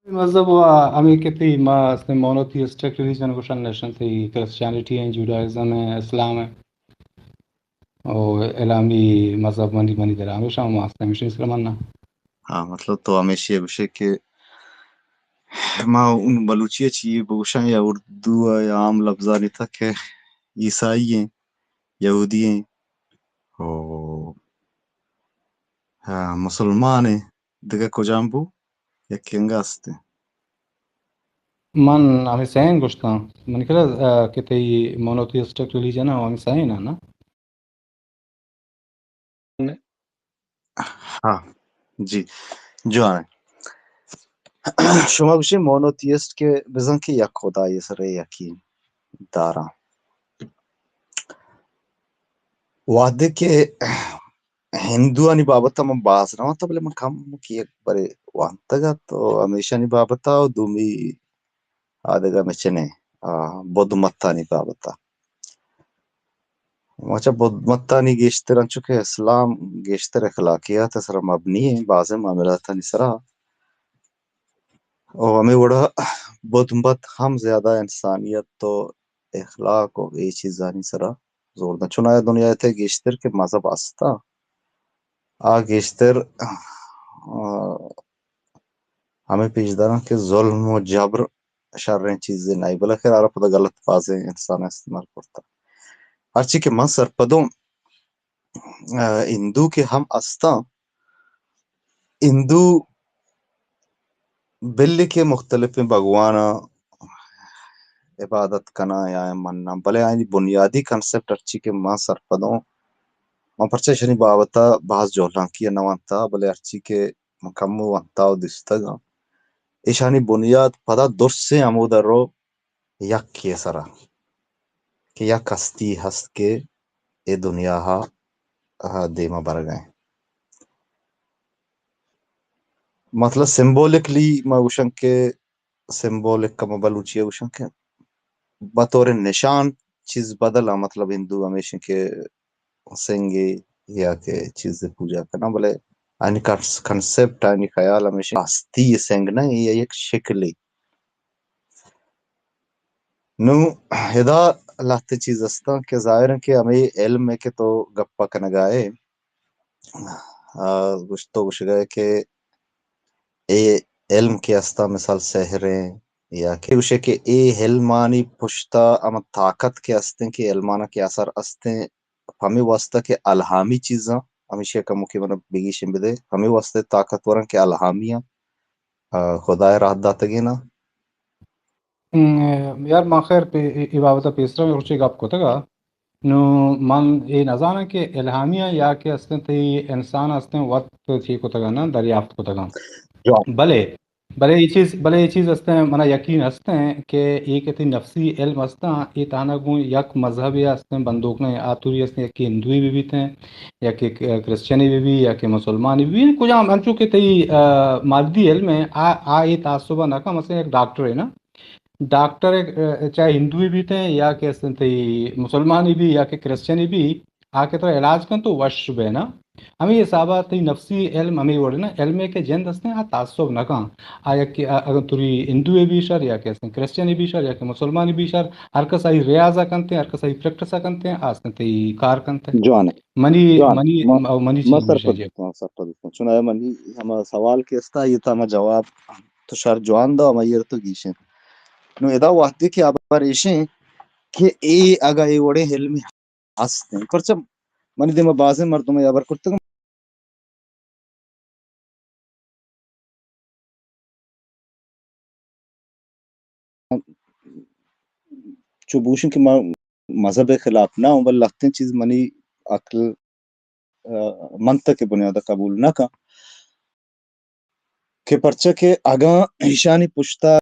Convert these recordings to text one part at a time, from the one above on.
مذہب و ہمیں کہ تئی ما استیں مونوتھیسٹک ریلیجن گوشن نشن، تئی کرسچینٹی ہیں، جوڈائزم ہیں، اسلام ہیں، او الہامی مذہب منی، منی در ہمیشہ ما استیں ہمیشہ سر مننا۔ ہاں، مطلب تو ہمیشہ گوشے کہ ما اون بلوچی ء چی بگوشاں یا اردو ء یا عام لفظانی تک کہ عیسائی ہیں، یہودی ہیں، او، ہاں، مسلمان ہیں، دگہ کجام بو؟ یکے انگا است ہیں۔ من ہمیں سین گوشتاں۔ من کلا، آ، کہ تئی مونوتھیسٹک ریلیجن ہے، ہمیں سین ہے نا؟ ہاں، جی، جوان۔ شما گوشے مونوتھیسٹ کہ بزن کہ یک خدای سر یقین داراں۔ وہدے کہ ہندوانی بابت ء من باز نہ وانتہ، بلے من کم کہ یک برے وانتگ ات و ہمیشانی بابت ء و دومی آ دگہ مچنے، آ، بدھ متانی بابت ء۔ ما چہ بدھ متانی گیشتر انچو کہ اسلام گیشتر اخلاقیات ء سرا مبنی ہیں، بازیں معاملاتانی سرا۔ و ہمے وڑا بدھ مت ہم زیادہ انسانیت و اخلاق و اے چیزانی سرا زور دنت۔ چونایا دنیا ء تہ گیشتر کہ مذہب ہستاں، آ گیشتر، آ، ہمے پیش داراں کہ ظلم و جبر شریں چیزے نہ، بلے خیر آرا پدا غلط بازیں انسان استعمال کرتا۔ ہرچی کہ من سرپدوں، آ، ہندو کہ ہم استاں، ہندو بلے کہ مختلفیں بھگواناں عبادت کناں یا مناں، بلے آیانی بنیادی کنسپٹ ہرچی کہ من سرپدوں، من پرچہ ایشانی بابت ء باز جہلانکی ء نہ ونتا، بلے ہرچی کہ من کمو ونتا و دیستگاں، ایشانی بنیاد پدا درسیں ہمودا رو یکے ء سرا کہ یک ہستی ہست کہ اے دنیا ء دیما برگ ء انت۔ مطلب سمبولکلی ما گوشن کہ سمبولک کہ ما بلوچی ء گوشن کہ بطور نشان چیز بدل ء، مطلب ہندو ہمیش انت کہ سنگے یا کہ چیز پوجا کناں، بلے آنی کنس-، کنسپٹ، آنی خیال ہمیش انت ہستی سنگ نہ، یہ یک شکلے۔ نوں ادا لہتے چیز استاں کہ ظاہر ہے کہ ہمے علم ہے کہ تو گپا کنگا ہے، آ، گوشت تو گوشگا ہے کہ اے علم کہ استاں مثال سحر ہیں یا کہ گوشے کہ اے علمانی پشتا ہم طاقت کہ استیں کہ علمانا کہ اثر استیں، ہمے واسطہ کہ الہامی چیزاں، ہمیشہ کموکے من بگیشیں بدے، ہمے واسطہ طاقتوراں کہ الہامی آں، آ، خدائے راہ داتگیں نا۔ ہم، یار، من خیر پہ اے، اے بابت ء پیسرا روچے گپ کتگ ء۔ نوں من اے نہ زاناں کہ الہامی آں یا کہ استیں تئی انسان استیں وت چی کتگ ء نا، دریافت کتگ ء۔ جواب۔ بلے، بلے اے چیز، بلے اے چیز استیں، منا یقین استیں کہ اے کہ تئی نفسی علم استاں، اے تہنا گوں یک مذہبے ء استیں بندوک نہ، آ توری استیں، یکے ہندوے بہ بیتیں، یا کہ ک-، کرسچنے بہ بی، یا کہ مسلمانے بہ بی، کجام انچو کہ تئی، آ، مادی علم ہے، آ، آ اے تعصب نہ کن، مثلاً یک ڈاکٹر ہے نا، ڈاکٹر، آ، چاہے ہندوے بیتیں، یا کہ استیں تئی مسلمانے بی، یا کہ کرسچنے بی، آ کہ ترا علاج کن تو وش بے نا۔ ہمے حسابا تئی نفسی علم ہمے وڑ نا، علم ہے کہ جند استیں، آ تعصب نہ کن۔ آ یک کہ، آ، اگر توری ہندوے بی شر، یا کہ استیں کرسچنے بی شر، یا کہ مسلمانے بی شر، ہر کس آئی ریاض ء کنت، ہر کس آئی پریکٹس ء کنت، آ استیں تئی کار کنت۔ جوان۔ منی، جوان، منی، ما، او منی ما چیز سرپد بیشیں جی۔ بیتوں، سرپد بیتوں۔ چونایا منی ہما سوال کہ استا، آئی تا ہما جواب تو شر جوان دا، ہما ایر تو گیشیں۔ نو ادا وہدے کہ ہبر ایشیں کہ اے اگا اے وڑیں علم ہستیں، پرچہ منی دیما بازیں مردم ہبر کرتگ، چو بوشن کہ ما مذہب خلاف نہ ہوں، بل لہتیں چیز منی عقل، آ، منطق بنیاد قبول نہ کن کہ پرچہ کہ اگاں ایشانی پشتا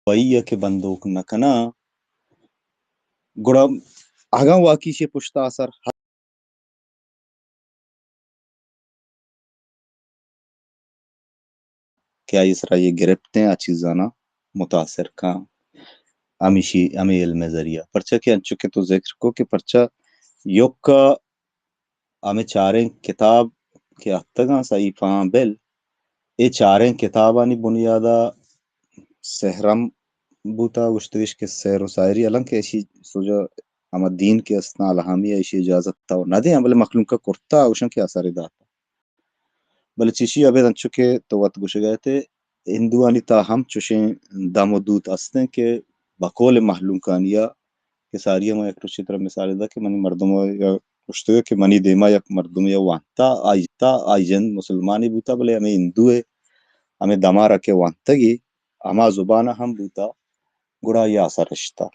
وئی ء کہ بندوک نہ کناں، گڑا اگاں واقعی ایشی پشت ء اثر ہست کہ آئی سرا یہ گرپتیں آ چیزانا متاثر کن، ہمیشی، ہمیں علم ذریعہ۔ پرچہ کہ انچو کہ تو ذکر کو کہ پرچہ یوکا ہمے چاریں کتاب کہ اتکگاں، صحیفہاں بل، اے چاریں کتابانی بنیادا سحر ہم بوتا، گوشتگش کہ سحر و ساحری، حالانکہ ایشی سوجا ہما دین کہ استاں الہامی، ایشی اجازت تو نہ دیاں، بلے مخلوق ء کرتا، گوشاں کہ اثر داتا۔ بلے چیشی ابید انچو کہ تو وت گوشگ ء ات، ہندوانی تہا ہم چوشیں دم و دوت استیں کہ بقول مہلوکانی ء کہ ساری ء ما یک روچے ترا مثال دات کہ منی مردم ء یا گوشتگ کہ منی دیما یک مردمے ء وانتا، آئی تا، آئی جند مسلمانے بوتا، بلے ہمے ہندو ء ہمے دمارا کہ وانتگی ہما زبان ء ہم بوتا، گڑا آئی ء اثر اشتا۔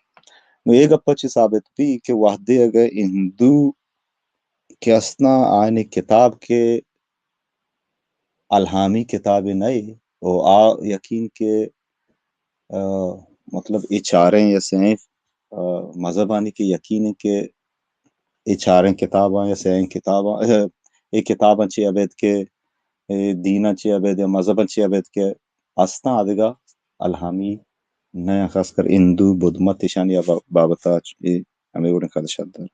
نو اے گپ ء چہ ثابت بی کہ وہدے اگہ ہندو کہ استاں، آیانی کتاب کہ الہامی کتابے نہ اے، و آ یقین کہ، آ، مطلب اے چاریں یا سئیں، آ، مذہبانی کہ یقین اے کہ اے چاریں کتاباں یا سئیں کتاباں، اے کتاباں چے ابید کہ، اے دیناں چے ابید یا مذہباں چے ابید کہ استاں، آ دگہ الہامی نہ ایں، خاص کر ہندو، بدھ مت، ایشانی ء با-، بابت ء چ-، اے ہمے وڑیں خدشہ در۔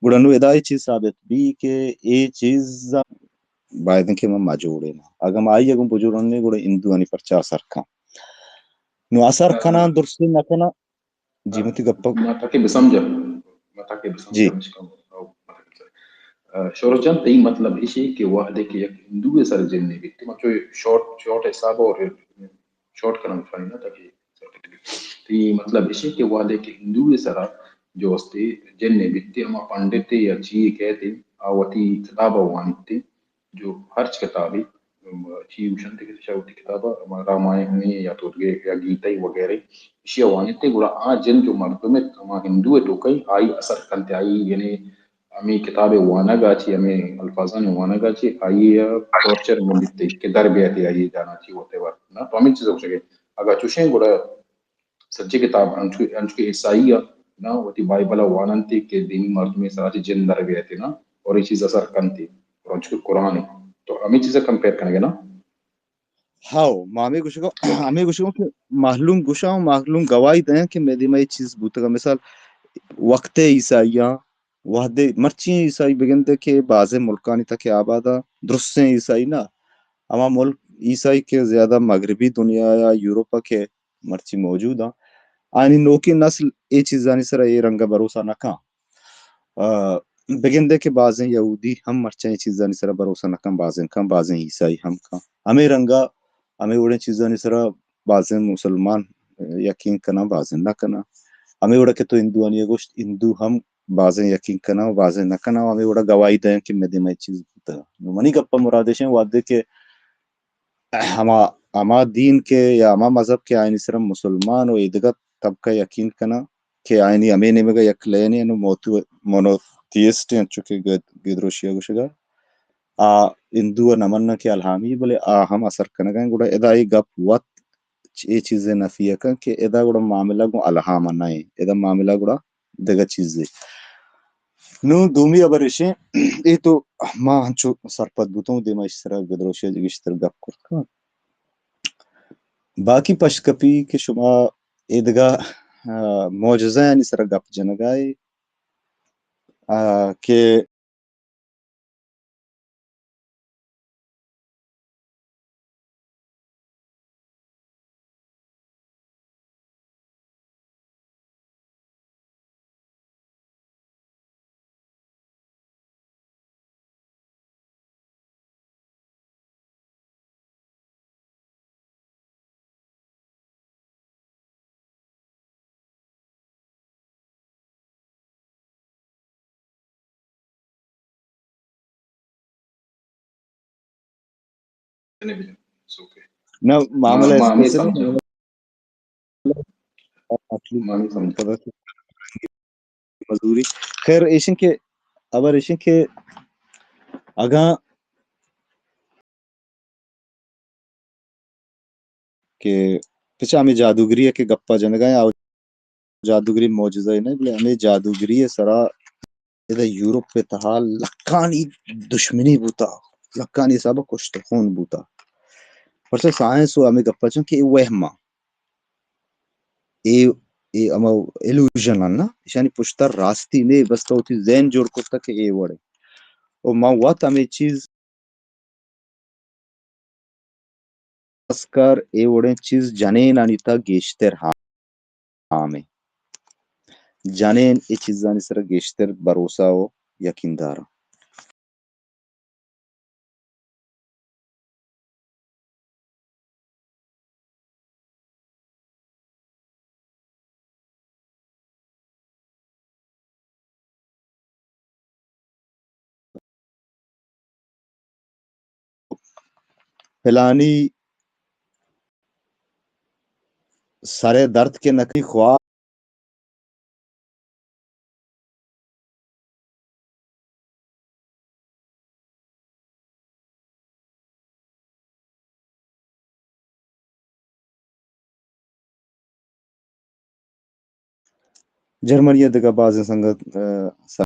گڑا نوں ادا اے چیز ثابت بی کہ اے چیز باید انت کہ ما مجوڑیں۔ اگاں ما آئی ء گوں بجوڑیں، گڑا ہندوانی پرچا اثر کن؟ نوں اثر کناں، درستیں نہ کناں؟ جی، من تئی گپ ء ما تاکہ بسمجھاں، ما تاکہ بسمجھاں، جی۔ ہمیش کم، او، ما تاکہ بسمجھاں۔ آ، شورش جان، تئی مطلب ایشی کہ وہدے کہ یک ہندو ء سر جن بیت، ما چو شارٹ، شارٹ حساب اور شارٹ کنم فائن نا تاکہ سرکٹ بی۔ تئی مطلب ایشی کہ وہدے کہ ہندو ء سرا جو استے جن بیت، ہما پنڈت یا چی کہتے، آ وتی کتاب وانیت، جو ہرچ کتابے، ام، چی گوشنت کہ شاہ وتی کتابا، ہما رامائن یا تو دگہ یا گیتا وغیرہ، ایشی ء وانیت، گڑا آ جن جو مردم ات، ہما ہندو ء توکا آئی اثر کنت، آئی یعنی ہمے کتاب ء وانگ ء چہ، ہمے الفاظانی وانگ ء چہ آئی ء ٹارچر من بیت کہ در بیات آئی ء جان ء چہ وات ء ورت۔ نہ تو ہمے چیز ء گوشگ ء۔ اگاں چوشیں گڑا سجیں کتاب انچو، انچو کہ عیسائی ء نہ وتی بائبل ء واننت کہ دینی مردمے سرا چہ جن در بیت نہ، اور اے چیز اثر کنت، اور انچو کہ قرآن ء۔ تو ہمے چیز ء کمپیئر کنگ ء نہ؟ ہاؤ، ما ہمے گوشگ ء، ہمے گوشگ ء کہ مہلوم گوشاں و مہلوم گواہی دیاں کہ مئے دیما اے چیز بوتگ۔ مثال، وقت عیسائیاں، وہدے مرچی عیسائی بگندے کہ بازیں ملکانی تک آباد ء درستیں عیسائی نہ، ہما ملک عیسائی کہ زیادہ مغربی دنیا یا یورپ ء کہ مرچی موجود آں، آیانی نوکیں نسل اے چیزانی سرا اے رنگ ء بھروسہ نہ کن۔ آ، بگندے کہ بازیں یہودی ہم مرچاں اے چیزانی سرا بھروسہ نہ کن، بازیں کن، بازیں عیسائی ہم کن۔ ہمے رنگ ء ہمے وڑیں چیزانی سرا بازیں مسلمان یقین کناں، بازیں نہ کناں۔ ہمے وڑا کہ تو ہندوانی ء گوشت، ہندو ہم بازیں یقین کناں و بازیں نہ کناں، و ہمے وڑا گواہی دئیں کہ مئے دیما اے چیز بوتگ۔ نوں منی گپ ء مراد ایش انت، وہدے کہ ہما، ہما دین کہ یا ہما مذہب کہ آیانی سرا مسلمان و ایدگہ طبقہ یقین کناں کہ آیانی ہمے نیمگ ء یک لین انت، نوں موتو-، مونوتھیسٹ انت، انچو کہ گد-، گدروشی ء گوشگ ء۔ آ ہندو ء نہ مناں کہ الہامی، بلے آ ہم اثر کنگ ء انت۔ گڑا ادا اے گپ وت اے چیز ء نفی ء کن کہ ادا گڑا معاملہ گوں الہام ء نہ انت، ادا معاملہ گڑا دگہ چیزے۔ نوں دومی ہبر ایش انت، اے تو ما انچو سرپد بوتوں، دیما ایشی سرا گدروشی ء گیشتر گپ کرت کناں۔ باقی پشت کپی کہ شما اے دگہ، آ، معجزہ آنی سرا گپ جنگا ئے، آ، کہ نہ، معاملہ اسپیشل مزوری۔ خیر، ایشن کہ، ہبر ایشن کہ اگاں کہ پچا ہمے جادوگری ء کہ گپا جنگا آں، آ جادوگری معجزہ نہ، بلے ہمے جادوگری ء سرا ادا یورپ ء تہا لکانی دشمنی بوتا، لکانی حساب ء کشت خون بوتا۔ پرچا سائنس و ہمے گپا چن کہ اے وہم ء، اے، اے ہما ایلوژن ء نا، ایشانی پشتا راستی نے، بس تو وتی ذہن جوڑ کرتا کہ اے وڑے۔ و من وت ہمے چیز، خاص کر اے وڑیں چیز جنینانی تہا گیشتر ہام ایں۔ جنین اے چیزانی سرا گیشتر بھروسہ و یقین داراں۔ پلانی سرے درد کہ نہ کنی خواہ۔ جرمنی ء دگہ بازیں سنگت، ء، سا-،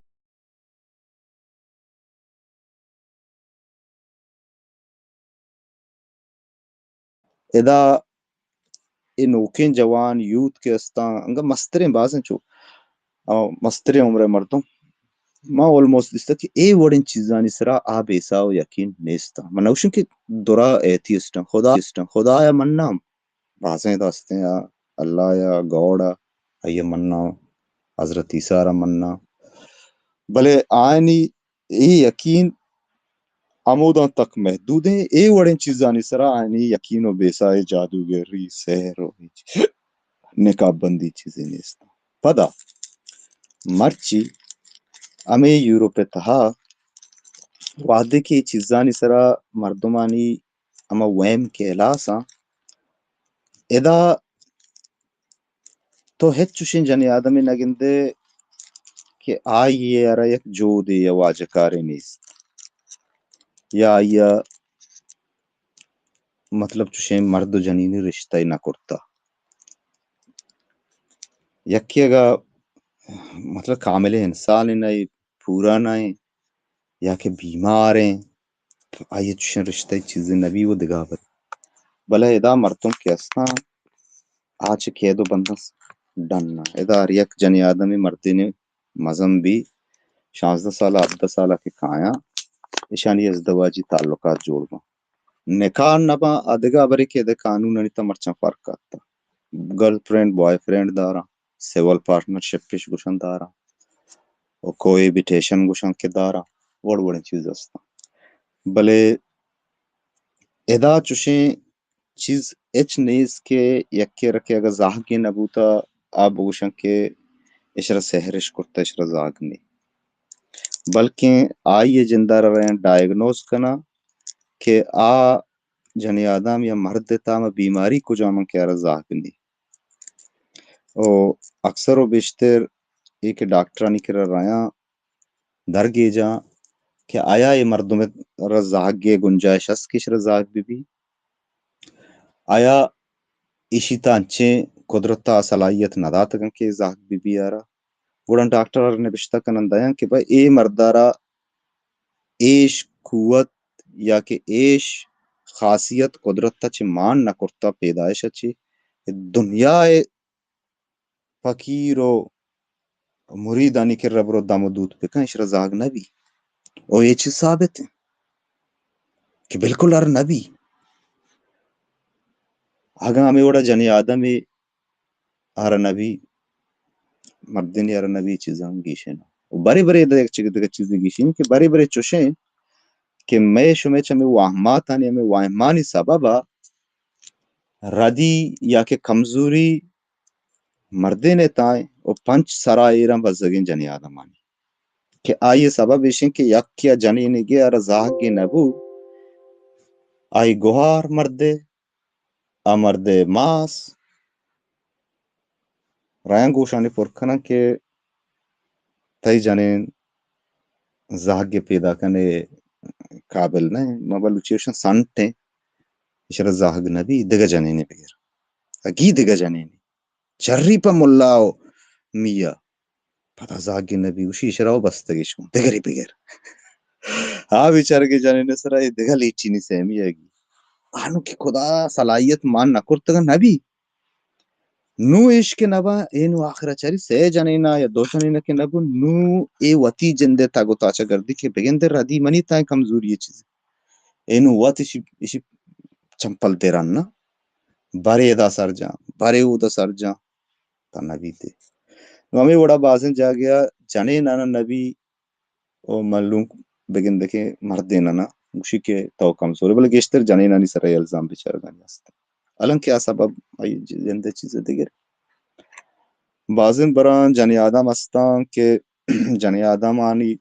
ادا اے نوکیں جوان یوتھ کہ استاں، انگا مستریں بازیں چو، آ، مستریں عمر ء مردم، ما آلموسٹ دیستہ کہ اے وڑیں چیزانی سرا آ بیسا و یقین نیستاں۔ من نوشن کہ درا ایتھیسٹ آں، خدا، خدا ء مناں، بازیں داستیں آ، اللہ یا گاڈ آ، آئی ء مناں، حضرت عیسی را مناں، بلے آیانی اے یقین ہموداں تک محدودیں، اے وڑیں چیزانی سرا آیانی یقین و بیسائے جادوگری، سحر و ہچ نقاب بندی چیزے نیست۔ پدا مرچی ہمے یورپ ء تہا وہدے کہ اے چیزانی سرا مردمانی ہما وہم کہ ہلاس آں، ادا تو ہچ چوشیں جنی آدمے نہ گندے کہ آئی ء را یک جودے یا واجہ کارے نیست، یا آئی ء مطلب چوشیں مرد و جنینی رشتہ نہ کرتا۔ یکے اگا مطلب کامل انسان نہ، پورا نہ، یا کہ بیمار ایں، آئی ء چوشیں رشتہ چیزے نہ بی و دگہ بر۔ بلے ادا مردم کہ استاں، آ چہ قید و بنداں ڈن نہ۔ ادا ہر یک جنی آدمی مردینے مزن بی، شانزدہ سال، ہبدہ سال کہ کایاں، ایشانی ازدواجی تعلقات جوڑ باں۔ نکاح نہ باں، آ دگہ ہبرے کہ ادا قانونانی تہ مرچاں فرق آتا۔ گرل فرینڈ، بوائے فرینڈ داراں، سیول پارٹنرشپ اش گوشن داراں، و کوہیبیٹیشن گوشن کہ داراں، وڑ وڑیں چیز استاں۔ بلے ادا چوشیں چیز ہچ نیست کہ یکے را کہ اگاں زہگے نہ بوتا، آ بگوشن کہ اشرا سحر اش کرتا، اشرا زہگ نی۔ بلکیں آئی ء جندارا رہن ڈائگنوز کناں کہ آ جنی آدم یا مرد ء تام بیماری کجام کہ آرا زہگ نی۔ او اکثر و بیشتر اے کہ ڈاکٹرانی کرا رایاں درگیجاں کہ آیا اے مردم ء را زہگ ء گنجائش است کہ اشرا زہگ بہ بی؟ آیا ایشی تا انچیں قدرت ء صلاحیت نہ داتگاں کہ زہگ بہ بی آرا؟ گڑا ڈاکٹر نبشتہ کنن دیاں کہ بھئی اے مردارا ایش قوت یا کہ ایش خاصیت قدرت ء چہ مان نہ کرتا، پیدائش ء چہ دنیا ء فقیر و مریدانی کرا برو دم و دوت بکن، اشرا زاگ نہ بی۔ او اے چیز ثابت انت کہ بالکل ہر نہ بی۔ اگاں ہمے وڑا جنی آدم ء ہر نہ بی، مردین ہر نہ بی، چیزاں گیشیں۔ و برے برے دگہ چیز، دگہ چیز گیشیں کہ برے برے چوشیں کہ مئے شمئے چہ ہمے واہماتانی، ہمے واہمانی سبب ء ردی یا کہ کمزوری مردین ء تائیں و پنچ سرا ایراں بزگیں جنی آدمانی کہ آئی ء سبب ایشیں کہ یکے ء جنینیگے ء را زاہگے نہ بو، آئی گوہار مردے، آ مردے ماس، رایاں گوشانی پر کناں کہ تئی جنین زہگ ء پیداکن ء قابل نہ انت۔ ما بلوچی گوشاں سنٹ انت، ایشرا زہگ نہ بی، دگہ جنینے بگر۔ اگی دگہ جنینے۔ چری پہ ملا و میا۔ پدا زہگ نہ بی، گوشی ایشرا و بستگش کن، دگری بگر۔ آ بیچارگے جنین سرا اے دگہ لیٹینی سہمی اگی۔ آنو کہ خدا صلاحیت مان نہ کرتگ نہ بی۔ نوں ایش کہ نبا، اے نوں آخر ءَ چاری سئے جنینا یا دو جنینا کہ نبو، نوں اے وتی جندے تگ و تاچ ءَ گردی کہ بگندے ردی منی تائیں کمزوری چیز۔ اے نوں وت ایشی، ایشی چمپل دران نا، برے ادا سر جان، برے اودا سر جان، تا نبی دے۔ نوں ہمے وڑا بازیں جاگہ ءَ جنینانا نبی و ملوم بگندے کہ مردینانا گوشی کہ تو کمزورے، بلے گیشتر جنینانی سرا الزام بیچارگانی است۔ حالانکہ آ سبب آئی جند ءِ چیز دگر۔ بازیں براں جنی آدم استاں کہ جنی آدمانی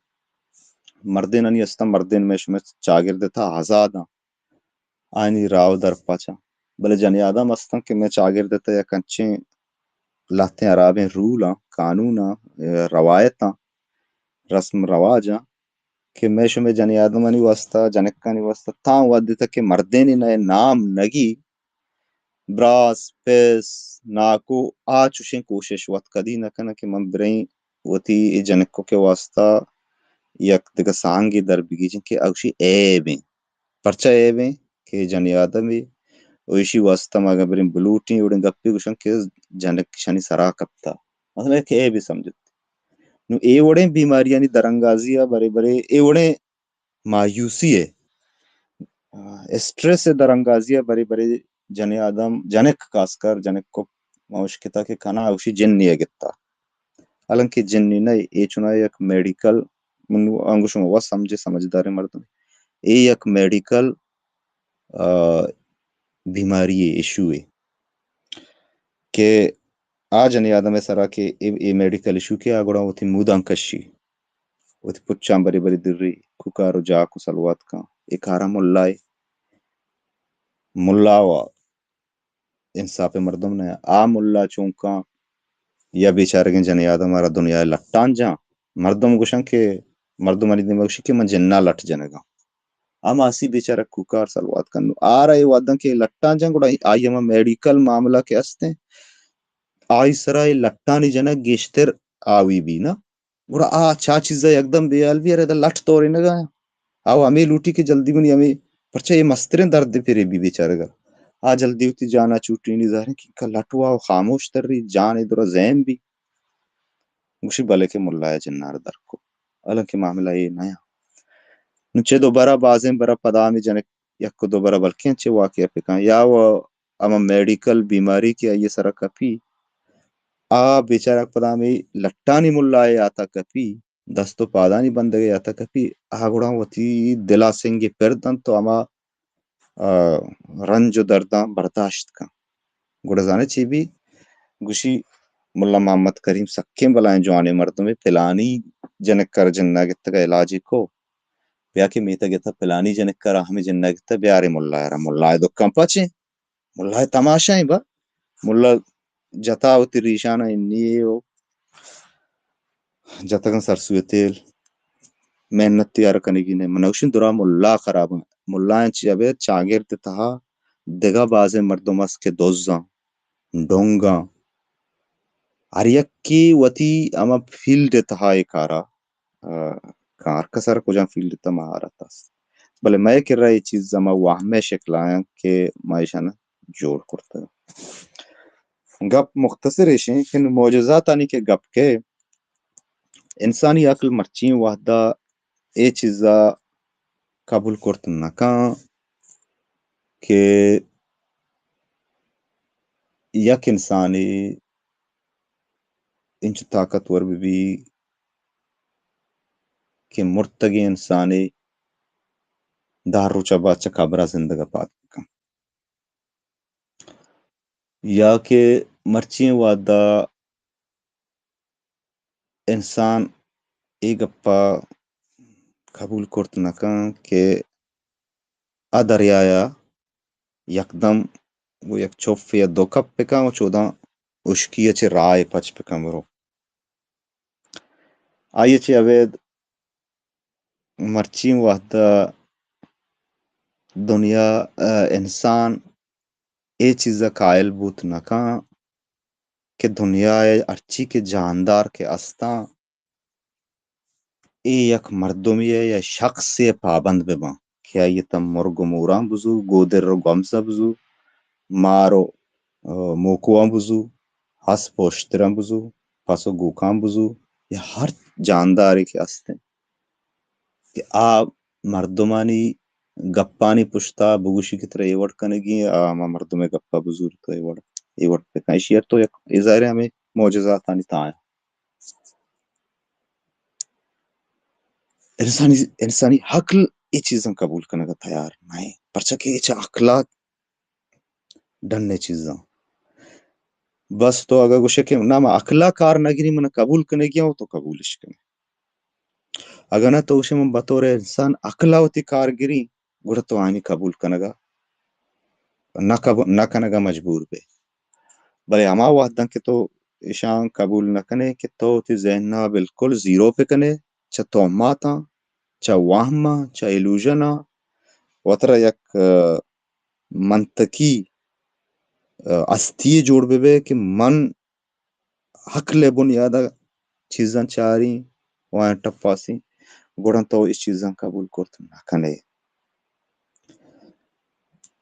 مردینانی استاں، مردین مئے شمئے چاگرد ءِ تہا آزاداں۔ آیانی راہ و در پچاں۔ بلے جنی آدم استاں کہ مئے چاگرد ءِ تہا یک انچیں لہتیں ہرابیں رول آں، قانون آں، روایت آں، رسم رواج آں کہ مئے شمئے جنی آدمانی واسطہ، جنکانی واسطہ تاں وھدے تک کہ مردینی نئے نام نگی، براس، پس، ناکو، آ چوشیں کوشش وت کدی نہ کناں کہ من بریں وتی اے جنکک ءِ واسطہ یک دگہ سانگے در بگیجیں کہ اوشی عیب ایں۔ پرچا عیب ایں کہ جنی آدمے و ایشی واسطہ ما اگاں بریں بلوٹیں، اے وڑیں گپے گوشاں کہ جنک ایشانی سرا کپتا۔ مثلاً یک عیبے سمجھت۔ نوں اے وڑیں بیماریانی درانگازی ءَ برے برے، اے وڑیں مایوسی ءِ، آ، اسٹریس ءِ درانگازی ءَ برے برے جنی آدم، جنک خاص کر، جنکک ما اشکتا کہ کنا اوشی جنی ءَ گپتا۔ حالانکہ جنی نہ، اے چنا یک میڈیکل، من انگو شما وت سمجھے، سمجھداریں مردم، اے یک میڈیکل، آ، بیماری ءِ، ایشو ءِ کہ آ جنی آدم ءِ سرا کہ اے، اے میڈیکل ایشو کہ آ گڑا وتی موداں کشی، وتی پچاں بری بری دری، کوکار و جاک و سلوات کن۔ اے کارا ملا ءِ، ملا و انصاف مردم نہ، آ ملا چونکاں یا بیچارگیں جنی آدم ءَ را دنیا ءِ لٹان جاں۔ مردم گوشاں کہ مردمانی دیما گوشی کہ من جناں لٹ جنگاں۔ آ ماسی بیچارہ کوکار سلوات کن۔ آ را اے وھداں کہ لٹان جاں، گڑا آئی ہما میڈیکل معاملہ کہ استیں، آئی سرا اے لٹانی جنگ گیشتر آوی بی نا۔ گڑا آ چا چیزا یکدم بے حال بی، ارے دا لٹ تورینگا۔ آ ہمے لوٹی کہ جلدی منی ہمے، پرچہ اے مستریں درد پرے بی بیچارگا۔ آ جلدی وتی جانا چوٹینی، ظاہریں کہ لٹ وا خاموش تری، جان ءِ درا زہم بی۔ گوشی بلے کہ ملا ءِ جنار در کو۔ حالانکہ معاملہ اے نہ۔ نوں چہ دوبارہ بازیں برا پدا ہمے جنک یک و دو برا بلکیں چہ واقعہ پکاں یا و ہما میڈیکل بیماری کہ آئی سرا کپی، آ بیچارہ پدا ہمے لٹانی ملا ءِ آتا کپی، دست و پادانی بندگ ءِ آتا کپی، آ گڑا وتی دلا سنگے پر دنت و ہما، آ، رنج و درداں برداشت کن۔ گڑا زانے چی بی؟ گوشی ملا محمد کریم سکیں بلائیں جوانیں مردمے، پلانی جنک ءَ را جناں گتگ ءُ علاجے کو، بیا کہ میتگ ءِ تہا پلانی جنک ءَ را ہمے جناں گتگ، بیارے ملا ءَ را۔ ملا ءِ دکاں پچیں، ملا ءِ تماشا ایں با۔ ملا جتا وتی ریشاناں انی ءُ جتگاں سرسوئے تیل، محنت تیار کنگی نے۔ من گوشیں درا ملا خراب ایں۔ ملا ایں چی ابید چاگرد ءِ تہا دگہ بازیں مردم است کہ دزاں، ڈونگاں، ہر یکے وتی ہما فیلڈ ءِ تہا اے کارا، آ، کار کسر کجام فیلڈ ءِ تہا مہارت است۔ بلے مئے کرا اے چیز ہما وہم ءِ شکل ءَ اَنت کہ ما ایشاں جوڑ کرتگ۔ گپ مختصر ایش ایں کہ معجزاتانی کہ گپ کہ انسانی عقل مرچی وہدا اے چیزا قبول کرت نہ کن کہ یک انسانے انچو طاقتور بہ بی کہ مرتگیں انسانے دہ روچا بعد چہ قبرا زندگا پاد بکن۔ یا کہ مرچی وہدا انسان اے گپا قبول کرت نہ کن کہ آ دریایا یکدم گوں یک چوفے یا دو کپ بکن ءُ چوداں ہشکی ءَ چہ راہ ءَ پچ بکن برو۔ آئی ءَ چہ ابید مرچی وہدا دنیا، آ، انسان اے چیزا قائل بوت نہ کن کہ دنیا ءِ ہرچی کہ جاندار کہ استاں، اے یک مردمے ءَ یا شخصے ءَ پابند بہ باں کہ آئی ءَ تاں مرگ ءُ موراں بزو، گودر ءُ گومز ءَ بزو، مار ءُ، آ، موکواں بزو، اسپ و اشتراں بزو، پس و گوکاں بزو، یا ہر جاندارے کہ ہست انت کہ آ مردمانی گپانی پشتا بگوشی کہ ترا اے وڑ کنگی، آ ہما مردمے گپا بزور تو اے وڑ، اے وڑ بکن۔ ایشی ء تو یک، اے ظاہر ہے ہمیں معجزاتانی تہا انسانی، انسانی عقل اے چیزاں قبول کنگ ء تیار نہ انت، پرچا کہ اے چہ عقل ء ڈن ء چیزاں۔ بس تو اگاں گوشے کہ نا، من عقل ء کار نہ گری، من قبول کنگی آں، تو قبولش کنے۔ اگاں نہ تو گوشے من بطور انسان عقل ء وتی کار گری، گڑا تو آنی قبول کنگ ء نہ قبو-، نہ کنگ ء مجبور بے۔ بلے ہما وہداں کہ تو ایشاں قبول نہ کنے کہ تو وتی ذہن ء بالکل زیرو پہ کنے، چہ توہماتاں، چہ وہماں، چہ ایلوژناں، وترا یک، ء، منطقی، ء، ہستی جوڑ بہ بے کہ من عقل ء بنیاد ء چیزاں چاریں و آیاں ٹپاسیں، گڑا تو اے چیزاں قبول کرت نہ کنے۔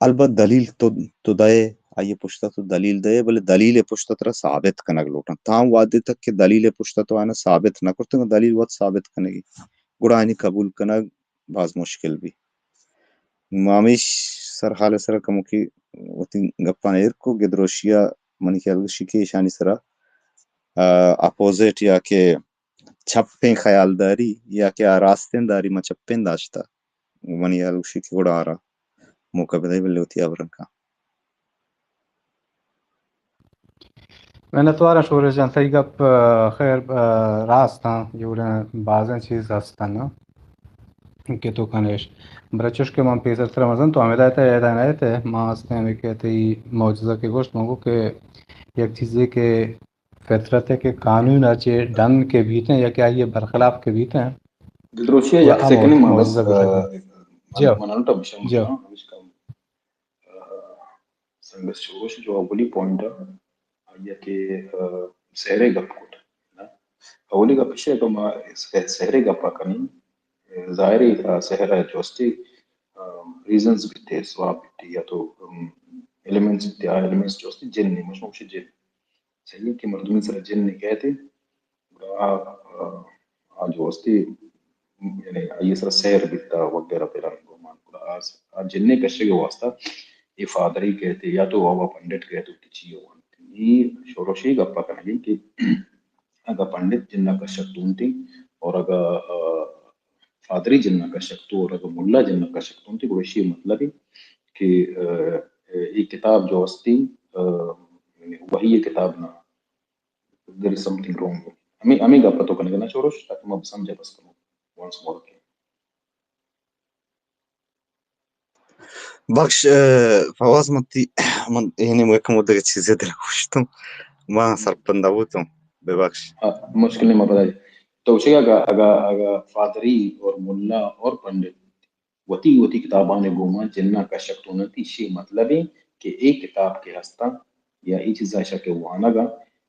البت دلیل تو، تو دئے، آئی ء پشت ء تو دلیل دئے، بلے دلیل ء پشت ء ترا ثابت کنگ لوٹاں۔ تاں وہدے تک کہ دلیل ء پشت ء تو آیاں ثابت نہ کرتگ، دلیل وت ثابت کنگی، گڑا آیانی قبول کنگ باز مشکل بی۔ ما ہمیش سرحال ء سرا کموکی وتی گپاں ایر کو، گدروشی ء منی خیال گوشی کہ ایشانی سرا، آ، اپوزٹ یا کہ چپیں خیالداری یا کہ آ راستیں داری ما چپیں داشتہ۔ منی خیال گوشی کہ گڑا آرا موقع بدئے بلے وتی ہبراں کاں۔ منتوار آں شورش جان، تئی گپ، آ، خیر، آ، راست آں، جوڑیں بازیں چیز ہست آں کہ تو کنیش۔ بلے چوش کہ من پیسر ترا مزن تو ہمیں دایتا یادا نہ ایتے، ما ہستیں ہمیں کہ تئی معجزہ کہ گوشت من گو کہ یک چیزے کہ فطرت ء کہ قانون ء چہ ڈن کہ بیت انت یا کہ آئی ء برخلاف کہ بیت انت، گدروشی ء یک سیکنڈ ما بس، معجزہ بوتگ۔ جی۔ من انت بشم جی۔ سنگت چوش جو اولی پوائنٹ ء آئی ء کہ، آ، سحر ء گپ کت۔ اولی گپ ایش کہ ما سحر ء گپ ء کنیں، ظاہری، آ، سحر ء جوستی، آ، ریزنز بیتے، اسباب بیتے یا تو، ام، ایلیمنٹس بیتے، آ ایلیمنٹس جوستی جن نے، مشموش جن۔ صحیح کہ مردمی سرا جن نکیت، گڑا آ، آ، آ جو ہستی، یعنی آئی سرا سحر بیتا وغیرہ پیران گمان، گڑا آ، آ جن کشگ واسطہ اے فادری کہتے یا تو بابا پنڈت کہتے کہ چی ہو۔ اے شورشی گپا کنگی کہ اگا پنڈت جن کشگ دونتی اور اگا، آ، فادری جن کشگ تو اور اگا ملا جن کشگ دونتی، گڑا ایشی مطلب ہے کہ، آ، اے کتاب جو ہستی، آ، یعنی وحی کتاب نہ، there is something wrong۔ ہمیں، ہمیں گپ تو کنگا نہ چوروش، تاکہ ما بسمجھا بس کنوں۔ Once more again۔ بخش، آ، فواز من تی، من اینی مکم دگہ چیزے دل گوشتم۔ ما سرپند بوتم۔ ببخش۔ آ، مشکل نہیں، ما پتہ ہے۔ تو اسی اگا، اگا، اگا فادری اور ملا اور پنڈت وتی وتی کتابانی گوما جناں کشگ توننت، ایشی مطلب ایں کہ اے کتاب کہ ہستاں یا اے چیزاں ایشاں کہ وانگاں،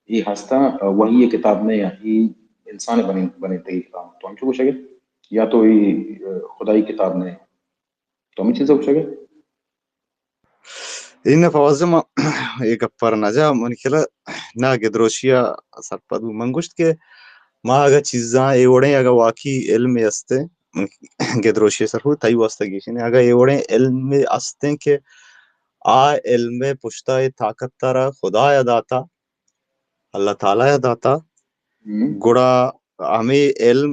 اے ہستاں، آ، وحی کتاب نہ یا اے انسان بنین-، بنینتگی کتاب۔ تو ہمچو گوشگ ئے؟ یا تو اے، آ، خدائی کتاب نہ؟ تو ہمے چیزا گوشگ ئے؟ اے نہ فواز جان، ما اے گپار نہ جا، منی خیال ء نہ گدروشی ء سرپد بو۔ من گوشت کہ ما اگہ چیزاں اے وڑیں اگہ واقعی علم استیں، من گدروشی ء سرپد، تئی واسطہ گیشیں، اگہ اے وڑیں علم استیں کہ آ علم ء پشتا اے طاقت ترا خدا ء داتا، اللہ تعالی ء داتا، ہم۔ گڑا ہمے علم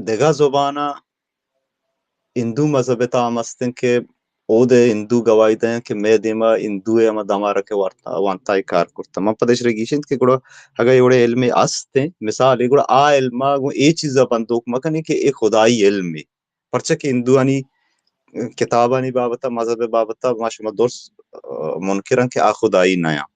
دگہ زباناں ہندو مذہب ء تہا ہم است انت کہ اود ء ہندو گواہی دئینت کہ مئے دیما ہندو ء ہما دمارک ء وارتا، وانتا ء کار کرتا۔ من پدا ایشرا گیشینت کہ گڑا اگاں اے وڑیں علمے است انت، مثالے، گڑا آ علم ء گوں اے چیز ء بندوک مہ کنیں کہ اے خدائی علمے۔ پرچا کہ ہندوانی کتابانی بابت ء، مذہب ء بابت ء ما شما درست، آ، منکر آں کہ آ خدائی نہ آں۔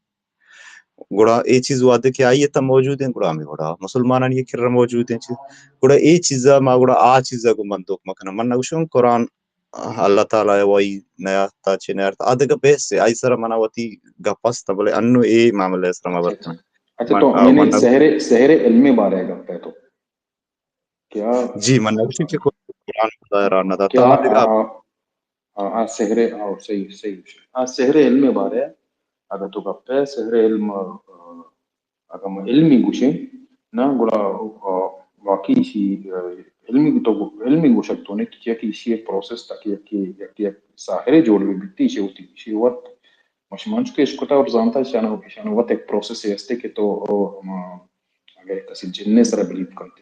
گڑا اے چیز وہدے کہ آئی ء تہ موجود انت، گڑا ہمے وڑا مسلمانانی کرا موجود انت چیز۔ گڑا اے چیزا ما گڑا آ چیزا گوں بندوک مہ کناں۔ من نہ گوشاں قرآن اللہ تعالی ء وحی نیارت، چے نیارت، آ دگہ بحث ء، آئی سرا منا وتی گپ است، بلے انو اے معاملہ ء سرا ما برتاں۔ اچھا، تو من، آ، ہمیں من نہ سحر، سحر علم ء بارے ء گپ ء تو کیا؟ جی، من نہ گوشاں کہ قرآن خدا ء را نہ داتا۔ کیا، آ، آ، آ، سحر، آ، صحیح، صحیح۔ آ، سحر علم ء بارے ء اگاں تو گپ ء، سحر علم، آ، اگاں ما علمی گوشیں نا، گڑا، آ، واقعی ایشی، آ، علمی تو، علمی گوشگ تو نے کہ یک ایشی یک پروسیس تک یک، یک، یک ساحرے جوڑ بی بیتی، ایشی وتی، ایشی وت مشمان چکے اشکتا اور زانتا، ایشانو، ایشانو وت یک پروسیس ہستے کہ تو، او، ما، اگر کسی جننے سر بلیو کنتے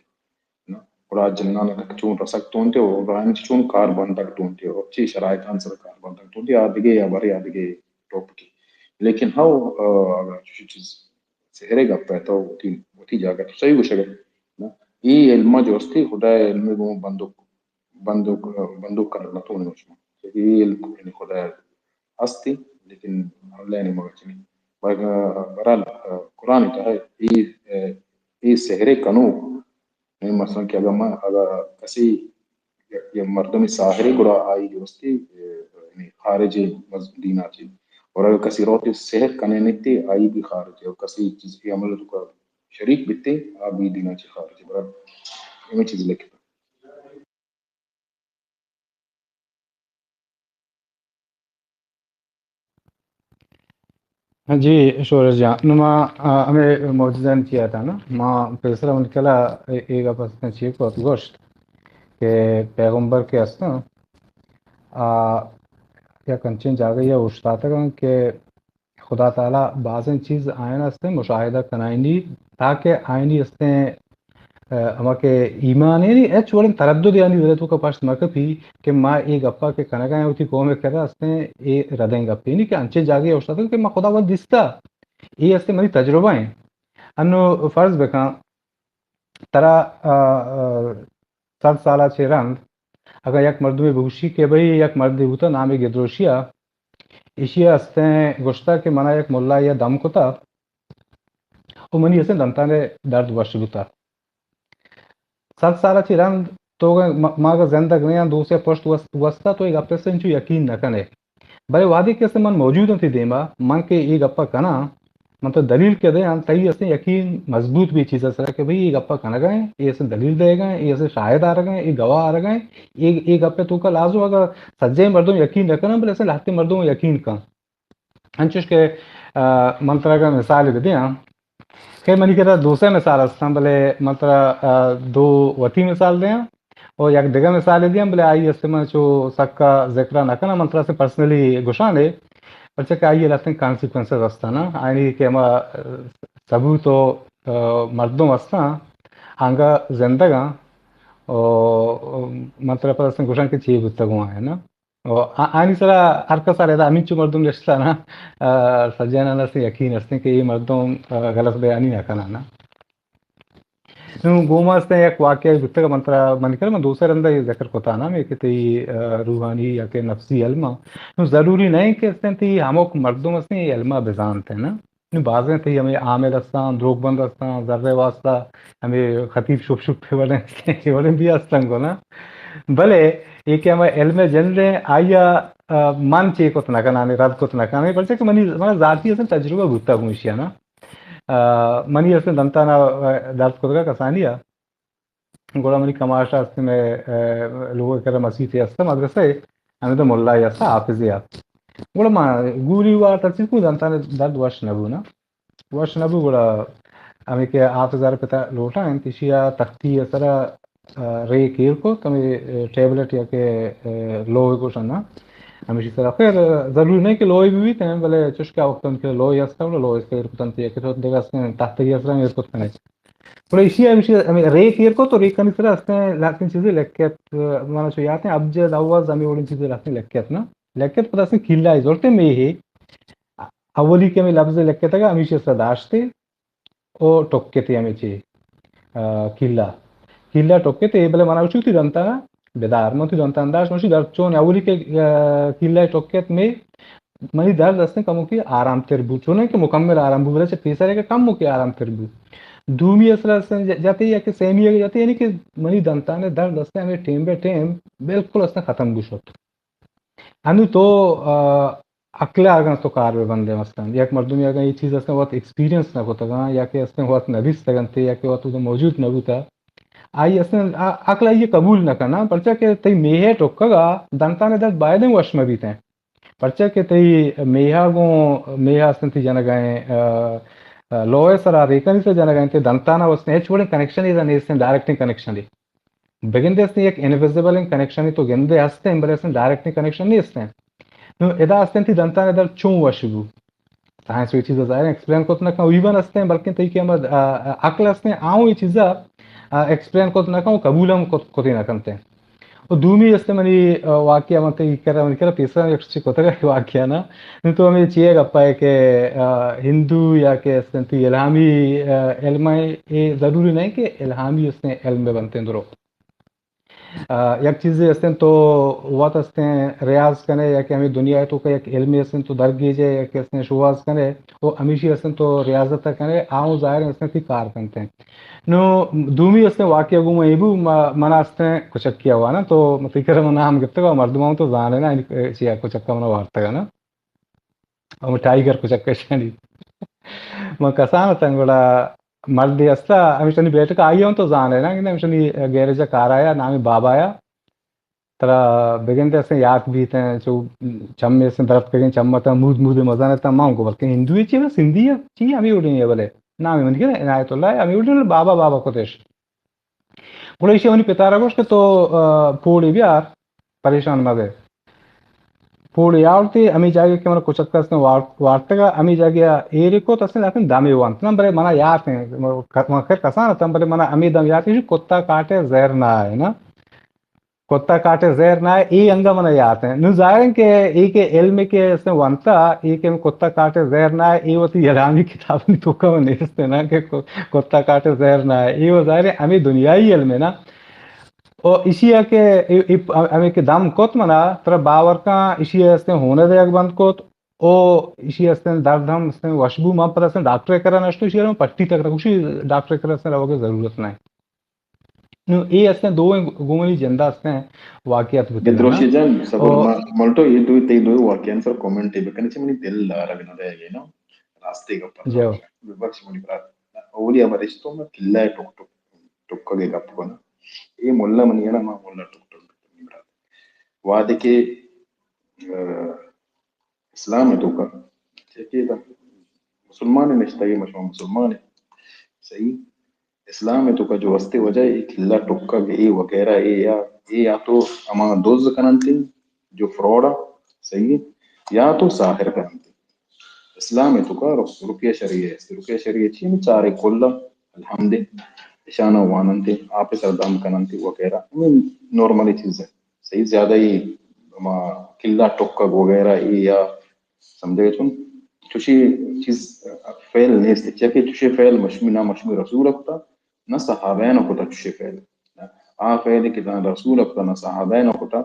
نا، گڑا جنان تک چون رسگ تونتے اور رائم چون کار بندگ تونتے اور چی شرائطان سر کار بندگ تونتے، آ دگے یا برے آ دگے ٹاپکے۔ لیکن ہاو، آ، اگر چوشی چیز سحرے گپ ء تو وتی، وتی جاگہ تو صحیح گوشگ ء۔ نہ، اے علم جو استی خدا ء علم گوں بندوک، بندوک، بندوک کنگ نہ تو نوش ما۔ اے علم یعنی خدا ء استی، لیکن اللہ نے مگر چنی۔ بہرحال، قرآن تہ اے، اے سحرے کنوک نی، مثلاً کہ اگر من، اگر کسی یک، یک مردمی ساحرے گڑا آئی جو استی، یعنی خارج مذ-، دینا چی۔ اور اگر کسی روتے سحر کنے نیتے، آئی بھی خارج ہے۔ اور کسی چیز کے عمل تو کا شریک بیتے، آ بھی دینا چی خارج ہے۔ برحال، ہمیں چیز لکھتا۔ جی، شورش جان، نو ما، آ، ہمیں معجزہ چی آتا نا، ما پیسرا من کلا اے، اے گپ است چی کو گوشت کہ پیغمبر کے استاں، آ، یک انچیں جاگہ یا اوشتاتگاں کہ خدا تعالی بازیں چیز آیان است مشاہدہ کنائینی، تاکہ آئینی استیں، آ، ہما کہ ایمان یعنی ہچ وڑیں تردد یعنی ذرے تو کا پشت مکپی کہ ما اے گپا کہ کنگا ہیں وتی قوم کرا استیں اے ردیں گپے نہیں کہ انچیں جاگے اوشتاتگاں کہ ما خدا وت دیستا، اے استیں منی تجربہ ہیں۔ انو فرض بکن ترا، آ، آ، صد سالا چہ رند اگاں یک مردمے بگوشی کہ بھئی یک مردے بوتا نامی گدروشیا، ایشی استیں گوشتا کہ منا یک ملاییا دم کتا و منی استیں دنتانے درد وش بوتا۔ صد سالا چہ رند تو م-، ما اگاں زندگ نیاں دو سے پشت گوست-، گوستا تو اے گپ استیں انچو یقین نہ کنے۔ بلے وہدے کہ استیں من موجود آں تئی دیما، من کہ اے گپا کناں، من تو دلیل کہ دیاں، تئی استیں یقین مضبوط بی چیز سرا کہ بھئی اے گپا کنگا ہیں، اے استیں دلیل دئیگا ہیں، اے استیں شاہد آرگا ہیں، اے گواہ آرگا ہیں، اے، اے گپے توکا لازم اگر سجے مردم یقین نہ کنن، بلے استیں لہتے مردم یقین کن۔ انچوش کہ، آ، من ترا اگر مثال بدیاں، خیر منی کرا دو سے مثال استاں، بلے من ترا، آ، دو وتی مثال دیاں۔ و یک دگہ مثالے دیاں، بلے آئی است من چو سکا ذکرا نہ کناں، من ترا سے پرسنلی گوشانے، پرچہ کہ آئی لہتیں کانسیکوئنسز استاں نا، آئینی کہ ہما، آ، ثبوت و، آ، مردم استاں، آنگا زندگاں، و، و من ترا پرسن گوشاں کہ چی بوتگوں آئے نا۔ و آ-، آنی سرا ہر کس ء ادا ہمینچو مردم نشتہ نا، آ، سجہان است یقین است کہ اے مردم، آ، غلط بیانی نہ کناں نا۔ نوں گوما است یک واقعہ بوتگ، من ترا من کر من دو سے رندا یہ ذکر کتا نا، میں کہ تئی، آ، روحانی یا کہ نفسی علم ء۔ نوں ضروری نہیں کہ استیں تئی ہموک مردم استیں یہ علم ء بزانت ہے نا۔ نوں بازیں تئی ہمیں عامل استاں، دروگ بند استاں، زر ء واسطہ ہمیں خطیب شپ شپ پہ ولیں، پہ ولیں بھی استاں گو نا۔ بلے یہ کہ ہمیں علم جند ہیں، آیا، آ، من چے کت نہ کنانے، رد کت نہ کنانے، پرچہ کہ منی، من ذاتی استیں تجربہ بوتا گوں ایشیا نا۔ آ، منی استیں دنتانا، آ، درد کتگا کسانی آ۔ گڑا منی کماش است میں، آ، لوگ کرا مسیتے است، مدرسہ ہے، ہمیں تو ملا ہی است، حافظ ہی است۔ گڑا ما گولی وارتا چیز کو دنتانے درد وش نہ بو نا۔ وش نہ بو گڑا ہمیں کہ حافظ ء پتا لوٹا انت، ایشی ء تختی ء سرا، آ، ریک ایر کت، ہمیں، آ، ٹیبلٹ یا کہ، آ، لوہ گوشن نا، ہمیشی سرا خیر ضروری نہیں کہ لوہ بھی بیت ہیں، بلے چشکا وقت انت کہ لوہ است گڑا لوہ است ایر کت انت یا کہ تو دگہ است تختی ء سرا ایر کت کنے۔ گڑا ایشی ء ہمیشی ہمیں ریک ایر کت تو ریک کنی سرا است لہتیں چیزیں لکھت، آ، مانا چو یات ہیں ابجد اوز ہمیں وڑیں چیزیں لہتیں لکھت نا، لکھت پدا است کلا زورتے میں ہے۔ اولی کہ ہمیں لفظ لکھتگا ہمیشی سرا داشتے۔ او ٹکتے ہمے چی، آ، کلا۔ کلا ٹکتے، بلے منا وتی دنتا بدار، من وتی دنتا انداز مشی درد چون اولی کہ، آ، کلا ٹکت میں منی درد استیں کمو کی آرام تر بو، چون کہ مکمل آرام بو، بلے چہ پیسر کہ کمو کی آرام تر بو۔ دومی اثر استیں ج-، جاتے یا کہ سیمی جاتے، یعنی کہ منی دنتانے درد استیں ہمیں ٹیم بے ٹیم بالکل استیں ختم بو شت۔ انو تو، آ، عقل ء اگاں تو کار بہ بندے، مثلاً یک مردمے اگاں اے چیز استیں وت ایکسپیرینس نہ کتگاں یا کہ استیں وت نہ دیستگ انت یا کہ وت اودا موجود نہ بوتا، آئی استیں آ-، عقل آئی قبول نہ کناں، پرچا کہ تئی میہ ء ٹکگ ء دنتان ء درد بایدیں وش مہ بیتیں، پرچا کہ تئی میہ ء گوں میہ ء استیں تئی جنگ ء، آ، لوہ ءِ سرا ریکانی سرا جنگ ءَ انت، دنتان ءَ است، ہچ وڑیں کنکشن ادا نیست، ڈائریکٹیں کنکشن۔ بگندے است یک انویزیبل کنکشن تو گندے ہستیں، بلے است ڈائریکٹیں کنکشن نیست۔ نو ادا است، تئی دنتان ءِ درد چون وش بو؟ سائنس وی چیز ظاہر ایکسپلین کت نہ کن، ایون است، بلکہ تئی کہ ہم عقل است، آؤں یہ چیز ایکسپلین کت نہ کن، قبول ہم کت، کتی نہ کنتے۔ و دومی است منی، آ، واقعہ من تئی کرا، منی کرا پیسرا یک چی کتگ واقعہ نا۔ نو تو ہمیں چیئے گپا ہے کہ، آ، ہندو یا کہ استن تئی الہامی، آ، علم ہے، یہ ضروری نہیں کہ الہامی استن علم بنتے درو۔ آ، یک چیزے استن تو وت استن ریاض کنے یا کہ ہمیں دنیا ہے تو کہ یک علمی استن تو درگیجے یا کہ استن شواز کنے، وہ ہمیشی استن تو ریاضت کنے، آؤں ظاہر استن تئی کار کنتے۔ نو دومی استیں واقعہ گوں من اے بو، ما، من استیں کچکی آواناں، تو تئی کرا من نام گپتگ، مردماں تو زانے نا، یعنی چیا کچکا من وارتگ نا۔ ہم ٹائیگر کچک کشانی۔ من کسان اتاں گڑا مردے استا، ہمیشانی بیٹک آئی ہوں تو زانے نا، کہ ہمیشانی گیرج کار آیا، نامی بابا آیا۔ ترا بگندے استیں یات بیت ہیں، چو چم استیں درد کگیں چم اتاں، مود مود مزن اتاں، ما گو بلکہ ہندو چی بس ہندی ہے، چی ہمیں اڑیں ہے بلے۔ نام من کہ عنایت اللہ ہے، ہمیں اڑیں بابا بابا کتش۔ گڑا ایشی منی پتارا گوشت کہ تو، آ، پوڑی بیار، پریشان مبے۔ پوڑی آورتی، ہمیں جاگہ کہ من کچک استیں وار-، وارتگا، ہمیں جاگہ ایر کت استیں، لیکن دمے وانت نا، بلے منا یات ہیں، من خیر کسان اتاں، بلے منا ہمیں دم یات ہیں، کتا کاٹے زہر نہ آئے نا۔ کتا کاٹے زہر نہ آئے، اے انگا منا یات ہیں۔ نو ظاہر ہے کہ اے کہ علم کے استیں وانتا، اے کہ کتا کاٹے زہر نہ آئے، اے وتی یلامی کتابانی توکا من نیست ہے نا کہ کو-، کتا کاٹے زہر نہ آئے۔ اے وہ ظاہر ہے ہمیں دنیائی علم ہے نا۔ او ایشی ء کہ ای-، ای-، ہمیں کہ دم کت منا، ترا باور کن، ایشی ء استیں ہونہ دیگ بند کت، او ایشی ء استیں درد ہم استیں وشبو، من پدا استیں ڈاکٹر ء کرا نشتو، ایشی ء من پٹی تک رکھوشی، ڈاکٹر ء کرا استیں روگ ء ضرورت نہ۔ نو اے استیں دوئیں گومنی جندا استیں واقعات بوتگ۔ دروشی جان، صبر او ما-، ملٹو، اے دوئی، تئی دوئی واقعان سر کمنٹ بکنے، چہ منی دل دارگ نہ دے گے نا، راستے گپ جو۔ ببخش منی برات۔ اولی ہمارش تو میں کلا ٹک ٹک، ٹک کے گپ کو نا۔ اے مولا منی ہے نا، ما مولا ٹک ٹک منی برات۔ وعدے کے، آ، اسلام ء توکا چہ کہ دا مسلمان ء نشتگے، مشما مسلمان ء، صحیح؟ اسلام ء توکا جو ہستے وجہ اے کلا ٹکگ اے وغیرہ اے یا، اے یا تو ہما دز کننتے جو فراڈ ء، صحیح؟ یا تو ساحر کننتے۔ اسلام ء توکا رق-، رقیہ شریعہ است۔ رقیہ شریعہ چی؟ ہمیں چارے کل الحمد اشانہ واننتے، آپ سر دم کننتے وغیرہ۔ ہمیں نارمل چیز ہے۔ صحیح، زیادہ ہی ہما کلا ٹکگ وغیرہ اے یا سمجھے چون چوشی چیز فعل نیست، چیا کہ چوشی فعل مشمی نہ مشمی رسول ء کتا، نہ صحابین ء کتا چوشی فعل۔ آ فعل کہ نہ رسول ء کتا، نہ صحابین ء کتا،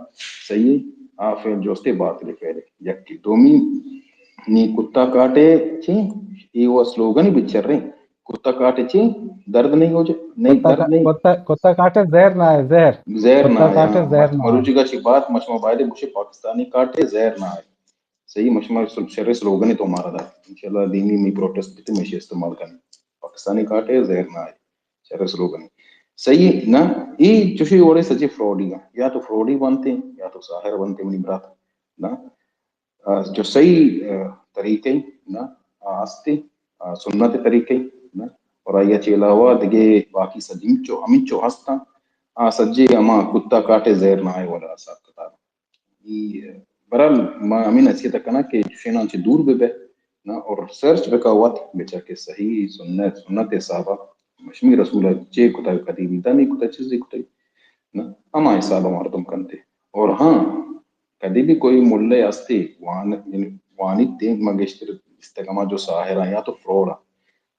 صحیح، آ فعل جو استے باطل فعل۔ یک دومی نی کتا کاٹے چی؟ اے وہ سلوگن بچر رہے۔ کتا کاٹے چی؟ درد نہیں ہو جائے، نہیں، کتا درد کا-، نہیں۔ کتا، کتا کاٹے زہر نہ آئے، زہر۔ زہر نہ کتا آئے، کاٹے ہاں۔ زہر نہ آئے۔ مروچی کا چی بات مشما بایدے گوشے پاکستانی کاٹے زہر نہ آئے۔ صحیح، مشما سل-، شر سلوگن تو مارا دا۔ انشاءاللہ دینی می پروٹیسٹ بیتے، مشی استعمال کرنے۔ پاکستانی کاٹے زہر نہ آئے۔ شر سلوگن۔ صحیح نا؟ ای چوشی وڑے سجے فراڈی گا۔ یا تو فراڈی بنتے، یا تو ساحر بنتے منی برات۔ نا؟ آ، جو صحیح، آ، طریقے نا، آ، ہستے، آ، سنت طریقے نا، اور آیا چے علاوہ دگے باقی سجنچو، ہمنچو ہستاں، آ سجے ہما کتا کاٹے زہر نہ آئے والا حساب کتاب۔ ای، برحال ما ہمیں نصیحت کناں کہ چوشیناں چہ دور بہ بے نا، اور سرچ بکا وت بچا کہ صحیح سنت، سنت حسابا مشمی رسول چے کتا، کدی دانی کتا، چیزی کتا نا، ہما حسابا مردم کنتے۔ اور ہاں، کدی بھی کوئی ملے ہستے وان-، یعنی وانیت تے، ما گیشتر استگما جو ساحر آں یا تو فراڈ آں۔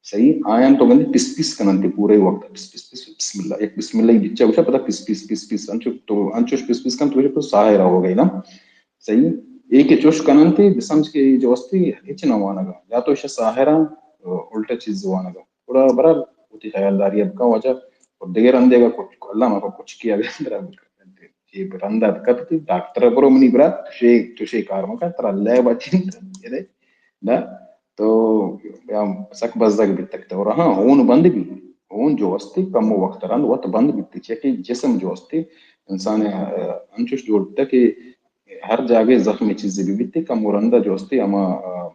صحیح؟ آیان تو گندی پس پس کننتے پورے وقت، پس پس پس، بسم اللہ، یک بسم اللہ بچا گوشا پدا پس پس پس پس، انچو تو، انچوش پس پس کن تو گوشا تو ساحر ہو گئی نا۔ صحیح؟ اے کہ چوش کننتے بسمجھ کہ جو استے ہچ نہ وانگا، یا تو ایشا ساحر آں، الٹا چیز وانگا۔ گڑا برحال وتی خیالداری ء بکن واجہ، و دگہ رندے اگاں کچ-، اللہ معاف کچکی اگاں اندر ء بکن، چی رند ء کپتی ڈاکٹر ء برو منی برات، چشے، چشے کار مکن، ترا اللہ ء بچین یدے نا تو یا سک بزگ بیتگ تو۔ اور ہاں، ہون بند بی، ہون جو استی کم وقت رند وت بند بیتی، چیا کہ جسم جو استی انسان ء انچوش جوڑ بیتگ کہ ہر جاگہ زخم چیزے بہ بیت، کم و رندا جو استے ہما، آ،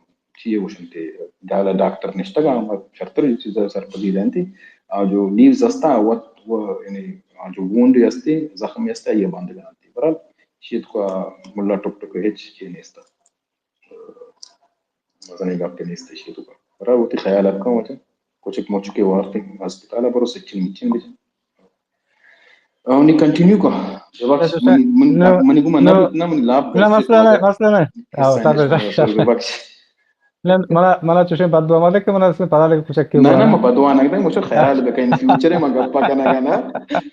چی گوشنتے، جہلا ڈاکٹر نشتگا، ہما شرتر چیز سرپدی دینتے، آ جو لیوز ہستا، وت و، یعنی، آ جو وونڈ ہستے، زخم ہستا، یہ بند کرنتے۔ برحال، شیت کو ملا ٹک ٹک ہچ چی نیستا۔ مزنیں گپے نیست ایشی توکا۔ برا وتی خیال ءَ بکن واجہ۔ کچک مچکے وارتیں ہسپتال ءَ برو سچن مچن بجن۔ آ، نی کنٹینیو کن۔ ببخش، اچھا، اچھا۔ منی، من، نو، منی گوما نہ نو، بیت، نہ منی لاپ نہ، گلتی مسئلہ نہ، واجہ۔ مسئلہ نہ۔ آؤ، تابع، تابع۔ ببخش۔ نہ، منا، منا چوشیں بددعا مدے کہ منا اس میں پتہ لگے کچک کے نہ، نہ، بارا۔ ما بددعا نہ دیں، مجھے خیال بکن، فیوچر ءَ ما گپا کنگا نہ۔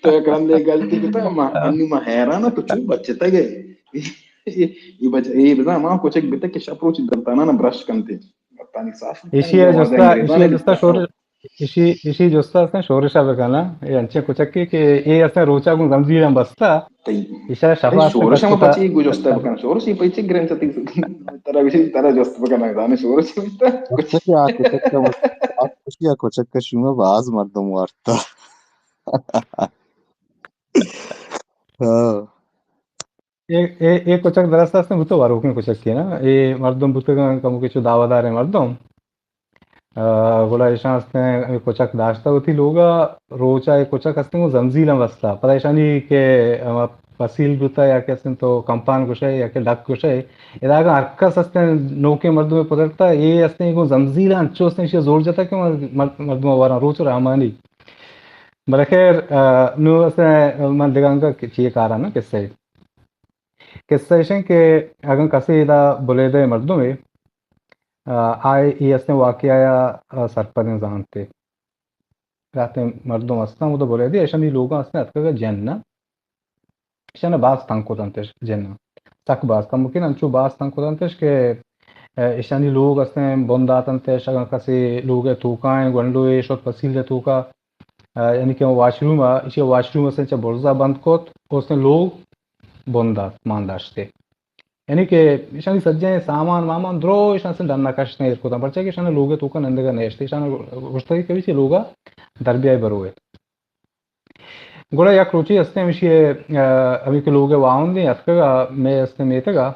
تو یک رندے گلتی کتا، ما، انی ما حیران، تو چو بچتگ ئے۔ اے، اے بچ-، اے بزاں ہما کچک بیتگ کہ شپ روچ دنتاناں برش کنت۔ دنتانی صاف کنت۔ ایشی ءِ جستا، ایشی ءِ جستا شورش، ایشی، ایشی جستا استیں شورش ءَ بکن۔ اے انچیں کچکے کہ اے استیں روچا گوں زمزیراں بستا۔ تئی۔ ایشا شپا استیں شورش ہم کچکا پچی گوں جستا بکن۔ شورش ہی پچی گرنچ تئی ترا گوشی ترا جست بکن۔ دانے شورش بیتا۔ کچک یا کچک کا مس-، آ کچک یا کچک کا شوما باز مردم وارتا۔ ہاں۔ اے، اے، اے کچک درست استیں بوتگ، وروکیں کچکے نا۔ اے مردم بوتگاں کموکے چو دعویداریں مردم۔ آ، گڑا ایشاں استیں اے کچک داشتہ وتی لوگا، روچا اے کچک استیں گوں زمزیلاں بستہ۔ پدا ایشانی کہ ہما پسیل بوتہ یا کہ استیں تو کمپان گوشئے یا کہ ڈک گوشئے، ادا اگاں ہر کس استیں نوکیں مردمے پدرتہ، اے استیں گوں زمزیلاں انچو استیں ایشی زور جتہ کہ مر-، مر-، مردم وراں روچ رحمانی۔ بلے خیر، آ، نوں استیں من دگہ انگا چیے کاراں نا قصہ۔ قصہ ایش انت کہ اگاں کسے ادا بلیدہ مردمے، آ، آ اے استیں واقعہ ءَ، آ، سرپدیں زانتے۔ راتیں مردم استاں، اودا بلیدہ، ایشانی لوگاں استیں اتکگا جن نا۔ ایشانا باز تنگ کتنتش جن نا۔ سک باز، کمکین انچو باز تنگ کتنتش کہ، آ، ایشانی لوگ استیں بند داتنتش، اگاں کسے لوگ ءِ توکا ایں، گونڈوے شت پسیل ءِ توکا، آ، یعنی کہ واش روم ءَ، ایشی ءَ واش روم استیں چہ برزا بند کت، اوستیں لوگ بند دات، مان داشتے۔ یعنی کہ ایشانی سجہیں سامان مامان درو ایشاں استیں ڈن ءَ کشتیں ایر کتاں، پرچا کہ ایشاں لوگ ءِ توکا نندگا نیشتے، ایشاں گوشتگی کہ چہ لوگا در بیائے بروئے۔ گڑا یک روچے استیں ہمیشی ءَ، آ، ہمے کہ لوگ ءِ واہندیں اتکگا مئے استیں میتگا،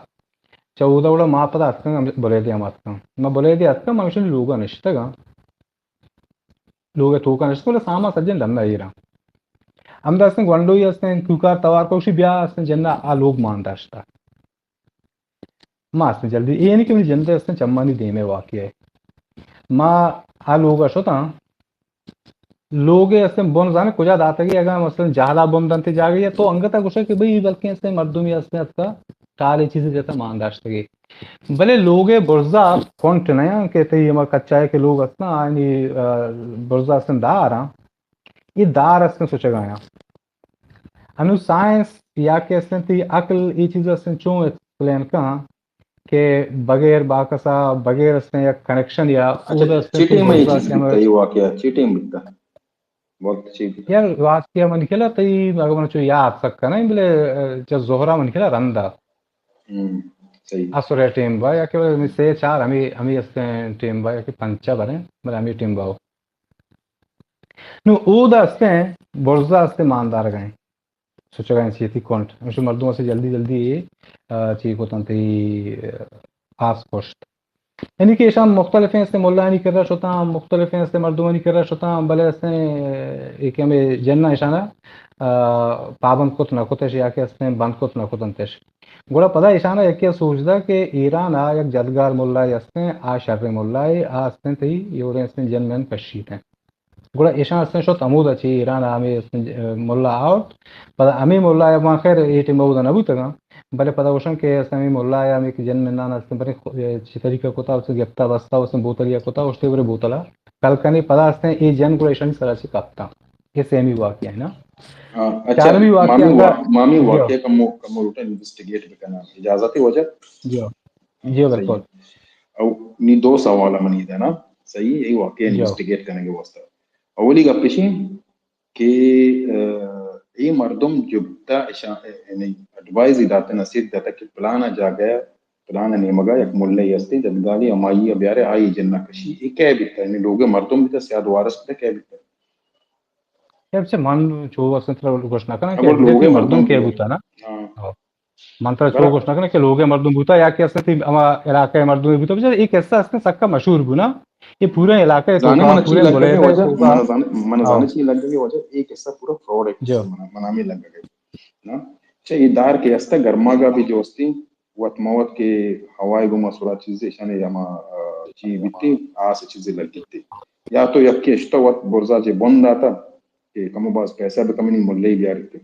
چہ اودا گڑا ما پدا اتکاں، ہم بلیدے ہم اتکاں۔ ما بلیدے اتکاں، ما ایشانی لوگا نشتگاں۔ لوگ ءِ توکا نشتگ، بلے سامان سجیں ڈن ءَ ایراں۔ ہمدا استیں گونڈوی استیں، کوکار توار کو، گوشی بیا استیں جن ءَ آ لوگ مان داشتا۔ ما استیں جلدی، اے یعنی کہ منی جند ءِ استیں چمانی دیم ءِ واقعہ ءَ۔ ما آ لوگ ءَ شتاں، لوگ ءِ استیں بن زانے کجا داتگی، اگاں مثلاً جہلا بن دنت جاگہے ءَ، تو انگت ءَ گوشئے کہ بھئی بلکیں استیں مردمے استیں اتکا ٹالے چیزے جتا مان داشتگی۔ بلے لوگ ءِ برزا کنٹ نیاں کہ تئی ہما کچا ءِ کہ لوگ استاں، آیانی، آ، برزا استیں داراں، اے دار استیں سچگایاں۔ انوں سائنس یا کہ استیں تئی عقل اے چیز استیں چون ایکسپلین کن کہ بغیر باکسا، بغیر استیں یک کنیکشن یا اچھا، اودا استیں چی تئی ٹیم ءَ اے برزا چیز کہ ہمے بیتا، اے واقعہ چی ٹیم بیتا؟ وقت چی بیتا؟ یار، واقعہ منی خیالا تئی، اگر من چو یاد سک کناں، بلے، اہ، چہ ظہرا منی خیالا رندا۔ ہم، صحیح۔ عصر ءِ ٹیم با، یا کہ بلے سے چار ہمے، ہمے استیں ٹیم با، یا کہ پنچا بریں، بلے ہمے ٹیم با۔ نوں اودا استیں، برزا استیں ماندارگا ایں۔ سچگا ایں چیتی کنٹ۔ ہمیشی مردم اسے جلدی جلدی، آ، چی کتنت، آس کشت۔ یعنی کہ ایشاں مختلفیں استیں ملایانی کرا شتاں، مختلفیں استیں مردمانی کرا شتاں، بلے استیں اے کہ ہمے جناں ایشانا، آ، پابند کت نہ کتش یا کہ استیں بند کت نہ کتنتش۔ گڑا پدا ایشانا یکے سوج دا کہ ایرانا یک جدگار ملائے استیں، آ شریں ملائے، آ استیں تئی اے وڑیں استیں جن من کشیتیں۔ گڑا ایشاں استیں شت ہمودا چہ ایران ءَ ہمے استیں، اہ، ملا آورت۔ پدا ہمے ملا ءَ، ما خیر اے ٹیم اودا نہ بوتگاں، بلے پدا گوشاں کہ استیں ہمے ملا ءَ ہمے کہ جن منان استیں برے خو-، اہ، چی طریقہ کتا، استیں گپتا بستا، استیں بوتلیا کتا، اشتے برے بوتلا کل کنے، پدا استیں اے جن گڑا ایشانی سرا چہ کپتاں۔ اے سیمی واقعہ ہے نا۔ ہاں، اچھا، چارمی واقعہ مامی انگا وا-، مامی جی۔ واقعہ کمو، کمو لوٹاں انویسٹیگیٹ بکناں۔ اجازت ہے واجہ؟ جی۔ جی، صحیح۔ بالکل۔ او نی دو سوال منی دا نا، صحیح، اے واقعہ جی۔ انویسٹیگیٹ کنگ ءِ واسطہ۔ اولی گپ ایش انت کہ، اہ، اے مردم جو بوتا ایشاں، یعنی ایڈوائز ہی داتا، نصیحت داتا کہ پلانا جاگہ، پلانا نیمگا یک ملے ہستے، جدگالے ہمائی بیارے، آئی جنہ کشی، اے کئے بیتا؟ یعنی لوگ مردم بیتا، سیاد وارث بیتا، کئے بیتا؟ یار، چہ من چو اصلاً ترا گوش نہ کناں کہ اگر لوگ مردم مردم کئے بیتا۔ بوتا نا؟ ہاں۔ ہاں۔ من ترا چو گوش نہ کناں کہ لوگ ءِ مردم بوتا یا کہ استیں تئی ہما علاقہ ءِ مردم بوتا، بچار اے قصہ استیں سکا مشہور بونا، اے پورا علاقہ ءِ توکا، پورا ملیحہ ءِ توکا۔ من زاناں، من زاناں چی لگے واجہ، اے قصہ پورا فراڈ ہے، من ہمیں لگے نا۔ اچھا، اے دار کہ استیں گرماگا بھی جو استیں، وت ما وت کہ ہوائے گوما سرا چیزے شنے یا ما، آ، چی بیتے، آس چیزے لگیتے۔ یا تو یکے اشتا وت برزا چے بند داتا کہ کمو باز پیسہ بکمنی ملے بیارتے۔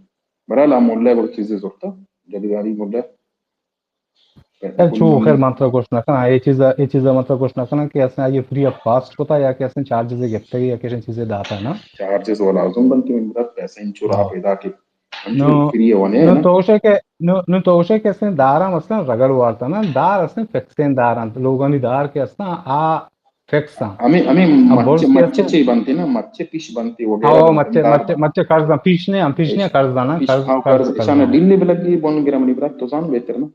برحال آ ملے گڑ چیزے زرتا، جدگاری ملے۔ خیر، چو خیر من تو گوش نہ کناں، اے چیز، اے چیز من تو گوش نہ کناں کہ اساں آئی فری آف کاسٹ کتا یا کہ اساں چارجز گپتگی یا کہ چیزے داتا نا۔ چارجز والا لازم بنتے، من برات پیسہ انچو راہ پیدا کہ نو، فری ہونے نو نا۔ تو گوشے کہ، نو، نو تو گوشے کہ اسیں داراں مثلاً رگڑ وارتا نا، دار اسیں فکسیں دار انت، لوگانی دار کہ استاں، آ فکس انت۔ ہمیں، ہمیں مچے، مچے چے بنتے نا، مچے پیش بنتے وغیرہ۔ ہاں، مچے، مچے، مچے قرض انت، پیش نے، ہم پیش نے، قرض انت، پیش، قرض، ہاں، قرض، قرض، اشانا ڈیل بلگی بن گرا منی برات تو زان بہتر نا۔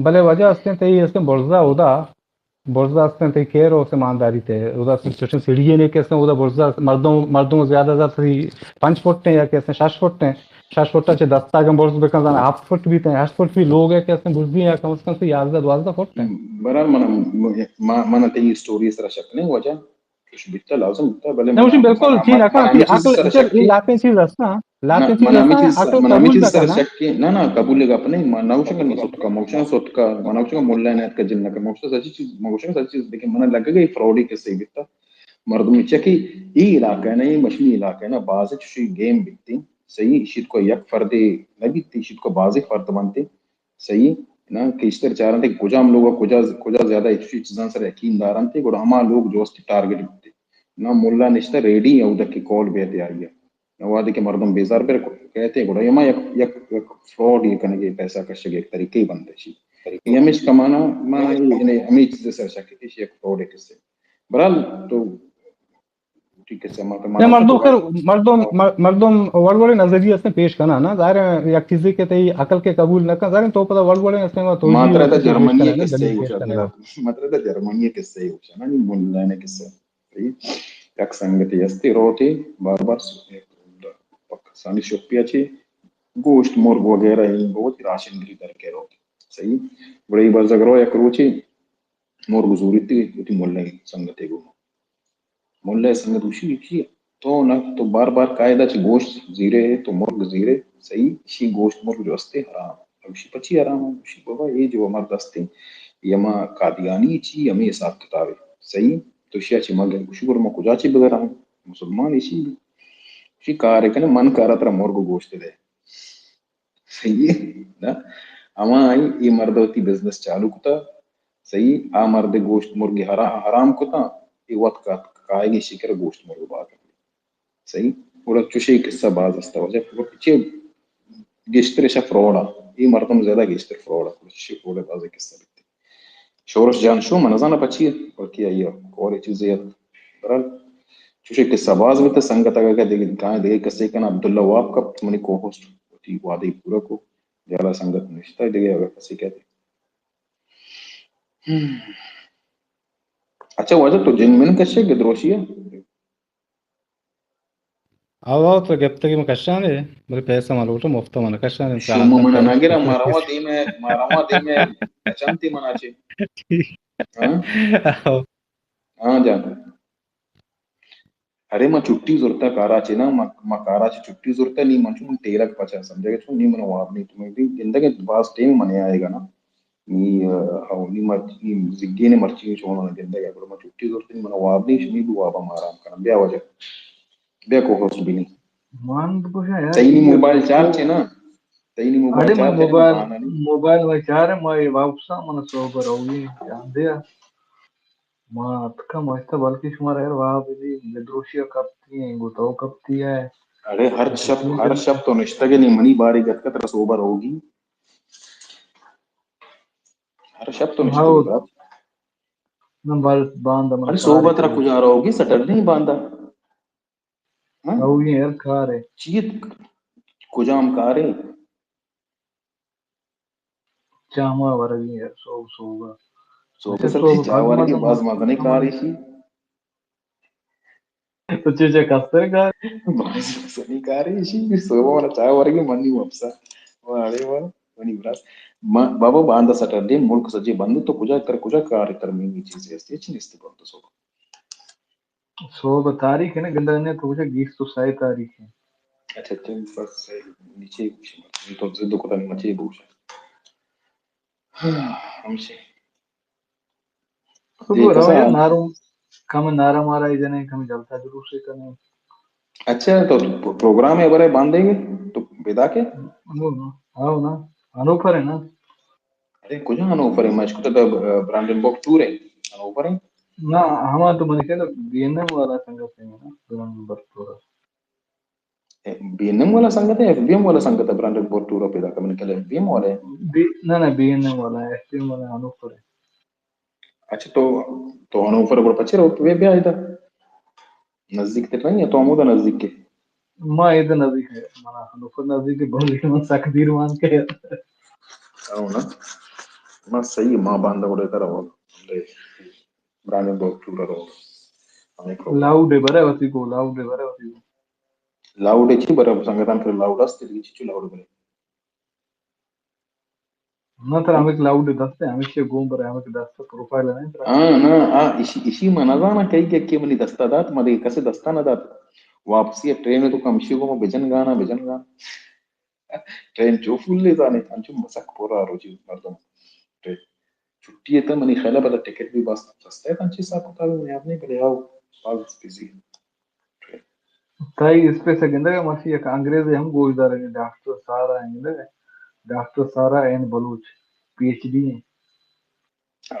بلے واجہ استیں تئی استیں برزا اودا، برزا استیں تئی کیر و استیں مانداری تے، اودا استیں چوشیں سیڑھی نے کہ استیں اودا برزا مردم، مردم زیادہ زیادہ تئی پنچ فٹ ہیں یا کہ استیں شش فٹ ہیں، شش فٹ چے دستا اگاں برز بکن زانا ہفت فٹ بیت ہیں، ہشت فٹ بھی لوگ ہے کہ استیں برزی یا کم از کم سے یازدہ دوازدہ فٹ ہیں۔ برحال من، من، من تئی سٹوری سرا شک نہیں واجہ۔ چوش بیتا لازم بیتا، بلے نہ، من، بالکل من، چی من، نہ من کن، ہمیں چیز عقل، سر شک اے لاتیں چیز است نا، لاتیں چیز است نا، عقل من ہمیں قبول چیز نہ سر کناں۔ شک کہ، نہ، نہ، قبول گپ نہیں، من نہ گوشاں کہ من ستکا، من گوشاں ستکا، من نہ گوشاں کہ ملا نے اتکا جن نہ کر، من گوشاں سچ چیز، من گوشاں سچ چیز، لیکن من لگے گئی فراڈی قصے بیتا۔ مردم چکی، ای علاقہ نہیں، مشمی علاقہ نا، باز چوشی گیم بیتی، صحیح، شیت کو یک فردے نہ بیتی، شیت کو بازی فرد بنتے۔ صحیح نا، گیشتر چارنت کہ کجام لوگ ءَ کجا، کجا زیادہ ہچ چیزاں سر یقین دارنت، گڑا ہما لوگ جو است ٹارگٹ بیت۔ نا ملا نشتہ ریڈی ہے اودک کہ کال بیت آئی ءَ۔ نا وہدے کہ مردم بیزار بر کہتے گڑا ہما یک، یک، یک فراڈ یہ کنگے، پیسہ کشگے یک طریقے بنتے شی۔ یہ ہمیش کمانا، مانا یہ، یعنی ہمیں چیز سر شک کہ یک فراڈ ہے کسے۔ برحال تو ٹھیک ہے، سما کہ نہ، مردم خیر، مردم، مر-، مردم وڑ وڑے نظریہ است پیش کنا نا، ظاہر ہے یک چیزے کہ تئی عقل کے قبول نہ کن، ظاہر ہے تو پتہ وڑ وڑے است تو ماترا تا جرمنی کے قصے ہی ہوشا، ماترا تا جرمنی کے قصے ہی ہوشا نا، نہیں بولنا ہے قصہ۔ یک سنگتی استی روتی بار بار س-، پاکستانی شپیا چی گوشت مرغ وغیرہ ہی بہت راشن گری در کے روتی۔ صحیح؟ بڑے بزگ رو یک روچی مرغ زوریتی، وتی ملے سنگتے گو۔ ملا ءِ سنگت گوشی، چی تو نہ، تو بار بار قاعدہ چہ گوشت زیرے، تو مرگ زیرے، صحیح، شی گوشت مرگ جو استے حرام۔ گوشی، پچی حرام؟ گوشی، بابا، اے جو مرد استے، اے ہما قادیانی چی، ہمے حساب کتابے، صحیح، تو شیا چی مگر۔ گوشی، گڑا ما کجا چی بگراں؟ مسلمان ایشی بھی۔ شی کارے کنے، من کارا ترا مرگ گوشت دے۔ صحیح ہے نا؟ ہما آئی اے مرد وتی بزنس چالو کتا، صحیح، آ مرد گوشت مرگ حرا-، حرام کتا، اے وت کا-، کائگی شکر گوشت مرگ باقی۔ صحیح، گڑا چوشی قصہ باز استا واجہ، چے گیشتر شا فراڈ آ، اے مردم زیادہ گیشتر فراڈ آ، چوشی فراڈ باز قصہ بیتے۔ شورش جان شو، من نزاناں پچی ات، بلکہ آئی ءَ کور ءِ چیزے ات۔ برحال، چوشیں قصہ باز بیت، سنگت اگاں کہ دگہ، کائیں دگہ کسے کن، عبداللہ واب کپت، منی کو ہوسٹ وتی وعدہ پورا کو، جالا سنگت نشتہ، دگہ اگاں کسے کہتے۔ ہم۔ اچھا واجہ تو جن من کشے گدروشی ہے؟ آو، آو، تو گپتگی من کشانے، بلے پیسہ من لوٹاں، مفت من کشانے، شما من نہ گرا، ما رواں دیمے، ما رواں دیمے، چنتی منا چے؟ ٹھیک۔ ہاں؟ آو۔ ہاں جان۔ ارے ما چھٹی زرتا کارا چے نا، ما، ما کارا چے چھٹی زرتا، نی من چون ٹیلک پچا سمجھے گا، چون نی من واب نہیں، تمہیں گندگے باز ٹیم من آئے گا نا۔ نی، آ، ہو، نی مرچی، نی زگی نے مرچی چون من گندگ ءَ، گڑا من چھٹی زرت، نی من واب نہیں، شمی بھی وابا ما آرام کنم۔ بیا واجہ، بیا کو ہوسٹ بنی۔ من گوشاں یار، تئی نی موبائل چارج ہے نا؟ تئی نی موبائل چارج ہے نا؟ موبائل، موبائل میں چارج ہے، ما یہ واپس آ، من صبح روگی جان دیا۔ ما اتکا مجتا بلکہ شمارا یار واب دی، گدروشی کپتی ہیں، گو تو کپتی ہے۔ ارے ہر شپ، ہر شپ تو نشتگے نی منی باری گتکت رس اوبر ہوگی۔ ہر شپ تو نشتگے ہاؤ۔ نہ، بل باندا من ارے صحبت را کجا رہوگی؟ سٹرڈے ہی باندا۔ ہاں؟ رہوگی یار کار ہے۔ چیت کجام کار ہے؟ چاہ ما ورگی یار، صبح، صبح۔ صبح اچھا، سر صبح چاہ ورگی باز مزنے کار ہے۔ تو چے چے کستر کار؟ بس، بس، نہیں کار ہے، اسی بھی سوبا والا چائے ورگی منی وپسا۔ واہ، اڑے واہ۔ منی براس، ما، بابا، باندا سٹرڈے، ملک سجے بند، تو کجا کر، کجا کار، ترمیمی چیزے است، ہچ نیست بند صبح۔ صبح تاریخ ہے نا، گندگ نے تو کجا گیس تو سائے تاریخ ہے۔ اچھا، تو بس نیچے گوشے، تو ضد کو تن مچے گوشے۔ ہاں، ہمشی۔ تو دے رو کسا یار، نارو، کم نارا مارا ہی جنے، کم جلسہ جلوس ہی کنے۔ اچھا، تو پروگرام ہے برے باندھے گے تو پیدا کے؟ ہاں نا، ہاں نا، ہنوفر ہے نا۔ ارے کجا ہنوفر ہے؟ مشکو تو برانڈن بوک ٹور ہے، ہنوفر ہے۔ نا، ہما تو من کہنا بی این ایم والا سنگت ہے نا، برانڈن بوک ٹور۔ اے، بی این ایم والا سنگت ہے، ایف بی ایم والا سنگت ہے، برانڈن بوک ٹور پیدا کمن کل ایف بی ایم والا ہے۔ بی، نہ، نہ، بی این ایم والا ہے، ایف بی ایم والا ہنوفر ہے۔ اچھا، تو، تو ہنوفر پر پچے رو، تو بیا ادھر۔ نزدیک تے نہیں ہے، تو ہمودا نزدیک کے۔ ما ادھر نزدیک ہے، منا ہنوفر نزدیک ہے، بولے من سک دیر مان کے۔ او نا۔ ما صحیح، ما باندا بڑے تر ہو۔ برانڈن بوک ٹور رو۔ ہمیں کو۔ لاؤڈ ہے، برے وتی کو، لاؤڈ ہے، برے وتی کو۔ لاؤڈ چی برا سنگتان پر لاؤڈ است، چی چو لاؤڈ برے؟ نہ ترا ہمیں لاؤڈ دست ہے، ہمیشہ گون برے، ہمیں دست پروفائل ہے نا ترا۔ ہاں، نہ، آ، اشی، اشی من نزاناں کئی کہ، کہ منی دستا دات، ما دگہ کسے دستا نہ دات۔ واپسی ٹرین تو کمشی گو بجن گانا، بجن گانا۔ ٹرین چو فل لے زانے، انچو مسک پورا روچی مردم۔ ٹرین۔ چھٹی ء تہ منی خیال ء پدا ٹکٹ بھی بس سستا ء، انچیں حساب کتاب ء یاد نہیں، بلے ہاؤ باز بزی۔ تئی اسپیس ء گندگ ء مرچی یک انگریزے ہم گوش دارگ ء، ڈاکٹر سارا ء گندگ ء، ڈاکٹر سارا این بلوچ، پی ایچ ڈی ہیں۔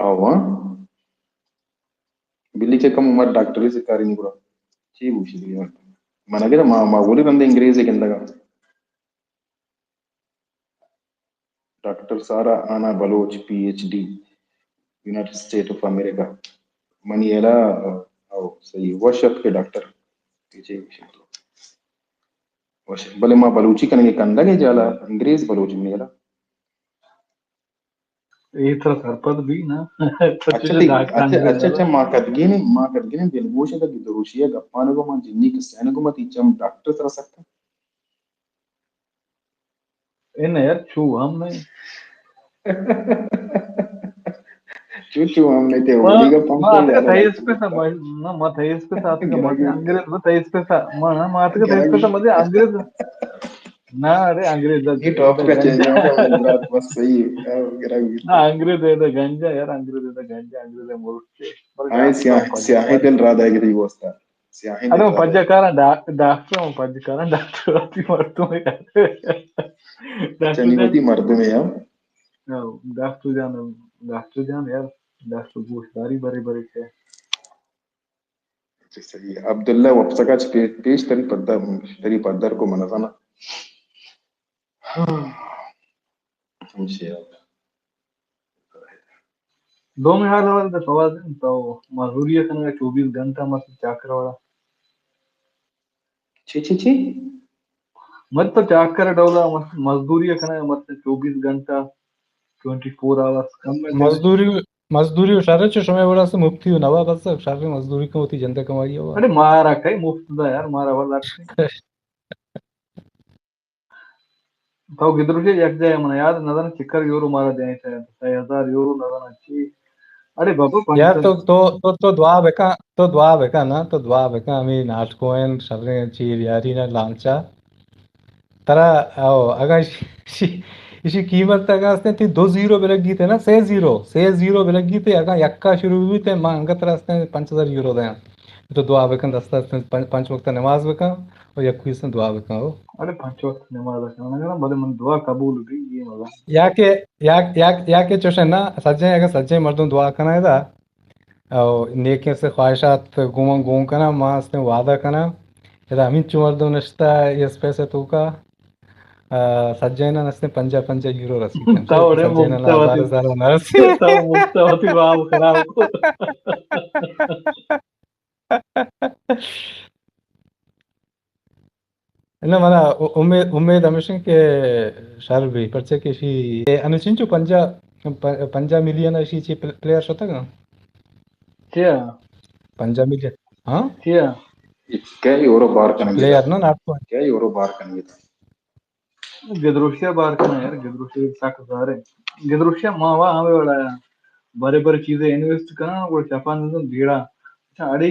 آواں بلی چکم عمر ڈاکٹری سے کاری نہیں گڑا چی بوشی بلی من، من اگر ما، ما گولی رندے انگریزے گندگ ء۔ Doctor Sara Anna Baloch, P H D, united state of America. منی الا، او، صحیح، وش اتکے ڈاکٹر۔ پیچھے وش، بلے ما بلوچی کنگے کندگے جالا، انگریز بلوچ منی الا۔ اے ترا سرپد بی نا۔ اچھا، ٹھیک، اچھا، اچھا، اچھا، ما کدگینے، ما کدگینے دلگوش ء گدروشی ء گپان گو ما جنی کسین گو ما تی چم ڈاکٹر سرا سکتا۔ اے نہ یار، چو ہم نہیں۔ چو، چو ہم نہیں تے، ما، اولی کا پمپ ما ہے آتکا یار۔ تھئی اسپیس ء، ما، ما، ما تھئی اسپیس ء آتکا، ما انگریز، ما تھئی اسپیس ء، ما، ما آتکا تھئی اسپیس ء، ما انگریز۔ نہ، ارے انگریز دا یہ ٹاپ کا چینج ہے، بس صحیح ہے۔ نہ، انگریز دا گنجا یار، انگریز دا گنجا، انگریز ملک کے۔ آئے سیاہ، سیاہی دل را دے گی واسطہ۔ سیاہیں ارے، من پجا کاراں ڈا-، ڈاکٹر، من پجا کاراں ڈاکٹر وتی مردم ہے۔ ڈاکٹر چنی جان۔ وتی مردم ہے، ہاں۔ ہاں، ڈاکٹر جان، ڈاکٹر جان یار، ڈاکٹر گوشداری برے برے سے۔ اچھا، صحیح ہے۔ عبداللہ وپسگا چ پی-، پیش تری پدر، تری پدر کو منزانا۔ ہاں۔ ہمشی ء۔ دومی حال اول دے فواد، تو مزدوری ء کنگا چوبیس گھنٹہ مست چاکر وڑا۔ چی، چی، چی؟ مت تو چاکر ڈولا مست مزدوری ء کنگا مست چوبیس گھنٹہ، ٹوئنٹی فور آورز کم ہے۔ مزدوری، مزدوری و شر چو شمے وڑا سے مفتی و نوا بس شر مزدوری کن وتی جندے کمائی ہوا۔ ارے مارا کئی مفت دا یار، مارا والا تو گدروشے یک جاہ من یاد نزاناں چکر یورو مارا دینیت، سئے ہزار یورو نزاناں چی۔ ارے بابا، یار پنچ سد۔ تو، تو، تو، تو دعا بکن، تو دعا بکن نا، تو دعا بکن، ہمیں ناٹکوئن شریں چی بیاری نا لانچا۔ ترا، او، اگاں اشی، اشی، اشی قیمت اگاں استیں تی دو زیرو بلگی تے نا، سے زیرو، سے زیرو بلگی تے، اگاں یکا شروع بی تے، ما انگت ترا استیں پنچ ہزار یورو دیاں۔ تو دعا بکن، دستا استیں پنچ، پنچ وقت نماز بکن۔ و یک کوئی سن دعا بکن ہو۔ اڑے پنچ وقت نماز کناں نہ کناں، بلے من دعا قبول بی، یہ مزہ۔ یا کہ، یا، یا، یا کہ چوشن نا، سجیں، اگر سجیں مردم دعا کناں ادا، او نیکیں سے خواہشات گون گون کناں، ما استیں وعدہ کناں، ادا ہمینچو مردم نشتا، یہ اسپیس ہے تو کا، آ، سجیں نا نستیں پنجاہ پنجاہ یورو رسیت۔ تو اڑے سجیں نا مفت ہزار وتی، ہزار نہ رسی۔ تو مفت وتی واب خراب کو۔ نہ، منا ا-، امید، امید ہمیش انت کہ شر بی، پرچہ کہ اشی، اے، انو چنچو پنجاہ، پ-، پنجاہ ملین اشی چی پل-، پلیئر شتگ انت؟ چیا؟ پنجاہ ملین، ہاں؟ چیا؟ کیا یورو بار کنگی پلیئر تھا؟ نا، ناٹ کوائن۔ کیا یورو بار کنگی تھا؟ گدروشیا بار کنا یار، گدروشیا سک زارے. گدروشیا ما وا ہمے وڑا برے برے چیزے انویسٹ کنا، گڑا چپا نزن بیڑا. اچھا، اڑے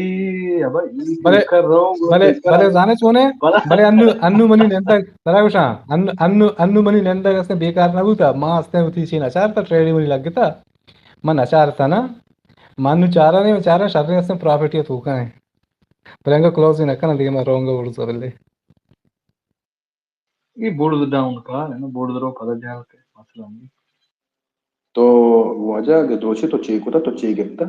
ابا، یہ بلے، کر رہو، بلے، بلے زانے چونے؟ بلے انو، انو منی نندگ، ترا گوشاں، انو، انو، انو منی نندگ استے بیکار نہ بوتا، ما استے ہوتی چین اچار تا ٹریڈ منی لگتا، من اچار تا نا، من نو چارا نہیں، چارا شریں استے پراپرٹی تو کا ہے. بلے انگا کلوز ہی نہ کنا، دیگه من رونگا ورزا بلے. اے بڑز ڈاؤن کار ہے نا، بڑز رو پدا جہل کے مسئلہ نہیں. تو واجہ اگہ دروشے تو چے کتا، تو چے گپتا؟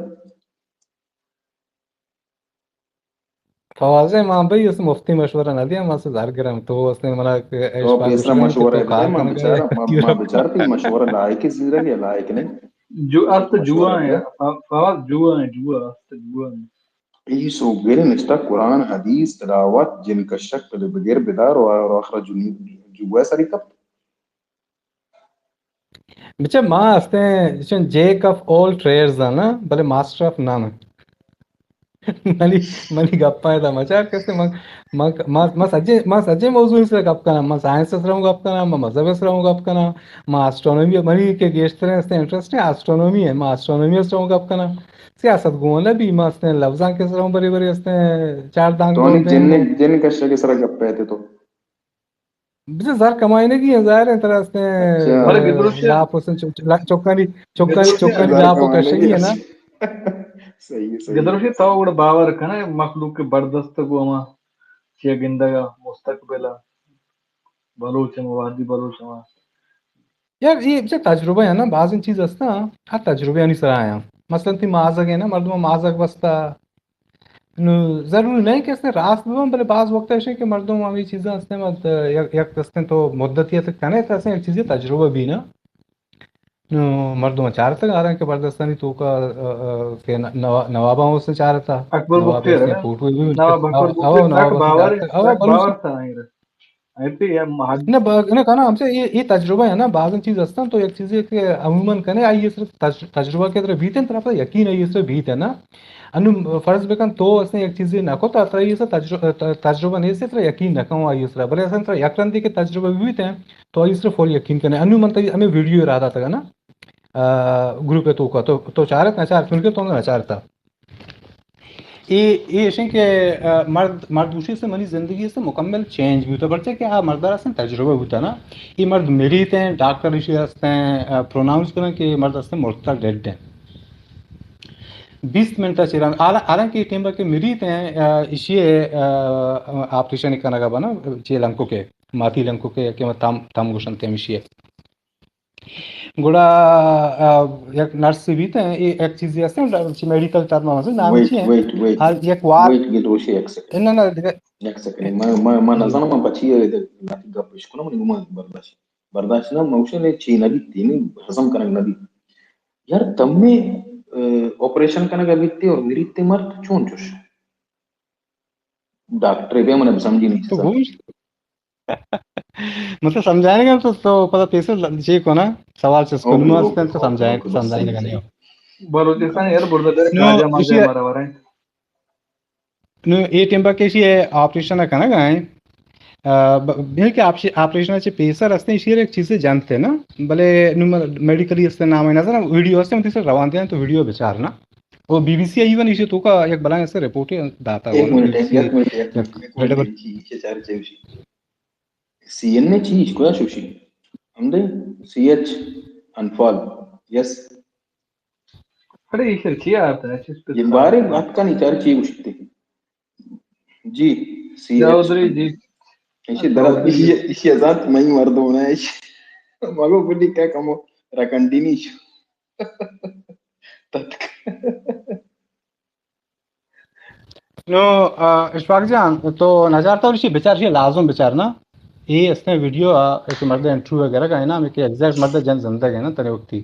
فواز جان، ما بھئی اس مفتی مشورہ نہ دیا، ما سے زر گرم. تو اس نے منا کہ تو پیسرا مشورہ دے، ما بچار، ما، ما بچار تئی مشورہ لائق ہے زندگی لائق نہیں. جو است جوا ہے، فواز جوا ہے، جوا است جوا ہے. ای سوگویرے نشتہ قرآن حدیث تلاوت جن کشک پلے بغیر بدار و، و آخر جنی جوا سری کپت. بچہ ما استیں چون جیک آف آل ٹریڈز نا، بلے ماسٹر آف نان. منی، منی گپاں ادا مچار کسے من، من، ما، ما سجے، ما سجے موضوع سر گپ کناں، ما سائنس سر ہوں گپ کناں، ما مذہب سر ہوں گپ کناں، ما آسٹرونومی، منی کہ گیشتر استیں انٹرسٹ ہے آسٹرونومی ہے، ما آسٹرونومی سر ہوں گپ کناں. سیاست گون نہ بی، ما استیں لفظاں کے سر ہوں بری بری استیں چار دانگ تو نے جن، جن کشے کے سر گپ پہ تو. بچہ زر کمائینگی ہیں، ظاہر ہے، ترا استیں، اچھا. بلے گدروشی لاپ استیں، چک-، چکانی، چکانی، چکانی لاپ و کشگی ہے نا. صحیح، صحیح. گدروشی تو گڑا باور کنے مخلوق کے بردست کو ہما چیا گندگا مستقبل بلوچ ہم وادی بلوچ ہم. یار، اے بچہ تجربہ ہے نا، بعض چیز ہستاں، ہر تجربہ آنی سرا آیاں. مثلاً تئی مازگ ہے نا، مردم مازگ بستا، نو ضروری نہیں کہ استیں راست ببن، بلے بعض وقت ایشیں کہ مردم ہمیں چیزاں استیں، مت-، یک، یک استیں تو مدتی تک کنے، تو استیں یک چیزے تجربہ بی نا. نو مردم چارتگ آران کہ بردستانی توکا، آ، آ، کہ ن-، نوا-، نواباں استیں چارتا، اکبر نواب بختیار استیں ہے نا؟ فوٹو بھی نواب اکبر او-، او بختیار نواب تک استیں باور، چارتا، او تک بلوچ باور تھا نہیں رہا. ایسے یا مہاج- نہ، ب-، نہ، کنا ہم سے یہ، یہ تجربہ ہے نا، بعض چیز ہستاں تو یک چیزے کہ عموماً کنے، آئی اس تج-، تجربہ کے طرح بیت ہیں، طرف یقین ہے، یہ اس بیت ہے نا. انو فرض بکن تو اس نے یک چیزے نہ کو، تو ترا یہ تجربہ، تجربہ نہیں سے، ترا یقین نہ کہوں آئی اس طرح. بلے اصلاً ترا یک رندی کے تجربہ بیت ہیں، تو آئی اس طرح فل یقین کنے. انو من تئی ہمیں ویڈیو ارادہ تھا نا، آ، گروپ توکا، تو، تو چارت نہ چارت، چونکہ تو نہ چارتا. اے، اے ایشیں کہ، آ، مرد، مرد گوشی سے منی زندگی سے مکمل چینج بوتا، پرچہ کہ آ مرد را سے تجربہ بوتا نا. اے مرد مریت ہیں، ڈاکٹر ایشی ہستیں، آ، پروناؤنس کریں کہ مرد ہستیں مرتا، ڈیڈ ہیں. بیست منٹ چیران، حالا-، حالانکہ اے ٹیم کہ مریت ہیں، آ، ایشی، آ، آپریشن کنگا بنا، چے لنکو کے، ماتی لنکو کے، کہ تم، تم گوشن تیمشی ہے. گڑا، آ، یک نرس بیت ہیں، اے یک چیزے ہستیں، چہ میڈیکل ٹرم ہم ہستیں، نام ویٹ، چی ہیں؟ Wait, wait. ہر یک وار ویٹ، گدروشی یک سیکنڈ. نہ، نہ، دگہ یک سیکنڈ. من، من، من نزانم، من پچی گپ اش کنم، من برداشت، برداشت نہ، من گوشن چی نہ بیت، یعنی ہضم کنگ نہ بیت. یار، تمے، آ، آپریشن کنگ بیت اور مریت مرد چون چوش؟ ڈاکٹر بیا من سمجھی نہیں تو سکتا. گوش مطلب سمجھائے گا تو، تو پتہ پیسے چیک ہونا، سوال چس کو اوکے، نماز اوکے، پہ تو اوکے، سمجھائے، اوکے، سمجھائے صحیح، گا نہیں. صحیح. بلوچستان یار بردا در نو، کاجا ماجا اسی، مارا ورائیں. نو، اے ٹیم با کہ ایشی آپریشن کنگ ءَ ایں. آ، ب-، بلکہ آپش-، آپریشن چہ پیسر ہستیں، ایشی ایک چیزے جنت ہے نا. بلے نو م-، میڈیکلی ہستیں نام ہے نظر، ویڈیو ہستیں، متی سر روان دیں تو ویڈیو بچار نا. O B B see even ایشی توکا یک بلائیں ہستیں رپورٹ داتا ایک ہوا نا، منٹ، بی بی سی ایک، ایک منٹ، ایک منٹ، ایک منٹ، کریڈیبل. ایشی چار چے ایشی. سی این اے چی ایش کو شوشی؟ ہم دے سی ایچ انفال. یس. اڑے ایشر چی آتا ہے؟ چیز پہ یہ بارے بات کا نہیں چار چی گوشتے. جی، سی ایچ. چودھری جی. ایشی درد، ایشی، ایشی ازات میں مردوں نے ایشی. مگو بلی کیا کمو رکنڈی نہیں. تتک. نو، آ، اشفاق جان، تو نجار تو ایشی بچار، ایشی لازم بچار نا. اے استیں ویڈیو آ، ایک مرد انٹرویو وغیرہ کا ہے نا، ہمیں کہ ایگزیکٹ مرد جن زندگ ہے نا، تنے وقتی.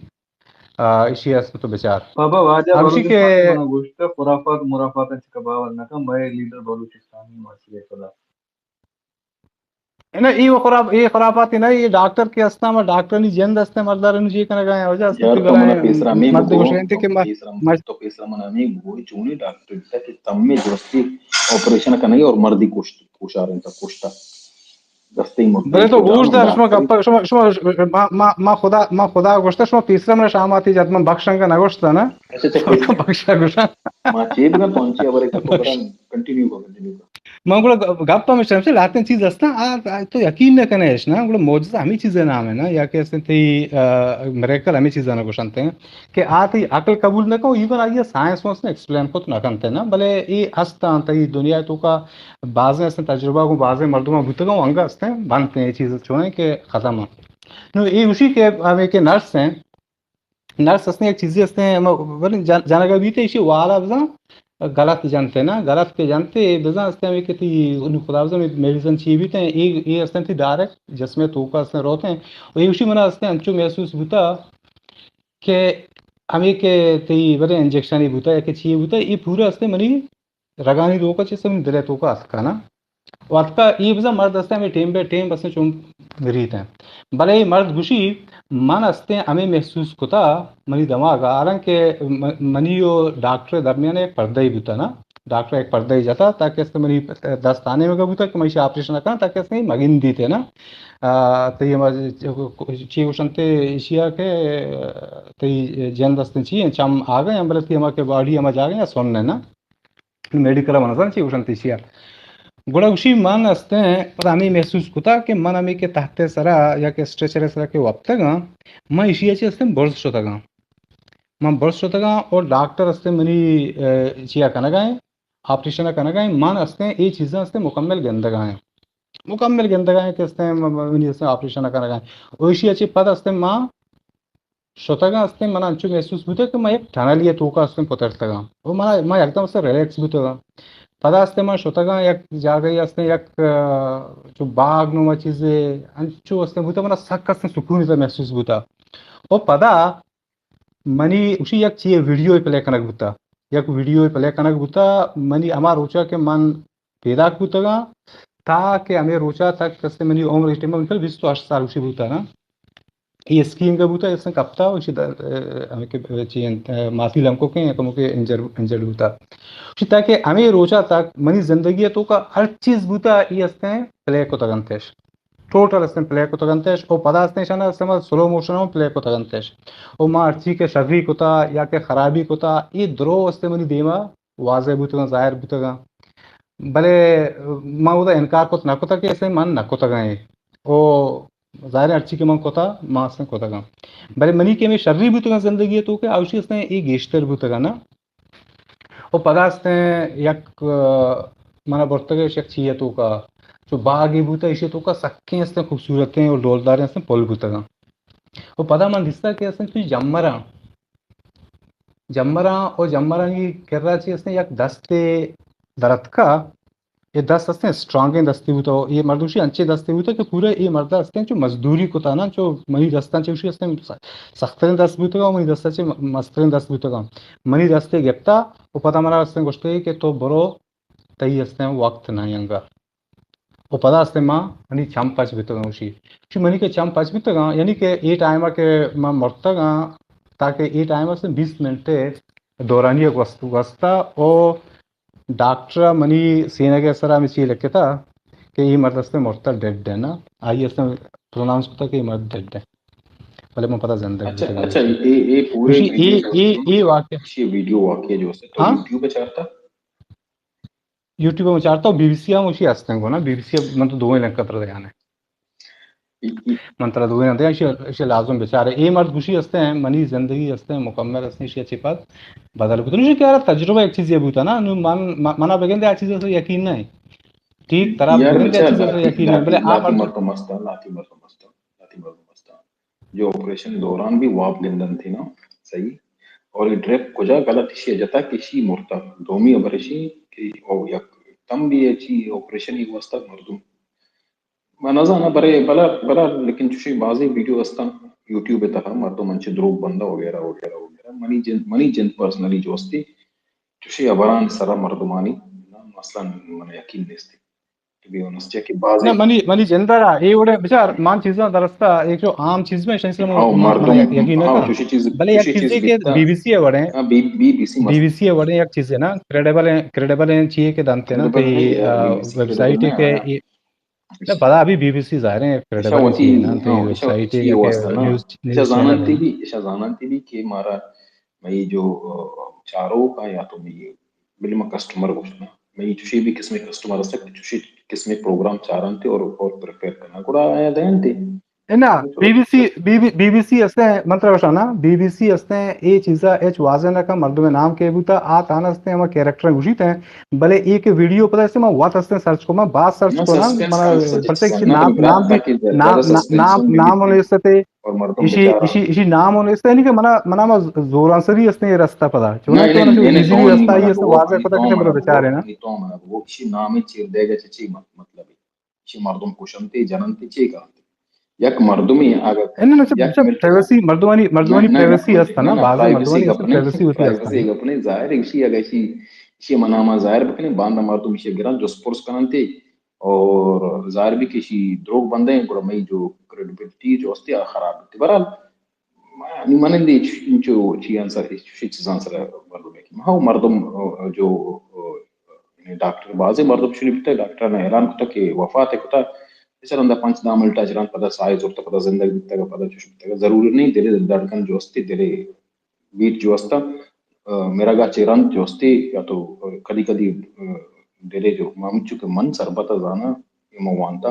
آ، ایشی است تو بچار. بابا، واجہ ہم ایشی بلوچستان کے منا گوشت، خرافات مرافات چکا باور نہ کن، بھائی لیڈر بلوچستانی مسئلے خدا. نہ، اے خراب، اے خرافات نہ، اے ڈاکٹر کے ہستاں، ما ڈاکٹرانی جند ہستیں، مردارانی جی کنگا ہیں، وجہ ہستیں یار، کہ تو منا بلائیں پیسرا ہمیں مردے بگو، گوشیں کہ تو ما-، پیسرا، ما-، تو پیسرا منا ہمیں بگو، چونی ڈاکٹر بیتا کہ تمے جوستی آپریشن کنگی اور مردی کشت، کشارن تا کشتا. دستی مرتگی بلے تو گوش دار، شما گپ، شما، شما، ما، ما، ما خدا، ما خدا گوشتا، شما پیسرا من شاماتی جت، من بخشنگا نگوشتا نا. اچھا، اچھا، بخشا گوشا. ما چی بگن تو انچی ابرے کہ تو برن کنٹینیو کر، کنٹینیو کر. من گڑا گ-، گپ ہمیش ہمیش لاتیں چیز ہستاں، آ، آ، تو یقین نہ کنے اش نا، گڑا معجزہ ہمیں چیز نام ہے نا، یا کہ استیں تئی، آ، میریکل ہمیں چیز نہ گوشنتے ہیں کہ آ تئی عقل قبول نہ کو، ایون آئیے سائنس وانس نے ایکسپلین کت نہ کنتے نا، بلے اے ہستاں تئی دنیا تو کا بازیں استیں تجربہ گوں بازیں مردماں بوتگاں، انگا استیں بنت ایں، اے چیز چونیں کہ ختم ایں. نو اے گوشی کہ ہمیں کہ نرس ہیں، نرس استیں، یک چیزے استیں، ہما ولیں جان-، جانگا بیتے، ایشی والا بزاں غلط جنتے نا، غلط کہ جنتے، بزاں استیں ہمیں کہ تئی، نو خدا بزاں میڈیسن چی بیتے، اے، اے استیں تئی ڈائریکٹ جسمے توکا استیں روتے ہیں. و اے گوشی منا استیں انچو محسوس بوتا کہ ہمیں کہ تئی ولیں انجیکشن ہی بوتا یا کہ چی بوتا، اے پورا استیں منی رگانی توکا چہ سمجھ دلے توکا اتکا نا. و اتکا اے بزاں مرد استیں ہمیں ٹیم بے ٹیم بس چون مریت ہیں. بلے اے مرد گوشی من استیں ہمیں محسوس کتا منی دماغ، حالانکہ م-، منی و ڈاکٹر درمیان یک پردہ ہی بوتا نا. ڈاکٹر یک پردہ ہی جتا تاکہ استیں منی دست آنے مگا بوتا کہ من ایشی آپریشن کنا تاکہ استیں مگندیتے نا. آ، تئی ہما چی گوشنتے ایشیا کہ تئی جند استیں چی ہیں، چم آگا ہیں، بلے تئی ہما کہ باڈی ہما جاگا ہیں، سن ہے نا. میڈیکل ء من نزاناں چی گوشنت ایشی ء. گڑا گوشی من استیں پدا ہمے محسوس کتا کہ من ہمے کہ تحت ء سرا یا کہ اسٹریچر ء سرا کہ وپتگاں، من ایشی ء چہ استیں برز شتگاں. من برز شتگاں اور ڈاکٹر استیں منی، ء، چیا کنگا ایں، آپریشن ء کنگا ایں، من استیں اے چیزاں استیں مکمل گندگا ایں. مکمل گندگا ایں کہ استیں م-، م-، منی استیں آپریشن ء کنگا ایں. اور ایشی ء چہ پد استیں من شتگاں استیں، من انچو محسوس بوتگ کہ من یک ٹنلی ء توکا استیں پترتگاں و من، من یکدم استیں ریلیکس بوتگاں. پدا استیں من شتگاں یک جاگہے استیں یک، ء، چو باغ نما چیزے انچو استیں بوتگ، من سک استیں سکون تا محسوس بوتا. و پدا منی گوشی یک چیئے ویڈیو پلے کنگ بوتا، یک ویڈیو پلے کنگ بوتا منی ہما روچا کہ من پیداک بوتگاں، تا کہ ہمے روچا تک استیں منی عمر اس ٹائم بالکل بیست و ہشت سال گوشی بوتا نا. اے اسکیئنگ بوتا، اس نے کپتا، اسی دا، ء، ہمیں کہ، ء، چی انت، ء، ماسی لنکو کے کمو کے انجر، انجرڈ بوتا. اسی تاکہ ہمیں روچا تک منی زندگی توکا ہر چیز بوتا، اے استیں پلے کو تگنتش. ٹوٹل استیں پلے کو تگنتش. او پدا استیں شانا استیں ما سلو موشن ہم پلے کو تگنتش. او ما ہر چی کے شری کتا یا کہ خرابی کتا، اے درو استیں منی دیما واضح بوتگاں، ظاہر بوتگاں. بلے من اودا انکار کت نہ کتا کہ اسے من نہ کتگاں اے. او ظاہر ہے ہرچی کہ من کتا، من اسے کتگاں. بلے منی کہ ہمیں شری بوتگاں زندگی توکا، اوشی اسے اے گیشتر بوتگاں نا. او پدا اسے یک، ء، منا برتگش یک چیئے توکا، چو باغی بوتا، ایشی توکا سکیں اسے خوبصورتیں اور ڈولداریں اسے پل بوتگاں. او پدا من دیستا کہ اسے تو جمراں جمراں و جمرانی کرا چی استیں یک دستے درتکا، اے دست استیں اسٹرانگیں دستے بوتا، و اے مردوشی انچیں دستے بوتا کہ پورا اے مردا استیں چو مزدوری کتا نا، چو منی دستاں چوشی استیں س-، سختریں دست بوتگا و منی دستا چے م-، مستریں دست بوتگا. منی دستے گپتا و پدا منا استیں گوشتے کہ تو برو، تئی استیں وقت نہ انگا. و پدا استیں ما منی چم پچ بیتگاں گوشی. گوشی منی کہ چم پچ بیتگاں، یعنی کہ اے ٹائم ء کہ من مرتگاں، تاکہ اے ٹائم ء سے بیست منٹ دورانی ء گوست، گوستا او ڈاکٹر ء منی سینگ ء سرا ہمے چی لکھتا کہ اے مرد استیں مرتا، ڈیڈ ہے نا، آئی استیں پروناؤنس کتا کہ اے مرد ڈیڈ ہے. بلے من پدا زندگ اچھا، بیتگاں. اچھا، اے، اے پورے گوشی اے، ویڈیو جو اے، استیں، اے واقعہ. اے ویڈیو واقعہ جو استیں، تو ہاں؟ یوٹیوب ء چارتا؟ یوٹیوب ء چارتا و بی بی سی ء ہم اشی ہستیں گو نا، بی بی سی ء من تو دوئیں لنک ء ترا دیانے. من ترا دوئیں دیاں، اشی، اشی لازم بچارے. اے مرد گوشی ہستیں، منی زندگی ہستیں، مکمل ہستیں، اشی چی پد بدل بوتن. اشی کہ یار تجربہ یک چیزی بوتا نا، نو من، م-، منا بگندے آ چیز یقین نہیں. ٹھیک، ترا یار بگندے آ بچار چیز لاتی، یقین نہیں، لاتی، بلے آ لاتی مرد مردم ہستا، لاتی مردم ہستا، لاتی مردم ہستا. جو آپریشن دوران بھی واب گندن تھے نا، صحیح. اور یہ ڈرپ کجا غلط اشی جتا کہ اشی مرتا. دومی خبر اشی کہ او یک تم بھی ہے چی آپریشن ہی واسطہ مردم. من نزاناں برے بلا، بلا، لیکن چوشیں بازیں ویڈیو ہستاں یوٹیوب ء تہا مردم انچے دروگ بندہ وغیرہ وغیرہ وغیرہ. منی جند، منی جند پرسنلی جو ہستی چوشیں ہبران سرا مردمانی، مثلاً من یقین نیستی. ٹو بی آنسٹ، چیا کہ بازیں نہ، منی، منی جند ء را اے وڑیں بچار، من چیزاں درستا ایک جو عام چیز میں شنسل ہاں، مردم، مردم یقین نہ ہاں، کن. چوشی چیز، بلے یک چوشی چیزے چیز کہ بیتا. بی بی سی ء وڑیں، ہاں، بی، بی بی سی بی بی سی ء وڑیں یک چیزے نا، کریڈیبل ہیں، کریڈیبل ہیں چیئے کہ دنتے نا، کریڈیبل تئی، نہیں، آ، B be C website credible ہے کہ نہیں. اے نہ، پدا ابھی بی بی سی ظاہر ہے، ایشاں کریڈیبل وتی، ایشی نہ، تو ہاں، یہ ایشاں ویب سائٹ ہے وتی یا کہ واسطہ نا۔ نیوز، ایشاں نیوز چینل زاننتی ہے۔ بھی، ایشاں زاننتی بھی کہ مارا مئی جو، آ، چاروک آں یا تو مئی بلے ما کسٹمر گوشت نا۔ مئی چوشی بھی قسمے کسٹمر است کہ چوشی قسمے پروگرام چارنتے اور، اور پریپیئر کرنا۔ گڑا آیا دینتے۔ اے نا، بی بی سی، بی بی، بی بی سی ہستیں، من ترا گوشاں نا، بی بی سی ہستیں، اے چیزا ہچ واضح نہ کن، مردم نام کے بوتا، آ تانا ہستیں، ہما کیریکٹر گوشیت ہیں، بلے اے کہ ویڈیو پدا ہستیں، من وت ہستیں سرچ کو، من باز سرچ کو نا، سسپنس، منا، ہاں، سسپنس پرچہ کہ نام، نام بھی، نام، نام، نام ہونے ستے، اور مردم ایشی، بیچارہ۔ ایشی، ایشی نام ہونے ستے، یعنی کہ منا، منا ما زورانسری ہستیں اے رستہ پدا، چونا کہ منا ایزی رستہ ہی ہستیں، واضح پدا کہ چلو بیچارے نا۔ تو منا وہ ایشی نام چیر دے گا، چی مطلب ہے؟ چی مردم کشنتے، جننتے، چی کرنتے؟ یک مردمے اگر اناں، نہ، چہ، یک چہ منٹ پرائیویسی، مردمانی، مردمانی نہ، نہ، پرائیویسی ہستا نا، نہ، بعض پرائیویسی مردمانی گپ نہ، پرائیویسی ہوتی ہستا۔ پرائیویسی گپ نہ، ظاہر ہے، ایشی اگہ ایشی، ایشی منا ما ظاہر بکنے، باندا مردم ایشی گران جست پرس کننتے، اور ظاہر بھی کہ ایشی دروگ بندے ہیں، گڑا مئی جو کریڈیبلٹی جو ہستی، آ خراب بیتی۔ بہرحال، ما، نی من اندی چ-، انچو چیان سر، چوشی چیزان سر مردم ہے کہ ما ہو مردم، آ، جو، آ، یعنی ڈاکٹر، بازیں مردم چونی بیتا، ڈاکٹر نے اعلان کتا کہ وفات کتا، بچار ہندا پنچ دہ منٹ اچ رند پدا ساہ زرتا، پدا زندگ بیتا، پدا چوش بیتا، ضروری نہیں دلے دھڑکن جو استی، دلے بیٹ جو استا، آ، مرگا چہ رند جو استی، یا تو، آ، کدی کدی، آ، دلے جو، ما ہمچو کہ من سربتا زانا، اے ما وانتا،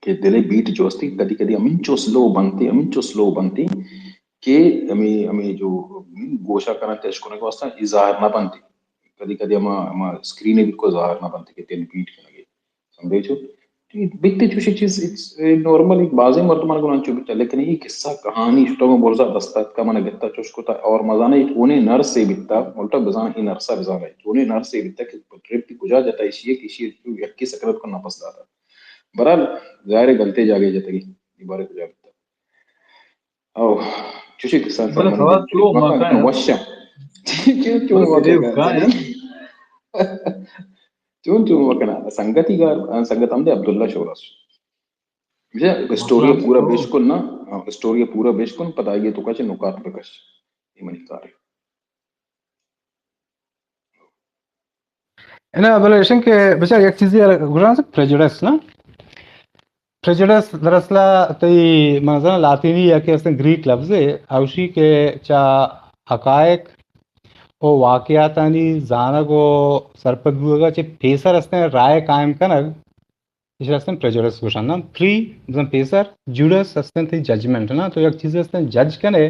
کہ دل ء بیٹ جو استی، کدی کدی ہمینچو سلو بنتی، ہمینچو سلو بنتی کہ ہمیں، ہمیں جو گوشا کننت اشکنگ واسطہ اے ظاہر نہ بنتی۔ کدی کدی ہما، ہما اسکرین ء بالکل ظاہر نہ بنتی کہ دل بیٹ کنگے۔ سمجھے چو؟ بیتے چوشی چیز، اٹس نارمل، ایک بازیں مردمان گون انچو بیتا، لیکن یہ قصہ کہانی شتو برزا دستات کا من گتا چوش کتا، اور مزانے ایک اونے نرس سے بیتا، الٹا بزانا ای نرسا بزانا، ایک اونے نرس سے بیتا کہ ٹرپ کجا جتا، ایشی ہے کہ ایشی یکی سکرت کو نفس داتا۔ بہرحال، ظاہر ہے، غلطیں جاگہے جتگی، اے بارے کجا بیتا۔ او، چوشیں قصہ بلے سوال تو ما کایا۔ وشا۔ چون، چون ما کایا۔ چون، چون ما کنا۔ سنگتی گار، سنگت ہم دے عبداللہ شوراس۔ بچا، اسٹوری پورا بیش کن نا، ہاں، اسٹوری پورا بیش کن، پدا آئی تو کچھ نکات بکش۔ اے منی کار ہے۔ نہ، بلے ایشن کہ بچار یک چیزے گوشاں، پریجوڈس نا، پریجوڈس دراصل تئی منزل لاطینی یا کہ استیں گریک لفظے، اوشی کہ چا حقائق و واقعاتانی زانگ و سرپد بوگا چہ پیسر استیں رائے قائم کنگ، ایشی استیں پریجوڈس گوشاں نا۔ پری، بزاں پیسر، جوڈس استیں تئی ججمنٹ نا، تو یک چیزے استیں جج کنے،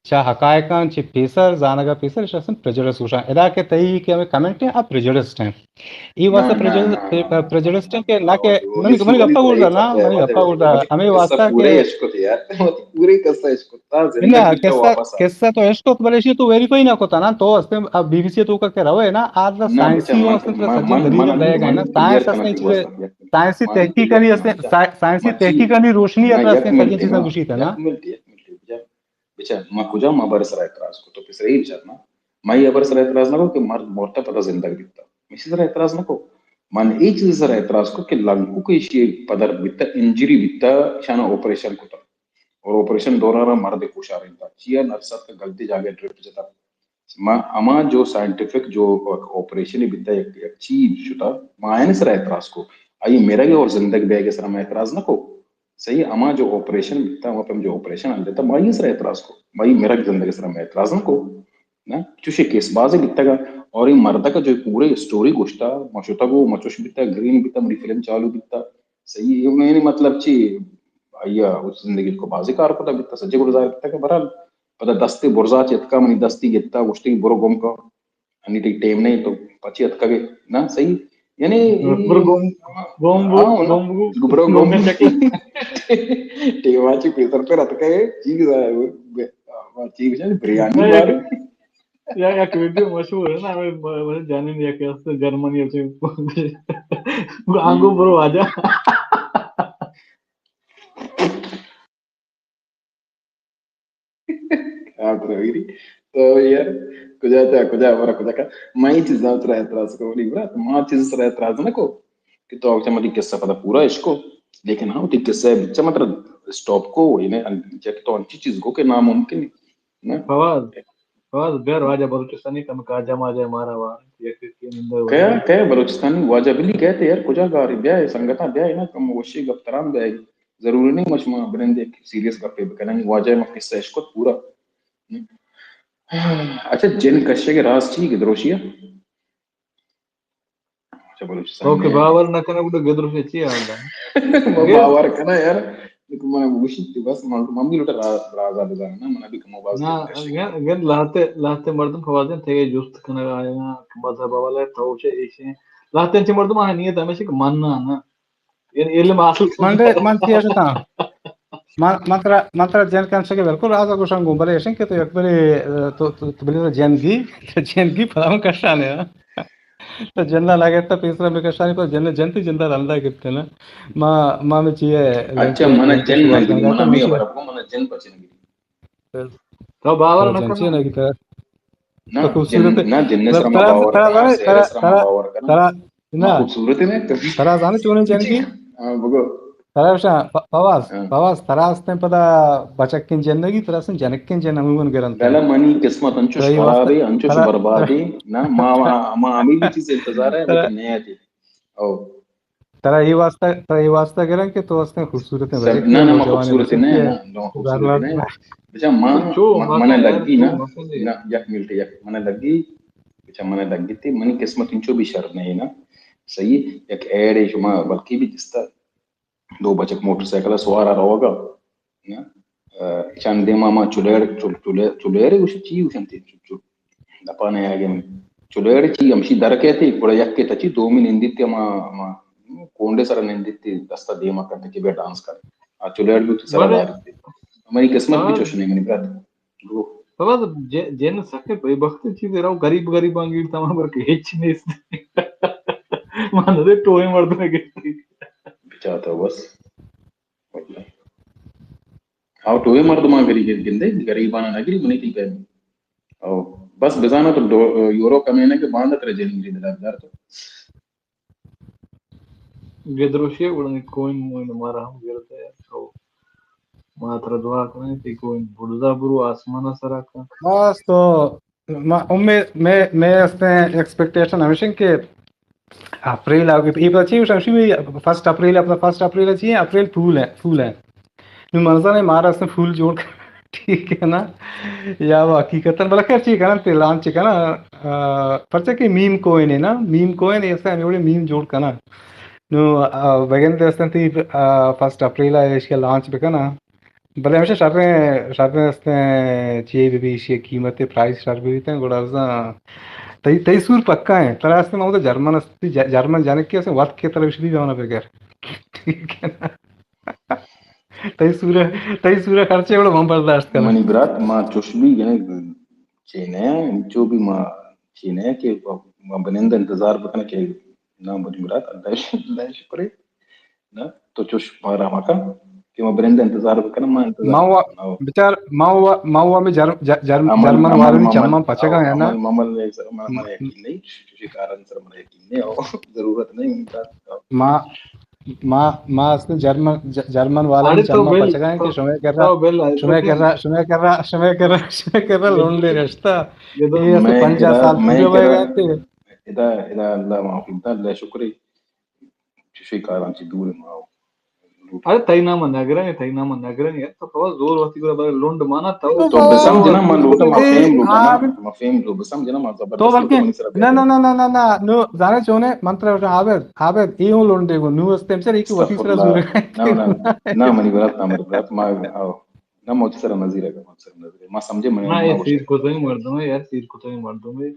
چہ حقائقاں چہ پیسر، زانگا پیسر، ایشی استیں پریجوڈس گوشاں۔ ادا کہ تئی کہ ہمیں کمنٹ ہیں، آ پریجوڈس ہیں۔ ای واسطہ پریجوڈس، پریجوڈس ہیں کہ نہ کہ منی، منی گپا گوش دار نا، منی گپا گوش دار۔ ہمیں واسطہ کہ پورے قصہ، قصہ تو اشکت، بلے ایشی تو ویریفائی نہ کتا نا، تو استیں اب بی بی سی تو کا کہ روے نا، آج سائنسی ہو استیں، سجن دلیل دے گئے نا، سائنس استیں چیزے سائنسی تحقیقانی است، سا-، سائنسی تحقیقانی روشنی ء ترا استیں سجیں چیزاں گوشیت نا۔ یک منٹ، یک منٹ، بچار، بچار، ما کجا ما بر سر اعتراض کو؟ تو پسر ہی بچار نا۔ ما یہ بر سر اعتراض نہ کو کہ مرد مورتا پدا زندگ بیتا۔ مسی سر اعتراض نہ کو۔ من اے چیز سر اعتراض کو کہ لنکو کہ ایشی پدر بیتا، انجری بیتا، شانا آپریشن کتا۔ اور آپریشن دوران مرد کوشارینتا۔ چیا نرس ات غلطی جاگہ ڈرپ جتا۔ ما ہما جو سائنٹیفک جو آپریشن بیتا، یک، یک چیز شتا، ما آیانی سرا اعتراض کو۔ آئی مرگ اور زندگ بیگ سرا ما اعتراض نہ کو۔ صحیح، ہما جو آپریشن بیتا، ہما پیم جو آپریشن انجتا، ما آئی سرا اعتراض کو۔ ما آئی مرگ زندگ سرا ما اعتراض نہ کو۔ نا، چوشی کیس بازی بیتگا۔ اور این مردک جو پورے اسٹوری گوشتا، ما شتگو، ما چوش بیتا، گرین بیتا، منی فلم چالو بیتا۔ صحیح، یعنی مطلب چی، آئی ء زندگی کو بازی کار کتا بیتا، سجے گڑا ظاہر بیتا کہ بہرحال پدا دستے برزا چہ اتکا، منی دستی گتا، گوشتی برو گم کن، انی تئی ٹیم نہیں تو پچی اتکگے نا۔ صحیح، یعنی برو گم، گم بو، ہاں، گم بو، برو گم۔ ٹیم آ چی پیسر پر اتکگے، چی چی بریانی بارے۔ یا یک ویڈیو مشہور ہے نا، ہمیں م-، مجھے جانیں یا کہ است جرمنی ہے، آنگو برو آجا۔ آپ رویری۔ تو یار، کجا تا، کجا ہمارا کجا کا؟ ما یہ چیز سرا اعتراض کو، نہیں برا، ما چیز سرا اعتراض نہ کو کہ تو اچھا مدی قصہ پتا پورا اشکو، لیکن ہاں، تی قصہ بچا مطلب اسٹاپ کو، یعنی ان-، چیک تو انچی چیز کو کہ ناممکن ہے۔ نا؟ فواد۔ فواز، بیار واجہ بلوچستانی کم کاجا ماجا مارا وار۔ یک یکی نندے کیا، کیا بلوچستانی واجہ بلی کہتے یار، کجا گاری؟ بیا اے سنگتاں، بیا اے نا کم وشی گپ تران بیا اے۔ ضروری نہیں ما شما بنندے سیریس گپے بکنن۔ واجہ ما قصہ اشکت پورا۔ اچھا، جن کشے کے راز چی کہ دروشیا؟ اچھا، بلوچستان تو کہ میں باور نہ کنا، گڈا گدروشے چی حال ہے؟ من باور کنا یار، لیکن من گوشی کہ بس من، من بھی لوٹا راز، راز آ بزانا نا، من بھی کمو باز نہ، گن، گن لہتے، لہتے مردم فوازیں تگے جست کنگ آیا، مذہب والا تو چے ایشیں۔ لہتے چے مردم آ نیت ہمیشہ کہ من نہ، نہ۔ یعنی علم حاصل من دے، من چی اشتاں؟ من، من ترا، من ترا جن کنشے کہ بالکل راز گوشاں گوں، بلے اشیں کہ تو یک بلے، تو، تو، تو بلے جن گی، جن گی پدا من کشانے، ہاں۔ تو جندا لگت تو پیسرا بکشانی، پر جن، جنتی جندا رندا گپتے نا۔ ما، ما میں چیئے اچھا، من جن نہ گری، من ہمیں خبر کو، من جن پچے نہ گری۔ تو باور نہ جن چیئے نہ گری۔ نہ، تو خوبصورت جن، نہ، جن سر ما باور ترا، ترا، ترا، ترا، ترا، نہ۔ خوبصورت ہے نا؟ ترا زانے چونے جن کی؟ ہاں، بگو۔ ترا شا، ف-، فواز، ہاں۔ فواز، ترا استیں پدا بچکیں جن نگی، ترا استیں جنکیں جن ہمون گرنت۔ بلا منی قسمت انچوش خرابے، انچوش بربادے، نہ، ما، ما، ما ہمیں بھی چیز انتظار ہے، لیکن نہیں آتی۔ او۔ ترا اے واسطہ، ترا اے واسطہ گرن کہ تو استیں خوبصورت ہے، نہ، نہ، ما خوبصورت ہے، نہ، نہ، خوبصورت ہے۔ بچا، ما، من لگی نا، نہ، یک منٹ، یک، من لگی، بچا، من لگی تے، منی قسمت انچو بھی شر نہیں نا۔ صحیح، یک ایڈ ہے شما بلکہ بھی جستا دو بچک موٹر سائیکل ءَ سوار ءَ روگ ءَ، نہ؟ ءَ، چندے ما، ما چلیڑ، چل-، چلے-، چلیڑے گوش، چی گوشنت؟ چل-، چل-، دپا نہ آگے من۔ چلیڑ چی ہمشی در کیتے، گڑا یکے تچی دومی نندیت، ما، ما کونڈے سر نندیت، دستا دیما کنت کہ بیا ڈانس کن۔ آ چلیڑ بھی تو سر بارت۔ منی قسمت بھی چوش نہیں منی برات۔ گو۔ بابا، تو جن، جن سکے بے بخت چیزے رو، غریب غریباں گیر تمام بر کے ہچ نیست۔ من دے ٹوئے مردم گرتی۔ بچاتا بس۔ او ٹوئے مردماں گری گندے، غریباں نہ گری منی تھی پہ۔ او بس بزانا تو یورو کمینے کے باندھ ترے جن گری دلار دار تو۔ گدروشی گڑا نی کوئن موئن مارا ہم گرد ہے۔ تو ما ترا دعا کنیں، تئی کوئن بڑزا برو آسمان سرا کن۔ بس تو ما امید، میں، میں استیں ایکسپیکٹیشن ہمیشن کہ اپریل آ گئی، یہ پتا چی، ہمیشی فرسٹ اپریل، اپنا فرسٹ اپریل چی ہے، اپریل فول ہے، فول ہے۔ نو منزل ہے مارا استیں فول جوڑ کر، ٹھیک ہے نا؟ یا وہ حقیقتاً، بلے خیر چی کرن، تے لانچ کرن، آ، پرچہ کہ میم کوئن ہے نا، میم کوئن ہے، اس سے ہمیں بڑے میم جوڑ کرنا۔ نو، آ، بگن دے استیں تی، آ، فرسٹ اپریل ہے، اس کے لانچ بکنا۔ بلے ہمیشہ شریں، شریں استیں چی بی بی، ایشی قیمت پرائس شر بی بیتیں، گڑا بزاں تئی، تئی سور پکا ہیں۔ ترا استیں ما تو جرمن است، ج-، جرمن جنک کے استیں وقت کے ترا شری جانا بغیر۔ ٹھیک ہے نا؟ تئی سورہ، تئی سورہ خرچے وڑا من برداشت کرنا۔ منی برات، ما چوش بھی یعنی چینے، جو بھی ما چینے کہ ما بنند انتظار بکنا کہ نہ منی برات، اللہ، اللہ شکر ہے۔ نہ تو چوش مارا مکن کہ ما بنند انتظار بکنا، ما انتظار ما وا-، بچار، ما وا-، ما وا میں جر-، ج-، جر-، جرمن والے چمن پچگا ہے نا۔ ممل، ممل، من، من یقین نہیں، چوشی کارن سر من یقین نہیں، ضرورت نہیں۔ ما ما، ما اصلاً جرمن، ج-، جرمن والا چما پچگا ہیں کہ شمے کرا، شمے کرا، شمے کرا، شمے کرا، شمے کرا لونڈے رشتہ۔ یہ اصلاً پنجاہ سال پورے ہوئے گئے تھے۔ ادا، ادا اللہ معافی دا، اللہ شکر ہے۔ چشی کاراں چی دور ما۔ ارے تئی نام نگرن، تئی نام نگرن یار، تو تو زور وتی گرا بارے لونڈ مانا تو۔ تو بسم جنا من لوٹا ما فیم لوٹا نا، ما فیم لو بسم جنا ما زبردست تو بلکہ منی سر نہ، نہ، نہ، نہ، نہ، نو زانے چونے من ترا عابد، عابد، ای ہوں لونڈے گو، نو استم سر ایک وتی سر زور۔ نہ، نہ، نہ، منی برات، نہ، منی برات، ما، آو، نہ، موتی سر نظیر ہے، موتی سر نظیر ہے۔ ما سمجھے من، نہ، ما یہ سیر کتگیں مردم ہے یار، سیر کتگیں مردم ہے۔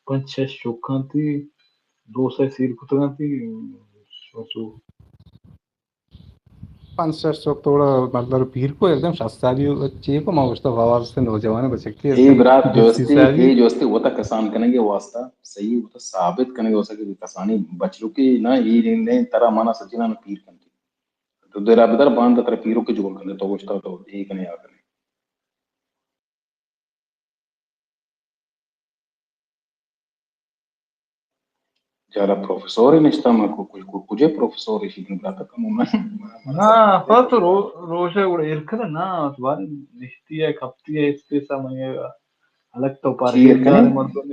پنچ شش چوکاں تی، دو سہ سیر کتگاں تی، سوچو۔ پنچ شش چوک توڑا مردر پیر کو، ایک دم شست سالی چی کو، ما گوشتا فواز سے نوجوان بچکی ہے۔ اے برات دوستی، اے دوستی وتا کسان کنگے واسطہ، صحیح وتا ثابت کنگے واسطہ کہ کسانی بچلو کہ نہ، اے نہیں، ترا مانا سجنا نہ پیر کنتی۔ تو دیرا بدر باند ترا پیرو کے جوڑ کنے، تو گوشتا تو اے کنے آ کنے۔ جارا پروفیسور نشتا، ما کو-، کو-، کو-، کجے پروفیسور ایشی دن براتا کم من، من، من نا، سر پر تو رو-، روشے گڑا ایر کنے نا، تو بارے نشتی ہے، کپتی ہے، اس پیسا منگے گا۔ الگ تو پار چی ایر کنے؟ مردم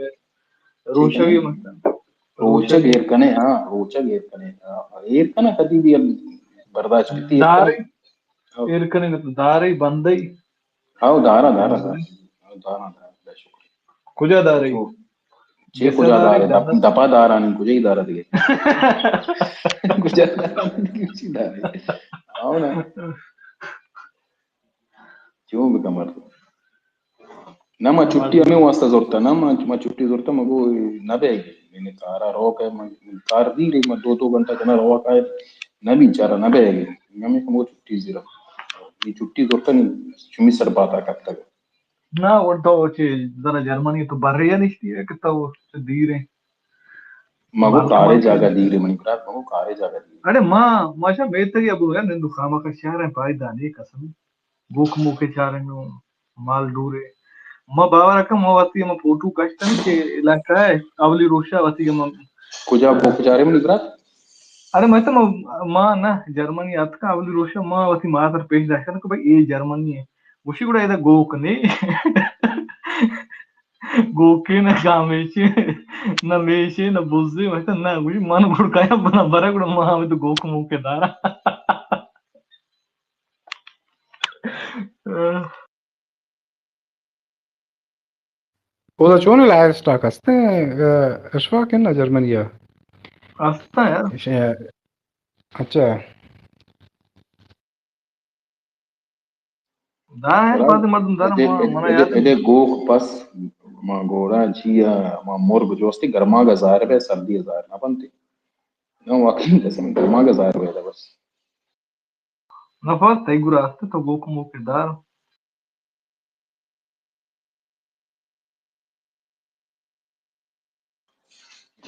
روچگ ایر کنے؟ ہاں، روچگ ایر کنے، ہاں، ایر کنے، کدی بھی برداشت بیتی، ایر دارے، کنے۔ ایر کنے نہ تو دارے بندے۔ ہاں، دارا، دارا، دارا۔ ہاں، دارا، دارا، بے شکر۔ کجا دارے؟ چو، چے کجا دارے؟ دپ-، دپا دارا نہیں، کجا ہی دارا دیگه۔ کجا دارا نہیں، کجا دارے؟ ہاں نا۔ چون بکن مردم؟ نہ، ما چھٹی ہمے واسطہ زرتا، نہ، ما، ما چھٹی زرتا، ما گو نہ بیگی۔ یعنی کارا روک ہے، ما کار دیرے، ما دو دو گھنٹہ کنا روک آئے، نہ بیچارہ نہ بیگی۔ ہمے کمو چھٹی زیرا۔ یہ چھٹی زرتا نہیں، شمی سر باتا کپتا۔ نہ، اور تو چے ذرا جرمنی تو بر رہی ہے نشتی ہے کہ تو دیرے۔ مگو کارے جاگہ دیرے منی برات، مگو کارے جاگہ دیرے۔ اڑے ما، ما شا میتگی ابو ہے، نندو خامہ کا شہر ہے، پائدہ نہیں قسم۔ گوک موکے چاریں نوں، مال ڈورے۔ ما باور کن، ما وتی ہما فوٹو کشتن کہ علاقہ ہے، اولی روشا وتی ہما کجا گوک چارے منی برات؟ اڑے ما تو ما، ما نہ جرمنی اتکا، اولی روشا ما وتی ماتر پیش داشتن کہ بھائی اے جرمنی ہے۔ گوشی گڑا ادا گوک نے۔ گوکے نہ گامیشے، نہ میشے، نہ بزے، ما تو نہ گوشی من گڑ کایا بنا برا گڑا ما ہمیں تو گوک موکے دارا۔ اودا چون لائف سٹاک ہستے، اشفاق ہے نا جرمنی ہے؟ ہستا یار۔ اچھا۔ دار ہے، بعض مردم دار، ادے، ما، منا ادے، یاد ہے۔ ادے گوک پس، ما گوڑا چیا، ما مرگ جوستی گرماگا ظاہر بے، سردی ظاہر نہ بنتے۔ نہ واقعی قسم، گرماگا ظاہر بے بس۔ نفر تئی گرا است تو گوک موکے دار۔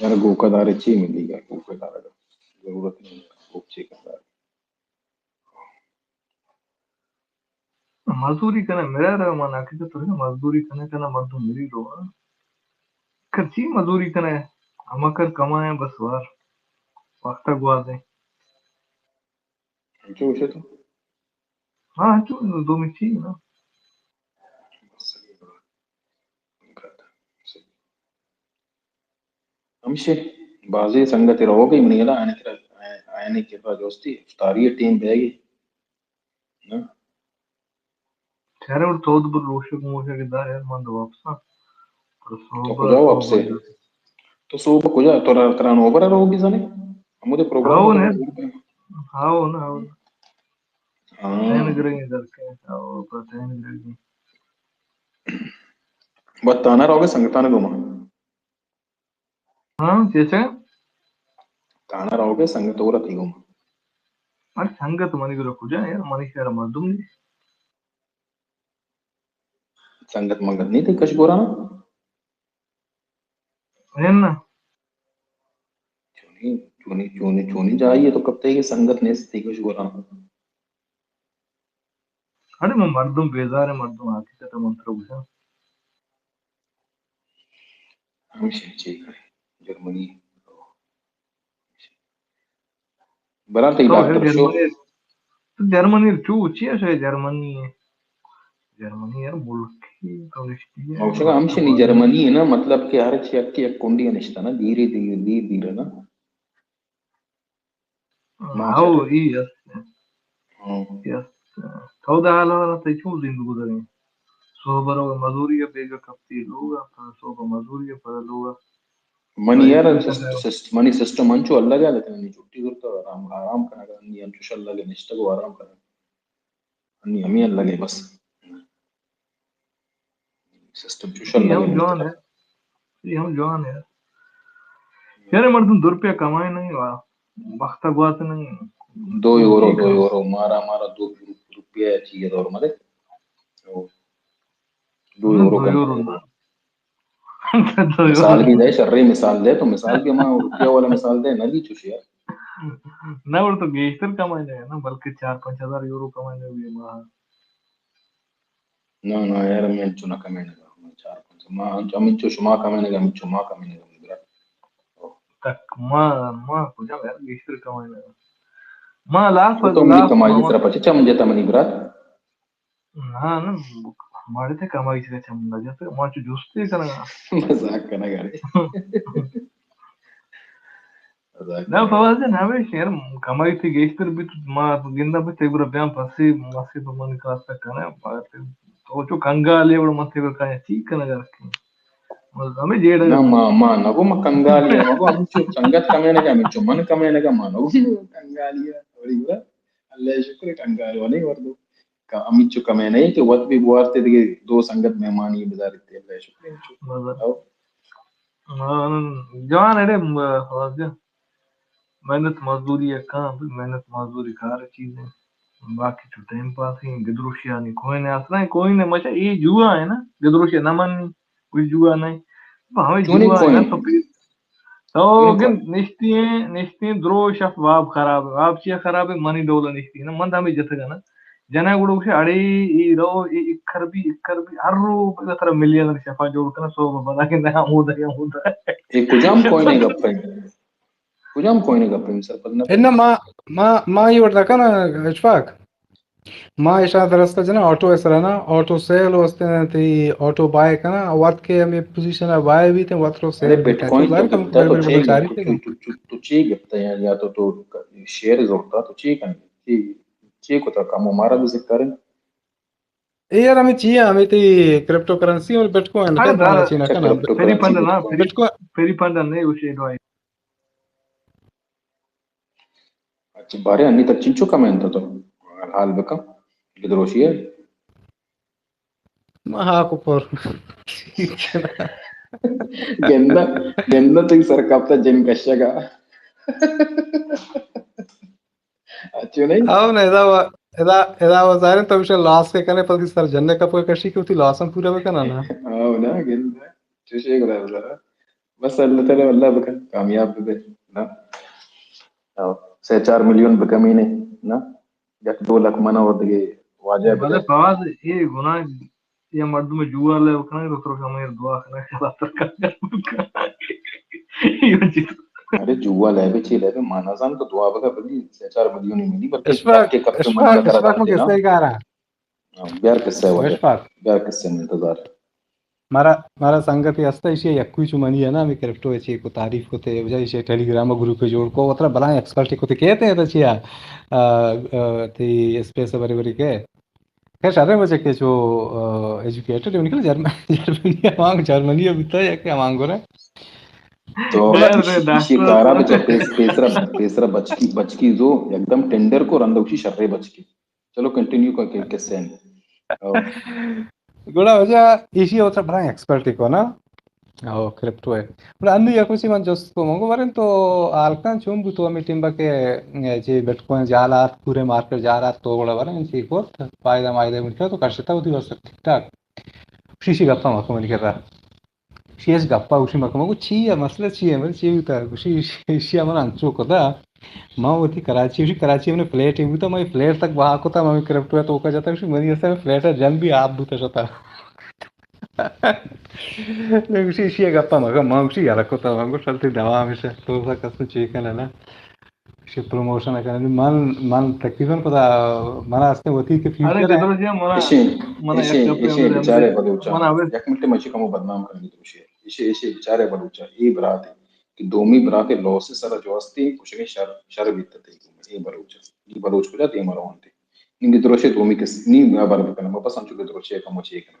یار گوکا دارے چی ملی گا؟ گوکا دارے ضرورت نہیں، گوک چی کر دارے۔ مزدوری کنے مرے رہے، من حقیقت تو مزدوری کنے کنا مردم مری رو۔ کر چی مزدوری کنے؟ ہما کر کمائیں بس وار۔ وقت گوازیں۔ انچو گوشے تو؟ ہاں، انچو دومی چی نا۔ ہمشے بازی سنگت روگی منی گلا، آنے کرا، آنے کرا جوستی، افطاری ٹیم بیگی۔ نا؟ چارے اور تو دبر روشک موشک دا یار، من دو واپس آ۔ تو تو صبح کجا واپس ہے؟ تو صبح کجا؟ تو را-، ترا نوبر روگی زنے؟ ہمودے پروگرام ہاؤ نے۔ ہاؤ نا، ہاؤ۔ ہاں۔ ٹین گرگی در کے، ہاؤ، پر ٹین گرگی۔ بس تانا روگے سنگتانا گوما؟ ہاں، چیچے؟ تانا روگے سنگت اور تئی گوما؟ ارے سنگت منی گرا کجا یار، منی شہر مردم نہیں۔ سنگت منگت نہیں تئی کش گورا نا؟ ہے نا۔ چونی، چونی، چونی، چونی جائی ہے تو کب تئی کہ سنگت نہیں تئی کش گورا نا؟ اڑے من مردم بیزار ہے، مردم حقیقت من ترا گوشاں۔ ہمیشہ چی کرے؟ جرمنی۔ برا تئی تو ڈاکٹر شو۔ جرمنی، تو جرمنی چو چی ہے، جرمنی ہے۔ جرمنی یار ملک ہے، تو نشتی ہے۔ او شگا ہمشی نہیں، جرمنی ہے نا، مطلب کہ ہر چی یک یک کنڈی نشتا نا، دھیرے دھیرے، دھیر دھیرے نا۔ ہاں، ہاں۔ ہاں۔ تو دا حال حال تئی چون زند گزریں؟ صحب رو مزوری ء بیگا کپتی لوگ ء، پدا صحب مزوری ء پدا لوگ ء۔ منی یار سسٹ-، سسٹ-، منی سسٹم انچو اللہ گا، لیکن منی چھٹی زرتا آرام، آرام کنگا، نی انچوش اللہ گا نشتگ و آرام کنگا۔ نی ہمیں اللہ گا بس۔ سسٹم چوش اللہ گا نشتگ۔ یہ ہم جوان ہے۔ یار مردم دو روپیہ کمائے نہیں وا، وقت گوات نہیں۔ دو یورو، دو یورو، مارا، مارا دو روپیہ چیئے دور مدے۔ دو یورو کم۔ مثال بھی دے، شرے مثال دے، تو مثال بھی ہما روپیہ والا مثال دے، نہ دی چوش یار۔ نہ، وہ تو گیشتر کمائے نہیں نا، بلکہ چار پانچ ہزار یورو کمائے نہیں ماہ۔ نہ، نہ، یار، ہمے انچو نہ کمینگ ء، ہمے چار پنچ، ما انچو، ہمینچو شما کمینگ ء، ہمینچو ما کمینگ ء، منی برات۔ تک ما، ما کجا یار گیشتر کمینگ ء؟ ما لاف، تو منی لاف کمائی ما سرا پچے چم جتا منی برات؟ نہ، نہ، ماڑے تے کمائی چکا چم نہ جت، ما چو جستے کنگا۔ مذاق کنگا رے۔ مذاق نہ کنگا۔ فواز جان، ہمیش یار، کمائی تے گیشتر بیت، ما گندا پہ تیگرا بیان پسی، مسی پہ من کاستا کنے، تو چو کنگالے وڑ من تیگرا کنے، چی کنگا رکھیں۔ بس ہمیں جیڑہ نہ، ما، ما نہ گو ما کنگالی، ما گو ہمچو سنگت کمینگا، ہمچو من کمینگا، ما نہ گو کنگالی، وڑی گو اللہ شکر کنگال ونے وردو۔ ک-، ہمینچو کمے نہ کہ وت بھی بوارتے دگہ دو سنگت مہمانی بدارتے، اللہ شکر انچو۔ مزہ۔ او۔ ہاں، جوان اڑے، م-، فواز جان۔ محنت مزدوری ء کن، محنت مزدوری کار چیز ہے۔ باقی چو ٹائم پاس ہیں، گدروشیانی کوئی نہیں، اصلا کوئی نہیں، مچا اے جوا ہے نا، گدروشی نہ منی، کوئی جوا نہیں۔ ہمیں چونی جوا ہے کوئی نا، نہیں۔ تو پھر تو چونی گن کوئی۔ نشتی ہیں، نشتی ہیں، درو شف واب خراب ہے۔ واب چیا خراب ہے؟ منی ڈول نشتی ہے نا، من دامی جتگا نا۔ جنا گڑو گوشے، اڑے، اے رو، اے اکر بھی، اکر بھی، ہر رو پہ ترا ملین شفا جوڑ کنا، سو بلا کے نہ ہمودا، ہمودا۔ اے کجام کوئی نہیں گپ ہے؟ کجام کوئن ء گپ ء سرپد نہ؟ اناں ما، ما، ما اے وڑ دکن اشفاق۔ ما اشاں درست جنا آٹو ء سرا نا، آٹو سیل و استیں تئی آٹو بائے کنا، وت کہ ہمیں پوزیشن ء بائے بیت، وت رو ارے سیل بیت۔ بٹ کوائن تو ظاہر کم گپتا تو بڑے چے بڑے چاری گپتا؟ تو، تو، تو، تو چے گپتا یا، یا تو، تو شیئر زورتا تو چے کن؟ چے، چے کتا کم و مارا بھی ذکر ہے؟ اے یار، ہمیں چی ہے؟ ہمیں تئی کریپٹو کرنسی اور بٹ کوائن ارے کن، دار، چی نہ اچھا، کنا۔ Crypto free currency, fund but نا، coin. Free, but coin. Free fund نہیں، اسے ایڈوائز۔ اچھا، بارے انی تک چنچو کمائن تو، تو حال بکن، گدروشی ہے۔ ما ہاکو پر۔ گندا، گندا تئی سر کپتا جن کشگا۔ اچھا نہیں؟ او نہ، ادا و-، ادا، ادا و ظاہر ہے تو اسے لاس کے کنے، پتہ سر جنے کپ کے کشی کہ وتی لاس ہم پورا بکنا نا۔ او نا، گند ہے۔ چوشے گڑا ذرا۔ بس اللہ تعالی، اللہ بکن کامیاب بے نا۔ او، سے چار ملین بکمی نے نا۔ یک دو لکھ منا و دگے واجہ بلے بکن۔ فواز، اے گناہ یا مردم جوا لے بکنے تو ترو ہمیں دعا کنے کہ اللہ تر کا۔ یہ چیز۔ ارے جوا لے بے چی لے بے، مانا زان تو دعا بکا بلی سے چار ملین ہی ملی، بلکہ اشفاق، کے کپ اشفاق، منا کرا اشفاق، من دینا۔ کسے کارا۔ ہاں، بیار قصہ ہے واجہ۔ اشفاق۔ بیار قصہ، میں انتظار۔ مارا، مارا سنگتے ہستا، ایشی یکوئی چو منی ہے نا، ہمیں کریپٹو چی کو تعریف کو تے، وجہ ایشی ٹیلی گرام گروپ جوڑ کو، وترا بلائیں ایکسپرٹ کو تے کہتے ہیں تو چیا، آ، آ، تی اسپیس بری بری کے۔ خیر، شرے بچے کہ چو، آ، ایجوکیٹڈ ہے، نکل جرم-، جرمنی، ہمانگ جرمنی بیتا ہے کہ ہمانگ گورا۔ تو خیر، اسی، اسی ڈاکٹر کارا بچے پیس-، پیسرا، پیسرا بچکی، بچکی زو، ایک دم ٹینڈر کو رندوشی شرے بچکی۔ چلو کنٹینیو کر کے قصے ہیں۔ او۔ گڑا وجہ ایشی ء وترا بلاہیں ایکسپرٹ کو نا۔ او، کریپٹو ہے۔ گڑا انو یک وچی من جست کو منگو ورن تو حالکان چون بو تو ہمیں ٹیم با کہ جی بٹ کوائن جالات، پورے مارکیٹ جالات تو گڑا ورن چی کو فائدہ مائدہ ملتا تو کشتا ہوتی بس ٹھیک ٹھاک۔ شیشی گپا مکو منی کرا۔ شی اش گپا گوشی مکو، مگو چی ہے مسئلہ چی ہے؟ من چی بوتا؟ گوشی شی من انچو کتا، ما وتی کراچی، گوشی کراچی من فلیٹ ہی بوتا، ما فلیٹ تک بہا کتا، ما کریپٹو توکا جتا، گوشی منی اصل فلیٹ جن بھی آپ بوتا شتا۔ گوشی شی گپا مکو، ما گوشی یار کتا، ما گوشی شرطی دوا ہمیشہ تو سا کس چی کنا نا۔ شی پروموشن کنن۔ من، من تقریباً پدا من است وتی کہ ارے فیوچر ہے۔ گدرو جی، منا، ایشی، منا ایشی، یک گپے ایشی اندر بیچارے اندر بلوچا۔ منا اویس یک منٹ مچی کمو بدنام کنگی تو ایشی، ایشی، ایشی بیچارے بلوچا۔ اے برات کہ دومی برات لوس سر جو استی، کشگے شر، شر بیت تے۔ اے بلوچا۔ اے بلوچ کجا دیما روان تے۔ نی گدروشے دومی کس، نی بر بکن، بس انچو گدروشے کمو چی کن۔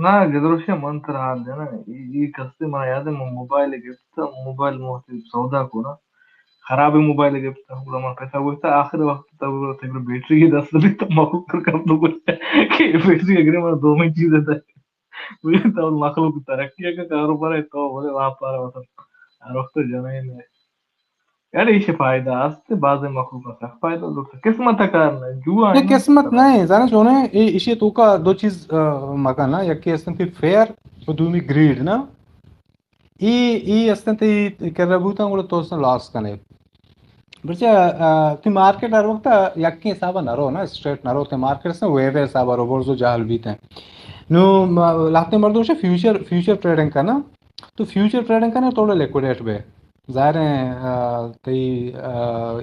نا، گدروشے من ترا حال جنا۔ ای، ای کستے منا یاد ہے، من موبائل گپتا، موبائل موتی سودا کو نا۔ خراب موبائل گپتا، گڑا من پیسہ گوشتا، آخر وقت تا گڑا تک بیٹری کی دست نہیں تو مخلوق کر کم تو گوشتا کہ بیٹری اگر من دو میں چیز ہے تو مخلوق ترقی کا کاروبار ہے تو بولے وہاں پر ہر وقت جنا ہی نہیں۔ یار، ایشی فائدہ است، بعض مخلوق است، سخت فائدہ لوٹ۔ قسمت کار نہ، جو نہ، آئیں قسمت نہ ہے، زانا چون ہے، اے، ایشی توکا دو چیز، آ، مکن نا، یکی استن تی فیئر و دومی گریڈ نا۔ ای، ای استن تی کرا بوتن، گڑا تو استن لاس کنے۔ برچہ، آ، تی مارکیٹ ہر وقت یکی حسابا نہ رو نا، اسٹریٹ نہ رو، تی مارکیٹ استن ویو حسابا رو، برزو جہل بیتن۔ نو، ما، لہتے مردم شے فیوچر، فیوچر ٹریڈنگ کنا۔ تو فیوچر ٹریڈنگ کنے، توڑے لیکوڈیٹ بے۔ ظاہر ہے، آ، تئی، آ،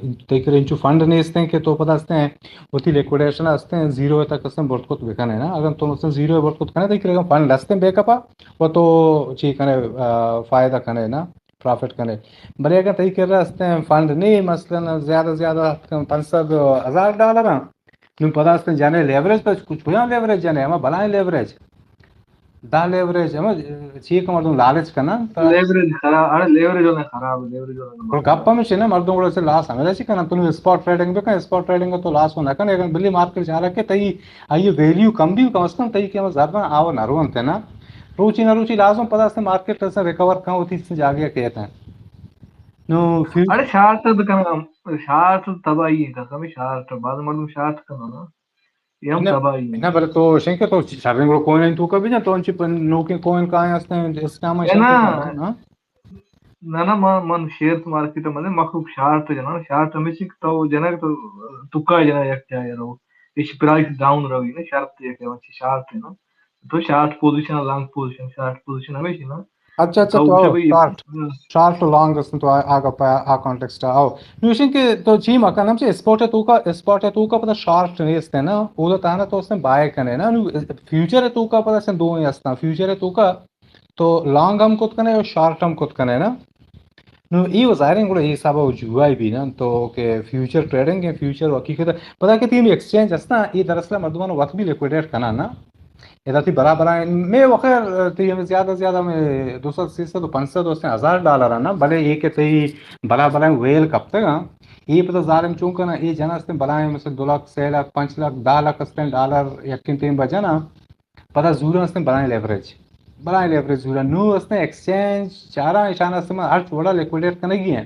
ان-، تئی کرا انچو فنڈ نیست ہیں کہ تو پدا استیں وتی لیکوڈیشن استیں زیرو تک استیں برت کت بکنے نا۔ اگر تو مثلاً زیرو برت کت کنے، تئی کرا فنڈ استیں بیک اپ ءَ، و تو چی کنے، آ، فائدہ کنے نا، پرافٹ کنے۔ بلے اگر تئی کرا استیں فنڈ نہیں، مثلاً زیادہ زیادہ پنچ سد ہزار ڈالر ہیں، نوں پدا استیں جنے لیوریج، پہ کجام لیوریج جنے؟ ہما بلائیں لیوریج، دہ لیوریج، ہما چی کہ مردم لالچ کنن، تا لیوریج خراب، اڑے لیوریج ہونا خراب، لیوریج ہونا گڑا گپ ہمیش ہے نا، مردم گڑا سے لاس ہمیں چی کنن؟ تو اسپاٹ ٹریڈنگ بکن، اسپاٹ ٹریڈنگ تو لاس نہ کن، اگر بلی مارکیٹ چارہ کہ تئی آئی ویلیو کم بھی، کم از کم تئی کہ ہم زربان آو نہ رون تے نا، روچی نہ روچی لازم پدا استیں مارکیٹ سے ریکور کن، وتی سے جاگے کہتے ہیں۔ نو فیو- اڑے شارٹ تو کنا، شارٹ تباہی ہے، قسم شارٹ، بعض مردم شارٹ کنن نا۔ اے ہم نہ، تباہی ہے۔ نہ، بلے تو شنکہ تو شریں گڑا کوئن تو کبھی جان، تو انچی پن-، نوکیں کوئن کائیں ہستیں، اسکام ہے نہ، شنکہ، ہاں؟ نہ، نہ، ما، من شیئرز مارکیٹ میں مخلوق شارٹ جنا، شارٹ ہمیشہ تو جنا تو تکا جنا یک جائے رو، اش پرائس ڈاؤن روی نا، شرط یہ کہ شارٹ ہے نا، تو short position, long position, short position ہمیشہ نا۔ اچھا، اچھا، تو تو اسے آؤ، بھی شارٹ، شارٹ و لانگ است تو آ، آگا پا، آ کانٹیکسٹ آؤ۔ نوشن کہ تو چی مکن ہم چی اسپاٹ ہے تو کا، اسپاٹ ہے تو کا پتہ شارٹ نیست ہے نا، اودا تانا تو اسے بائے کنے نا، نو فیوچر ہے تو کا پتہ سے دو ہی ہستا، فیوچر ہے تو کا تو لانگ ہم کت کنے اور شارٹ ہم کت کنے نا۔ نو ای و ظاہر ہے گڑا ای حساب و جوا بھی نا، تو کہ فیوچر ٹریڈنگ ہے، فیوچر و حقیقت ہے۔ پتہ کہ تیم ایکسچینج ہستا، ای دراصل مردمان وقت بھی لیکویڈیٹ کنا نا۔ ادا تئی برابر ہیں، میں وخیر تئی ہمیں زیادہ زیادہ میں دو سد، سیصد و پنچ سد و ہزار ڈالر ہیں نا، بلے اے کہ تئی بلا بلا ویل کپتگاں، اے پتہ ظالم چون کنا، اے جن استیں بلائیں مثل دو لاکھ، سے لاکھ، پنچ لاکھ، دہ لاکھ استیں ڈالر یکیں ٹیم بجنا، پتہ زورا استیں بلائیں لیوریج، بلائیں لیوریج زورا نو استیں ایکسچینج چارا اشان استیں من ہر وڑا لیکویڈیٹ کنگی ہیں۔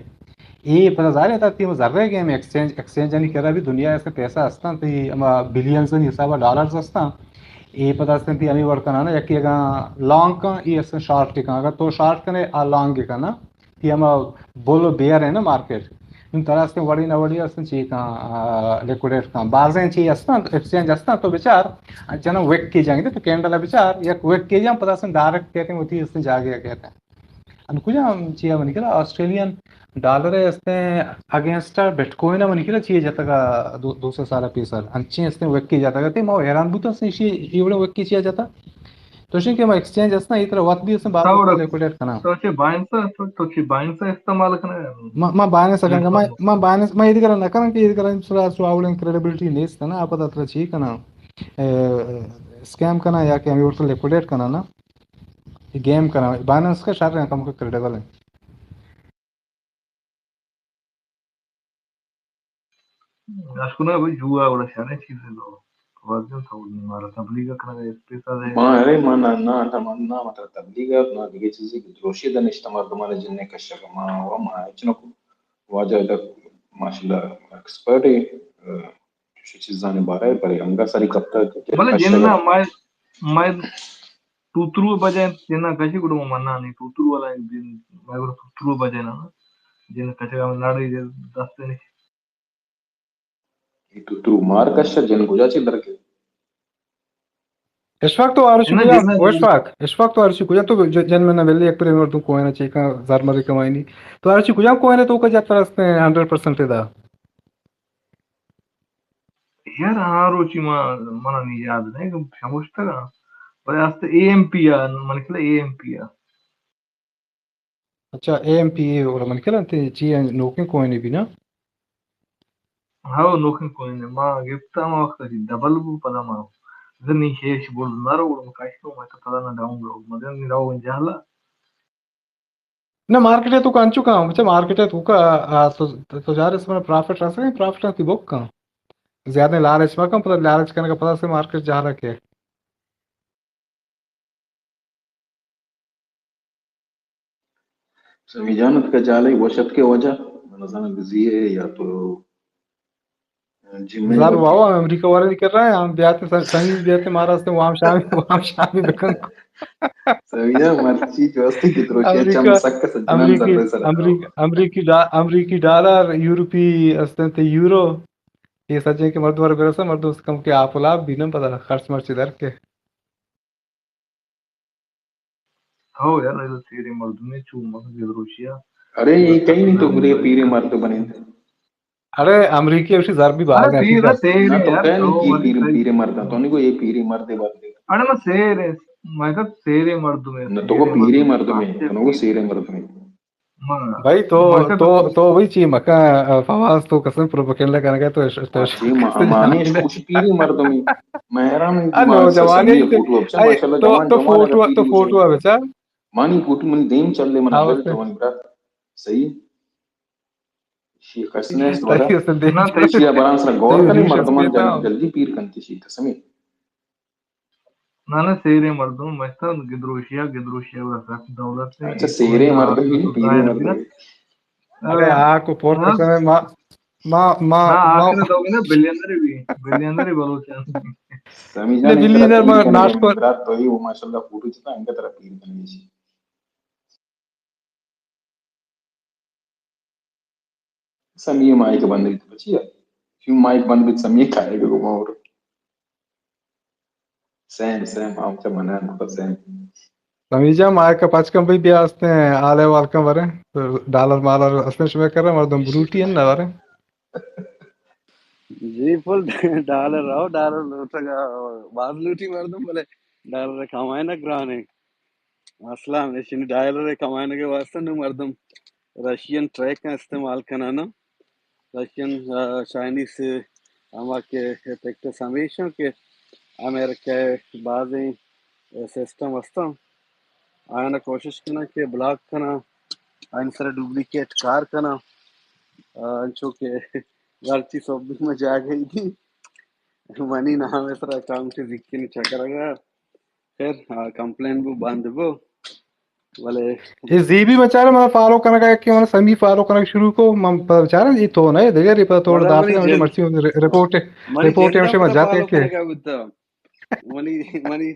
اے پدا ظاہر ہے، تئی ہم ذرے گیم ایکسچینج، ایکسچینج آنی کرا بھی دنیا ءَ پیسہ ہستاں، تئی ہما بلینز آنی حساب ءَ ڈالرز ہستاں۔ اے پدا ہستاں تئی ہمے وڑ کنانا، یکے اگاں لانگ کن، اے ہستاں شارٹ کن۔ اگر تو شارٹ کنے، آ لانگ کنا، تئی ہما بل و بیئر ہے نا مارکیٹ۔ نوں ترا ہستیں وڑی نہ وڑی ہستیں چی کن، آ، لیکویڈیٹ کن۔ بازیں چی ہستاں، ایکسچینج ہستاں، تو بچار، جنا ویک کی جنگ دے، تو کینڈل بچار، یک ویک کی جنگ، پدا ہستیں ڈائریکٹ کہتے ہیں، وتی ہستیں جاگے کہتے ہیں۔ ان کجام چیا منی کرا آسٹریلین ڈالر ءِ استیں اگینسٹ ءَ بٹ کوئن ءَ منی کرا چیا جتگ ءَ دو، دو سئے سال ءَ پیسر انچیں استیں وکی جتگ ءَ، تے ما حیران بوتاں استیں ایشی اے وڑیں وکی چیا جتا۔ تو شیں کہ ما ایکسچینج استاں، اے طرح وقت بھی استیں بار تو لیکوڈیٹ کناں۔ تو چے بائنس، تو، تو چے بائنس استعمال کنئے؟ ما، ما بائنس کناں، ما، ما بائنس، ما اے کرا نہ کناں کہ اے کرا سرا سو اوڑیں کریڈیبلٹی نیست نا، آپ اترا چی کناں؟ اے، اسکیم کناں یا کہ ہمیں وقت لیکوڈیٹ کناں نا؟ اے گیم کناں، بائننس کا شر ہیں، کم کا کریڈیبل ہیں۔ اش کناں بھئی جوا وڑا شریں چیز ہے تو، واجہ تو مارا تبلیغ کنگا اسپیس آ دے۔ ما ارے ما نہ، نہ، نہ، ما نہ، مطلب تبلیغ ہے، نہ دیگه چیزی، دروشی دنشت مردمان جننے کشک ما، و ما اچ نہ کو۔ واجہ ادا ماشاءاللہ ایکسپرٹ ہے، چوشیں چیزانی بارہ ءَ، بلے انگا سری کپتگ کہ بلے کشگ ءَ۔ جناں مئے، مئے توترو بجائے جناں کشی گڑا من نہ نہیں، توترو والا جن، مئے گڑا توترو بجائے نہ، جن کشگ ءَ ناڑی دست نہیں۔ اے توترو مار کش، جن کجا چی درکے؟ اشفاق تو آروچی نہ، کجا، جن اشفاق، اشفاق تو آروچی کجا تو ج-، جن میں نہ ویلے یک پرے مردم کوئن چیکا زر مری کمائنی۔ تو آروچی کجا کوئن تو کا جتر است ہنڈریڈ پرسنٹ دا؟ یار، آ روچی ما، منا نی یاد نہیں کہ شموشتگا۔ بلے است اے ایم پی آ، من کلا اے ایم پی آ۔ اچھا، اے ایم پی اے ولا من کلا تے چی نوکیں کوئنے بھی نا؟ ہاو، نوکیں کوئنے۔ ما گپتا ما وقت ڈبل بو پدا ما زنی شیش بول نارو، ما کاشتو ما تو پدا نہ ڈاؤن لوڈ، ما زنی راو جہلا۔ نہ، مارکیٹ ءَ تو کا انچو کاں، بچہ مارکیٹ ءَ تو کا، آ، تو، تو جارے سمجھ پرافٹ رسے، پرافٹ تی بک کاں۔ زیادہ لالچ مکن، پتہ لالچ کرنے کا پتہ سے مارکیٹ جا رہا کہ۔ سمی جان اتکا جالے وش اتکے واجہ، من زاناں بزی ہے یا تو جی، میں زر واو امریکہ والے کر رہا ہے، ہم بیاتے سن-، سنگی بیاتے مارا ہستے وام شامی، وام شامی بکن۔ سویا مرچی جو ہستے کہ دروشے امریکہ، چم سک سجنان امریکی، زر سر امریکی، امریکی ڈا-، امریکی ڈالر، یورپی ہستے تے یورو، یہ سجن کے مرد ور برسا، مرد اس کم کے آپ لاپ بھی نہ پتا خرچ مرچی در کے۔ ہو یار، اے تیریں مردمے چو مزن گدروشیا۔ ارے، اے کئی نی، تو گڑے پیریں مرد بنیں۔ ارے، امریکی اشی زر بھی باز ایں، ٹھیک ہے۔ نہ، تو کہہ نی کہ پیر، پیریں مرد، تو نی گو اے پیریں مرد بات۔ ارے، ما سیریں، ما تو سیریں مردمیں۔ نہ، تو گو پیریں مردمیں، تو نہ گو سیریں مردمیں۔ بھائی، تو، تو، تو بھائی چی مکن، فواز، تو قسم پروپیگنڈا کنگا، تو تو مانی اشی پیریں مردمیں۔ مہران، نوجوانی، تو فوٹو، تو فوٹو بچار۔ مانی فوٹو منی دیم چلے، من اول تو منی برات۔ صحیح۔ شی قسم است ولا۔ شی بران سر غور کنے، مردمان جلدی پیر کنتی شی قسمیں۔ نہ، نہ، سیریں مردم مستن، گدروشیا، گدروشیا بس دولت۔ اچھا، سیریں مردم بھی پیریں مردم۔ ارے، آ کو پور قسم ہے، ما، ما، ما، ما۔ بلینئر بھی، بلینئر بلوچ۔ سمی جان، بلینئر ما ناش کو۔ برات تو ہی وہ ماشاءاللہ فوٹو چتا، انگا طرف پیر کنگی شی۔ سمی مائک بند بیت، بچیا۔ شو مائک بند بیت، سمی کائے گو اور۔ سیم، سیم، ہم چہ منان کتا سیم۔ سمی جان، مائک پچ کن بھئی، بیا ہستیں، حال احوال کن وریں۔ ڈالر مالر ہستیں شمے کرے، مردم بلوٹی ہیں نا وریں۔ جی، فل ڈالر رہو، ڈالر لوٹگا، باز لوٹی مردم، بلے ڈالر کمائے نہ گرانے۔ مسئلہ ہمیشی نی، ڈالر ءِ کمائینگ ءِ واستہ نوں مردم رشین ٹریک ءَ استعمال کناں۔ رشین، آ، چائنیز، ہما کہ ٹیکٹس ہمیش اَنت کہ امریکہ ءِ بازیں سسٹم است اَنت، آیاں کوشش کناں کہ بلاک کناں، آیانی سرا ڈپلیکیٹ کار کناں، آ، انچو کہ مرچی سہبی ما جاگہے دی منی نام ءِ سرا اکاؤنٹ زیکینی چکرگا۔ خیر، آ، کمپلین بو، بند بو۔ بلے اے زیبی بچارے منا فالو کنگا کہ من سمی فالو کنگ شروع کو، من پدا بچارے اے تو نہ، دگہ ری پدا توڑ داتے، مرچی رپورٹ، رپورٹ ہمیشہ ما جاتے کہ منی، منی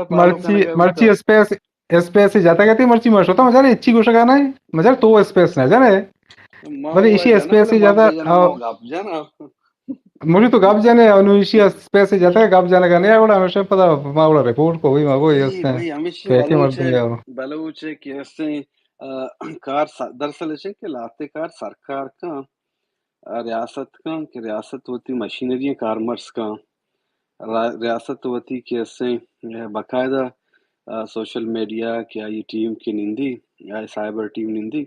مرچی، مرچی اسپیس، اسپیس جاتا گتی، مرچی ما شتا مجارے اچھی گوشگا نہ، مجارے تو اسپیس نہ جانے۔ بلے ایشی اسپیس جاتا، گپ جانا۔ مجھے تو گپ جانے، انو ایشی اسپیس جاتا گپ جانے کا نہیں، اوڑا ہمیشہ پتا، ما اوڑا رپورٹ کو ہوئی، ما کو یہ اس نے پیسے مرتے ہیں۔ بلوچ کہ اسے، آ، کار س-، دراصل ایش کہ لاتے کار سرکار کا، آ، ریاست کا، کہ ریاست وتی مشینری کارمرز کا، را-، ریاست وتی کہ اسے، آ، باقاعدہ، آ، سوشل میڈیا کہ آئی ٹیم کہ نندی، آئی سائبر ٹیم نندی،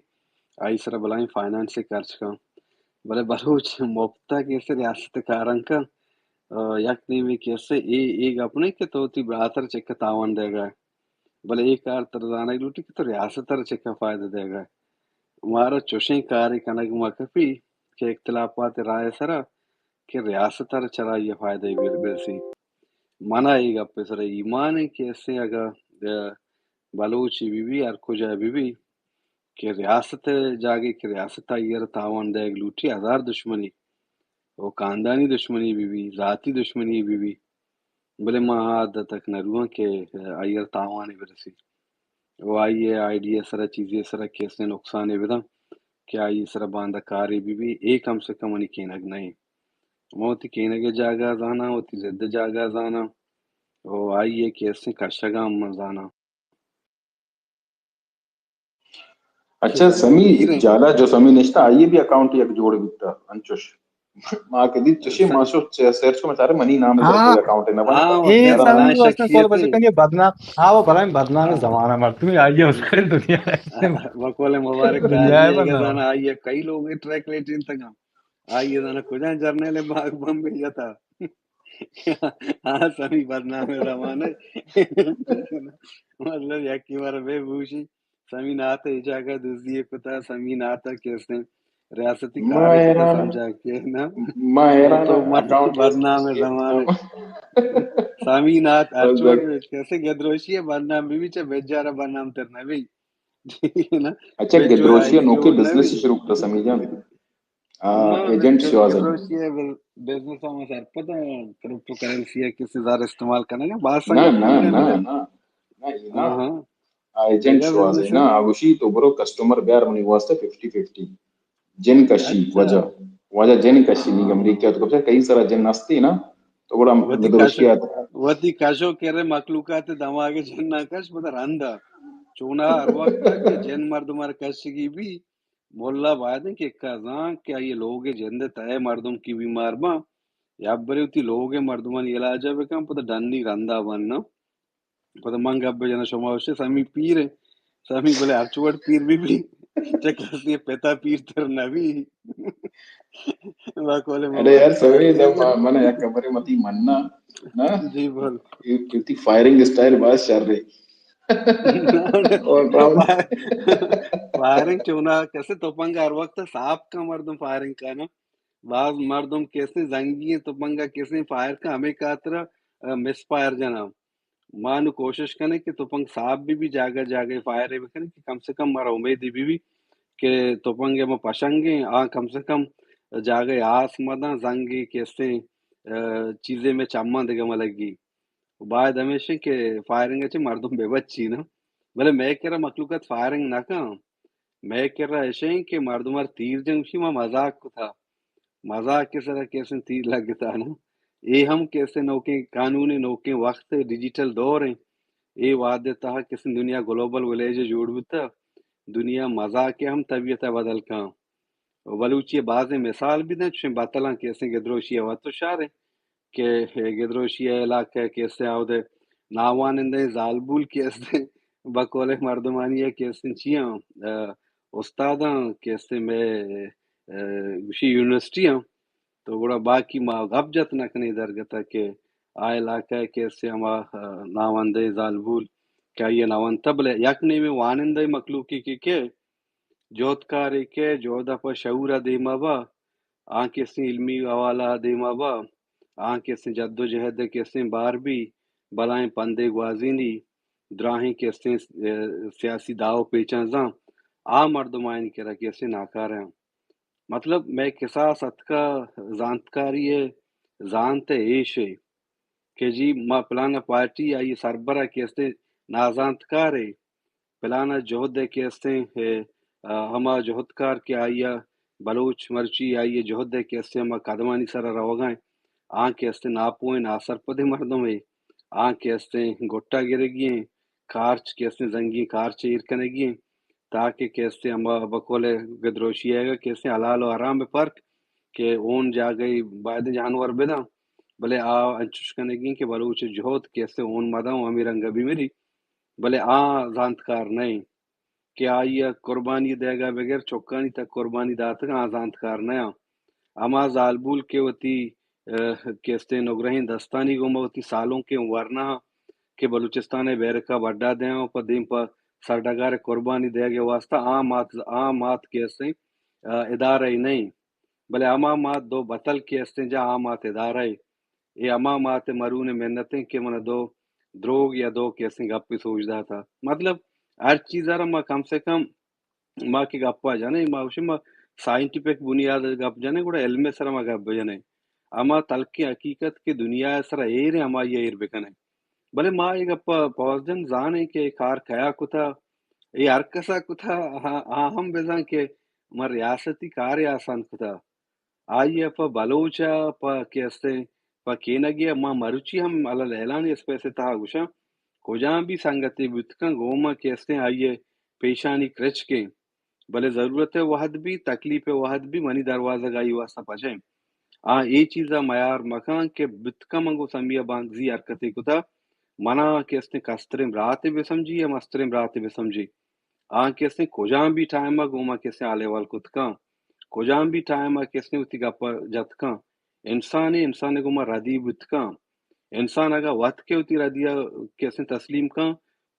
آئی سرا بلائیں فائنانس خرچ کا۔ بلے بلوچ مفتا کہ اسے ریاست کارنکا، آ، یک نیمے کہ اسے اے، اے گپ نہیں کہ تو وتی براتر چکا تاوان دے گا۔ بلے اے کار تر زانگ لوٹی کہ تو ریاست ءَ چکا فائدہ دے گا۔ مارا چوشیں کارے کنگ ما کپی کہ اختلافات رائے سرا کہ ریاست ءَ چرائی فائدہ بر-، برسی۔ منا اے گپ سرا ایمان ہے کہ اسے اگا، آ، بلوچی بی بی، ہر کجا بی بی، کہ ریاست ءِ جاگے کہ ریاست آئی ءَ را تاوان دئیگ لوٹی، ہزار دشمنی، او خاندانی دشمنی بی بی، ذاتی دشمنی بی بی، بلے ما آ حد تک نہ رواں کہ آئی ءَ را تاوانے برسی۔ او آئی ءِ آئیڈیا سرا، چیزے سرا کسے نقصانے بداں کہ آئی سرا باندا کارے بی بی، اے کم سے کم منی کینگ نہ ایں۔ ما وتی کینگ ءِ جاگہ زاناں، وتی ضد ءِ جاگہ زاناں، او آئی ءِ کسے کشگ ءَ ہم من زاناں۔ اچھا، سمی جالا جو سمی نشتا، آئی بھی اکاؤنٹ یک جوڑ بیتا، انچوش۔ ما کہ دیت چشی، ما شو چ-، سرچ کو، مچارے منی نام ءَ اکاؤنٹ نہ بنتا۔ اے سمی واسطے کول بچ کنی بدنام، آ، وہ بلائیں بدنام زمانہ مردمی آئی اس کرے دنیا۔ بقول مبارک دنیا ہے بدنام۔ آئی کئی لوگ ٹریک لیٹین تک۔ آئی زاناں کجا جرنیل باغ بمبے جتا۔ آ سمی بدنام زمانہ۔ مطلب یکی بار بے بوشی، سمی نات ءِ جاگہ دزی کتا، سمی نات ءَ کسے ریاستی کار کتا، سمجھا کہ نا۔ ما حیران تو اکاؤنٹ بدنام زمانہ۔ سمی نات اچھو کسے گدروشی بدنام بی بی، چہ بیجارہ بدنام تر نہ بی۔ اچھا، گدروشی نوکے بزنس شروع کتا سمی جان۔ آ، ایجنٹ شواز۔ گدروشی بزنس ہم سرپد، کرپٹو کرنسی ءَ کسے زر استعمال کنگ ءَ، باز سنگت نہ، نہ، نہ۔ آ، ایجنٹ شواز ہے نا، آ گوشی تو برو کسٹمر بیار منی واسطہ ففٹی ففٹی۔ جن کشی، واجہ، واجہ جن کشی، نی امریکہ تو کبھی کئی سارا جن ہستی نا، تو گڑا گدروشی آت۔ وتی کشو کرے مخلوقات دماغ جن نہ کش، بدا رندا۔ چونا ہر وقت کہ جن مردم ہر کشگی بی، ملا باید کہ کا زان کہ آئی لوگ جند تہ مردم کی بیمار باں، یا برے وتی لوگ مردمانی علاج بکن، پتہ ڈنی رندا بننا۔ پدا من گپ بجناں، شما گوشے سمی پیر ایں، سمی بلے ہرچ وڑ پیر بی بی، چہ کسی پتا پیر تر نہ بی۔ بقول ارے یار سمی، جب من یک خبرے متی مننا نا، جی بول۔ تئی فائرنگ اسٹائل باز شر ہے۔ اور فائرنگ چونا کسے تپنگ ہر وقت صاف کا مردم فائرنگ کا نا، باز مردم کسے زنگی تپنگا کسے فائر کا، ہمیں خاطر مس فائر جنا۔ ما نوں کوشش کنیں کہ تپنگ صاف بی بی، جاگہ جاگہ فائر بکنیں کہ کم سے کم مارا امید بی بی کہ تپنگ ما پشنگیں، آ کم سے کم جاگہ آس مداں، زنگی کسے چیزے میں چماں دگہ ملگی۔ باید ہمیشیں کہ فائرنگ چہ مردم بے بچی نا، بلے میں کرا مخلوقات فائرنگ نہ کن۔ میں کرا اشیں کہ مردم ہر تیر جنگ شی ما مذاق کتا، مذاق کے سرا کسے تیر لگتا نا۔ اے ہم کسے نوکیں قانون، نوکیں وقت، ڈیجیٹل دور ہیں۔ اے وعدے تہا کسے دنیا گلوبل ولیج جوڑ بوتا۔ دنیا مذاق کے ہم طبیعت بدل کن۔ و بلوچی بازیں مثال بھی دیں، چوشیں بتلاں کسے گدروشی وت و شار ہیں کہ گدروشی علاقہ کسے آودے ناوانندہ زالبول کسے بقول مردمانی کسے چیاں، استاداں کسے میں گوشی یونیورسٹی ہاں، تو گڑا باقی ما گپ جت نہ کنیں درگتا کہ آ علاقہ کسے ہما ناوندہ زالبول کہ آئی ناوندہ، بلے یک نیمے وانندہ مخلوقی کہ کہ جہدکارے کہ جہد پہ شعور دیما با، آ کسے علمی حوالہ دیما با، آ کسے جد و جہد کسے بار بی، بلائیں پندے گوازینی، دراہیں کسے سیاسی داو پیچاں زاں، آ مردمانی کرا کسے ناکارہ۔ مطلب میں کساس اتکا زانتکاری ہے، زانت ہے ایش ہے کہ جی ما پلانا پارٹی آئی سربرا کسے نازانتکار ہے، پلانا جہد ہے کسے ہما جہدکار کہ آئی بلوچ مرچی آئی جہد ہے کسے ہما قدمانی سرا روگا ہیں، آ کسے ناپوئیں ناسرپدیں مردم ہے، آ کسے گٹا گرگی ہیں، کارچ کسے زنگی کارچ ایر کنگی ہیں، تاکہ کسے ہما بقول گدروشی ہے کسے حلال و حرام بہ فرق کہ اون جاگہ باید جانور بداں، بلے آ انچوش کنگی ہیں کہ بلوچ جہد کسے اون مداں و ہمیں رنگ بی مری، بلے آ زانتکار نہیں کہ آئی قربانی دیگا بغیر چکانی تک قربانی داتگ، آ زانتکار نہیں۔ ہما زالبول کہ وتی کسے نگرہیں دستانی گوما وتی سالونکیں ورنا کہ بلوچستان بیرکا بڈا دیاں و پہ دیم پہ سرڈگار قربانی دیگے واسطہ آ مات، آ مات کسے ادارہ ہی نہیں، بلے ہما مات دو بتل کسے جا آ مات ادارہ ہی۔ اے ہما مات مرون منتیں کہ من دو دروگ یا دو کسے گپی سوچ داتا۔ مطلب ہر چیز را ما کم سے کم ما کہ گپا جنیں، ما گوشیں ما سائنٹیفک بنیاد گپ جنیں، گڑا علم سرا ما گپ جنیں۔ ہما تلکیں حقیقت کہ دنیا سرا ایر ہیں، ہما یہ ایر بکنیں۔ بلے ما یہ گپا پوز جن زانیں کہ کار کیا کتا، اے ہر کسا کتا، آ ہم بزان کہ ما ریاستی کار آسان کتا۔ آئی پہ بلوچ پہ کہ استیں پہ کینگی ما مروچی ہم علی الاعلان اس پیسے تہا گوشاں، کجام بھی سنگتے بوتکن گوما کہ استیں آئی پیشانی کرچکیں، بلے ضرورت وہد بھی، تکلیف وہد بھی منی دروازگ آئی واسطہ پجیں۔ آ اے چیزا میار مکان کہ بوتکن من گو سمیہ بانگزی حرکتے کتا، منا کہ استیں کستریں براتے بسمجی یا مستریں براتے بسمجی۔ آ کہ استیں کجام بھی ٹائم گوما کہ استیں حال احوال کتکاں، کجام بھی ٹائم کہ استیں وتی گپ جتکاں، انسان انسان گوما ردی بوتکاں، انسان اگا وت کہ وتی ردی کہ استیں تسلیم کاں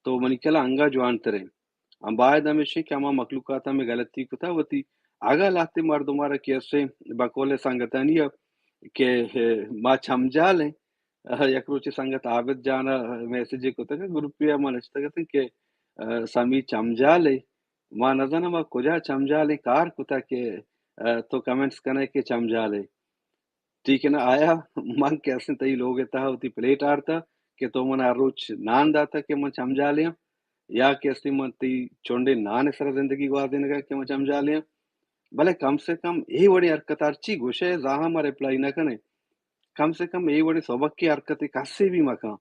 تو منی کلا انگا جوان تریں۔ ہم باید ہمیشیں کہ ہما مخلوقات ہمیں غلطی کتا وتی اگا لہتے مردم را کہ استیں بقول سنگتانی کہ ما چمجال ہیں، یک روچے سنگت عابد جان ء میسجے کتگ، گروپے ء ما نشتگ اتیں کہ سمی چمجالے، ما نزاناں ما کجا چمجالیں کار کتا کہ تو کمنٹس کنئے کہ چمجالے۔ ٹھیک ہے نا، آیا من کہ استیں تئی لوگ ء تہا وتی پلیٹ آرتا کہ تو من ہر روچ نان داتا کہ من چمجالیاں، یا کہ استیں من تئی چنڈے نان ء سرا زندگی گوازینگا کہ من چمجالیاں؟ بلے کم سے کم اے وڑیں حرکت ہرچی گوشئے زاہاں ما ریپلائی نہ کنیں۔ کم سے کم اے وڑیں سبکیں حرکتے کسے بھی مکن۔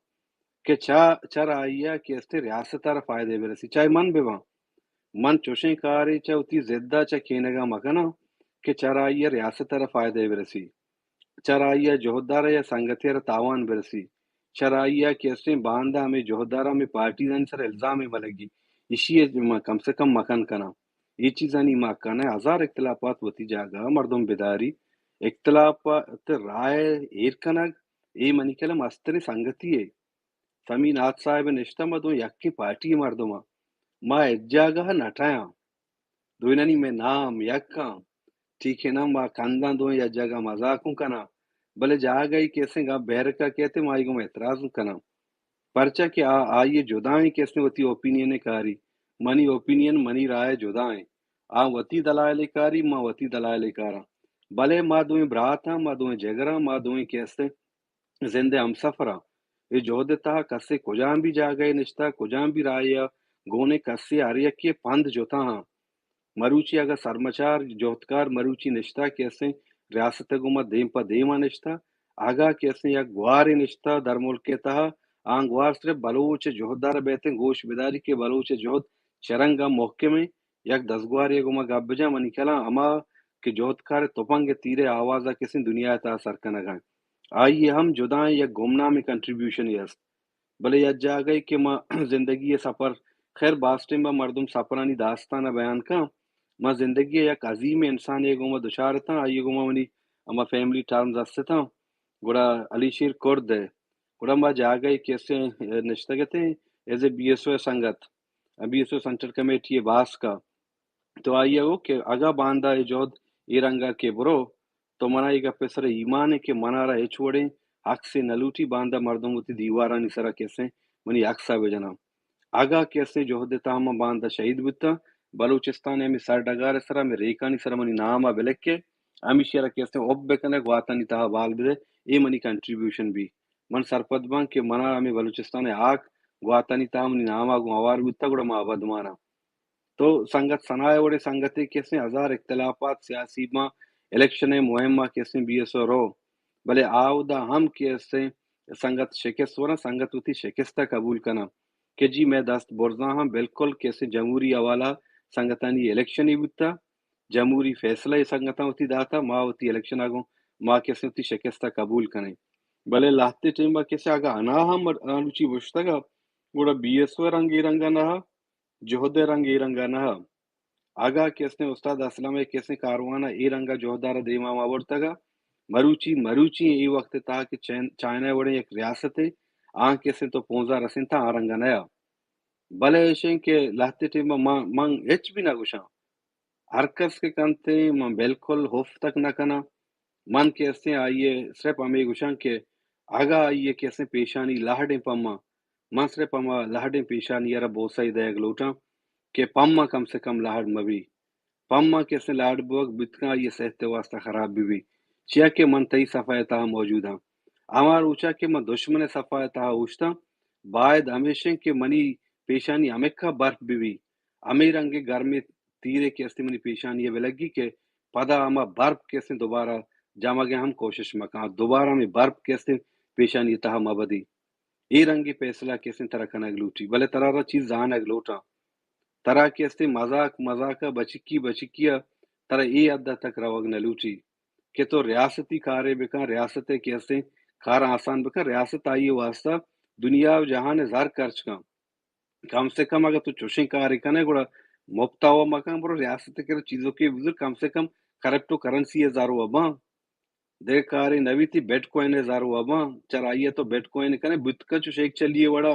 کہ چا چر آئی ءَ کہ استیں ریاست ءَ را فائدہ برسی، چاہے من بہ باں، من چوشیں کارے چہ وتی ضد ءَ چہ کینگ ءَ مکناں کہ چر آئی ءَ ریاست ءَ را فائدہ برسی، چر آئی ءَ جہددار ءَ یا سنگتے ءَ را تاوان برسی، چر آئی ءَ کہ استیں باندا ہمے جہددار ءَ ہمے پارٹیزانی سر الزامے ملگی، ایشی ءَ من کم سے کم مکن کناں۔ اے چیزانی ما کنیں، ہزار اختلافات وتی جاگہ ءَ مردم بداری، اختلافات رائے ایر کنگ، اے منی کلم استریں سنگتی ءِ۔ سمی نات صاحب نشتہ، ما دو یکیں پارٹی مردماں، ما ہچ جاگہ نٹایاں، دوئینانی مئے نام یکاں، ٹھیک ہے نا، ما کنداں دو یک جاگہ مذاق کناں، بلے جاگہ ای کیسے گا بیرکا کہتے ما ای گم اعتراض کناں، پرچا کہ آ آئی جدائیں کیسے وتی اوپینین کاری، منی اوپینین منی رائے جدائیں، آ وتی دلائل کاری، ما وتی دلائل کاراں، بلے ما دوئیں براتاں، ما دوئیں جگراں، ما دوئیں کیسے زند ءِ ہمسفراں۔ اے جہد ءِ تہا کسے کجام بھی جاگہ ءَ نشتہ، کجام بھی راہے ءَ گون ءَ کسے ہر یکے ءَ پند جتا ہاں۔ مروچی اگاں سرمچار، جہدکار مروچی نشتہ کہ استیں ریاست ءِ گوما دیم پہ دیم ءَ نشتہ، اگاں کہ استیں یک گوارے نشتہ در ملک ءِ تہا، آں گوار صرف بلوچ ءِ جہددار بیتیں گوش بداری کہ بلوچ ءِ جہد چرنگا محکم ایں، یک دزگوارے ءِ گوما گپ بجاں، منی کلاں ہما کہ جہدکار ءِ تپنگ ءِ تیر ءِ آواز ءَ کسیں دنیا ءِ تہا سر کنگ ءَ انت۔ آئی ءِ ہم جدائیں یک گمنامیں کنٹریبیوشنے است۔ بلے یک جاگہے کہ ما زندگی ءِ سفر، خیر باز ٹیم ءَ مردم سفرانی داستان ءَ بیان کن، ما زندگی ءِ یک عظیمیں انسانے ءِ گوما دچار اتاں، آئی ءِ گوما منی ہما فیملی ٹرمز است اتاں، گڑا علی شیر کرد ءِ، گڑا ما جاگہے کہ استیں نشتگ اتیں، as a B S O ءِ سنگت، B S O central committee ءِ باسک ءَ، تو آئی ءَ گو کہ اگاں باندا اے جہد اے رنگ ءَ کہ برو، تو منا اے گپ ءِ سر ءَ ایمان ایں کہ منارا ہچ وڑیں عکسے نہ لوٹی، باندا مردم وتی دیوارانی سر ءَ کسیں منی عکس ءَ بجناں۔ اگاں کسیں جہد ءِ تہا من باندا شہید بوتاں، بلوچستان ءِ ہمے سر ڈگار ءِ سر ءَ، ہمے ریکانی سر ءَ منی نام ءَ بلکے، ہمیشی ءَ را کسیں حب بکنے، گواتانی تہا بال بدے، اے منی کنٹریبیوشن بی۔ من سرپد باں کہ منا ہمے بلوچستان ءِ ہاک گواتانی تہا منی نام ءَ گوں ہوار بوتگ، گڑا ما ابد ماناں۔ تو سنگت ثنا ءِ وڑیں سنگتے کہ استیں ہزار اختلافات سیاسی باں، الیکشن ءِ مہم ءَ کہ استیں بی ایس او رو، بلے آودا ہم کہ استیں سنگت شکست وراں، سنگت وتی شکست ءَ قبول کناں کہ جی مئے دست برزاں ہم بالکل کہ استیں جمہوری حوالہ سنگتانی الیکشنے بوتا، جمہوری فیصلہ ءَ سنگتاں وتی داتا، ما وتی الیکشن ءَ گوں ما کہ استیں وتی شکست ءَ قبول کنیں۔ بلے لہتے ٹیم ءَ کہ استیں اگاں انا ہم انوچی بشتگ ءَ، گڑا بی ایس او ءِ رنگ اے رنگ ءَ نہ، جہد ءِ رنگ اے رنگ ءَ نہ۔ اگاں کہ استیں استاد اسلم ءِ کہ استیں کاروان ءَ اے رنگ ءَ جہد ءَ را دیما ما برتگ ءَ، مروچی، مروچی اے وقت ءِ تہا کہ چین-، چائنا ءِ وڑیں یک ریاستے، آں کہ استیں تو پونزا رسینتا آ رنگ ءَ نیا۔ بلے ایشیں کہ لہتے ٹیم ءَ من، من ہچ بھی نہ گوشاں۔ ہر کس کہ کنتے من بالکل ہفتک نہ کناں۔ من کہ استیں آئی ءَ صرف ہمے گوشاں کہ اگاں آئی ءِ کہ استیں پیشانی لہڑیں پما، من صرف ہما لہڑیں پیشانی ءَ را بوسہ ءَ دئیگ لوٹاں کہ پما کم سے کم لہڑ مہ بی۔ پما کہ استیں لہڑ بوگ بوت کن آئی ءِ صحت ءِ واسطہ خراب بہ بی۔ چیا کہ من تئی صفا ءِ تہا موجود آں۔ ہما روچا کہ من دشمن ءِ صفا ءِ تہا اوشتاں، باید ہمیشیں کہ منی پیشانی ہمکا برف بہ بی۔ ہمے رنگیں گرمیں تیرے کہ استیں منی پیشانی ءَ بہ لگی کہ پدا ہما برف کہ استیں دوبارہ جمگ ءِ ہم کوشش مکاں، دوبارہ ہمے برف کہ استیں پیشانی ءِ تہا مہ بدی۔ اے رنگیں فیصلہ کہ استیں ترا کنگ لوٹی، بلے ترا را چیز زانگ لوٹاں۔ ترا کہ استیں مذاق، مذاق ءَ، بچکی، بچکی ءَ ترا اے حد ءَ تک روگ نہ لوٹی کہ تو ریاستی کارے بکن، ریاست ءِ کہ استیں کار آسان بکن، ریاست آئی ءِ واسطہ دنیا ءُ جہان ءِ زر خرچ کن۔ کم سے کم اگاں تو چوشیں کارے کنئے، گڑا مپت ءَ مکن، برو ریاست ءِ کرا چیزوکے بزور، کم سے کم کرپٹو کرنسی ءِ زر ءَ باں۔ دگہ کارے نہ بیتی، بیٹ کوئن ءِ زر ءَ باں، چرآئی ءَ تو بیٹ کوئن کنئے، بوت کن چو شیخ چلی ءِ وڑا،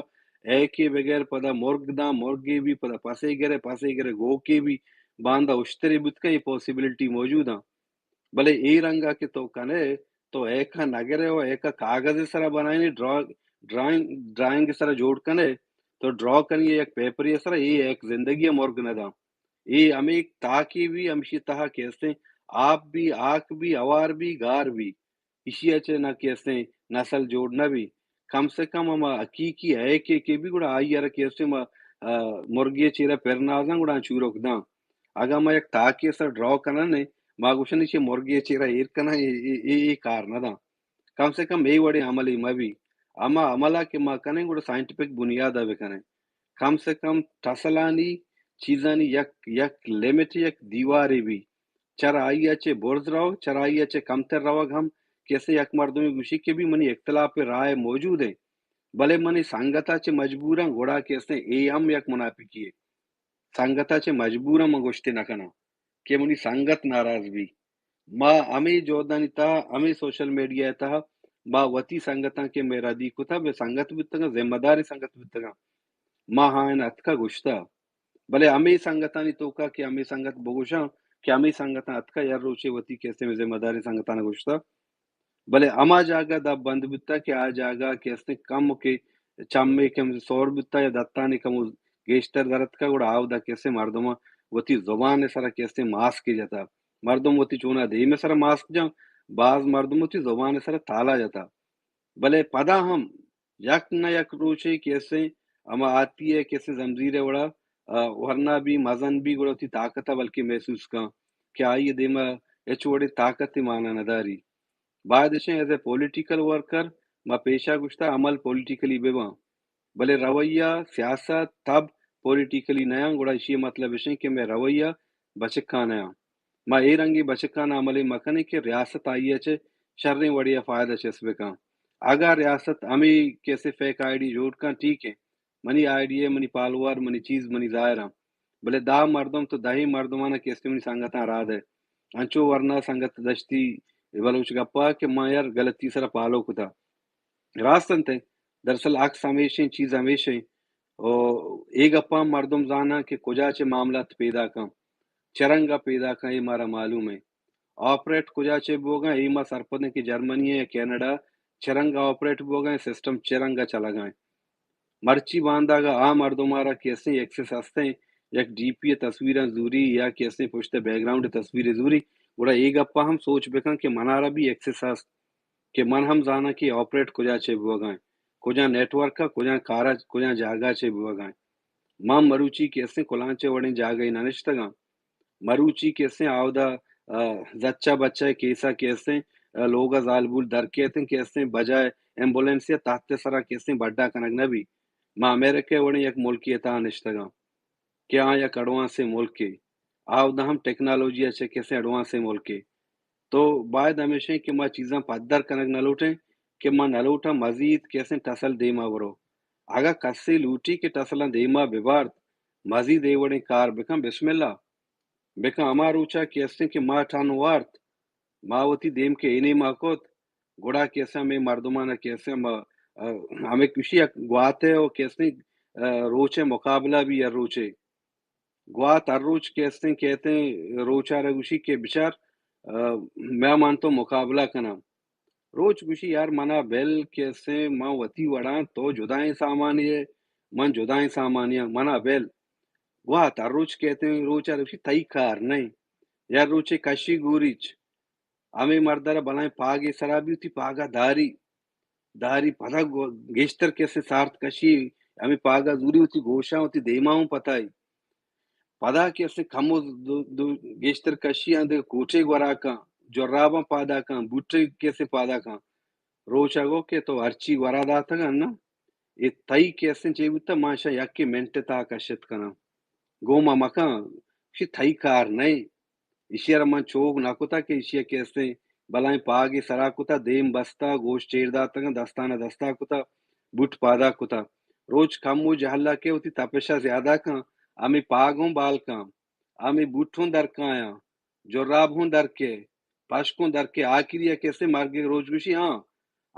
ایکے بغیر پدا مرگ داں، مرگے بی، پدا پسے گرے، پسے گرے گوکے بی، باندا اشترے بوت کن، اے پاسیبلٹی موجود آں۔ بلے اے رنگا کہ تو کنئے، تو ایکا نگرے و ایکا کاغذ سرا بنائینے، ڈرا-، ڈرائنگ، ڈرائنگ سرا جوڑ کنئے، تو ڈرا کنی یک پیپرے سرا، اے ایک زندگی مرگ نہ داں۔ اے ہمے تاکے بی، ہمشی تہا کہ استیں آپ بی، آک بی، ہوار بی، گار بی۔ ایشی ءَ چہ نہ کہ استیں نسل جوڑ نہ بی۔ کم سے کم ہما حقیقی ایکے کہ بی گڑا آئی ءَ را کہ استیں ما، آ، مرگی ءِ چیرا پر نازاں گڑا چورک داں۔ اگاں ما یک تاکے سر ڈرا کناں نے، ما گوشن ایشی مرگی ءِ چیرا ایر کناں، اے، اے، اے، اے کار نہ داں۔ کم سے کم اے وڑیں عملے مہ بی۔ ہما عمل ءَ کہ ما کنیں گڑا سائنٹیفک بنیاد ءَ بکنیں۔ کم سے کم ٹسلانی چیزانی یک، یک لمٹ، یک دیوارے بی۔ چر آئی ءَ چہ برز رو، چر آئی ءَ چہ کمتر روگ ہم کسے یک مردمے گوشی کہ بی منی اختلاف رائے موجود ہیں، بلے منی سنگت ءَ چہ مجبوراں گڑا کسے اے ہم یک منافقی ہے۔ سنگت ءَ چہ مجبوراں من گوشتے نہ کناں کہ منی سنگت ناراض بی۔ ما ہمے جہدانی تہا، ہمے سوشل میڈیا ءِ تہا ما وتی سنگتاں کہ مئے ردی کتا، بے سنگت بوتگاں، ذمہ داریں سنگت بوتگاں، ما ہاں اتکا گوشتا۔ بلے ہمے سنگتانی توکا کہ ہمے سنگت بگوشاں کہ ہمے سنگتاں اتکا یک روچے وتی کسے مئے ذمہ داریں سنگتاں گوشتا۔ بلے ہما جاگہ دپ بند بوتا کہ آ جاگہ کہ استیں کم کہ چمے کم سور بوتا یا دتانے کم گیشتر درتکا، گڑا آودا کہ استیں مردماں وتی زبان سرا کہ استیں ماسک جتا۔ مردم وتی چونا دیم سرا ماسک جاں، باز مردم وتی زبان سرا تالا جتا۔ بلے پدا ہم یک نہ یک روچے کہ استیں ہما آتی ہے کہ استیں زمزیر وڑا، آ، ورنا بی مزن بی گڑا وتی طاقت بلکہ محسوس کن کہ آئی دیما ہچ وڑے طاقت مانا نداری۔ باید اشیں ایز اے پولیٹیکل ورکر ما پیشا گوشتا عمل پولیٹیکلی بباں، بلے رویہ، سیاست، تب پولیٹیکلی نیاں، گڑا اشی مطلب اشیں کہ مئے رویہ بچکانہ آں۔ ما اے رنگی بچکانہ عملی مکنیں کہ ریاست آئی ءَ چہ شریں وڑی ءَ فائدہ چست بکن۔ اگاں ریاست ہمے کسے فیک آئی ڈی جوڑ کن، ٹھیک ہے، منی آئی ڈی ہے، منی فالوور، منی چیز، منی ظاہر ہاں۔ بلے دہ مردم تو دہیں مردمانا کہ استیں منی سنگتاں را دے۔ انچو ورنا سنگت دشتی بلوچ گپا کہ ما یار غلطی سرا پالو کتا۔ راست انت، دراصل عکس ہمیشیں، چیز ہمیشیں۔ او اے گپاں مردم زاناں کہ کجا چہ معاملات پیدا کن، چرنگا پیدا کن، اے مارا معلوم ہے۔ آپریٹ کجا چہ بوگاں، اے ما سرپدیں کہ جرمنی ہے یا کینیڈا، چرنگا آپریٹ بوگاں، سسٹم چرنگا چلگا ہیں۔ مرچی باندا اگاں آ مردم آرا کہ استیں ایکسس ہستیں، یک ڈی پی ءِ تصویراں زوری یا کہ استیں پشت بیک گراؤنڈ ءِ تصویرے زوری، گڑا اے گپا ہم سوچ بکن کہ منارا بھی ایکسس ہست کہ من ہم زاناں کہ آپریٹ کجا چہ بوگا ہیں، کجا نیٹ ورک ءَ، کجا کارا، کجا جاگہ چہ بوگا ہیں۔ ما مروچی کہ استیں کلانچے وڑیں جاگہے نہ نشتگاں۔ مروچی کہ استیں آودا، آ، زچہ بچہ کیسا کہ استیں، آ، لوگا زالبول در کیتیں کہ استیں بجائے ایمبولینس یا تحت سرا کہ استیں بڈا کنگ نہ بی۔ ما امریکہ وڑیں یک ملکے تہا نشتگاں کہ آ یک ایڈوانسیں ملکے، آودا ہم ٹیکنالوجی ءَ چہ کسیں ایڈوانسیں ملکے۔ تو باید ہمیشیں کہ ما چیزاں پدر کنگ نہ لوٹیں کہ ما نہ لوٹاں مزید کسیں ٹسل دیما برو۔ اگاں کسے لوٹی کہ ٹسلاں دیما ببارت، مزید اے وڑیں کار بکن، بسم اللہ۔ بکن ہما روچا کہ استیں کہ ما ٹن وارت، ما وتی دیم کہ اے نیما کت، گڑا کہ استیں ہمے مردمانا کہ استیں ہما، آ، ہمے کشی یک گواتے و کہ استیں، آ، روچے مقابلہ بھی ہر روچے۔ گوات ہر روچ کہ استیں کہتیں روچا را گوشی کہ بچار، آ، میا من تو مقابلہ کناں۔ روچ گوشی یار منا بل کہ استیں من وتی وڑاں، تو جدائیں سامانی ہے، من جدائیں سامانی ہاں، منا بل۔ گوات ہر روچ کہتیں روچا را گوشی تئی کار نہیں۔ یا روچے کشی گوریچ۔ ہمے مرد ءَ را بلائیں پاگے سرا بی وتی پاگا داری، داری پدا گو-، گیشتر کسے سارت کشی، ہمے پاگا زوری وتی گوشاں وتی دیما اوں پتائی۔ پدا کسے کمو دو-، دو-، گیشتر کشی آں دگہ کوٹے گورا کن، جراباں پادا کن، بوٹے کسے پادا کن۔ روچا گو کہ تو ہرچی گورا داتگ انت نا، اے تئی کسے چے بوتا، ما اشاں یکے منٹ تہا کشت کناں۔ گو ما مکن، اشی تئی کار نئے۔ ایشی ءَ را من چوگ نہ کتگ کہ ایشی ءَ کہ استیں بلائیں پاگے سرا کتگ، دیم بستگ، گوش چیر داتگ، دستاں دستا کتگ، بوٹ پادا کتگ۔ روچ کمو جہلا کہ وتی تپش ءَ زیادہ کن، ہمے پاگ ہوں بال کن، ہمے بوٹ ہوں درکایاں، جراب ہوں درکے، پشک ہوں درکے، آخری ءَ کہ استیں مرگ ءِ روچ گوشی، ہاں،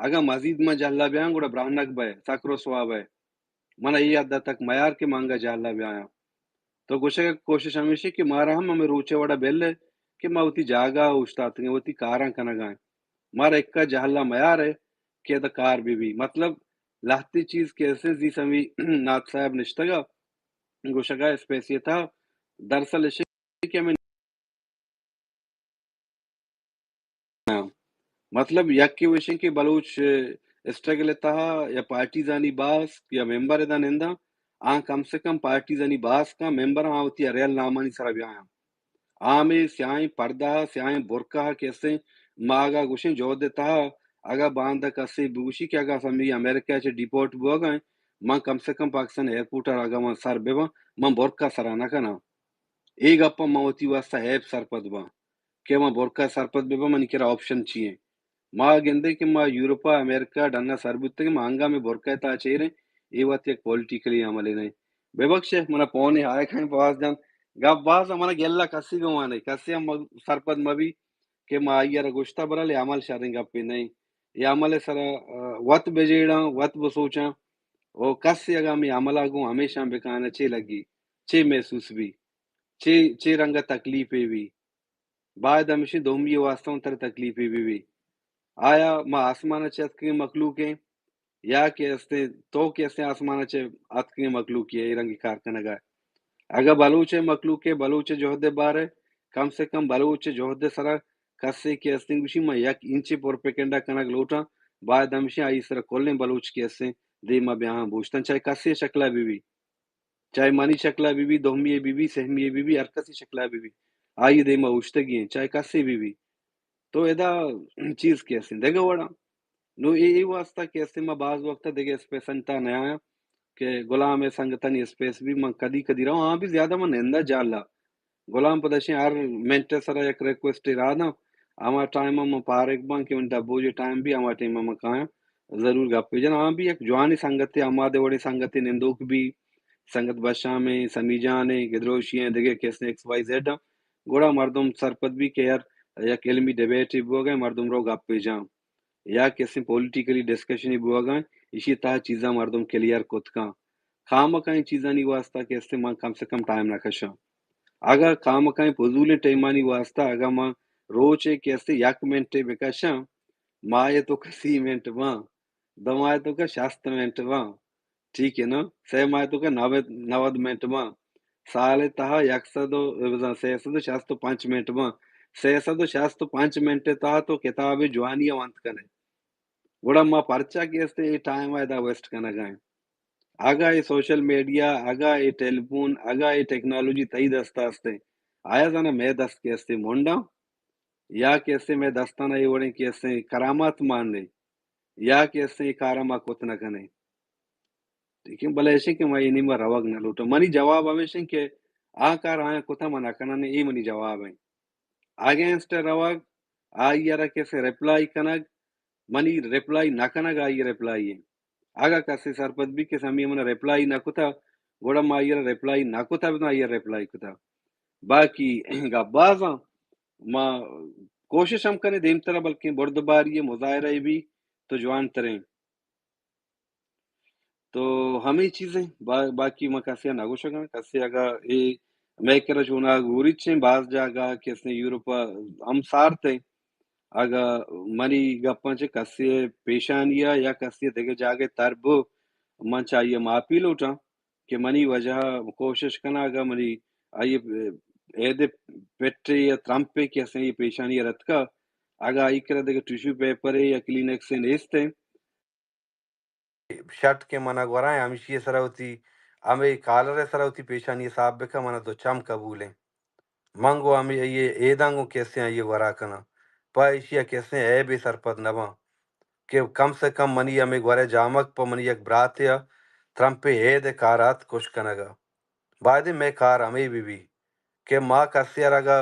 اگاں مزید من جہلا بیاں گڑا برانگ بئے، سک رسوا بئے۔ من اے حد تک میار کہ من انگا جہلا بیایاں۔ تو گوشگ ءِ کوشش ہمیش کہ مارا ہم ہمے روچے وڑا بل کہ ما وتی جاگہ اوشتاتگیں، وتی کاراں کنگا ایں۔ مارا اکا جہلا میار کہ ادا کار بہ بی۔ مطلب لہتے چیز کہ استیں زی سمی نات صاحب نشتگا گوشگا اسپیس ءِ تہا، دراصل اشی کہ ہمے مطلب یکے وشیں کہ بلوچ اسٹرگل ءِ تہا یا پارٹیزانی باسک یا ممبر ادا ننداں، آ کم سے کم پارٹیزانی باسک آں، ممبر آں وتی ریل نامانی سرا بیایاں۔ آ ہمے سیاہیں پردہ، سیاہیں برقع کہ استیں، ما اگاں گوشیں جہد ءِ تہا اگاں باندا کسے بگوشی کہ اگاں سمی امریکہ چہ ڈیپورٹ بوگا ایں، من کم سے کم پاکستان ایئرپورٹ ءَ اگاں من سر بباں، من برقع سرا نہ کناں۔ اے گپاں من وتی واسطہ عیب سرپد باں کہ من برقع سرپد بباں، منی کرا آپشن چی ایں؟ ما گندیں کہ ما یورپ ءَ، امریکہ ءَ ڈن ءَ سر بوتگیں، ما انگا ہمے برقع ءِ تہا چیریں، اے وت یک پولیٹیکلی عملے نہ ایں۔ ببخشے، منا پونے آیگ ءَ ایں فواز جان، گپ باز ایں، منا گلہ کسی گوں نہ ایں، کسی ہم سرپد مہ بی کہ ما آئی ءَ را گوشتہ، برحال اے عمل شریں گپے نہ ایں۔ اے عمل ءِ سرا، آ، وت بجیڑاں، وت بسوچاں، او کسے اگاں ہمے عمل ءَ گوں ہمیشاں بکاں چے لگی، چے محسوس بی، چے، چے رنگ ءَ تکلیفے بی۔ باید ہمیشی دومی ءِ واسطہ اوں ترا تکلیفے بہ بی۔ آیا ما آسمان ءَ چہ اتکگیں مخلوق ایں یا کہ استیں تو کہ استیں آسمان ءَ چہ اتکگیں مخلوق ئے اے رنگی کار کنگ ءَ؟ اگاں بلوچ ءِ مخلوق ءِ، بلوچ ءِ جہد ءِ بارے، کم سے کم بلوچ ءِ جہد ءِ سرا کسے کہ استیں گوشی من یک انچیں پروپیگنڈا کنگ لوٹاں، باید ہمیشی آئی سرا کلیں بلوچ کہ استیں دیما بیاہاں بوشتن، چاہے کسے شکل ءَ بہ بی۔ چاہے منی شکل ءَ بہ بی، دومی ءِ بہ بی، سہمی ءِ بہ بی، ہر کسی شکل ءَ بہ بی، آئی ءِ دیما اوشتگی ایں، چاہے کسے بہ بی۔ تو ادا چیز کہ استیں دگہ وڑا۔ نو اے، اے واسطہ کہ استیں ما باز وقت دگہ اسپیسن تا نیایاں کہ غلام ءِ سنگتانی اسپیس بی، من کدی کدی رواں، آ بی زیادہ من نندا جالا۔ غلام پدا شیں ہر منٹ ءِ سرا یک ریکویسٹ ءَ را داں، ہما ٹائم ءَ من پارگ باں کہ من ڈبو جے ٹائم بی، ہما ٹائم ءَ من کایاں، ضرور گپے جناں۔ آ بی یک جوانیں سنگتے، ہما دے وڑیں سنگتے، نندوک بی، سنگت بشام ایں، سمی جان ایں، گدروشی ایں، دگہ کس ایں، ایکس وائی زیڈ ایں، گڑا مردم سرپد بی کہ یار یک علمی ڈیبیٹے بوگ ءَ ایں، مردم رو گپے جاں، یا کس ایں پولیٹیکلی ڈسکشنے بوگ ءَ ایں، ایشی تہا چیزاں مردم کلیئر کت کاں۔ کامکائیں چیزانی واسطہ کہ استیں من کم سے کم ٹائم نہ کشاں۔ اگاں کامکائیں فضولیں ٹائمانی واسطہ اگاں من روچے کہ استیں یک منٹے بکشاں، ماہ ءِ توکا سی منٹ باں، دو ماہ ءِ توکا شست منٹ باں، ٹھیک ہے نا؟ سہ ماہ ءِ توکا نود، نود منٹ باں، سال ءِ تہا یک سد و، بزاں سئے سد و شست و پنچ منٹ باں، سئے سد و شست و پنچ منٹ ءِ تہا تو کتابے جوانی ءَ ونت کن ئے۔ گڑا ما پرچا کہ استیں اے ٹائم ءَ ادا ویسٹ کنگ ءَ ایں؟ اگاں اے سوشل میڈیا، اگاں اے ٹیلیفون، اگاں اے ٹیکنالوجی تئی دست ءَ استیں، آیا زاناں مئے دست کہ استیں منڈاں، یا کہ استیں مئے دستان ءَ اے وڑیں کہ استیں کرامات مان ایں، یا کہ استیں اے کار ءَ ما کت نہ کنیں؟ لیکن بلے ایشیں کہ ما اے نیما روگ نہ لوٹاں۔ منی جواب ہمیشیں کہ آ کار آیاں کتا، من نہ کناں، اے منی جواب ایں۔ اگینسٹ ءَ روگ، آئی ءَ را کسے ریپلائی کنگ، منی ریپلائی نہ کنگ آئی ءِ ریپلائی ایں۔ اگاں کسے سرپد بی کہ سمی من ریپلائی نہ کتا، گڑا ما آئی ءَ را ریپلائی نہ کتا، بزاں آئی ءَ ریپلائی کتا۔ باقی گپ بازاں، ما کوشش ہم کنیں دیمترا، بلکیں بردباری ءِ مظاہرہ بی تو جوانتریں۔ تو ہمے چیزیں، با-، باقی من کسے ءَ نہ گوشگاں، کسے اگاں اے مئے کرا چونا گوریچیں، باز جاگہ کہ استیں یورپ ءَ ہم سارتیں، اگاں منی گپاں چہ کسے ءِ پیشانی ءَ یا کسے ءِ دگہ جاگہ تر بو، من چہ آئی ءَ معافی لوٹاں کہ منی وجہ ءَ کوشش کناں، اگاں منی آئی ءِ عہد ءِ پٹے یا ترمپے کہ استیں آئی ءِ پیشانی ءَ رتکا، اگاں آئی کرا دگہ ٹشو پیپرے یا کلینکسے نیستیں، شرٹ کہ من ءَ گورا ایں، ہمیشی ءِ سرا وتی، ہمے کالر ءِ سرا وتی پیشانی ءَ ساپ بکن، من ءَ دو چم قبول ایں۔ من گوں ہمے آئی ءِ عیداں گوں کسے آئی ءِ گورا کناں، پہ ایشی ءَ کسے عیبے سرپد نہ باں کہ کم سے کم منی ہمے گور ءِ جامگ پہ منی یک براتے ءَ ترمپے عید ءِ کار ءَ اتک کش کنگ ءَ۔ بایدیں مئے کار ہمے بہ بی کہ ما کسے ءَ را اگاں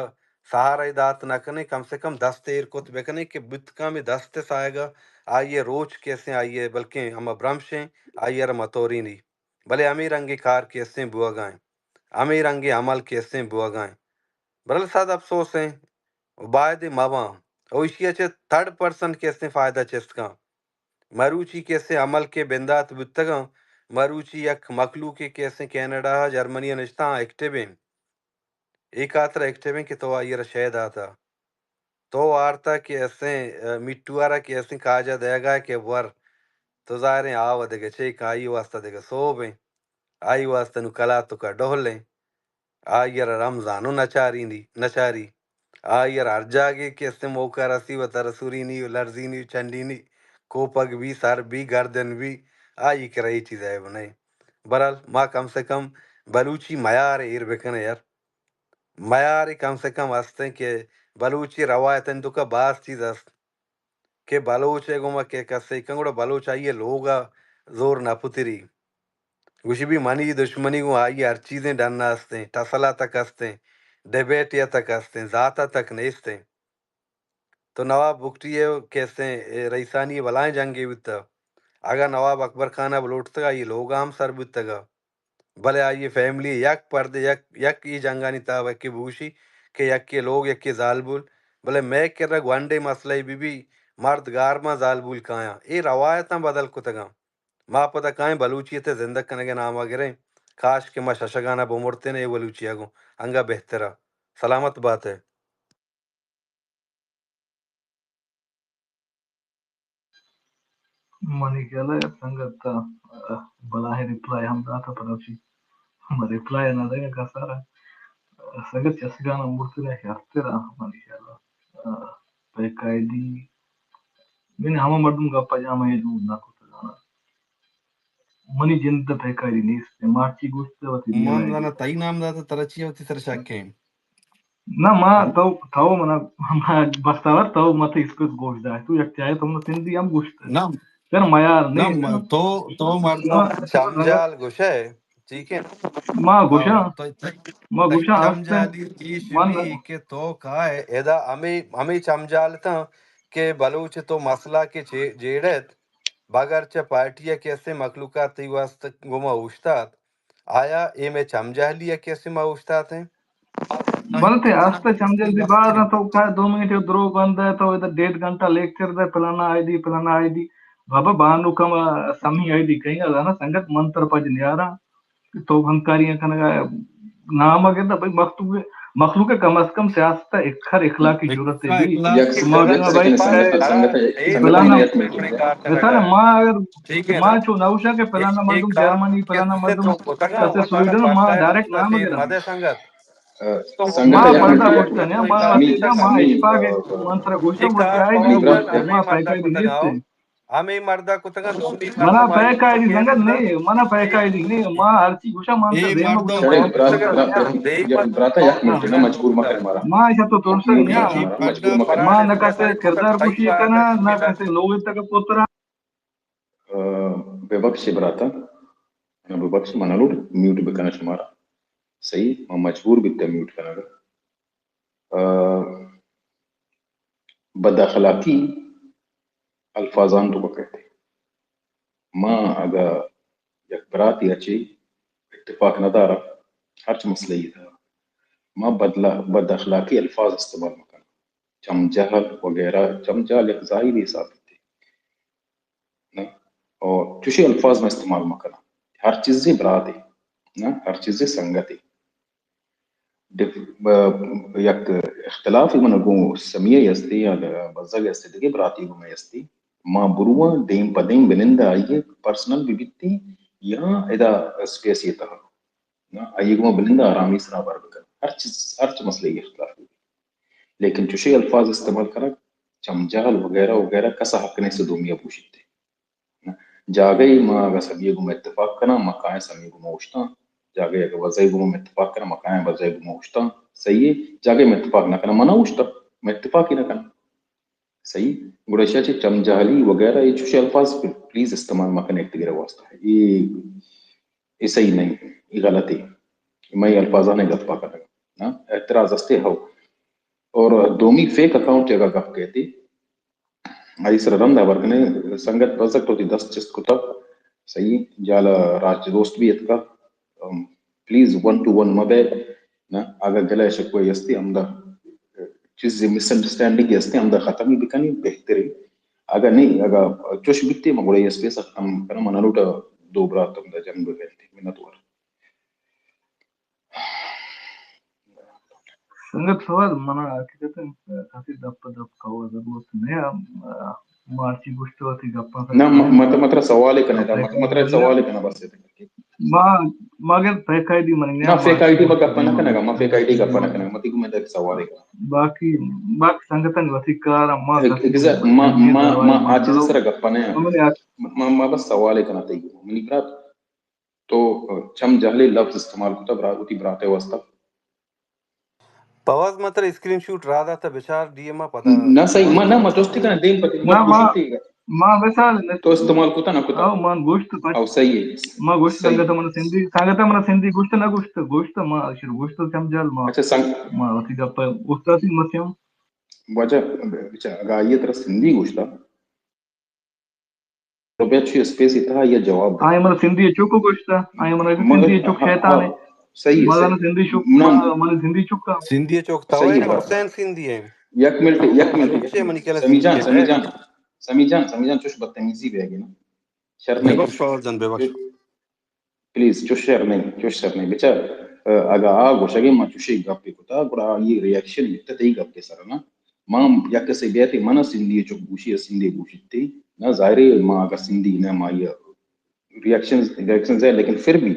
سہارا دات نہ کنیں، کم سے کم دست ایر کت بہ کنیں کہ بوت کنت ہمے دست ءِ ساہگ ءَ آئی ءِ روچ کہ استیں، آئی ءِ بلکیں ہما برمشیں، آئی ءَ را متورینی۔ بلے ہمے رنگیں کار کہ استیں بوگ ءَ ایں، ہمے رنگیں عمل کہ استیں بوگ ءَ ایں۔ برحال سد افسوس ایں، و بایدیں مہ باں۔ و ایشی ءَ چہ تھرڈ پرسن کہ استیں فائدہ چست کن۔ مروچی کہ استیں عمل کہ بندات بوتگاں، مروچی یک مخلوقے کہ استیں کینیڈا ءَ، جرمنی ءَ نشتہ آں، ایکٹیو ایں۔ اے خاطر ایکٹیو ایں کہ تو آئی ءَ را شے داتا۔ تو وارتا کہ استیں، ءَ، مٹو ءَ را کہ استیں کاجا دئیگا کہ ور، تو ظاہریں آ و دگہ چے کہ آئی واسطہ دگہ سوب ایں۔ آئی واسطہ نوں کلاتک ءَ ڈہل ایں۔ آئی ءَ را رمضان و نچارینی، نچاری۔ آئی ءَ را ہر جاگے کہ استیں موقع رسی، وتا را سرینی و لرزینی و چنڈینی، کوپگ بی، سر بی، گردن بی، آئی کرا اے چیز عیب نہ ایں۔ برحال ما کم سے کم بلوچی میار ایر بکنیں یار۔ میار کم سے کم استیں کہ بلوچی روایتانی توکا باز چیز است۔ کہ بلوچ ءِ گوما کہ کسے کن، گڑا بلوچ آئی ءِ لوگ ءَ زور نہ پتری۔ گوشی بی منی دشمنی گوں آئی ءِ ہر چیزیں ڈن ءَ استیں، ٹسل ءَ تک استیں، ڈیبیٹ ءَ تک استیں، ذات ءَ تک نیستیں۔ تو نواب بگٹی ءِ کہ استیں، اے رئیسانی ءِ بلائیں جنگے بوتہ۔ اگاں نواب اکبر خان ءَ بلوٹتگ، آئی ءِ لوگ ءَ ہم سر بوتگ۔ بلے آئی ءِ فیملی یک پردے، یک، یک ای جنگانی تہا یکے بگوشی کہ یکے لوگ، یکے زالبول۔ بلے مئے کرا گونڈیں مسئلہ بی بی، مرد گار باں زالبول کایاں۔ اے روایتاں بدل کتگاں۔ ما پدا کائیں بلوچیت ءِ زندگ کنگ ءِ نام ءَ گریں۔ کاش کہ ما ششگان ءَ بمرتیں اے بلوچی ءَ گوں، انگا بہتر ءَ۔ سلامت بات ئے۔ منی خیال ءَ سنگت، آ، بلاہیں ریپلائی ہم داتہ، پدا چی؟ من ریپلائی نہ دئیگ ءَ کسار ءَ۔ سنگت چسگان ءَ مرتگ ءَ شرتر ءَ منی خیال ءَ۔ آ، بے قاعدی، یعنی ہما مردم گپ ءَ جامہ ءَ دور نہ کتگ آناں۔ منی جند ءَ بے قاعدی نیست۔ مرچی گوشت وتی من دیوان ءَ زاناں تئی نام داتہ، ترا چی وتی سر شک ایں؟ نہ، ما تو، تو منا، ما بختاور تو مت اسپیس گوش داشت۔ تو یک جائے تو منا سندھی ہم گوشت۔ نہ۔ پھر میار نہ، نہیں، ما تو، تو مردم ما چمجال گوشے، ٹھیک ہے؟ ما گوشاں، تو، تو، ما تو گوشاں ہستیں۔ چمجالی ایش من بھی کہ تو کائے، ادا ہمیں، ہمیں چمجال تاں کہ بلوچ تو مسئلہ کہ چے-، جیڑت، بغیر چہ پارٹی ءَ کہ استیں مخلوقات تئی واسطہ گوما اوشتات۔ آیا اے مئے چمجہلی ءَ کہ استیں ما اوشتاتیں؟ بلے تئی ہست ءَ چمجہلی باز اَنت، تو کائے دو منٹ ءَ درو بند ئے، تو ادا ڈیڑھ گھنٹہ لیکچر دئے، پلانا آئی دی، پلانا آئی دی۔ بابا بانو کم سمی آئی دی کہیں گا نا سنگت من تر پج نیاراں۔ تو ہمکاریاں کنگا نام ءَ گندہ بھئی مخلوق، مخلوق ءَ کم از کم سیاست ءَ اکھر اخلاقی ضرورت ہے بھئی۔ یک سیکنڈ، یک سیکنڈ، سنگت، سنگت، فلانا، یک منٹ۔ مثال ما اگر ما چو نہ گوشاں کہ فلانا مردم جرمنی، فلانا مردم کسے سویڈن، ما ڈائریکٹ نام گراں۔ سنگت، ما یک پردہ منٹ۔ گوشتن، ما ما اشفاق، من ترا گوشتن، ما پیکائی نیست۔ ہمے مردا کتگاں دومی منا مردم آئی پیکائی دی سنگت نہیں، منا پیکائی دی نہیں، ما ہر چی گوشا مان اے دیم مردم چلے، برات، برات، یک براتا یک منٹ نا مجبور مکن مارا۔ ما ایسا تو ترسا مجبور مکن مارا۔ ما نہ کسے کردار کشی کنا، نہ کسے لوگ تک پوترا۔ آ، ببخش براتا، نہ ببخش منا لوٹ میوٹ بکنا شمارا۔ صحیح، ما مجبور بیتا میوٹ کنگا۔ آ، بد اخلاقی الفاظان تو کہتے۔ ما اگا یک براتے ءَ چہ اتفاق نہ دارا، ہرچ مسئلہ ای تھا، ما بدلا-، بد اخلاقی الفاظ استعمال مکن۔ چم جہل وغیرہ، چم جہل یک ظاہری حساب تے۔ نہ؟ اور چوشی الفاظ ما استعمال مکناں۔ ہر چیزے براتے، نہ؟ ہر چیزے سنگتے۔ ڈف-، ب-، یک اختلافے من گوں سمیہ استی یا بزگ استی، دگہ براتے گوں میں استی۔ ما برواں دیم پہ دیم بنندہ آئیے پرسنل بہ بیتی یا ادا اسپیس یہ تہا۔ نہ، آئی گوما بنندہ آرامی سرا بر بکن۔ ہر چیز، ہر چی مسئلہ اختلاف بی۔ لیکن چوشی الفاظ استعمال کنگ، چم جہل وغیرہ وغیرہ کسا حق نیست دومی ءَ بوشیت۔ نہ، جاگہی ما اگہ سبی گوما اتفاق کناں، ما کائیں سمی گوما اوشتاں۔ جاگہی اگہ وزئی گوما اتفاق کناں، ما کائیں وزئی گوما اوشتاں۔ صحیح ہے؟ جاگہی ما اتفاق نہ کناں، ما نہ اوشتاں، ما اتفاق ہی نہ کناں۔ صحیح؟ گڑا ایشی ءَ چہ چم جہلی وغیرہ اے چوشیں الفاظ پلیز استعمال مکن یک دگرے واسطہ۔ اے، اے صحیح نہیں، اے غلط ہے۔ مئے الفاظاں گپ پا کنگ۔ ہاں؟ اعتراض استے ہو۔ اور دومی فیک اکاؤنٹ اگا گپ کہتے، آئی سر رند آور کنے، سنگت بزگ تو تی دست چست کتا۔ صحیح؟ جالا راج دوست بھی اتکا۔ ام، پلیز ون ٹو ون مہ بئے، نہ، اگہ گلہ شکوہ استے ہمدا چیز مس انڈرسٹینڈنگ استے ہمدا ختم ہی بکنی بہتر ہے۔ اگہ نہیں، اگہ چوش بیتے ما گڑا یہ اسپیس ختم کرم، من لوٹا دو برات ہمدا جنگ بگنتے۔ منت وار۔ سنگت فواد، منا حقیقتاً کسی دپ دپ کوا ضرورت نہیں۔ مارچی گوشت وتی گپاں سر نہ، م-، مت-، مترا سوال کنے دا، مت-، مترا سوال کنے بس۔ ما، ما اگر فیک آئی ڈی منگ نہ، فیک آئی ڈی ما گپ نہ کنگا، ما فیک آئی ڈی گپ نہ کنگا، متی کو میں دیکھ سوال ہے۔ باقی، باقی سنگتاں وتی کار ما ایک-، کسی ایک-، ما، ما، ما آ چیز سر گپ نہ، ما، ما بس سوال کنا تئی، منی برات، تو چم جہلی لفظ استعمال کتا برا-، وتی براتے واسطہ۔ پواز ما ترا اسکرین شوٹ را داتا، بچار ڈی ایم ءَ پدا۔ نہ صحیح، ما نہ، ما جستی کناں دیم پہ دیم، ما نہ، ما، گوشتی۔ ما مثال نہ تو استعمال کتا نہ کتا؟ او، من گوشت پچ۔ او صحیح ہے۔ ما گوشت صحیح۔ سنگت من سندھی، سنگت من سندھی گوشت نہ گوشت، گوشت ما اشر گوشت سمجھال ما۔ اچھا، سنگ- ما وتی گپ استاد مسیم۔ واجہ، بچا، اگا آئیے ترا سندھی گوشتا، تو بیا چی اسپیس ءِ تہا یا جواب دے۔ آئی من سندھی چوک گوشتا، آئی من مگر سندھی چوک ہاں، شیطان ہاں، ہے۔ صحیح ہے، مگر صحیح۔ سندھی چوک، نہ۔ من سندھی چوک کا۔ سندھی چوک تا صحیح ہے۔ حسین سندھی ہے۔ یک منٹ، یک منٹ۔ چے منی کلا سمی جان، سندھی ہے۔ سمی جان، سمی جان، سمی جان، چوش بدتمیزی بیگی نا۔ شر نہیں۔ ببخش فواد جان، ببخش۔ پلیز، چوش شر نہ، چوش شر نہ۔ بچار، ا، اگا آ گوشگے ما چوشے گپے کتا، گڑا آئی ریاکشن بیتا تئی گپے سرا نا۔ ما یک کسے بیاتے منا سندھی چوک گوشی، سندھی گوشیتے نا، ظاہر ہے ما اگا سندھی نہ، ما یہ ریاکشن، ریاکشن ہے، لیکن پھر بھی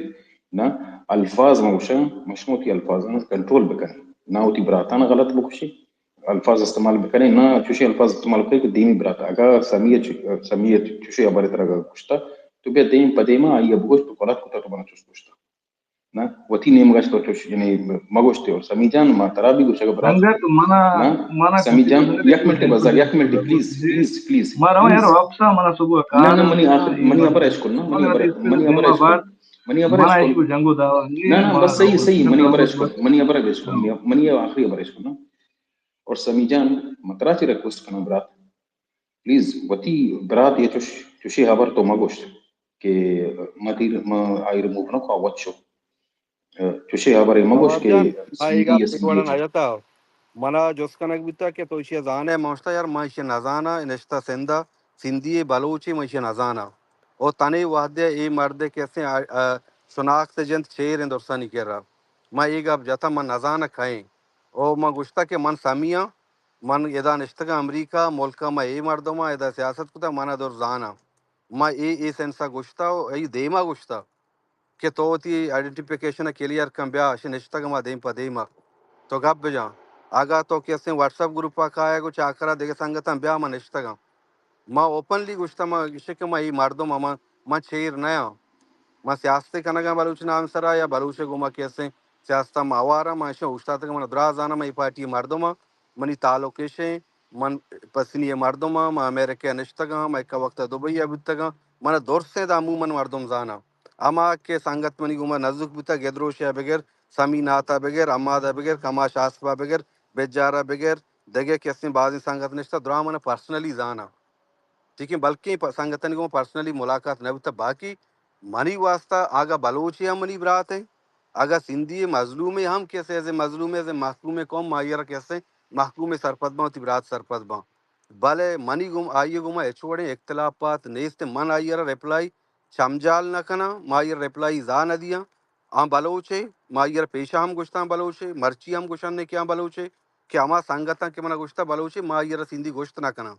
نا، الفاظ ما گوشاں، ما شما وتی الفاظاں کنٹرول بکن، نا وتی براتاں غلط بکشی۔ الفاظ استعمال بکنیں، نہ چوشیں الفاظ استعمال بکنیں کہ دیمی برات اگاں سمیہ چ-، سمیہ چوشیں ہبرے ترا گوشتا، تو بیا دیم پہ دیما آئی ءَ بگوش، تو غلط کتا، تو منا چوش گوشتا۔ نہ، وتی نیمگا تو چوش یعنی مگوشتے۔ اور سمی جان، ما ترا بھی گوشگ برات۔ سنگت، منا، نہ، منا سمی جان، یک منٹ بزار، یک منٹ، پلیز، پلیز، پلیز۔ ما رواں یار واپس، منا صبح کار۔ نہ، نہ، منی آخر، منی ہبر اش کن، نہ، منی ہبر، منی ہبر اش کن۔ منی ہبر اش کن۔ جنگو دعوا۔ نہ، نہ، بس صحیح، صحیح، منی ہبر اش کن، منی ہبر اش کن، منی، منی آخری ہبر اش کن، نہ۔ اور سمی جان، من ترا چی ریکویسٹ کناں برات، پلیز وتی برات یہ چوش، چوشی ہبر تو مگوش کہ ما تیر، ما آئی ریموو نہ کو وت شو۔ چوشی ہبر مگوش کہ جان، آ سندھی ایگا یا سندھی وڑا نہ جتا۔ منا جست کنگ بیتا کہ تو ایشی زانے، من گوشتا یار، من ایشی نزانا، نشتا سندا، سندھی بلوچی من ایشی نزانا۔ او تنے وہدے اے مردے کسے، آ، آ، شناخت جنت چیر ایں درسانی کرا۔ من اے گپ جتا، من نزانا کئیں۔ او من گوشتا کہ من سمیاں، من ادا نشتگاں امریکہ ملکا، من اے مردماں ادا سیاست کتا، من ادر زاناں۔ من اے، اے سینسا گوشتا و اے دیما گوشتا کہ تو وتی آئیڈینٹیفیکیشن کلیئر کن، بیا، اش نشتگ ما دیم پہ دیما، تو گپ بجان۔ اگا تو کسیں واٹس ایپ گروپا کائے گو چاکرا دگہ سنگتاں بیا، من نشتگاں۔ ما اوپنلی گوشتا، ما گشے کہ ما اے مردم، ما، ما چیر نیاں۔ ما سیاستے کنگاں بلوچ نام سرا یا بلوچ گوما کسیں سیاستا ما آواراں، ما اشاں اوشتاتگ، من درا زاناں، ما اے پارٹی مردماں، منی تعلق ایشیں، من پسنی مردماں، ما امریکہ نشتگاں، ما یک وقت دبئی بوتگاں، من درسیں دا عموماً مردم زاناں۔ ہما کہ سنگت منی گوما نزوک بوتا، گدروشے بگر، سمی ناتا بگر، حمادا بگر، کماش آسپا بگر، بجارا بگر، دگہ کسیں بازیں سنگت نشتا، درا من پرسنلی زاناں۔ ٹھیک ہے، بلکیں پ-، سنگتانی گوں پرسنلی ملاقات نہ بوتا، باقی منی واسطہ اگا بلوچے ہم منی برات ہیں، اگا سندھی مظلومے ہم کسے از مظلومے، از محکوم قوم، ما آئی را کسے محکوم سرپد باں، وتی برات سرپد باں۔ بلے منی گوم، آئی گوما ہچ وڑیں اختلافات نیست، من آئی را ریپلائی چمجال نہ کناں، ما آئی را ریپلائی زا نہ دیاں۔ آ بلوچے، ما آئی را پیشا ہم گوشتاں بلوچے، مرچی ہم گوشن کہ آ بلوچے، کہ ہما سنگتاں کہ منا گوشتا بلوچے، ما آئی را سندھی گوشت نہ کناں۔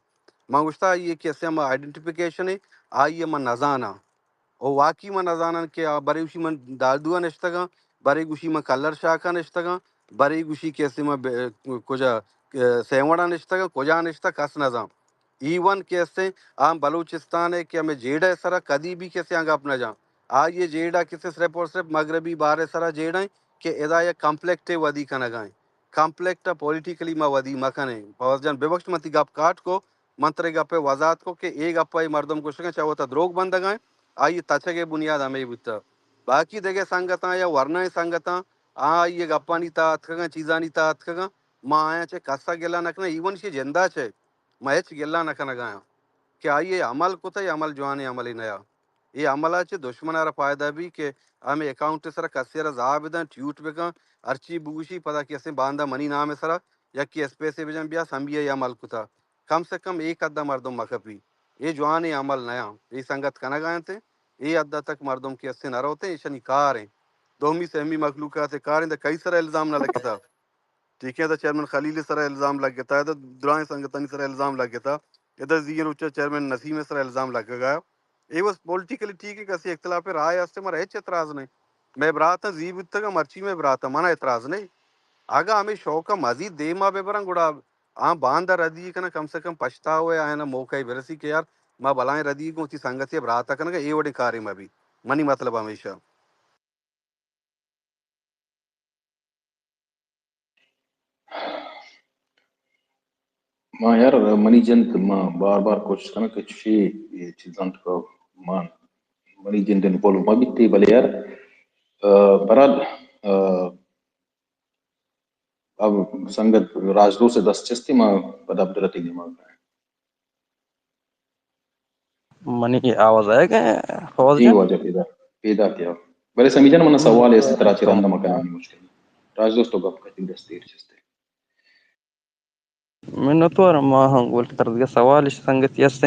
من گوشتا آئی کہ اسے ہما آئیڈینٹیفیکیشن ہے، آئی من نزاناں۔ او واقعی من نزاناں کہ آ برے گوشی من دالدو ءَ نشتگاں، برے گوشی من کلر شاک ءَ نشتگاں، برے گوشی کہ اسے من ب-، کجا، سیوڑ ءَ نشتگاں، کجا نشتگ کس نزان۔ ایون کہ اسے آ بلوچستان ہے کہ ہمیں جیڑہ سرا کدی بھی کسے آ گپ نہ جان۔ آئی جیڑہ کسے صرف اور صرف مغربی بارے سرا جیڑہ ہیں کہ ادا یک کمپلیکٹ ودی کنگا ہیں۔ کمپلیکٹ پولیٹیکلی ما ودی مکنیں۔ فواد جان ببخش من تی گپ کاٹ کو، من ترے گپے وضاحت کو کہ اے گپا اے مردم گوشگاں چہ وتا دروگ بندگاں، آئی تچگے بنیاد ہمے بوتا۔ باقی دگہ سنگتاں یا ورنائیں سنگتاں، آ آئی گپانی تہا اتکگاں، چیزانی تہا اتکگاں، ما آیاں چہ کسا گلہ نہ کناں، ایون شی جندا چہ ما ہچ گلہ نہ کنگایاں کہ آئی عمل کتا، اے عمل جوانیں عملے نیا۔ اے عملا چہ دشمنا را فائدہ بی کہ ہمے اکاؤنٹ سرا کسے را زا بدن، ٹیوٹ بکن، ہرچی بگوشی، پدا کہ اسیں باندا منی نام سرا یکی اسپیسے بجن بیا سمبی ء عمل کتا۔ کم سے کم اے قدا مردم مکپی۔ اے جوانیں عمل نیاں۔ اے سنگت کنگا انت۔ اے حد تک مردم کہ اسے نہ روتے، ایشانی کار ہیں۔ دومی سیمی مخلوقات کار ہیں، کئی سرا الزام نہ لگتا۔ ٹھیک ہے، ادا چیئرمین خلیل سرا الزام لگتا، ادا درائیں سنگتانی سرا الزام لگتا، ادا زی روچا چیئرمین نسیم سرا الزام لگگا۔ اے بس پولیٹیکلی ٹھیک ہے، کسی اختلاف رائے ہستے، مارا ہچ اعتراض نہیں۔ میں براتاں زی بوتگا، مرچی میں براتاں، منا اعتراض نہیں۔ اگاں ہمیں شوق ء مزید دیما بہ براں، گڑا آ باندا ردی کناں، کم سے کم پشتاوے آیانا موقع برسی کہ یار، ما بلائیں ردی گوں وتی سنگتی ء براتا کنگا، اے وڑیں کارے مہ بی۔ منی مطلب ہمیشہ۔ ما یار، منی جند، ما بار بار کوشش کناں کہ چوشی اے چیزاں تو ما، منی جند انوالو مہ بیتے، بلے یار، آ، برحال، آ، اب سنگت راجدوست دست چستی، ما پدا عبداللہ تئی نیمگ ءَ۔ منی آواز آیگ ءَ، فوز اے جان؟ واجہ پیدا، پیدا کیا۔ بلے سمی جان، من سوال است ترا چہ رند مکنانی مشکل۔ راجدوست تو گپ کتی دست دیر چستے۔ منتوار، ما ہم گل تر دگہ سوال اش سنگتی است۔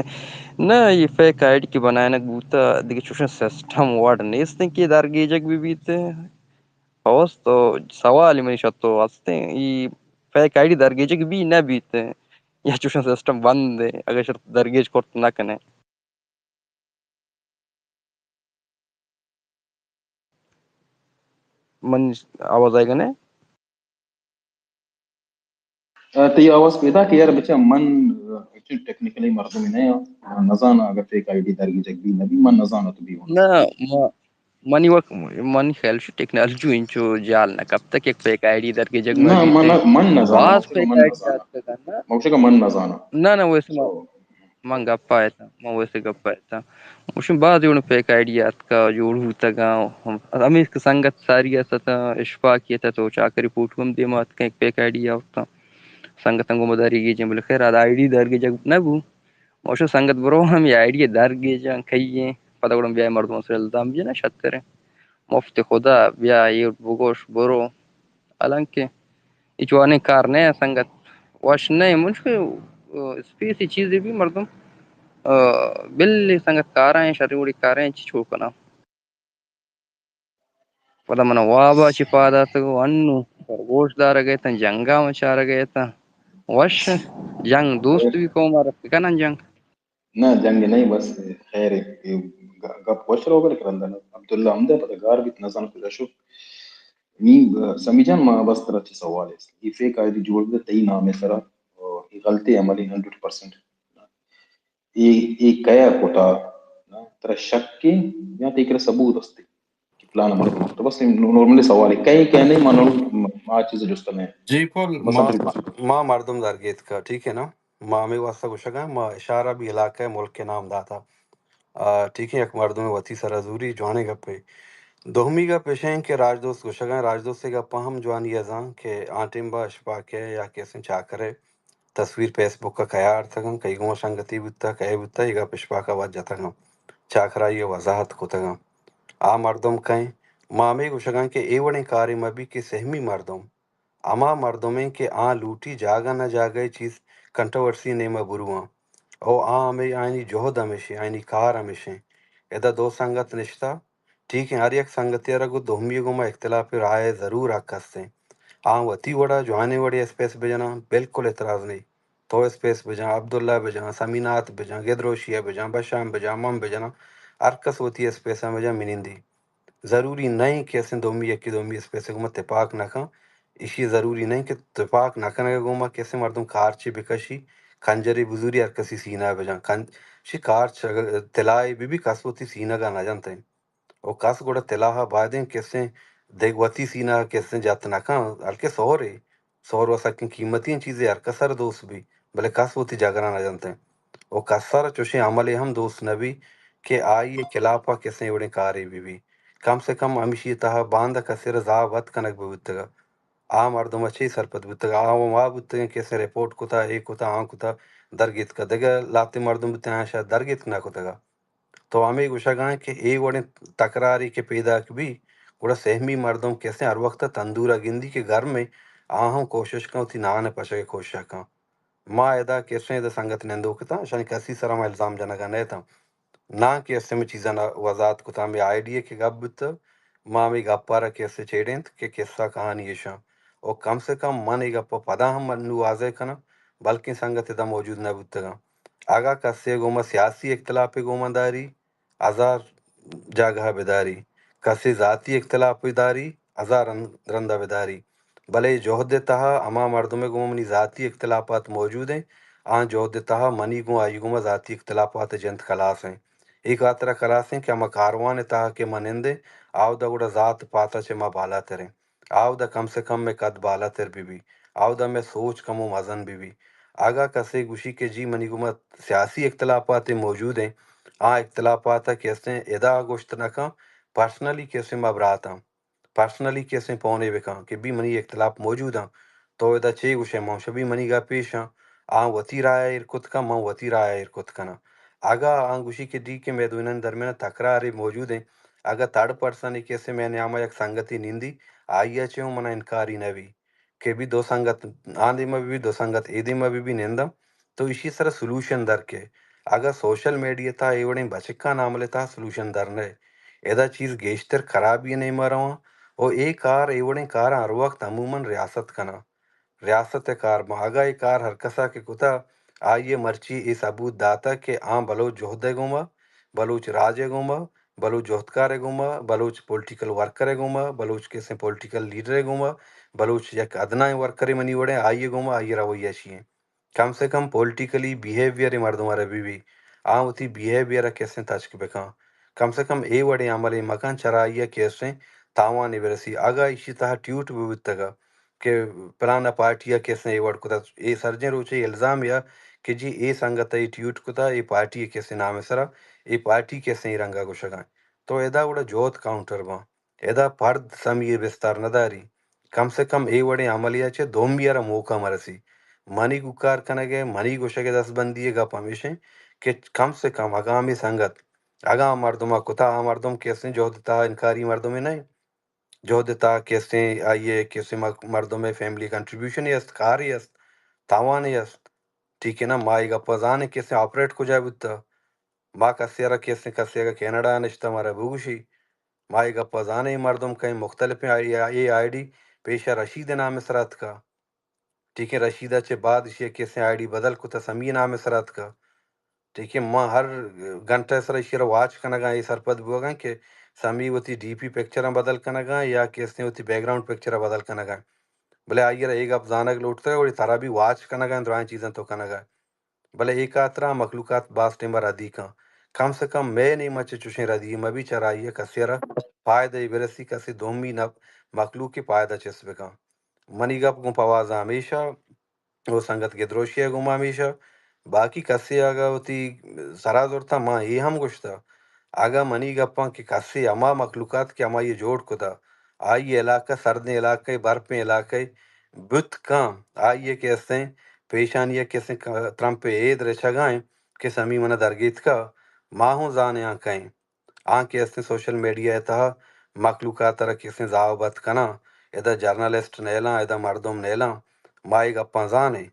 نہ، یہ فیک آئی ڈی کہ بنائینگ بوتا، دگہ چوشیں سسٹم وڑ نیست کہ درگیجگ بہ بیت۔ اوست تو سوال منی شت تو است، ای فیک آئی ڈی درگیجگ بی نہ بیت، یا چوشیں سسٹم بند ہے، اگر شر درگیج کرت نہ کنے۔ من آواز آئے گا نے؟ آ، تئی آواز پیدا کہ یار بچا، من، آ، ایکچولی ٹیکنیکلی مردم نہ آں، من نزاناں اگر فیک آئی ڈی درگیجگ بی نہ بی، من نزاناں تو بی ہوں۔ نہ، ما، منی وقت، منی خیال شو ٹیکنالوجی انچو جال نہ کپتہ کہ فیک آئی ڈی درگیجگ نہ، مہ بیت۔ من، من نزاناں، باز فیک آئی ڈی آتکگ نہ۔ من گوشگ من نزاناں۔ نہ، نہ، ویسے ما، سو، من گپ ءَ اتاں، من ویسے گپ ءَ اتاں۔ گوشن باز جوڑ فیک آئی ڈی آتکا، جوڑ بوتگاں۔ ہمے کہ سنگت ساری اتاں، اشفاقی اتاں، تو چاکری فوٹو ہم دیما اتکاں، یک فیک آئی ڈی آورتاں۔ سنگتاں گوں مداری گیجیں، بلے خیر، آ آئی ڈی درگیجگ نہ بو۔ موشو سنگت برو ہم آئی ڈی درگیجاں کئییں، پدا گڑا بیا مردم سر الزام بجنا شتریں۔ مفت خدا بیا اے بگوش برو۔ حالانکہ اے جوانیں کار نہ ایں سنگت، وش نہ ایں۔ من چو اسپیسی چیزے بی مردم، آ، بلے سنگت کاراں، شری وڑی کاراں، چی چو کناں؟ پدا من وابا چی پاد آتگ و انو گوش دارگ ایتاں، جنگا من چارگ ایتاں۔ وش جنگ دوست بی قوم رفت کنن جنگ۔ نہ، جنگ نہیں، بس خیر اے، گ-، گپ وش روگ ءَ، رند ءَ عبداللہ ہمدے پدا گار بیت، نزاناں کجا شو۔ نی، سمی جان، ما بس ترا چہ سوال است۔ اے فیک آئی ڈی جوڑ بوتہ تئی نام ءِ سرا، او اے غلطیں عملے ہنڈریڈ پرسنٹ۔ اے، اے کئے ءَ کتا؟ ترا شک ایں یا تئی کرا ثبوت است کہ فلانا مردم کتا؟ بس نارملی سوال اے، کئے کئے نہیں، ما نارمل، ما چیز جست نہ۔ جی پل، بس ما، ہمے۔ ما مردم درگیتکا، ٹھیک ہے نا؟ ما ہمے واسطہ گوشگاں، ما اشارہ بھی علاقہ ملک کے نام داتا۔ آ، ٹھیک ہے، یک مردم وتی سرا زوری، جوانیں گپے۔ دومی گپ اش ایں کہ راجدوست گوشگاں، راجدوست ءِ گپاں ہم جوانی ازاں کہ آ ٹیم با اشفاق ءِ یا کسیں چاکر ءِ تصویر فیس بک ءَ کئے آرتگاں، کئی گوں سنگتی بوتہ، کئے بوتہ، اے گپ اشفاق ءَ وت جتگاں۔ چاکر ءَ آئی ءَ وضاحت کتگاں۔ آ مردم کئے؟ ما ہمے گوشگاں کہ اے وڑیں کارے مہ بی کہ سہمی مردم ہما مردمیں کہ آ لوٹی جاگہ نہ جاگہ ءِ چیز کنٹروورسی ءِ نیمگ ءَ برواں۔ او آ ہمے آیانی جہد ہمیش ایں، آیانی کار ہمیش ایں۔ ادا دو سنگت نشتہ، ٹھیک ایں، ہر یک سنگتے ءَ را گوں دومی ءَ گوما اختلاف رائے ضرور حق ہستیں۔ آ وتی وڑا جوانیں وڑے اسپیس بجناں، بالکل اعتراض نہیں۔ تو اسپیس بجاں، عبداللہ بجاں، سمینات بجاں، گدروشی ءَ بجاں، بشام بجاں، من بجناں، ہر کس وتی اسپیس ءَ بجاں منندی۔ ضروری نہ ایں کہ اسیں دومی یکے دومی اسپیس ءَ گوما تپاک نہ کن۔ ایشی ضروری نہ ایں کہ تپاک نہ کنگ ءَ گوما کہ اسیں مردم کارچے بکشی، کنجرے بزوری ہر کسی سینہ ءَ بجاں۔ کن-، شی کارچ اگر طلائے بہ بی کس وتی سینگ ءَ نہ جنت ایں۔ او کس گڑا طلا ءَ باید ایں کہ اسیں دگ وتی سینہ ءَ کہ اسیں جت نہ کن، ہلکہ سہرے، سہر و سکیں قیمتی ایں چیزے ہر کس ءَ را دوست بی، بلے کس وتی جگر ءَ نہ جنت ایں۔ او کس ءَ را چوشیں عملے ہم دوست نہ بی کہ آئی ءِ خلاف ءَ کسیں وڑیں کارے بہ بی۔ کم سے کم ہمیشی ءِ تہا باندا کسے را زاہ وت کنگ بہ بوتگ ءَ۔ آ مردم ءَ چے سرپد بوتگ؟ آ ہما بوتگ اَنت کہ اسے رپورٹ کتا، اے کتا، آ کتا، درگیتکا۔ دگہ لہتے مردم بوتگ اَنت، آیاں شاید درگیتک نہ کتگ ءَ۔ تو ہمے گوشگ ءَ آں کہ اے وڑیں تکرارے کہ پیداک بی، گڑا سہمی مردم کہ اسے ہر وقت ءَ تندور ءَ گندی کہ گرم ایں، آ ہم کوشش کن وتی نان ءِ پشگ ءِ کوشش ءَ کن۔ ما ادا کہ اسیں ادا سنگت نندوک اتاں، اشانی کسی سرا ما الزام جنگ ءَ نہ اتاں۔ ناں کہ اسے ہمے چیزاں وضاحت کتاں، ہمے آئی ڈی ءَ کہ گپ بوتہ، ما ہمے گپ ءَ را کہ اسے چیڑینت کہ قصہ کہانی ایشاں۔ او کم سے کم من اے گپ ءَ پدا ہم من نوں واضح کناں، بلکیں سنگت ادا موجود نہ بوتگاں۔ اگاں کسے ءَ گوما سیاسی اختلافے گوما داری، ہزار جاگہ ءَ بداری، کسے ذاتی اختلافے داری، ہزار رند، رند ءَ بداری۔ بلے اے جہد ءِ تہا ہما مردم ءِ گوما منی ذاتی اختلافات موجود ایں، آ جہد ءِ تہا منی گوں آئی گوما ذاتی اختلافات ءِ جند کلاس ایں۔ اے خاطر ءَ کلاس ایں کہ ہما کاروان ءِ تہا کہ ما نندیں، آودا گڑا ذات پات ءَ چہ ما بالاتر ایں۔ آودا کم سے کم مئے قد بالاتر بہ بی، آودا مئے سوچ کمو مزن بہ بی، اگاں کسے گوشی کہ جی منی گوما سیاسی اختلافات موجود ایں، آ اختلافات کہ استیں ادا گوشت نہ کن، پرسنلی کہ استیں ما براتاں، پرسنلی کہ استیں پونے بکن کہ بی منی اختلاف موجود آں، تو ادا چے گوشے؟ من شبی منی گپ ایشاں، آ وتی رائے ایر کت کن، من وتی رائے ایر کت کناں۔ اگاں آ گوشی کہ جی کہ مئے دوئینانی درمیان تکرارے موجود ایں، اگاں تھرڈ پرسنے کہ استیں مئے نیاما یک سنگتے نندی، آئی ء چہ اوں منا انکاری نہ بی۔ کہ بی دو سنگت آ دیما بی، دو سنگت اے دیما بی، بی ننداں، تو ایشی سرا سلوشن در کئے۔ اگاں سوشل میڈیا تہا اے وڑیں بچکان عمل تہا سلوشن در نئے، ادا چیز گیشتر خرابی نیما رواں، او اے کار، اے وڑیں کاراں ہر وقت عموماً ریاست کناں۔ ریاست ء کار باں۔ اگاں اے کار ہر کسا کہ کتا، آئی ء مرچی اے ثبوت داتا کہ آ بلوچ جہد ء گوما، بلوچ راج ء گوما، بلوچ جہدکار ء گوما، بلوچ پولیٹیکل ورکر ء گوما، بلوچ کسیں پولیٹیکل لیڈر ء گوما، بلوچ یک ادنائیں ورکرے منی وڑیں، آئی ء گوما آئی ء رویہ چی ایں؟ کم سے کم پولیٹیکلی بیہیویئر مردم ء را بہ بی، آ وتی بیہیویئر ء کسیں تچک بکن۔ کم سے کم اے وڑیں عملے مکن چرا آئی ء کسیں تاوانے برسی۔ اگاں ایشی تہا ٹیوٹ بہ بوتگ کہ پلانا پارٹی ء کسیں اے وڑ کتگ، اے سرجیں روچے الزام یا کہ جی اے سنگت ء اے ٹیوٹ کتگ، اے پارٹی ء کسیں نام ء سرا، اے پارٹی کسیں رنگ ء گوشگ ء انت، تو ادا گڑا جہد کاؤنٹر باں۔ ادا پرد سمی ء بستار نہ داری۔ کم سے کم اے وڑیں عملے ء چہ دومی ء را موقع مرسی۔ منی گوکار کنگ ء، منی گوشگ ء دستبندی ء گپ ہمیش انت کہ کم سے کم اگاں ہمے سنگت، اگاں آ مردم ء کتا، آ مردم کسیں جہد ء تہا انکاری مردمے نہ انت۔ جہد ء تہا کسیں آئی ء کسیں مک-، مردم ء فیملی کنٹریبیوشنے است، کارے است، تاوانے است۔ ٹھیک ہے نا، ما اے گپ ء زانیں کسیں آپریٹ کجا بوتہ۔ ما کسے ء را کسیں، کسے اگاں کینیڈا ء نشتہ مارا بگوشی، ما اے گپ ء زانیں اے مردم کئے، مختلفیں آئی-، اے آئی ڈی پیش ء رشید ء نام ء سرا اتکا۔ ٹھیک ہے، رشید ء چہ بعد ایشی ء کسیں آئی ڈی بدل کتہ، سمی ء نام ء سرا اتکا۔ ٹھیک ہے، ما ہر گھنٹہ ء سرا ایشی ء را واچ کنگاں، اے سرپد بوگاں کہ سمی وتی ڈی پی پکچراں بدل کنگاں یا کسیں وتی بیک گراؤنڈ پکچر ء بدل کنگاں۔ بلے آئی ء را اے گپ زانگ لوٹتگ، وڑے ترا بھی واچ کنگاں، درائیں چیزاں تو کنگا۔ بلے اے خاطرا مخلوقات باز ٹیم ء ردی کن۔ کم سے کم مئے نیم ء چہ چوشیں ردی مہ بی، چرا آئی ء کسے ء را فائدہ ء برسی، کسے دومی نپ-، مخلوق ء فائدہ چست بکن۔ منی گپ گوں پواز ء ہمیشہ، او سنگت گدروشی ء گوں ما ہمیشہ، باقی کسے اگاں وتی سرا زرتاں، ما اے ہم گوشتہ، اگاں منی گپاں کہ کسے ہما مخلوقات کہ ہمائی ء جوڑ کتہ، آئی ء علاقہ، سردیں علاقہ، برپیں علاقہ، بوت کن، آئی ء کہ استیں پیشانی ء کہ استیں ک-، ترمپ ء اید رچگائیں کہ سمی من ء درگیتکا، ما ہوں زانیں آں کئیں۔ آں کہ استیں سوشل میڈیا ء تہا مخلوقات ء را کہ استیں زاہ و بد کناں، ادا جرنلسٹ نیلاں، ادا مردم نیلاں، ما اے گپاں زانیں۔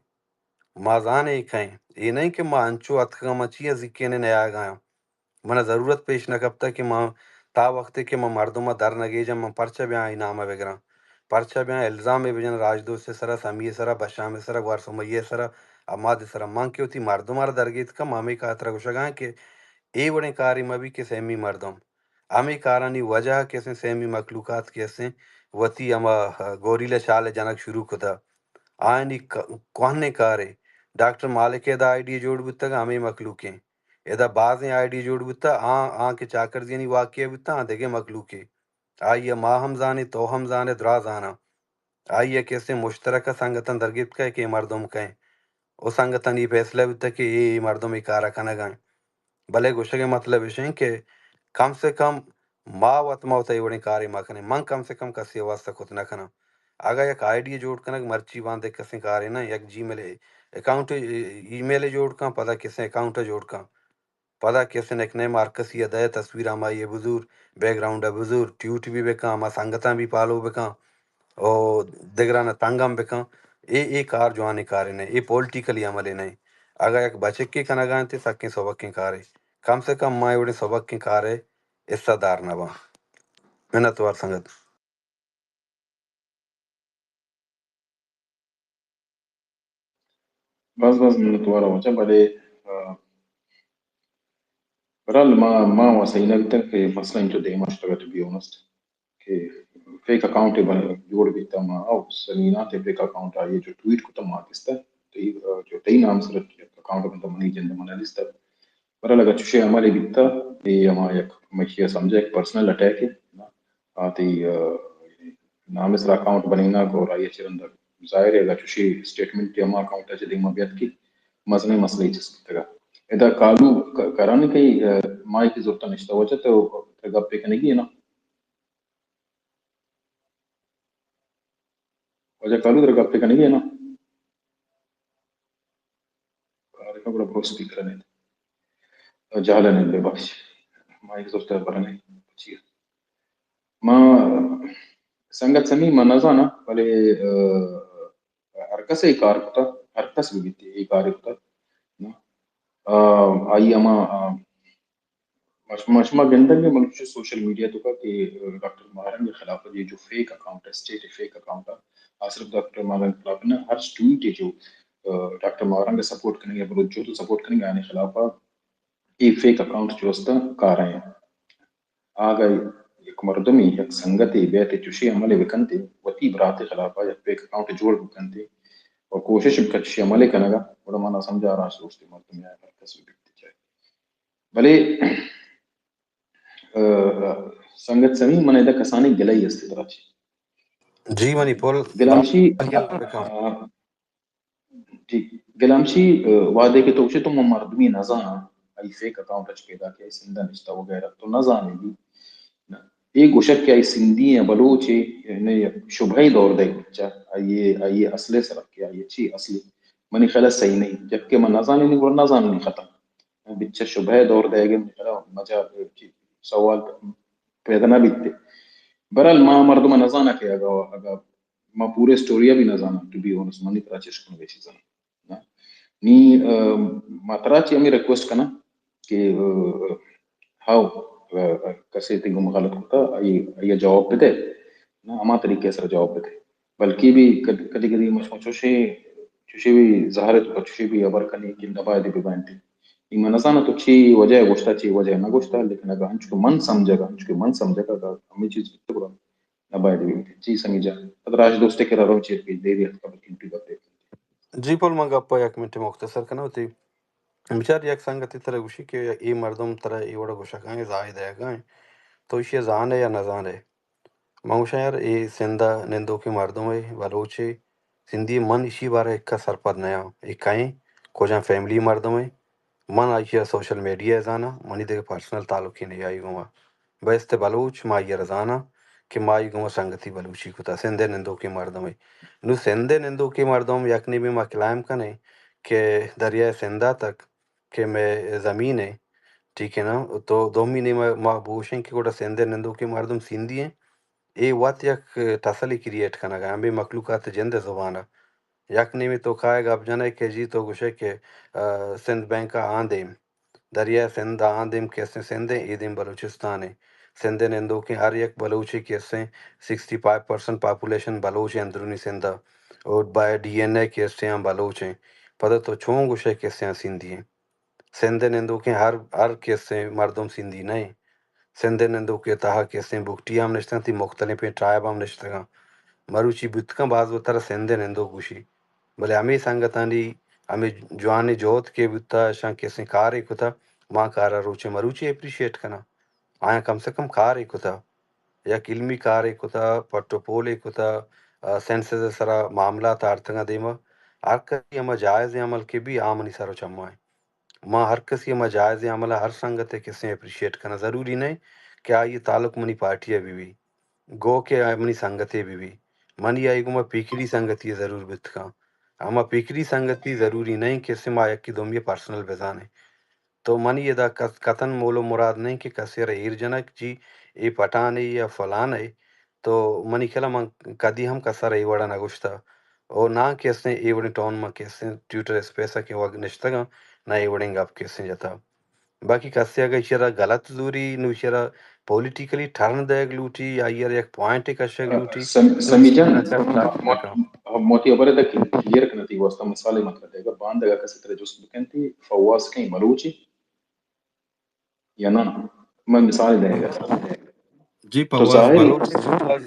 ما زانیں اے کئیں۔ اے نئیں کہ ما انچو اتکگاں، ما چیا زیکین ء نیاگایاں۔ من ء ضرورت پیش نہ کپتگ کہ من تا وختے کہ من مردم ء در نہ گیجاں، من پرچہ بیاں آئی نام ء بگراں؟ پرچہ بیاں الزام ء بجن راجدوست ء سرا، سمی ء سرا، بشام ء سرا، گوھر سمیہ ء سرا، عماد ء سرا؟ من کہ وتی مردم ء را درگیتکاں، من ہمے خاطر ء گوشگاں کہ اے وڑیں کارے مہ بی کہ سیمی مردم، ہمے کارانی وجہ کہ اسیں سیمی مخلوقات کہ اسیں وتی ہما گوریلا چال ء جنگ شروع کتہ۔ آیانی ک-، کوہنیں کارے ڈاکٹر مالک ء ادا آئی ڈی جوڑ بوتگ، ہمے مخلوقیں۔ ادا بازیں آئی ڈی جوڑ بوتہ، آ، آ کہ چاکرزیانی واقعہ بوتہ، آ دگہ مخلوقے۔ آئی ء ما ہم زانیں، تو ہم زانئے، درا زاناں۔ آئی ء کہ استیں مشترکہ سنگتاں درگیتکہ کہ اے مردم کئے۔ او سنگتانی فیصلہ بوتہ کہ اے، اے مردم اے کارا کنگا انت۔ بلے گوشگ ء مطلب اش انت کہ کم سے کم ما وت، ما وت اے وڑیں کارے ما کنیں۔ من کم سے کم کسے ء واستہ کت نہ کناں۔ اگاں یک آئی ڈی جوڑ کنگ مرچی باندے کسیں کارے نہ، یک جی میل اکاؤنٹ، ای میل جوڑ کن، پدا کسیں اکاؤنٹ جوڑ کن۔ پدا کسے نک نیم ہر کسی ء دئے، تصویر ہمائی ء بزور، بیک گراؤنڈ ء بزور، ٹیوٹ بھی بکن، ہما سنگتاں بھی فالو بکن، او دگران ء تنگ ہم بکن۔ اے، اے کار جوانیں کارے نہ، اے پولیٹیکلی عملے نہ۔ اگاں یک بچکے کنگا انت، سکیں سبکیں کارے۔ کم سے کم ما اے وڑیں سبکیں کارے حصہ دار نہ باں۔ منت وار سنگت۔ بس، بس، منت وار واجہ، بلے، آ، بہرحال ما، ما واسہ ہینگ تک کہ مسئلہ انچو دیما شتگ، ٹو بی اونسٹ، کہ فیک اکاؤنٹ بن-، جوڑ بیتا، ما او سمینات فیک اکاؤنٹ آئیے جو ٹویٹ کتا ما دیستا، تئی، آ، جو تئی نام سر اکاؤنٹ بنتا منی جند من دیستا۔ بہرحال اگہ چوشیں عملے بیتا، اے ہما یک مشی ء سمجھا یک پرسنل اٹیک ء، آ، تئی، آ، نام ء سرا اکاؤنٹ بنینگ اور آئی ء چہ رند ظاہر ہے اگاں چوشی اسٹیٹمنٹ ہما اکاؤنٹ ءَ چہ دیما بیاتکے مزنیں مسئلہ چست بیتگ۔ ادا کالو ک-، کرن کئی، ا، مائیک زرتہ نشتہ، واجہ تو ترا گپے کنگی ہے نا؟ واجہ کالو ترا گپے کنگی ہے نا؟ کار کا بڑا برو اسپیکر نے۔ جہل نے بے بخش۔ مائیک زرتہ برنے۔ چی؟ ما سنگت سمی ما نزاناں، بلے، ا، ہر کس اے کار کتا، ہر کس بہ بیت اے کار کتا۔ نا؟ ا، آئی ہما، ا، ما شما، ما شما گندگ ءَ ملوچ سوشل میڈیا توکا کہ ڈاکٹر ماہرنگ ءِ خلاف ءَ جو فیک اکاؤنٹ ہے، اسٹیٹ فیک اکاؤنٹ ہے، آ صرف ڈاکٹر ماہرنگ ءِ خلاف نہ، ہر ٹویٹ ءَ جو، ا، ڈاکٹر ماہرنگ ءَ سپورٹ کنگ ءَ، بلوچ جہد ءَ سپورٹ کنگ ءَ، آنی خلاف ءَ اے فیک اکاؤنٹ جو است کار ءَ۔ آگہ یک مردمے، یک سنگتے بیت چوشیں عملے بکنت، وتی برات ءِ خلاف ءَ یک فیک اکاؤنٹ جوڑ بکنت و کوشش بکنت چوشیں عملے کنگ ءَ، گڑا من سمجھاں راست دوستیں مردمے، ہر کس بہ بیت چاہے۔ بلے، ا، سنگت سمیم، من ادا کسانیں گلہ ای است ترا چہ۔ جی منی پل۔ گلہ ہمشی، ا، جی، گلہ ہمشی، ا، وہدے کہ تو گوشے تو من مردمی نزاناں، آئی فیک اکاؤنٹ اچ پیدا کہ آئی سندھ ءَ نشتہ وغیرہ تو نزانے بھی۔ اے گوشگ کہ آئی سندھی ہیں، بلوچ ہے، یعنی شبہ دور دے بچہ، آئی، آئی اصل سرک کہ آئی چی اصلی، منی خیال صحیح نہیں، جبکہ من نزانے نہیں، گڑا نزاننی ختم۔ بچہ شبہ دور دے گے، منی خیال مجا سوال پیدا نہ بیتے۔ بہرحال، ما مردم نزاناں کہ اگا، اگا ما پورے اسٹوری ءَ بھی نہ زاناں، ٹو بی اونسٹ، منی ترا چش کنگ ءِ چیزاں۔ نہ؟ نی، ا، ما ترا چہ ہمے ریکویسٹ کناں کہ، ا، ہاؤ، ا، ا، کسے تئی گوما غلط کتا، آئی، آئی ءَ جواب بدے۔ نہ، ہما طریقے ءِ سرا جواب بدے۔ بلکہ بھی کد-، کدی کدی ما شما چوشیں، چوشیں بھی ظاہر ہے تو چوشیں بھی ہبر کنی کہ نباید بہ بنتی۔ نی من نزاناں تو چی وجہ گوشتا، چی وجہ نہ گوشتا، لیکن اگا ہنچو کہ من سمجھگا، ہنچو کہ من سمجھگا، اگا ہمے چیز بیتا گڑا نباید بیت۔ جی سمی جان، پد راج دوست ءِ کرا رو چیر کہ دیری اتکا بلکن تو گپ ءَ۔ جی پل، من گپ ءَ یک منٹ مختصر کناں وتی۔ بچار، یک سنگتے ترا گوشی کہ اے مردم ترا اے وڑا گوشگا ایں، زاہ ءَ دئیگا ایں، تو ایشی ءَ زانئے یا نہ زانئے؟ من گوشاں یار، اے سندھ ءِ نندوکیں مردم اے، بلوچ اے، سندھی، من ایشی بارہ ءَ اکا سرپد نیاں۔ اے کئے ایں؟ کجام فیملی مردم اے؟ من آئی ءَ سوشل میڈیا ءَ زاناں، منی دگہ پرسنل تعلقے نہ آئی گوما۔ بہست بلوچ، ما آئی ءَ را زاناں کہ ما آئی گوما سنگتی بلوچی کتا، سندھ ءِ نندوکیں مردمے۔ نوں سندھ ءِ نندوکیں مردم یک نیمے ما کلیم کنیں کہ دریائے سندھ ءَ تک کہ مئے زمین اے، ٹھیک ہے نا؟ تو دومی نیمہ ما بگوشیں کہ گڑا سندھ ءِ نندوکیں مردم سندھی ایں۔ اے وت یک ٹسلے کریئیٹ کنگ ءَ، ہمے مخلوقات ءِ جند ءِ زبان ءَ۔ یک نیمے تو کائے گپ جنئے کہ جی تو گوشئے کہ، آ، سندھ بینک ءَ آ دیم، دریائے سندھ ءَ آ دیم کہ استیں سندھ ایں، اے دیم بلوچستان ایں۔ سندھ ءِ نندوکیں ہر یک بلوچے کہ استیں، sixty five percent population Baloch ایں اندرونی سندھ ءَ، اور بائی ڈی این اے کہ استیں ہم بلوچ ایں۔ پدا تو چون گوشئے کہ استیں سندھی ایں؟ سندھ ءِ نندوکیں ہر، ہر کسیں مردم سندھی نہ ایں۔ سندھ ءِ نندوکیں تہا کسیں بگٹی ہم نشتگ انت، مختلفیں ٹرائب ہم نشتگ انت۔ مروچی بوت کنت باز وتارا سندھ ءِ نندوک گوشی۔ بلے ہمے سنگتانی ہمے جوانیں جہد کہ بوتہ، اشاں کسیں کارے کتہ، ما کارا روچے مروچی اپریشیٹ کناں۔ آیاں کم سے کم کارے کتہ، یک علمی کارے کتہ، پٹ و پولے کتہ، آ، سینسز ءِ سرا معاملات آرتگاں دیما۔ ہر کسی ہما جائزیں عمل کہ بی، آ منی سر و چما ایں۔ ما ہر کسی ہما جائزیں عمل ءَ ہر سنگتے کسیں اپریشیٹ کناں۔ ضروری نہ کہ آئی ءِ تعلق منی پارٹی ءَ بہ بی، گو کہ آ منی سنگتے بہ بی۔ منی آئی گوما پیکڑی سنگتی ءِ ضرور بیت کن۔ ہما پیکڑی سنگتی ضروری نہ کہ ما یکی دومی ءَ پرسنل بزانیں۔ تو منی ادا کس-، قطعاً مول و مراد نہ کہ کسے ءَ را ایر جنگ، جی اے پٹانے یا فلانے۔ تو منی خیال ءَ من کدی ہم کس ءَ را اے وڑا نہ گوشتہ۔ او ناں کہ استیں اے وڑیں ٹون من کہ استیں ٹویٹر اسپیس ءَ کہ وگ نشتگاں، نہ اے وڑیں گپ کہ استیں جتا۔ باقی کسے اگہ ایشی ءَ را غلط زوری، نو ایشی ءَ را پولیٹیکلی ٹرن دئیگ لوٹی، یا آئی ءَ را یک پوائنٹے کشگ لوٹی، سم-، نو سمی ایشی جان، ءَ را چہ موتی خبر ءَ کلیئر کنتی واسطہ مثالے مطلب دئیگا، باندگا کسے ترا جست بکنتی، فواز کئیں بلوچے؟ یا نہ؟ من مثال دئیگا۔ جی، تو پواز ظاہر بلوچ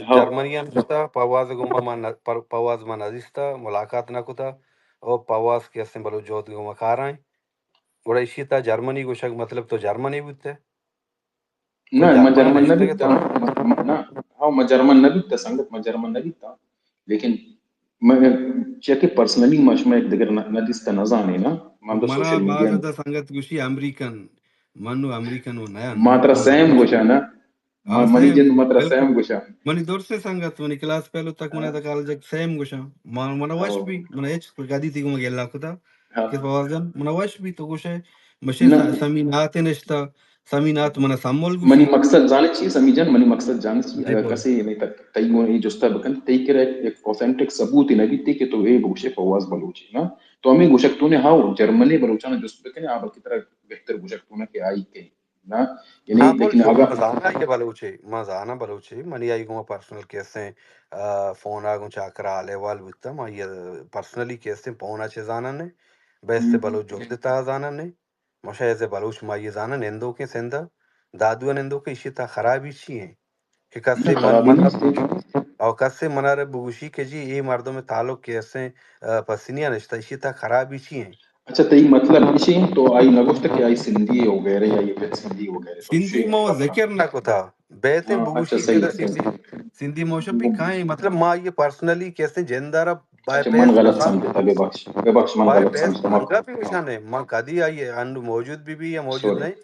ہاں۔ جرمنی ءَ نشتہ، پواز گوما من ن-، پر-، پواز من نزیستہ، ملاقات نہ کتہ، او پواز کہ استیں بلوچ جہد گوما کار ایں۔ گڑا ایشی تہا جرمنی گوشگ مطلب تو جرمنی بوتہ؟ نہ، من جرمن نہ بیتہ۔ نہ، ہاں، من جرمن نہ بیتہ سنگت، من جرمن نہ بیتہ۔ لیکن من چیا کہ پرسنلی ما شما یک دگر نہ، نہ دیستہ، نہ زانیں نا، ما تو منا سوشل میڈیا باز ءَ سنگت گوشی امریکن، من نو امریکن و نیان۔ ما ترا سیم گوشاں نا، ما، منی جند ما ترا سیم گوشاں۔ منی درسیں سنگت، منی کلاس پیلو تک منا، ہاں، دا کالج سیم گوشاں۔ ما، منا وش بی، منا ہچ کدی تی گوما گلا کتا کہ فواز جان، منا وش بی تو گوشے، مشے سمی نات نشتا، سمی نات منا سمول گوشی۔ منی مقصد زانے چی، سمی جان، منی مقصد زانے چی، اگر کسے یعنی تک تئی گون اے جستا بکن، تئی کرا یک، یک اوتھنٹک ثبوت نہ بیتے کہ تو اے بگوشے فواز بلوچ نا۔ تو ہمیں گوشک تو نے ہاو، جرمنی بلوچانا جست بکنے، آ بلکہ ترا بہتر گوشک تو نے کہ آئی کئی۔ نا، یعنی، ہاں، لیکن اگاں زاناں کہ بلوچے، ما زاناں بلوچے، منی آئی گوں پرسنل کیسیں، آ، فون آ گوں چاکر حال احوال بوتا، ما یہ پرسنلی کیسیں فون آ چے زاناں نے، بیست بلوچ جہد تا زاناں نے، مشا ایز اے بلوچ ما یہ زاناں نندو کے سندھ، دادو نندو کے اشی تا خرابی چی ہیں؟ کہ کسے من، خرابی من نیست۔ او کسے منارا بگوشی کہ جی اے مردم تعلق کیسیں، آ، پسنیا نشتا، اشی تا خرابی چی ہیں؟ اچھا، تئی مطلب ایشی ہیں تو آئی نہ گوشت کہ آئی سندھی وغیرہ یا یہ پھر سندھی وغیرہ تو سندھی شے ما مطلب ذکر نہ کتا۔ بیت ہیں ہاں، بگوشی اچھا، صحیح کہ ہے۔ سندھی، سندھی موشم بھی کائیں، مطلب ما یہ پرسنلی کیسے جندارا بائے اچھا، من غلط سمجھتا، بے بخش، بے بخش، من غلط سمجھتا، معاف کر۔ بھی نشان ہے، ما کدی آئی انڈو موجود بھی بھی یا موجود نہیں،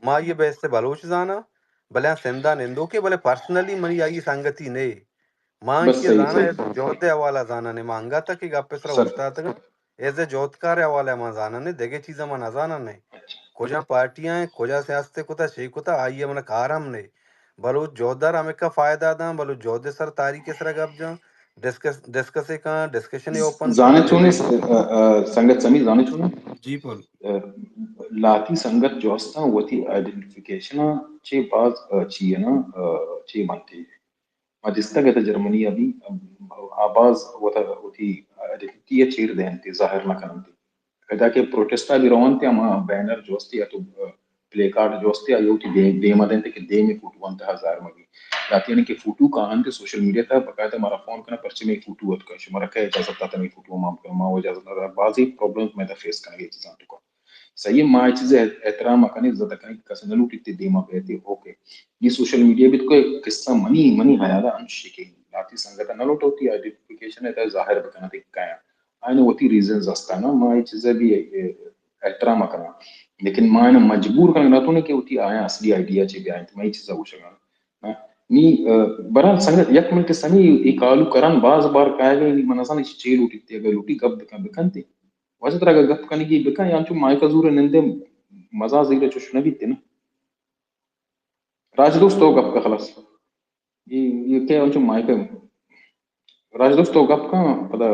ما یہ بیست بلوچ زانا، بلے آ سندھ ء نندوکے، بلے پرسنلی منی آئی سنگتی نے۔ ما بس ایشی ء صحیح، زاناں، صحیح۔ جہد ء حوالہ زاناں نے، ما انگت ء کہ گپ ء سرا سر۔ اوشتاتگ آں، ایز اے جہدکار ء حوالہ ء ما زاناں نے، دگہ چیزاں ما نہ زاناں نے۔ اچھا۔ کجا پارٹیاں، کجا سیاست ء کتا، چے کتا، آئی ء من کار ہم نے۔ بلوچ جہدار ہمکا فائدہ داں، بلوچ جہد ء سر تاریخ ء سرا گپ جاں، ڈسکس، ڈسکس ء کاں، ڈسکشن ء اوپن زانے کاں، چونے، ڈبیٹ ء۔ ا، ا، سنگت سمی زانے چونے؟ جی پل۔ ا، لاتی سنگت جو استاں وتی آئیڈینٹیفیکیشن ء چے باز، ا، چی ء نا، ا، چے بنتے۔ ما دیستگ ات جرمنی ء بھی، آ باز وتا وتی آئیڈینٹی ء چیر دینتے، ظاہر نہ کننتے۔ ادا کہ پروٹسٹ ء بھی رونتے، ہما بینر جو استے یا تو پلے کارڈ جو استے، آئی وتی دیم، دیم ء دینتے کہ دیم ء فوٹو انت ظاہر مبی۔ لاتی یعنی کہ فوٹو کاہنتے سوشل میڈیا تا باقاعدہ مارا فون کنا، پرچے میں فوٹو اتکا، شمارا کئے اجازت داتا میں فوٹو ما بکنا، ما اجازت نہ داتا۔ بازی پرابلم میں دا فیس کنگے چیزاں تو کا۔ صحیح ہے، ما اے چیز ء احترام ء کنیں، عزت ء کنیں کہ کس نہ لوٹیت تے دیما بیت، اوکے۔ یہ سوشل میڈیا بیت کوئی قصہ منی، منی خیال ء انچش کہ لاتی سنگت ء نہ لوٹوتی آئیڈینٹیفیکیشن ء ظاہر بکنات کہ کیا آئین وتی ریزنز ہستانا، ما اے چیز ء بھی احترام ء کناں، لیکن ما اناں مجبور کنگ نہ تو کہ وتی آیاں اصلی آئیڈیا چے بیاینت، ما اے چیز ء گوشگ ء آں۔ نی، ا، برحال سنگت یک منٹ سمی اے کالو کرن باز بار کائے گئے، من نزان چے لوٹیت، اگر لوٹی گپ بکن، بکنت۔ واجہ ترا اگاں گپ کنگی بکن یا انچو مائک ء زور ء نندے مزہ زیر ء چش نہ بیت نا۔ راج دوست تو گپ کا خلاص۔ یہ، یہ کہ انچو مائک ء۔ راج دوست تو گپ کن پدا۔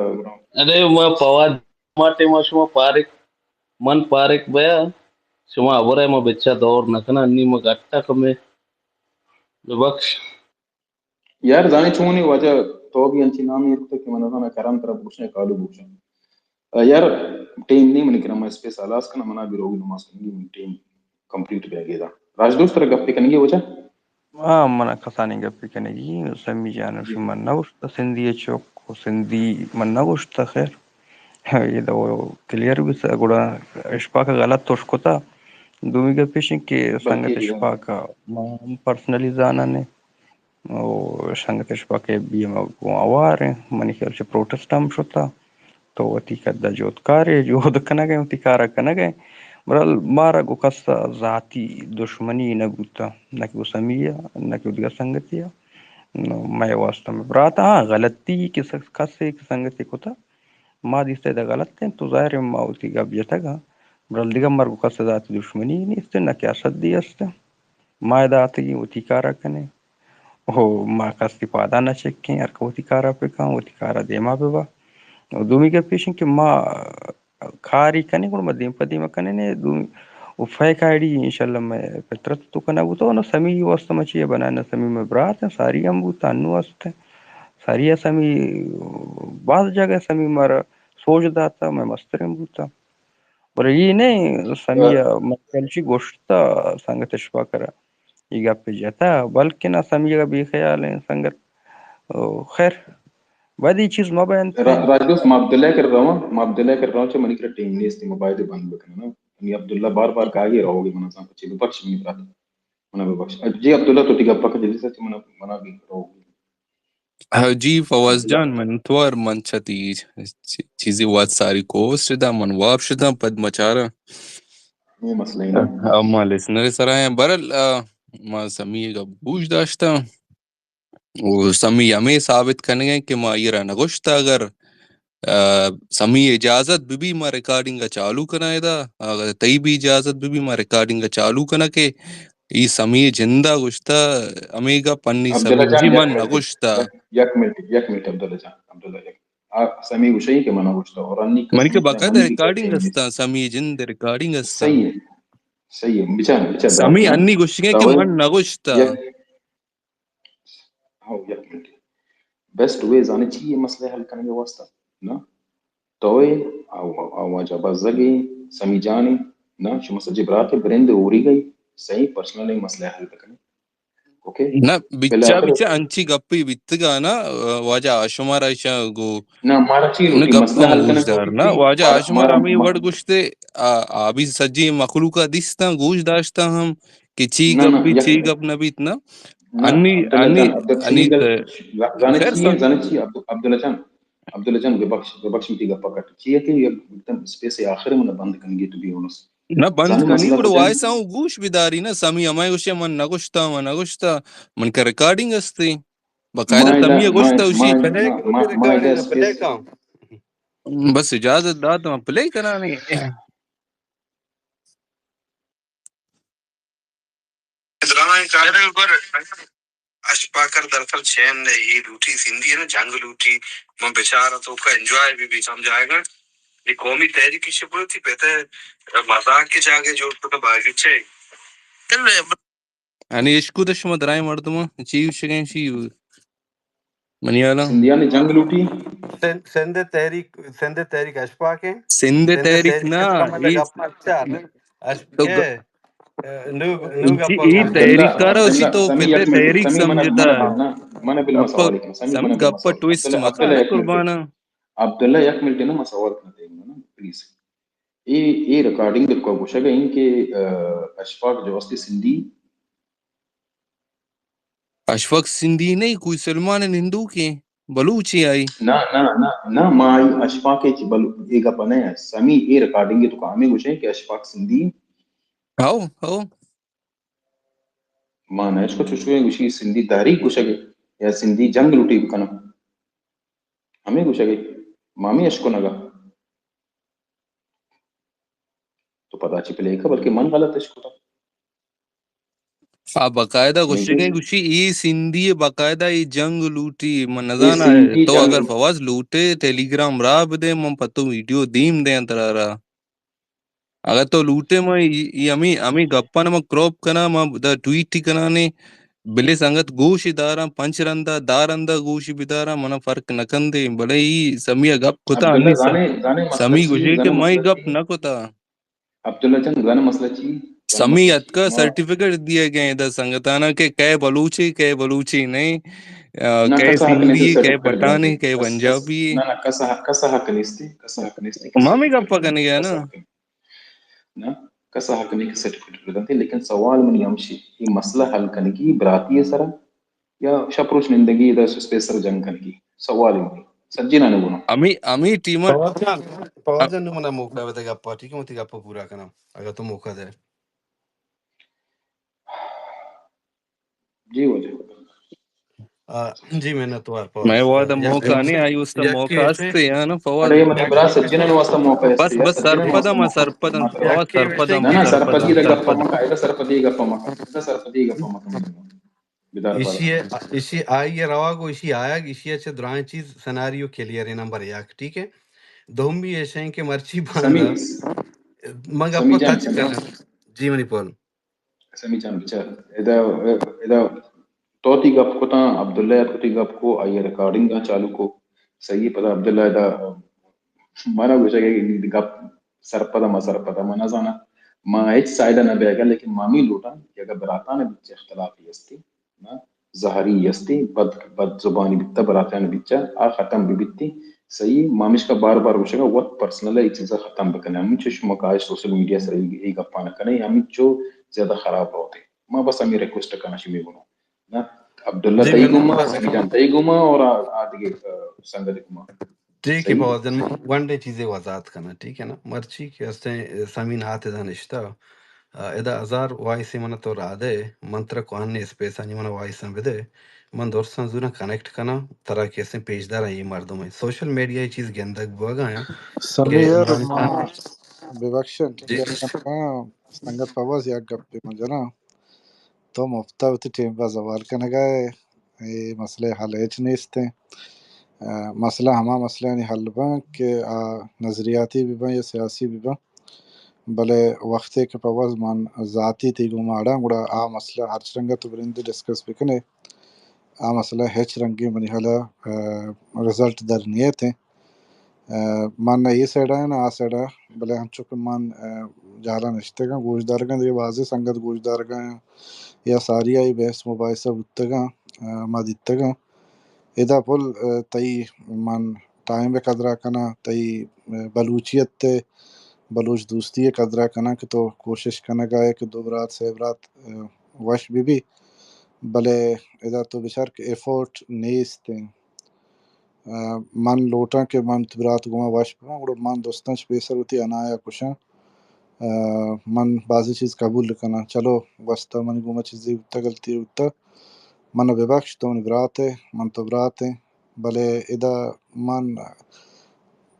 ارے ما پواد ما ٹیم ء شما پارک، من پارک بیا، شما ہبر ء ما بچا دور نہ کناں، نی ما گٹا کمے ببخش۔ یار زانے چونے واجہ تو بھی انچی نام ایر کتگ کہ من زاناں کرم ترا بوشن کالو بوشن۔ ا، یار ٹیم نہیں منی کرا، میں اسپیس ہلاس کنا، منا بھی روگی نماز کنگی، من ٹیم کمپلیٹ بہ گیدا۔ راج دوست ترا گپے کنگی وجہ؟ ہاں، منا کسانی گپے کنگی، سمی جان جی۔ من نہ اوشتا سندھی چوک، سندھی من نہ اوشتا خیر۔ یہ دو کلیئر بھی سا گڑا اشفاق غلط توش کتا۔ دومی گپیش کہ سنگت اشفاق ما پرسنلی زاننے۔ او سنگت اشفاق ء بی ایم ء گوں ہوار ایں۔ منی خیال چہ پروٹسٹ ہم شتا۔ تو وتی قد ء جہدکار ئے، جہد کنگ ء، وتی کار ء کنگ ء۔ برحال مارا گوں کس ء ذاتی دشمنی نہ بوتہ، نہ کہ گوں سمی ء، نہ کہ دگہ سنگتے ء۔ نو مئے واستہ مئے برات ء، ہاں، غلطی کہ س-، کسے کہ سنگتے کتہ، ما دیستہ ادا غلط انت، تو ظاہر ہے ما وتی گپ جتگ ء۔ برحال دگہ مارا گوں کس ء ذاتی دشمنی نیست، نہ کہ حسدی است۔ ما ادا آتگیں وتی کار ء کنیں۔ او ما کس ء پادا نہ چکیں، ہر کہ وتی کار ء بکن، وتی کار ء دیما ببا۔ او دومی گپ ایش انت کہ ما کاری کنیں، گڑا ما دیم پہ دیم ء کنیں، دومی او فیک آئی ڈی انشاءاللہ مئے فطرت تو کنگ بوتا، نہ سمی واسطہ ما چی بنائیں، نہ سمی مئے برات ہیں، ساری ہم بوتا، انو است ہیں۔ ساری ء سمی باز جگہ سمی مارا سوج داتا، مئے مستریں بوتا۔ بلے ای نہ سمی ء من کلچی گوشتا سنگت اشفاق ء را۔ ای گپ جتا، بلکنا سمی ء بے خیال ہیں سنگت۔ او، خیر، باید ای چیز مہ بینت۔ را-، راج دوست، ما عبداللہ کر رواں، ما عبداللہ کر رواں، چہ منی کرا ٹیم نیست، ما باید بند بکناں۔ منی عبداللہ بار بار کاگی روگی، منا زان پچے ببخش منی برات۔ منا ببخش۔ جی عبداللہ تو تی گپ پک جلدی سے، منا، منا بھی روگی۔ ہاں جی، فواز جان، منتوار، من چہ تئی چ-، چیزے وت ساری کوست شداں، من واب شداں، پد مچاراں۔ اے مسئلہ ہی نہ۔ ہاں، ما لسنر سرا ہیں۔ برل، آ، ما سمی گپ گوش داشتاں۔ و سمی ہمے ثابت کنگیں کہ ما ایرا نگوشتا، اگر، آ، سمی اجازت بہ بی ما ریکارڈنگ چالو کناں ادا، اگر تئی بھی اجازت بہ بی ما ریکارڈنگ چالو کناں کہ ای سمی جندا گوشتا، ہمے گپ انی عبداللہ سمی جان، جی یک من منٹ، نگوشتا۔ یک، یک منٹ، یک منٹ عبداللہ جان، عبداللہ یک۔ آ، سمی گوشی کہ من نگوشتا اور انی منی کہ کسی باقاعدہ منی ریکارڈنگ کسی استا، سمی جند ریکارڈنگ استا۔ صحیح ہے، صحیح ہے، بچار، بچار، سمی انی گوشگے کہ من نگوشتا۔ یک، ہاں، یک منٹ۔ بیسٹ وے زانے چی یہ مسئلہ حل کرنے کے واسطہ؟ نا؟ تو اے، آ، آ، واجہ بزگے، سمی جانے، نا؟ شما سجے برات برند اوری گئی، صحیح پرسنل مسئلہ حل بکنے۔ اوکے؟ نہ، بچا، بچا انچی گپی بیتگا نا، واجہ آ شمارا ایشا گو نہ، مارا چی نہ لوٹی؟ گپ مسئلہ حل کنگ دار نا، واجہ آ شمارا ہمیں وڑ گوشتے، آ، آ بھی سجی مخلوقا دیستاں، گوش داشتاں ہم کہ چی گپ بیت، چی گپ نہ بیت نا۔ انی، انی، انی، زانے چی، زانے چی، عبد-، عبداللہ جان، عبداللہ جان، ببخش، ببخش، میری گپا کٹ۔ چی ہے کہ یہ ایک دم اسپیس آخر میں بند کریں گے تو بھی ہونس۔ نہ بند کنی، گڑا وائس آؤں گوش بداری نا، سمی ہمائے گوشے من نگوشتا، من نگوشتا، من کا ریکارڈنگ استی، باقاعدہ سمی گوشتا، اسی۔ بس اجازت دات، من پلے کرانے۔ درائیں کارے پر اشپاکر دراصل چین نے یہ لوٹی سندھی ہے نا، جنگ لوٹی، من بیچارہ تو کا انجوائے بھی، بھی سمجھائے گا۔ یہ قومی تحریک کی شکل تھی، بہتر مذاق کے جاگے جوڑ کو تو باغیچے۔ انی اشکو دے شما درائیں مردم چی شگیں چی منی حالا۔ سندھیانی جنگ لوٹی۔ سندھ، سندھ تحریک، سندھ تحریک اشپاک ہیں۔ سندھ تحریک نا، اچھا، تو اے، نو، نو گپا، اے تحریک کارا اسی تو پتے تحریک سمجھتا۔ من بل سوال کن، سمی گپا ٹویسٹ مکا نا قربانا۔ عبداللہ، یک منٹ نا، من سوال کن تے نا، پلیز۔ اے، اے ریکارڈنگ دے کو گوشگ ایں کہ، آ، اشفاق جو استی سندھی۔ اشفاق سندھی نہیں، کوئی سلمان ہندو کے بلوچ ہی آئی۔ نہ، نہ، نہ، نہ، ما آئی اشفاق چ بلو-، اے گپ نہ ہے۔ سمی اے ریکارڈنگ تو کامے گوشے کہ اشفاق سندھی۔ How, how. ما نہ اشکو چوشویں گوشی سندھی تحریک گوشگے یا سندھی جنگ لوٹی بکنم۔ ہمے گوشگے، ما ہمے اشکنگا۔ تو پدا چی پلے کا، بلکہ من غلط اشکتا۔ آ باقاعدہ گوشگے، گوشی ای سندھی باقاعدہ ای جنگ لوٹی، من نزانا۔ تو اگر فواز لوٹے ٹیلی گرام راہ بدے، من پتو ویڈیو دیم دیں ترارا۔ اگاں تو لوٹے، من ای، ای ہمے، ہمے گپاں من کراپ کناں، من دا ٹویٹ ہی کناں نے، بلے سنگت گوش داراں، پنچ رندا، دہ رندا گوش بداراں، منا فرق نہ کندے، بلے ای سمی ء گپ کتا، عبداللہ انی س-، زانے، زانے مسئلہ سمی چی، گوشے کہ زانے من مسئلہ گپ چی؟ نہ کتا۔ عبداللہ جان، زانے مسئلہ چی؟ زانے سمی مسئلہ چی؟ اتکا ما سرٹیفکیٹ دیے گئے دا سنگتانا کہ کئے بلوچے، کئے بلوچے نہیں، آ، نہ، کئے کسا حق نہیں سندھی، کئے سرٹیفکیٹ پٹھانے، دینے۔ کئے کس-، کس-، پنجابی۔ نہ، نہ، کسا حق، کسا حق نہیں استے، کسا حق نہیں استے۔ ما ہمے گپا کنگے نا۔ کسا حق نہیں کہ سرٹیفکیٹ بدنت، لیکن سوال منی ہمشی، یہ مسئلہ حل کنگی براتی ہے سرا یا شپ روچ نندگی ادا سپیس سر جنگ کنگی؟ سوال ہی نہیں۔ سجینانے گونا۔ ہمے، ہمے ٹیم ء فواد جان، فواد جان، نوں منا موقع بدے گپا، ٹھیک ہے، من تئی گپا پورا کناں، اگر تو موقع دے۔ جی واجہ۔ آ، جی منت وار فواد۔ مئے وہد ء موقع نہیں آئی، است موقع است یا نا فواد؟ ارے منی برا سجنانی واسطہ موقع است۔ بس، بس سرپدم، سرپدم فواد، سرپدم۔ نہ، نہ، سرپدی دا گپ مکا، ادا سرپدی گپ مکا، ادا سرپدی گپ مکا۔ بدار ایشی، ایشی آئی رواگ و ایشی آیگ، ایشی چہ درائیں چیز سناریو کلیئر ہے نمبر یک، ٹھیک ہے۔ دومی ایش ہیں کہ مرچی باندا من گپ ٹچ کر۔ جی منی پول۔ سمی جان بچار، ادا، ادا تو تئی گپ کتاں، عبداللہ ات کتی گپ کو، آئی ریکارڈنگ آ چالو کو۔ صحیح، پدا عبداللہ ادا منا گوشگ کہ گپ سرپد ما سرپد ما نہ زاناں۔ ما ہچ سائیڈ نہ بیگا، لیکن ما ہمے لوٹاں کہ اگر براتان بیچ اختلافی استی، نا، زہری استی، بد، بد زبانی بیتا، براتان بیچا، آ ختم بی بیتی۔ صحیح، ما ہمیشکا بار بار گوشگا وت پرسنل اے چیزا ختم بکنے۔ ہمینچو شما کاش سوشل میڈیا سر اے، اے گپا نہ کنے، ہمینچو زیادہ خراب روتے۔ ما بس ہمے ریکویسٹ کناں شمی گنو۔ نہ، عبداللہ، جی، تئی گوما، سمی جان تئی گوما اور آ، آ دگہ، آ، سنگت گوما۔ ٹھیک ہے، صحیح۔ فواز جان، من گونڈیں چیزے وضاحت کناں، ٹھیک ہے نا؟ مرچی کہ استیں سمین آتے دا نشتہ، آ، ادا ہزار وائسے من تو را دے، من ترا کوہنیں اسپیسانی من وائساں بدے، من درساں زوراں کنیکٹ کناں، ترا کہ استیں پیش داراں اے مردم ایں۔ سوشل میڈیا اے چیز گندگ بوگا ہیں کہ سمیر، انسان ما ببخشن، جی۔ سنگت فواز یک گپے من جناں۔ تو مفتا وتی ٹیم پہ زوال کنگا ئے، اے مسئلہ حل ہچ نیست ایں۔ آ، مسئلہ ہما مسئلہ آنی حل باں کہ آ نظریاتی بہ باں یا سیاسی بہ باں، بلے وختے کہ فواز من ذاتی تئی گوما اڑاں، گڑا آ مسئلہ ہرچ رنگا تو بنندے ڈسکس بکنے، آ مسئلہ ہچ رنگی منی حالا، آ، رزلٹ در نیت ایں۔ آ، من نہ اے سائیڈا آں، نہ آ سائیڈا، بلے انچو کہ من، آ، جہلا نشتگاں، گوش دارگاں، دگہ بازیں سنگت گوش دارگاں یا ساری آئی بحث مباحثہ بوتگاں، آ، ما دیتگاں۔ ادا پل، آ، تئی من ٹائم ءِ قدرا کناں، تئی، آ، بلوچیت ءِ، بلوچ دوستی ءِ قدرا کناں کہ تو کوشش کنگا ئے کہ دو برات، سے برات، آ، وش بہ بی، بلے ادا تو بچار کہ ایفورٹ نیست ایں۔ آ، من لوٹاں کہ من وتی برات گوما وش بباں، گڑا من درستاں چہ پیسر وتی انایا کشاں۔ آ، من بازیں چیز قبول کناں۔ چلو، گوستہ منی گوما چیزے بوتہ، غلطی بوتہ، من ببخش، تو منی برات ئے، من تو برات ایں، بلے ادا من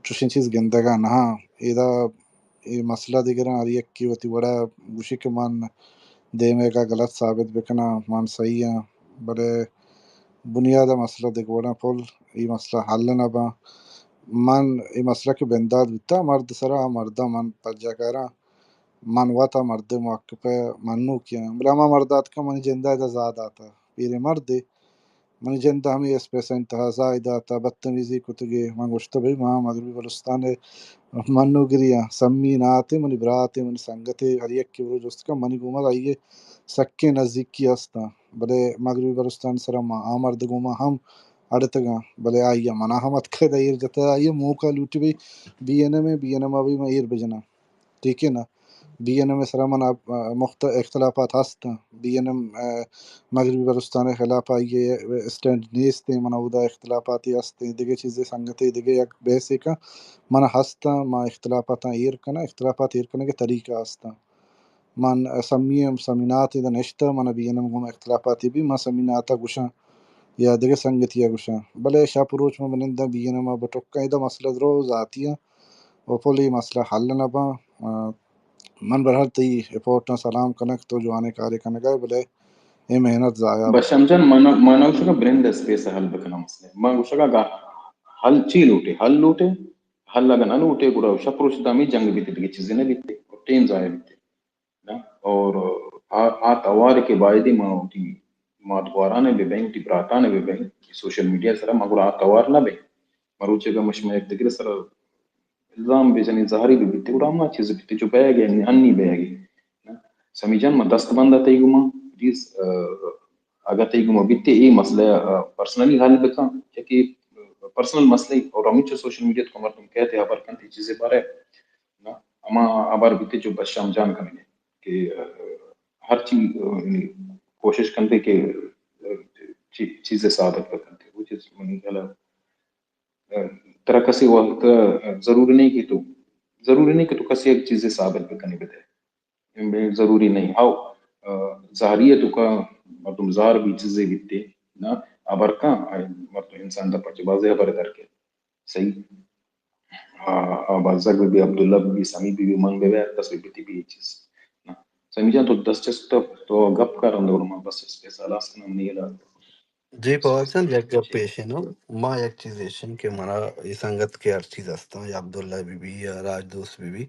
چوشیں چیز گندگا نہ آں۔ ادا اے مسئلہ دگراں، ہر یکے وتی وڑا گوشی کہ من دیمے گا غلط ثابت بکناں، من صحیح آں، بلے بنیاد ءِ مسئلہ دگہ وڑاں پل، اے مسئلہ حل نہ باں۔ من اے مسئلہ کہ بندات بوتا مرد سرا، آ مردا من پجا کاراں، من وت آ مرد ءِ موقف ءِ منوکے آں، بلے ہما مرد آتکا منی جندا ادا زاہ داتا، پیریں مردے، منی جند ءَ ہمے اسپیس ءِ انتہا زاہ دات ءُ بدتمیزی کتگ ئے۔ من گوشت، بھئی، ما مغربی بلوچستان ءِ منوگری آں، سمی ناتے، منی براتے، منی سنگتے، ہر یکے برو جست کن، منی گوما آئی ءِ سکیں نزیکی است آں۔ بلے مغربی بلوچستان ءِ سرا ما آ مرد ءِ گوما ہم اڑتگ آں، بلے آئی ءَ منا ہم اتکگ ءُ ایر جتگ، آئی ءَ موقع لوٹی، بھئی، بی این ایم ءَ، بی این ایم ءَ بھئی ما ایر بجناں۔ ٹھیک ہے نا؟ بی این ایم ءِ سرا من ءَ، آ، مخت-، اختلافات ہست انت۔ بی این ایم، آ، مغربی بلوچستان ءِ خلاف ءَ آئی ءِ اسٹینڈ نیست انت، من ءَ اودا اختلافاتے ہست انت، دگہ چیزے سنگتے، دگہ یک بحثے کن من ءَ ہست انت، ما اختلافاتاں ایر کناں، اختلافات ایر کنگ ءِ طریقہ ہست انت۔ من سمی ءَ سمینات ادا نشتہ، من ءَ بی این ایم گوما اختلافاتے بی، من سمینات ءَ گوشاں یا دگہ سنگتے ءَ گوشاں، بلے شپ روچ من بننداں بی این ایم ءَ بٹکاں، ادا مسئلہ درو ذاتی انت، و پل اے مسئلہ حل نہ باں۔ آ، من بہرحال تئی رپورٹاں سلام کنگ، تو جوانیں کارے کنگ ءَ ئے، بلے اے محنت ضائع بشام جان، من، من گوشگ ءَ برند اسپیس ءَ حل بکناں مسئلہ۔ من گوشگ ءَ اگاں حل چی لوٹے؟ حل لوٹے؟ حل اگاں نہ لوٹے، گڑا شپ روچ دامی جنگ بیتے، دگہ چیزے نہ بیتے، اور ٹیم ضائع بیتے۔ نہ؟ اور آ، آ توار کہ بایدی ما وتی مات گواران ءَ بہ بئیں، وتی براتان ءَ بہ بئیں، سوشل میڈیا سرا ما گڑا آ توار نہ بئیں۔ مروچی اگاں ما شما یک دگرے سرا الزام بجنیں، زہری بہ بیتے، گڑا ہما چیز بیتے جو بئیگ ءَ، انی بئیگ ءَ۔ نہ؟ سمی جان، ما دست بند ءَ تئی گوما، پلیز، آ، اگاں تئی گوما بیتے، اے مسئلہ ءَ، آ، پرسنلی حل بکن، چہ کہ پرسنل مسئلہ اور ہمینچو سوشل میڈیا تو مردم کئیت ءُ ہبر کنت، اے چیزے بارے نہ، ہما ہبر بیتے جو بشام جان کنگے کہ، آ، ہر چی، آ، یعنی کوشش کنتے کہ، آ، چی-، چیزے ثابت بکنتے۔ وہ چیز منی خیال ءَ، آ، ترا کسی وقت، آ، ضروری نہیں کہ تو، ضروری نہیں کہ تو کسی ایک چیزے ثابت بکنے بدے۔ ضروری نہیں۔ ہاؤ، آ، زہری ءِ توکا مردم زہر بی، چیزے بیتے، نہ، ہبر کن، آ، مردم انسان دپ ءَ چہ بازیں ہبر در کئیت۔ صحیح۔ آ، آ، بزگ بہ بی، عبداللہ بہ بی، سمی بہ بی، من بہ بی، ہر کس بہ بیتی بی، اے چیز۔ نہ۔ سمی جان، تو دست چست کت، تو گپ کن رند، اور من بس اسپیس ہلاس کناں، منی ادا۔ جی، فواد جان، یک گپ پیش انت۔ ما یک چیز ایش انت کہ منا اے سنگت کہ ہر چیز ہستاں، یا عبداللہ بہ بی، یا راج دوست بہ بی،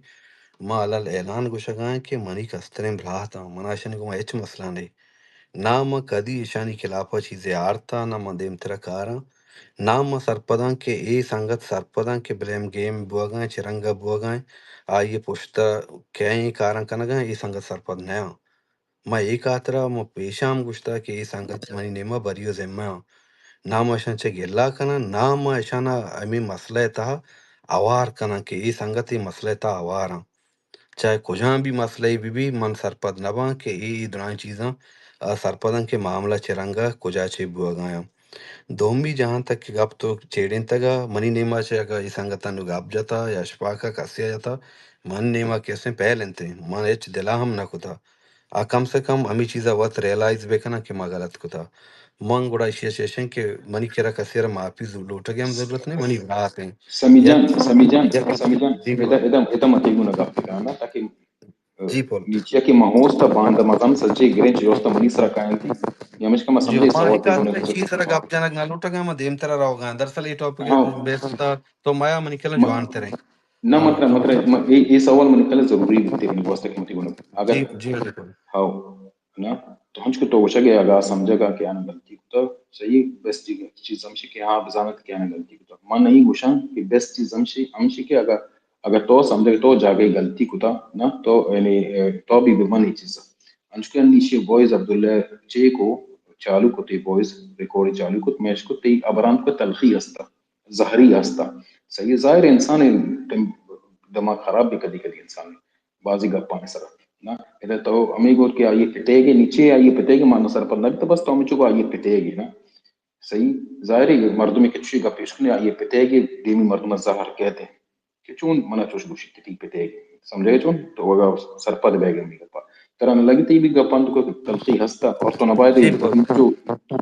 ما الال اعلان گوشگا ایں کہ منی کستریں برات آں، منا اشانی گوما ہچ مسئلہ نہیں۔ نہ من کدی اشانی خلافا چیزے آرتا، نہ من دیمترا کاراں۔ نہ من سرپداں کہ اے سنگت سرپداں کہ بلیم گیم بوگا ایں، چہ رنگا بوگا ایں، آئی پشتا کئے ایں کاراں کنگا ایں، اے سنگت سرپد نیاں۔ من اے خاطرا من پیشا ہم گوشتا کہ اے سنگت منی نیما بری و ذمہ آں۔ نہ من اشاں چہ گلہ کناں، نہ من اشانا ہمے مسئلہ ءِ تہا ہوار کناں کہ اے سنگت اے مسئلہ ءِ تہا ہوار آں۔ چاہے کجام بھی مسئلہ بہ بی، من سرپد نہ باں کہ اے، اے درائیں چیزاں آ سرپداں کہ معاملہ چہ رنگ ءَ کجا چے بوگ ءَ آں۔ دومی جہاں تک کہ گپ تو چیڑینتگ ءَ، منی نیما چہ اگاں اے سنگتاں نوں گپ جتا یا اشپاک ءَ کسے ءَ جتا، منی نیما کہ استیں پہل انت، من ہچ دل ءَ ہم نہ کتا۔ آ کم سے کم ہمے چیز ءَ وت ریئلائز بہ کناں کہ ما غلط کتا۔ من گڑا ایشی ءَ چہ اشیں کہ منی کرا کسے ءَ را معافی زو-، لوٹگ ءِ ہم ضرورت نہیں، منی برات ہیں۔ سمی جان، یک، سمی جان، یک، سمی جان، جی ادا، پول۔ ادا، ادا من تئی گونا گپ بکناں نا، تاکہ، جی پول۔ نیچیا کہ من ہوست ءَ باندا مزن سجے گرنچ جوست منی سرا کاینتی۔ یا مشکا ما جی، سمجھے ما سوال ایک تئی گونا آدمی گپ چیز سرا گپ جنگ نہ لوٹگ ءَ، ما دیم ترا روگ ءَ۔ دراصل اے ٹاپک ہاں۔ بیس تا تو مایا منی کلا ما-، جوان تریں۔ نہ، مطلب، مطلب، م-، اے، اے سوال منی کلا ضروری بیتے منی واسطہ کہ متی گونا۔ اگر جی، جی، بالکل۔ ہاؤ۔ نا، تو ہنچ کہ تو گوشگ ءَ اگاں سمجھگ ءَ کہ آناں غلطی کتگ، صحیح، بیسٹ چیز ہمشی کہ آ بزانت کہ آناں غلطی کتگ۔ من نہیں گوشاں کہ بیسٹ چیز ہمشی، ہمشی کہ اگاں، اگاں تو سمجھگ تو جاگہ غلطی کتگ، نا، تو، یعنی، اے، تو بھی بمن اے چیز۔ انچو کہ انی ایشی بوائز عبداللہ چیک ءَ چالو کت، اے بوائز ریکارڈ چالو کت، میش کت، تئی ابرانت کو تلخی ہستا، زہری ہستا۔ صحیح، ظاہر انسان دماغ خراب بھی کدی کدی انسان بازی گپانی سرا۔ نا، ادا تو ہمے گوت کہ آئی پتیگے نیچے، آئی پتیگے مانا سرپد نہ بیت، بس تو ہمچو آئی پتیگے نا۔ صحیح، ظاہر ہے، مردمے کہ چوشی گپ پیش کنے، آئی پتیگے دیمی مردم زہر کہتے ہیں کہ چون منا چوش گوشی کہ تئی پتیگے۔ سمجھے چون؟ تو وگا سرپد بیگے ہمے گپا۔ ترا نہ لگی تئی بھی گپان تو کوئی تلخی ہستا اور تو نہ باید جی، پول۔ انچو،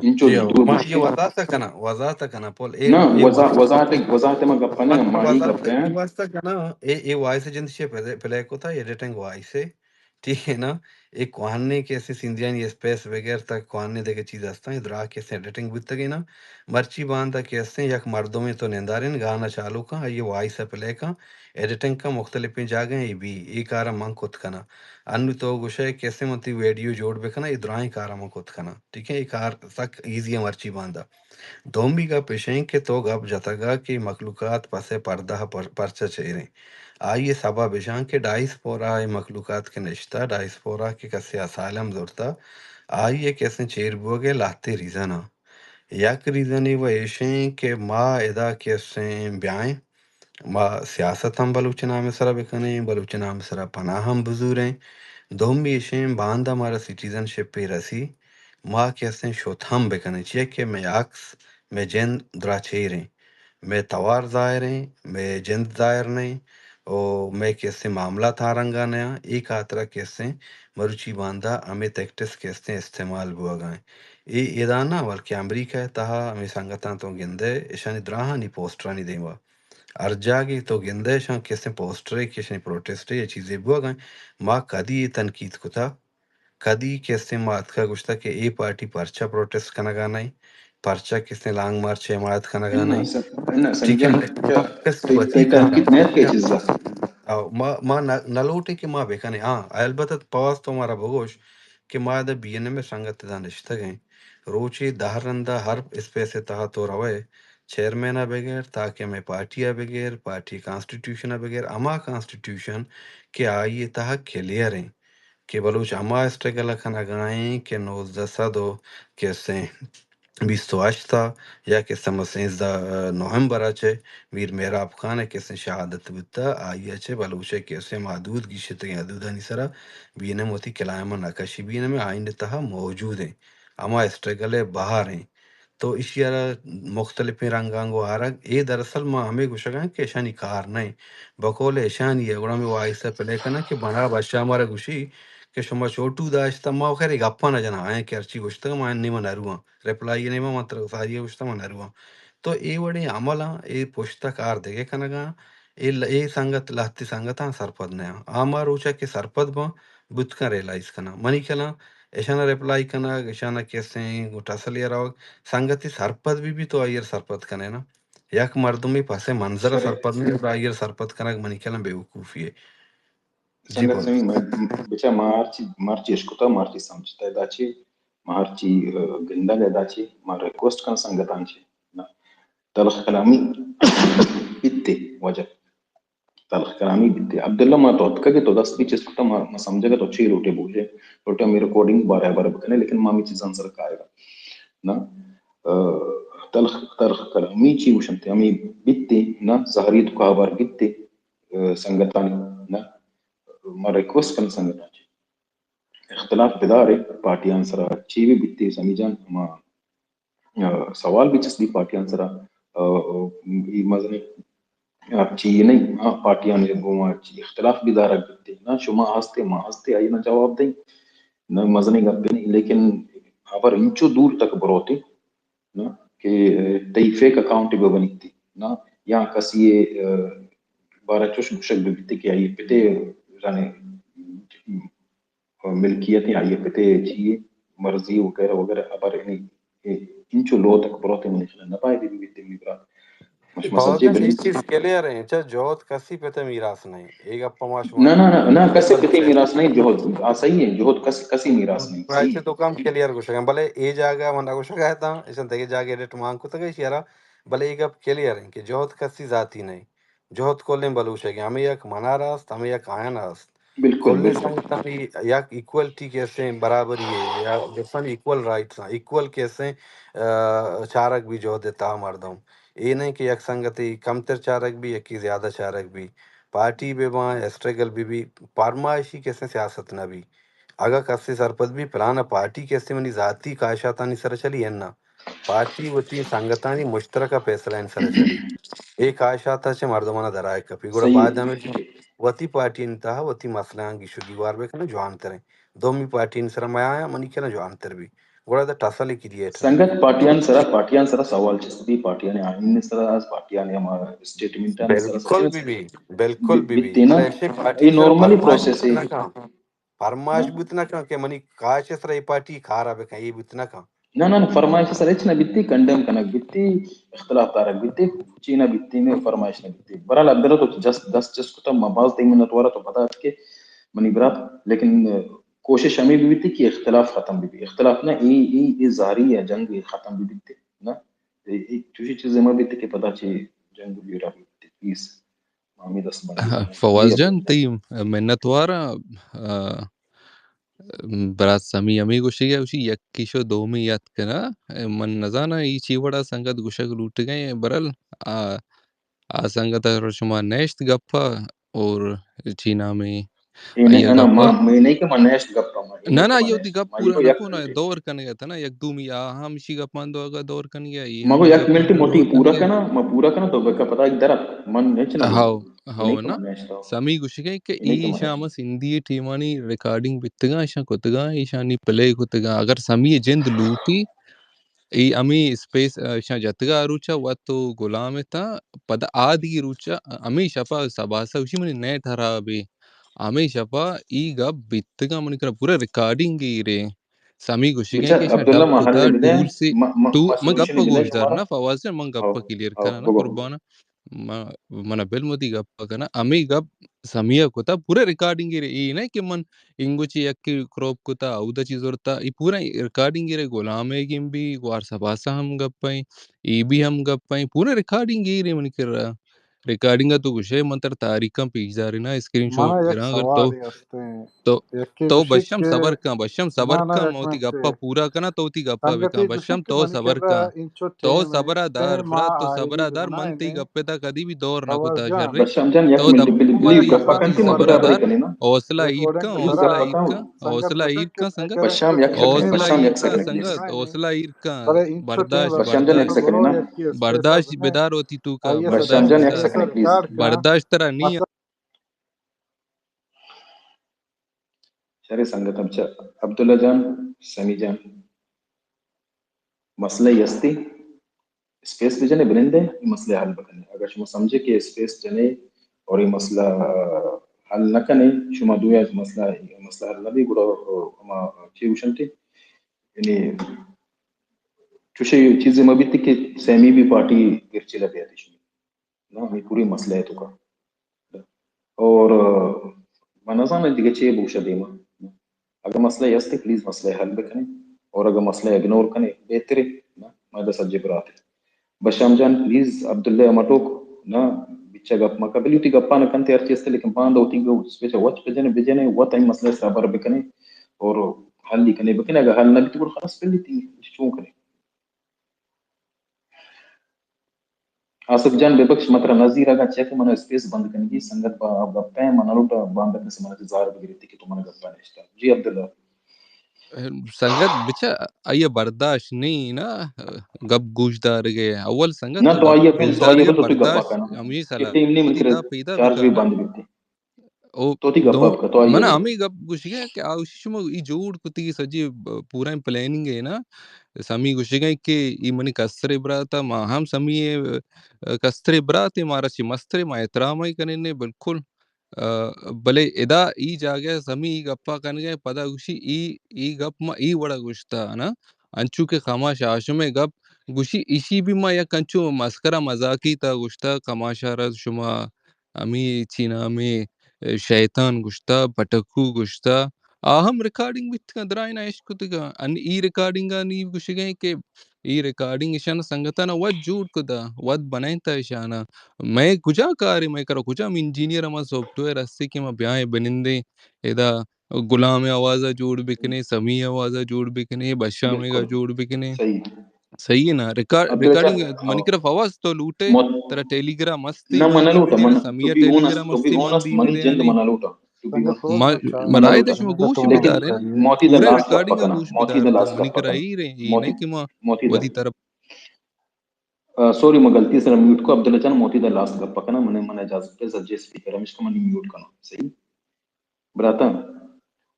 انچو جی، دور ما بوشی۔ یہ وضاحت کنا، وضاحت کنا، پول۔ اے، نا، اے وضا-، وضاحت، وضاحت ما گپا نہ، ما ہی وضاحت گپا ہیں۔ واسطہ کنا، اے، اے وائس جند سے پلے، پلے کو تھا، ایڈیٹنگ وائس ہے۔ ٹھیک ہے نا؟ اے کوہنیں کہ اسے سندھیانی اسپیس وغیرہ تک کوہنیں دگہ چیز ہستاں، اے دراہ کہ اسے ایڈیٹنگ بوتگیں نا۔ مرچی باندا کہ اسے یک مردمے تو نندارین گانا چالو کن، آئی وائس ءَ پلے کن، ایڈیٹنگ کن مختلفیں جاگہیں اے بی، اے کارا من کت کناں۔ انو تو گوشئے کہ اسے من تئی ویڈیو جوڑ بکناں، اے دراہیں کارا من کت کناں۔ ٹھیک ہے؟ اے کار سک ایزی ہے مرچی باندا۔ دومی گپ اش انت کہ تو گپ جتگ ءَ کہ مخلوقات پس ءِ پردہ ءَ پر-، پرچہ چیریں۔ آئی ءِ سبب اش انت کہ ڈائسپورا ءِ مخلوقات کہ نشتہ، ڈائسپورا کہ کسے اسائلم زرتہ، آئی ءِ کہ اسیں چیر بوگ ءِ لہتے ریزن آں۔ یک ریزنے و ایش انت کہ ما ادا کہ اسیں بیائیں، ما سیاست ہم بلوچ نام ءِ سرا بکنیں، بلوچ نام ءِ سرا پناہ ہم بزوریں۔ دومی ایش انت باندا مارا سٹیزن شپ ءَ رسی، ما کہ اسیں شت ہم بکنیں، چیا کہ مئے عکس، مئے جند دراہ چیریں، مئے توار ظاہریں، مئے جند ظاہر نئیں، او مئے کہ اسیں معاملات آ رنگا نیاں، اے خاطرا کہ اسیں مروچی باندا ہمے ٹیکٹس کہ اسیں استعمال بوگا ایں۔ اے ادا نہ بلکہ امریکہ ءِ تہا ہمے سنگتاں تو گندئے، اشانی دراہانی پوسٹرانی دیما ہر جاگے تو گندئے اشاں کہ اسیں پوسٹرے کہ اشانی پروٹیسٹے یا چیزے بوگا ایں، ما کدی اے تنقید کتا؟ کدی کہ استیں ما اتکا گوشتا کہ اے پارٹی پرچا پروٹیسٹ کنگا نئیں، پرچا کہ استیں لانگ مارچ ءِ حمایت کنگا نئیں؟ ٹھیک ہے؟ ما کس وتی تنقید نہ کہ چیزا۔ او، ما، ما نہ، نہ لوٹیں کہ ما بکنیں۔ ہاں، البتہ پواز تو مارا بگوش کہ ما ادا بی این ایم ءِ سنگت ادا نشتگیں۔ روچے دہ رندا ہر اسپیس ءِ تہا تو روئے، چیئرمین ءَ بگر، تاکہ ہمے پارٹی ءَ بگر، پارٹی کانسٹیٹیوشن ءَ بگر، ہما کانسٹیٹیوشن کہ آئی ءِ تہا کلیئر ایں۔ کہ بلوچ ہما اسٹرگل ءَ کنگ ءَ ایں کہ نوزدہ سد و کہ استیں بیست و ہشت ءَ یا کہ استیں سیزدہ نومبر ءَ چہ میر مہراب خان ءِ کہ استیں شہادت بوتہ، آئی ءَ چہ بلوچ ءِ کہ استیں محدود گیشتگیں حدودانی سرا بی این ایم وتی کلائم ءَ نہ کشی، بی این ایم ءِ آئین ءِ تہا موجود ایں، ہما اسٹرگل ءِ بہر ایں۔ تو ایشی ءَ را مختلفیں رنگاں گوں آرگ، اے دراصل ما ہمے گوشگ ءَ آں کہ اشانی کار نہ انت، بقول اشانی ءَ۔ گڑا ہمے وائس ءَ پلے کناں کہ بنا بادشاہ مارا گوشی کہ شما چوٹو داشتہ، ما خیر اے گپاں نہ جناں، آیاں کہ ہرچی گوشتگ ما آیانی نیما نہ رواں، رپلائی ءِ نیما ما ترا ساری ءَ گوشتگ ما نہ رواں۔ تو اے وڑیں عملاں، اے پشت ءَ کار دگہ کنگاں، اے ل-، اے سنگت لہتے سنگتاں سرپد نیاں۔ آ ہما روچ ءَ کہ سرپد باں، بوت کن ریئلائز کناں۔ منی کلاں اشاناں رپلائی کنگ، اشاناں کہ استیں گوں ٹسلے ءَ روگ، سنگتے سرپد بہ بیت تو آئی ءَ را سرپد کنئے نا۔ یک مردمے پس ءِ منظر ءَ سرپد نہ بیت، آئی ءَ را سرپد کنگ منی کلاں بے وقوفی یے۔ جی سنگت بول۔ سمیم، بچا ما ہرچی، ما ہرچی اشکتا، ما ہرچی سمجھتا، ادا چے ما ہرچی، آ، گندگ، ادا چے ما ریکویسٹ کن سنگتاں چے نا، تلخ کلامی بیتے واجہ۔ تلخ کلامی بیتے۔ عبداللہ، ما تو اتکگ تو دست بھی چست کتا، ما، ما سمجھگا تو چی لوٹے بوجے، لوٹے ہمیں ریکارڈنگ بارے بارے بکنے، لیکن ما ہمیں چیزاں سر کائے گا۔ نا، آ، تلخ، تلخ کلامی چی گوشنتے، ہمیں بیتے، نا، زہری تو کہبار بیتے، آ، سنگتانی، نا، ما ریکویسٹ کن سنگتانی۔ اختلاف بدارے پارٹیان سرا، چی بھی بیتے سمی جان، ہما، آ، سوال بھی چست بی پارٹیان سرا، آ، آ، ای مزنیں، آ، چی نہیں، آ، پارٹیان گوما چی اختلاف بدارگ بیتے، نہ شما ہستے، ما ہستے، آئی نہ جواب دیں، نہ مزنیں گپ نہیں، لیکن خبر انچو دور تک بروتے، نہ کہ تئی فیک اکاؤنٹ بہ بنیتی، نہ یا کسی بارہ چوش گوشگ بہ بیتے کہ آئی پتے، یعنی، ملکیت یا آئی پتے چی مرضی وغیرہ وغیرہ، خبر یعنی انچو لو تک بروتے منی خیال نہ باید بہ بیتے منی برات۔ مش مسجے بلی چیز کلیئر ہیں، چا جہد کسی پتے میراث نہیں۔ ایک اپا ماش نہ نہ نہ نہ، کسی پتے میراث نہیں، جہد آ صحیح ہے، جہد کس کسی میراث نہیں، صحیح ہے۔ تو کم کلیئر گوشگا، بلے اے جاگہ من گوشگا تھا، اس دگہ جاگہ ایڈٹ مان کو تک شیرا، بلے اے گپ کلیئر ہیں کہ جہد کسی ذاتی نہیں۔ جہد کلیں بلوچ ء، ہمے یک منا راست، ہمے یک آیان راست۔ بالکل، کلیں بالکل۔ سنگتانی یک ایکوالٹی کیسیں برابری ہے یا جسن ایکوال رائٹس ہیں، ایکوال کیسیں، آ، چارگ بھی جہد تہا مردم۔ اے نہیں کہ یک سنگتی کمتر چارگ بھی، یکی زیادہ چارگ بھی۔ پارٹی بہ باں، اسٹرگل بہ بی، پرمائشی کسیں سیاست نہ بی۔ اگاں کسے سرپد بی، پلان پارٹی کسے منی ذاتی کاہشاتانی سر چلی اناں۔ پارٹی وتی سنگتانی مشترکہ فیصلہ ان سر چلی۔ اے کاہشات چہ مردمانا درائے کپی۔ گڑا صحیح۔ باید ہمیش وتی پارٹی تہا وتی مسئلہ گیش و گیوار بکناں جوانتریں۔ دومی پارٹی سر میاں منی کنا جوانتر بی۔ گڑا دا ٹسل کریئیٹ۔ سنگت پارٹیان سرا، پارٹیان سرا سوال چست بی، پارٹیان آئین سرا، پارٹیان ہما اسٹیٹمنٹ سرا بالکل بی بی، بالکل بی بی۔ ایشی پارٹی اے نارمل پرمائش پروسیس ہے۔ بوت نہ کن۔ پرمائش بوت نہ کن کہ منی کاش سرا اے پارٹی کارا بکن، اے بوت نہ کن۔ نہ، نہ، نہ، فرمائش سرا ہچ نہ بیتی، کنڈیم کنگ بیتی، اختلاف دارگ بیتی، چی نہ بیتی، میں فرمائش نہ بیتی۔ برحال عبداللہ تو جس، دست چست کتا، ما باز تئی منت وارا تو پتا ات کہ منی برات، لیکن کوشش ہمیں بہ بیت کہ اختلاف ختم بہ بیت۔ اختلاف نہ، اے، اے، اے زاری یا جنگ ختم بہ بیت۔ نہ، اے، اے چوشی چیز ما بیت کہ پدا چہ جنگ بیرا بیت، پیس۔ ما ہمیں دست بندی کنیں۔ فواز جان، تئی منت وارا، آ، برات سمی ہمیں گوشی گیا، گوشی یکی شو دومی یات کنا۔ من نزاناں ای چی وڑا سنگت گوشگ لوٹگئے، برل، آ، آ سنگت ء شما نشت گپ ء اور چی نام ء اے نہیں، آئی ء نہ، نہ، گپ ء؟ ما، میں نہیں کہ ما نشت گپ ء، ما، اے نہ، نہیں نہ، کہ ما یہ وتی نشت، گپ ما پورا یہ نہ گپ کن، نہ۔ دور کنگ ء تھا نا، یک دومی آ ہم شی گپ مان دو اگا دور کنگ ء، یہ مگو ہم یک گپ منٹ مان موتی دو پورا کنگ ء۔ کنا، ما پورا کنا تو بکا پتا ایک درا من نہیں چنا۔ ہاؤ، ہاؤ نہیں کہ نا۔ ما نشت ہو۔ سمی گوشگے کہ اے نہیں کہ ما ایشاں نشت۔ ہم سندھی ٹیمانی ریکارڈنگ بیتگاں، ایشاں کتگاں، ایشانی پلے کتگاں۔ اگر سمی جند لوٹی، ای ہمے اسپیس، اشاں جتگا روچا وت تو غلام اتاں، پدا آ دگہ روچا ہمے شپا سباسا گوشی منی نیٹ خرابے، ہمے شپا ای گپ بیتگا منی کرا پورا ریکارڈنگ ایرے۔ سمی گوشگے بچار کہ اشاں عبداللہ ڈب کتا محل بدے، ٹول سے ما، ما، تو ما من سلوشن گپا گوش دار نا فواز جان، من گپا کلیئر کنا نا قربان۔ ما، منا بل مدی گپ کنا، ہمے گپ سمیا کتا، پورا ریکارڈنگ ایرے، ای نہ کہ من انگو چی یکی کراپ کتا، اودا چی زرتا، ای پورا ریکارڈنگ ایرے، غلام ء گیم بی، گوار سباسا ہم گپ ایں، ای بی ہم گپ ایں، پورا ریکارڈنگ ایرے منی کرا۔ ریکارڈنگ تو گوشے من تر تاریخاں پیش دارے نا، اسکرین شاٹ منا یک گراں اگر تو سوالے ہستیں۔ تو، یکے تو گوشی بشم کہ صبر کن، بشم صبر نہ، نہ، کن، یک من وتی منٹ گپا پورا کناں، تو وتی گپا سنگتے بکن، گوشی بشم کہ تو منی صبر کرا کن۔ انچو تو ٹیم صبرا دار، ٹیم برا، تو آ صبرا آئی دار، من تئی نہیں۔ گپے تا کدی بھی دور نہ فواز کتا، جان۔ شریں۔ بشام جان، یک تو منٹ، دپ-، بلی، بلی، بلی، گپا کنتی، ما صبرا برابر دار، کنی نا۔ حوصلہ ایر کن، حوصلہ ایر کن، حوصلہ ایر کن سنگت۔ بشام یک سیکنڈ، حوصلہ بشام ایر یک کن سیکنڈ، پلیز۔ سنگت، حوصلہ ایر کن۔ بلے انچو ٹیم برداشت، بشام جان، یک سیکنڈ نا۔ برداشت بدار ہوتی تو کا، آئی بشام جان، یک سیکنڈ، پلیز۔ برداشت ترا نہیں۔ شریں سنگت، ہم چہ عبداللہ جان، سمی جان، مسئلہ ہستی، اسپیس بجنے بنندے، اے مسئلہ حل بکنے۔ اگر شما سمجھے کہ اسپیس جنے اور اے مسئلہ، آ، حل نہ کنے، شما دویا مسئلہ، مسئلہ حل نہ بی، گڑا، آ، ہما چی گوشنتے؟ یعنی چوشے چیزے مہ بیت کہ سیمی بھی پارٹی گرچی لگے آتی شما۔ نہ، ہمے پوری مسئلہ ہے تو کا۔ اور، آ، من نہ زاناں دگہ چے بوشا دیما۔ اگر مسئلہ ہستے، پلیز مسئلہ حل بکنے۔ اور اگر مسئلہ اگنور کنے، بہتر ہے۔ نہ، میں دا سجے برات ہے۔ بشام جان، پلیز عبداللہ مٹوک، نہ، بچا گپ مکا، بلی تی گپا نہ کنتے ہر چیز تے، لیکن باندا ہوتی گو، اس پہ وت بجنے، بجنے، وت ہمے مسئلہ صبر بکنے۔ اور حل ہی کنے بکنے، اگر حل نہ بھی تو خلاص بلی تی، چون کنے؟ آصف جان ببخش، من ترا نہ زیرگ ءَ، چیا کہ من اسپیس بند کنگی، سنگت با گپ ءَ، من نہ لوٹاں باندا کسے من ءَ چہ زہر بگریتی کہ تو من ءَ گپ ءَ نشتہ۔ جی عبداللہ۔ سنگت بچا، آئی ءَ برداشت نہیں نا، گپ گوش دارگ ءَ۔ اول سنگت نہ، تو تو آئی ءَ گپ بل، گوش تو آئی ءَ دارگ ءَ بل تو تو گپا برداشت کنا۔ ہمے کہ سلا۔ ٹیم نہیں من وتی کرے، گپ پیدا چارج بھی بکنا۔ بند بیتی۔ او تو تی گپا دو، بکا، تو آئی ءَ منا بل۔ ہمے گپ گوشگ ءَ کہ آ گوشی شما ای جوڑ کتگی سجی ب-، پورا پلاننگ ہے نا۔ سمی گوشگ ءَ کہ ای منی کسترے برات ءَ، ما ہم سمی ءِ، ا، کسترے برات ءَ، مارا چی مسترے، ما احترام ءَ کنین، بالکل۔ ا، بلے ادا ای جاگہ ءَ سمی ای گپا کنگ ءَ، پدا گوشی ای، ای گپ ما ای وڑا گوشتا نا، انچو کہ کماش ہاشم ءِ گپ گوشی، ایشی بھی ما یک انچو مسکرا مزاکی تا گوشتا، کماش ءَ را شما ہمی چی نامے شیطان گوشتا، پٹکو گوشتا، آ ہم ریکارڈنگ بیتگاں، درائنا اش کتگاں۔ ان ای ریکارڈنگ ءَ نی گوشگ ءَ کہ ای ریکارڈنگ اشان سنگتانا وت جوڑ کتا، وت بنائینتا اشانا۔ مئے کجا کارے، مئے کرا کجام انجینئر، ہما سافٹ ویئر ہستے کہ ما بیائیں بنندیں، ادا غلام ءِ آواز ءَ جوڑ بکنے، سمی ءِ آواز ءَ جوڑ بکنے، بشام ءَ بالکل۔ جوڑ بکنے۔ صحیح۔ صحیح ہے نا؟ ریکارڈ-، عبداللہ ریکارڈنگ جان، منی ہاں۔ کرا فواز تو لوٹے، موت-، ترا ٹیلی گرام ہستی، نہ، من نہ لوٹاں، من، تو بھی ہونس، تو بھی ہونس، منی جند من نہ لوٹاں، تو بھی ہونس۔ ما، ما رائے دے شما گوش بدارے نا۔ موتی دا پورا لاسٹ گپ ریکارڈنگ ءَ کنا، گوش موتی دا بدار، لاسٹ منی گپ کرا کنا۔ ای رے، ای موتی نہ دا، کہ ما موتی دا۔ وتی طرف۔ آ، سوری، ما غلطی سرا میوٹ کو، عبداللہ جان، موتی دا لاسٹ گپ کنا، من، من اجازت دے، سجے اسپیکر ہمیش کہ من میوٹ کناں، صحیح؟ براتاں،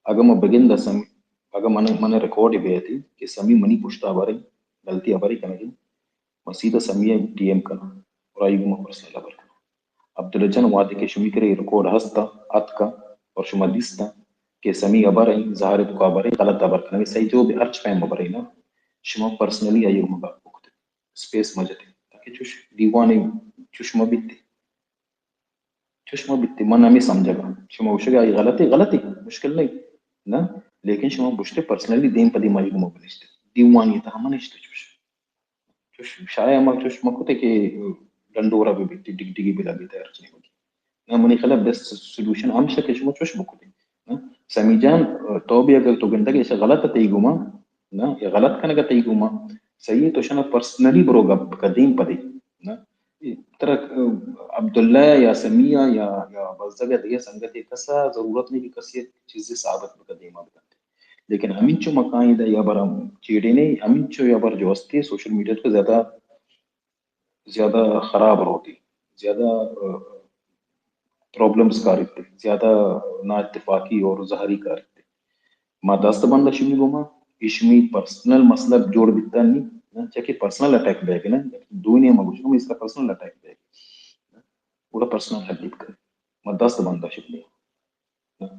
اگاں ما بگنداں سم-، اگاں من، من ریکارڈ بیتی کہ سمی منی پشتا بارے غلطی ہبرے کنگی، ما سیدھا سمی ڈی ایم کناں اور آئی گوما پرسنل ہبر کناں۔ عبداللہ جان، وہدے کہ شمی کرے ریکارڈ ہستا، اتکا اور شما دیستا کہ سمی ہبر ایں، ظاہر ہے تو ہبر ایں، غلط ہبر کنگی، صحیح جو بھی ہرچ پیم ہبر ایں نا، شما پرسنلی آئی گوما گپ بکتے، اسپیس مجتے، تاکہ چوش دیوانے چوش مبیتے۔ چوش مہ بیت، من ہمے سمجھگاں۔ شما گوشگا اے غلطے، غلطے، مشکل نہیں۔ نہ، لیکن شما گوشتے پرسنلی دیم پہ دیم آئی گوما بنشتے۔ دیوانی تہا مہ نشتے چوش۔ چوش شاید ہما چوش مہ کتے کہ ڈنڈورا بہ بیت، ڈگ ڈگی بلا بیت، ہر چیز بہ بیت۔ نہ، منی خیال بیسٹ سولوشن ہمشہ کہ شما چوش بکتے۔ نہ، سمی جان، تو بھی اگر تو گندگ ایشا غلط ہے تئی گوما، نہ، یا غلط کنگا تئی گوما، صحیح ہے، تو شنا پرسنلی برو گپ بکا دیم پہ دیم۔ نہ، ترا، ا، عبداللہ یا سمیہ یا، یا بزگ ء دگہ سنگتے کسا ضرورت نہیں کہ کسی چیزے ثابت بکا دیما بکنت۔ لیکن ہمینچو مکائیں دا یا بر ہم چیڑے نہیں، ہمینچو یا بر جو ہستی سوشل میڈیا تو زیادہ، زیادہ خراب روتی، زیادہ، ا، پرابلمز کاریت، زیادہ نااتفاقی اور زہری کاریت۔ ما دست بندہ شمی گوما، اے شمی پرسنل مسئلہ جوڑ بیتا نی، نہ، چہ کہ پرسنل اٹیک بیگ نہ، دوئی نے ما گوشم، اس کا پرسنل اٹیک بیگ۔ گڑا پرسنل حل بکنے۔ ما دست بندہ شمی۔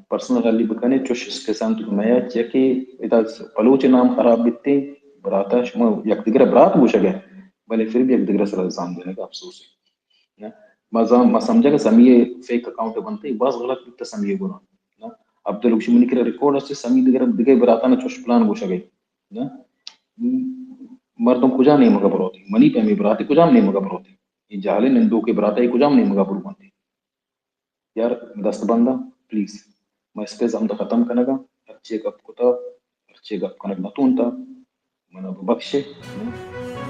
پرسنل حل بکنے، چوش اس قسم تو میا، چہ کہ ادا بلوچ نام خراب بیتے، براتا شما یک دگرہ برات گوشگے، بلے پھر بھی یک دگرہ سر الزام دینے کا افسوس ہے۔ نہ، ما زان، ما سمجھا کہ سمی ء فیک اکاؤنٹ بنتے، باز غلط بیتا سمی ء گنا۔ نہ، عبداللہ گوشی منی کرا ریکارڈ است، سمی دگہ، دگہ براتاں چوش پلان گوشگ ء۔ نہ، مردم کجا نیمگا بروتی؟ منی پیمی براتے کجام نیمگا بروتی؟ اے جہلیں نندوکے براتا اے کجام نیمگا برو بنتی؟ یار، دست بنداں، پلیز، ما اسپیس ہمدا ختم کنگا، ہرچی گپ کتا، ہرچی گپ کنگ نتونتا، منا ببخشے۔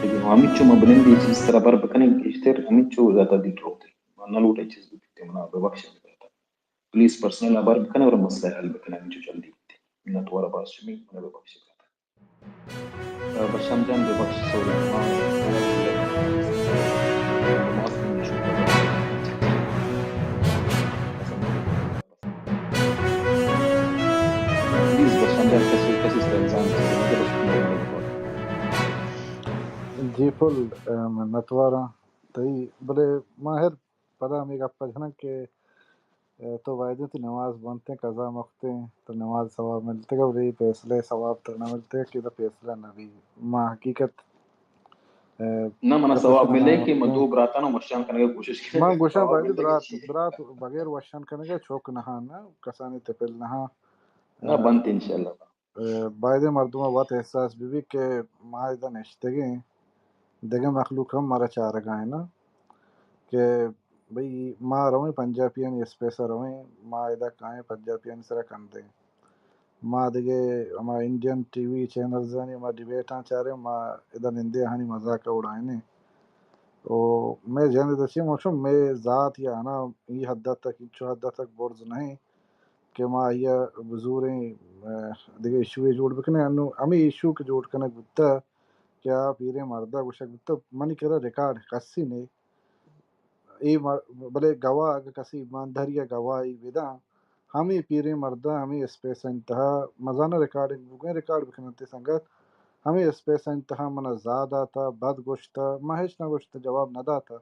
لیکن ہمینچو ما بنندی چیز سرا بر بکنیں، گیشتر ہمینچو زیادہ دیر روتے۔ ما نہ لوٹے چیز بیتے، منا ببخشے۔ پلیز پرسنل بر بکنے اور مسئلہ حل بکنے، ہمینچو جلدی بیتے۔ منت وارا باز شمی، منا ببخشے۔ بشام جان، ببخش، سوری۔ پلیز بشام جان، کسی، کسی سر الزام، جی فل، ا، منتواراں تئی، بلے ماہر پدا ہمے گپ ء جناں کہ، ء، تو بایدیں تئی نماز بنتیں، قضا مکتیں، تو نماز ثواب ملتگ، بلے اے فیصلہ ء ثواب ترا نہ ملتگ کہ ادا فیصلہ نہ بی۔ ما حقیقت، ء، نہ، منا ثواب ملے کہ من دو براتاں وشان کنگ ء کوشش کنگ۔ من گوشاں ثواب بایدیں ملے برات، کہ برات بغیر وشان کنگ ء چوک نہ ہاں، نہ کسانی تپل نہ ہاں۔ نہ، بنت انشاءاللہ۔ ء، بایدیں مردم ء وت احساس بہ بیت کہ ما ادا نشتگیں، دگہ مخلوق ہم مارا چارگا انت کہ بھئی ما رویں پنجاپیانی اسپیس ء رویں، ما ادا کائیں پنجاپیانی سرا کندیں۔ ما دگہ ہما انڈین ٹی وی چینلزانی ہما ڈیبیٹاں چاریں، ما ادا نندیں آہانی مذاق ء اڑائینیں۔ او مئے جند ء چی موشم، مئے ذات یا انا ای حد تک، انچو حد تک برز نہیں۔ کہ ما آئی ءَ بزوریں، آ، دگہ ایشوے جوڑ بکنیں۔ انوں ہمے ایشو کہ جوڑ کنگ بوتہ کہ آ پیریں مرد ءَ گوشگ بوتہ، منی کرا ریکارڈ کسی نے۔ اے مر-، بلے گواہ اگہ کسی ایمانداری ءَ گواہی بداں، ہمے پیریں مرد ءَ ہمے اسپیس ءِ تہا مزانہ ریکارڈنگ بوگیں، ریکارڈ بکننت سنگت، ہمے اسپیس ءِ تہا من ءَ زاہ داتہ، بد گوشتہ، من ہچ نہ گوشتہ، جواب نہ داتہ۔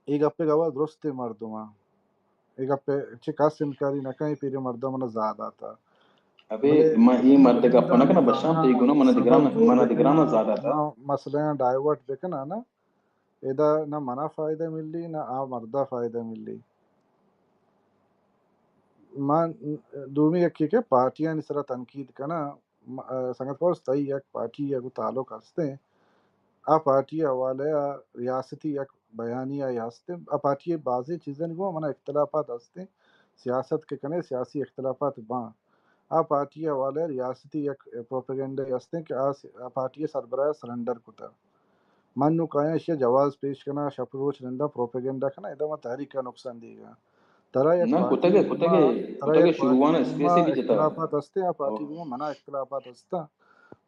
اے گپ ءِ گواہ درستیں مردماں۔ اے گپ ءَ چہ کس انکاری نہ کن، اے پیریں مرد ءَ من ءَ زاہ داتہ۔ ابے، بلے من اے مرد ءِ گپ ءَ نہ کناں، بشام تئی گناہ من ءَ دگراں، من ءَ دگراں زاہ داتہ۔ من مسئلہ ءَ ڈائیورٹ بکناں نا، ادا نہ من ءَ فائدہ ملی، نہ آ مرد ءَ فائدہ ملی۔ من دومی یکے کہ پارٹیانی سرا تنقید کناں، م-، آ، سنگت فوز، تئی یک پارٹی ءَ گوں تعلق ہستیں، آ پارٹی ءِ حوالہ ءَ ریاستی یک بیانیہ ءَ ہستیں، آ پارٹی ءِ بازیں چیزانی گوں من ءَ اختلافات ہستیں، سیاست کہ کنے سیاسی اختلافات باں، آ پارٹی ءِ حوالہ ءَ ریاستی یک پروپیگنڈہ ہستیں کہ آ س-، آ پارٹی ءِ سربراہ ءَ سرنڈر کتہ۔ من نوں کایاں ایشی ءَ جواز پیش کناں، شپ روچ ننداں، پروپیگنڈہ کناں، ادا من تحریک ءَ نقصان دیگ ءَ آں۔ ترا یک نہ، پارٹی کتگ ءَ، گوں کتگ ما، ءَ، ترا کتگ ءَ یک پارٹی شروعان گوں اسپیس ما ءَ بھی جتا۔ اختلافات ہستیں، آ پارٹی او۔ گوں ما منا اختلافات ہستاں۔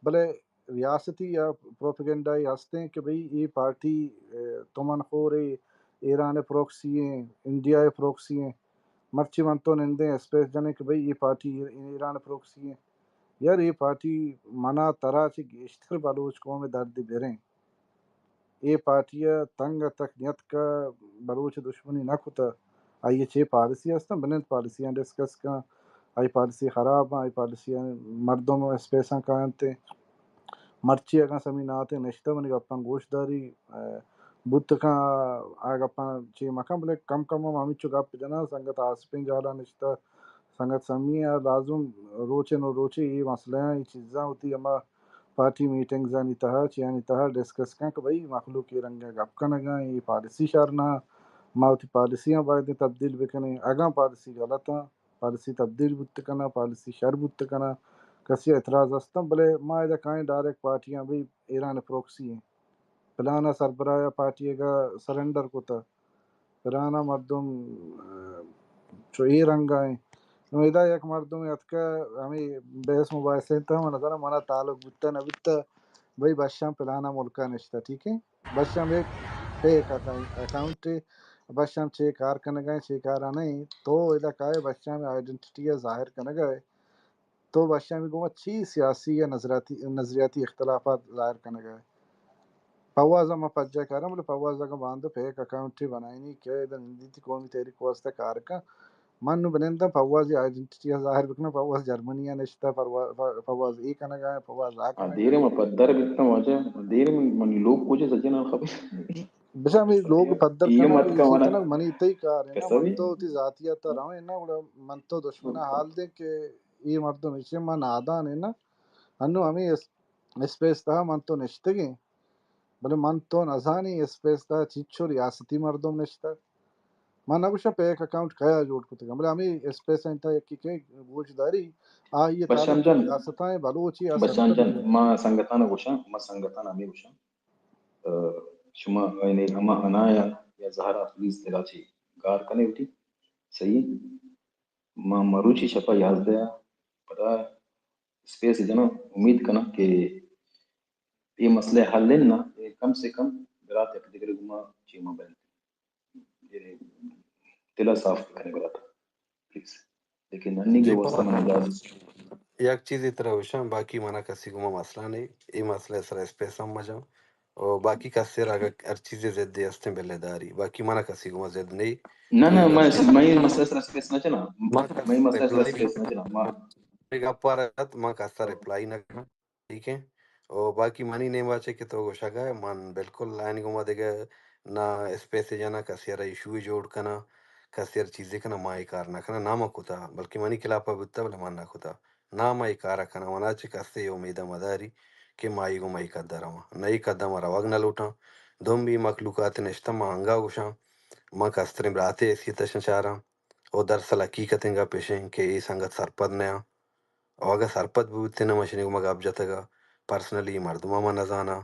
بلے ریاستی یا پروپیگنڈائی ہستیں کہ بھئی اے پارٹی، اے، تمن خور اے، ایران ءِ پروکسی ایں، انڈیا ءِ پروکسی ایں۔ مرچی من تو نندیں اسپیس جنیں کہ بھئی اے پارٹی ایر-، ایران ءِ پروکسی ایں۔ یار اے پارٹی منا ترا چہ گیشتر بلوچ قوم ءِ درد بریں۔ اے پارٹی ءَ تنگ ءَ تک نیتکہ، بلوچ ءِ دشمنی نہ کتہ۔ آئی ءِ چے پالیسی ہستاں، بنند پالیسیاں ڈسکس کن۔ آئی پالیسی خراب ایں، آئی پالیسیاں مردم اسپیساں کاینت۔ مرچی اگاں سمی ناتیں نشتہ منی گپاں گوش داری، ءَ، بوت کن آ گپاں چے مکن، بلے کم کم ہم ہمینچو گپ جناں، سنگت آصفیں جہلا نشتہ، سنگت سمی ءَ لازم روچے نو روچے اے مسئلہ ایں، اے چیزاں وتی ہما پارٹی میٹنگزانی تہا، چیانی تہا ڈسکس کن کہ بھئی مخلوق اے رنگ ءَ گپ کنگ ءَ، اے پالیسی شر نہ، ما وتی پالیسیاں باید تبدیل بکنیں۔ اگاں پالیسی غلط ایں، پالیسی تبدیل بوت کناں، پالیسی شر بوت کناں، کسی ءَ اعتراض ہستاں، بلے ما ادا کائیں ڈائریکٹ پارٹیاں بھئی ایران ءِ پروکسی ایں، پلانا سربراہ ءَ پارٹی ءَ سرنڈر کتہ، پلانا مردم، ءَ، چو اے رنگ ءَ ایں۔ نوں ادا یک مردمے اتکہ، ہمے بحث مباحثہ ءِ تہا من نزاناں منا تعلق بوتہ نہ بوتہ، بھئی بشام پلانا ملک ءَ نشتہ، ٹھیک ہے؟ بشام یک فیک اکاؤنٹ، اکاؤنٹ، بشام چے کار کنگ ءَ ایں، چے کار ءَ نہ ایں، تو ادا کائے بشام آئیڈنٹیٹی ءَ ظاہر کنگ ءَ ئے۔ تو بشامی گوما چی سیاسی یا نظریاتی، نظریاتی اختلافات ظاہر کنگ ءَ ئے؟ فواز ءَ ما پجا کاراں، بلے فواز اگاں باندا فیک اکاؤنٹے بنائینی کہ ادا نندیتی قومی تحریک ءِ واستہ کار کن، من نوں بننداں فواز ءِ آئیڈنٹیٹی ءَ ظاہر بکناں، فواز جرمنی ءَ نشتہ، پروا-، ف-، فواز اے کنگ ءَ، فواز آ کنگ ءَ۔ دیر ءَ ما پدر بیتاں واجہ، دیر ءَ منی لوگ کجا سجنان خبر۔ بچا ہمے لوگ پدر اے کنگ، مت اے چیز کنگ منی تئی کار ہے نا، من تو وتی ذاتیات ءَ رویں نا، گڑا من تو دشمن ءَ حال دیں کہ اے مردم ایشی ما نادان ہے نا، انو ہمے اس-، اسپیس تہا من تو نشتگیں، بلے من تو نزانیں اسپیس تہا چیچو ریاستی مردم نشتگ۔ من نہ گوشاں فیک اکاؤنٹ کیا جوڑ کتگ، بلے ہمے اسپیس ءِ تہا یکے کہ گوش داری، آئی ءِ بشام تعلق جان، ریاستاں بلوچی اصل بشام جان، ما سنگتاں گوشاں، ما سنگتاں ہمے گوشاں، ءَ، شما یعنی ہما انایا یا زہرا پلیز دلا چی گار کنے وتی، صحیح؟ ما مروچی شپا یازدہ ءَ پدا اسپیس جناں، امید کناں کہ اے مسئلہ حل انت نا، اے کم سے کم برات یک دگرے گوما چیما بنت۔ یعنی دل ءَ صاف بکنے برات، پلیز۔ لیکن انیگے جی، واسطہ من اجازت۔ یک چیزے ترا گوشاں، باقی منا کسی گوما مسئلہ نہیں، اے مسئلہ سر اسپیس ہم مجاں۔ او باقی کسے را اگہ ہر چیزے ضد ہستیں بلے داری، باقی منا کسی گوما ضد نہیں۔ نہ، تو نہ، اے میں، گپ، میں مسئلہ سر اسپیس نہ چنا۔ ما کس میں مسئلہ سر ریپلائی اسپیس نہ چنا۔ ما، اے گپ ءَ را من کس ءَ ریپلائی نہ کناں۔ ٹھیک ہے؟ او باقی منی نیما چہ کہ تو گوشگ ءَ، من بالکل آیانی گوما دگہ نہ اسپیس جناں، کسی ءَ را ایشو جوڑ کناں، کسی ءَ را چیزے کناں، ما اے کار نہ کناں، نہ ما کتا، بلکہ منی خلاف ءَ بوتا، بلے من نہ کتا۔ نہ ما اے کار ءَ کناں، منا چہ کسے اے امید ءَ مداری کہ ما اے گوما اے قد ءَ رواں۔ نہ اے قد ءَ ما روگ نہ لوٹاں۔ دومی مخلوقات نشتہ، ما انگا گوشاں، ما کستریں براتے حیثیت ءَ شاں چاراں۔ او دراصل حقیقتیں گپ اش انت کہ اے سنگت سرپد نیاں۔ او اگہ سرپد بوتیں نہ، مشنی گوما گپ جتگا، پرسنلی مردماں ما نزاناں،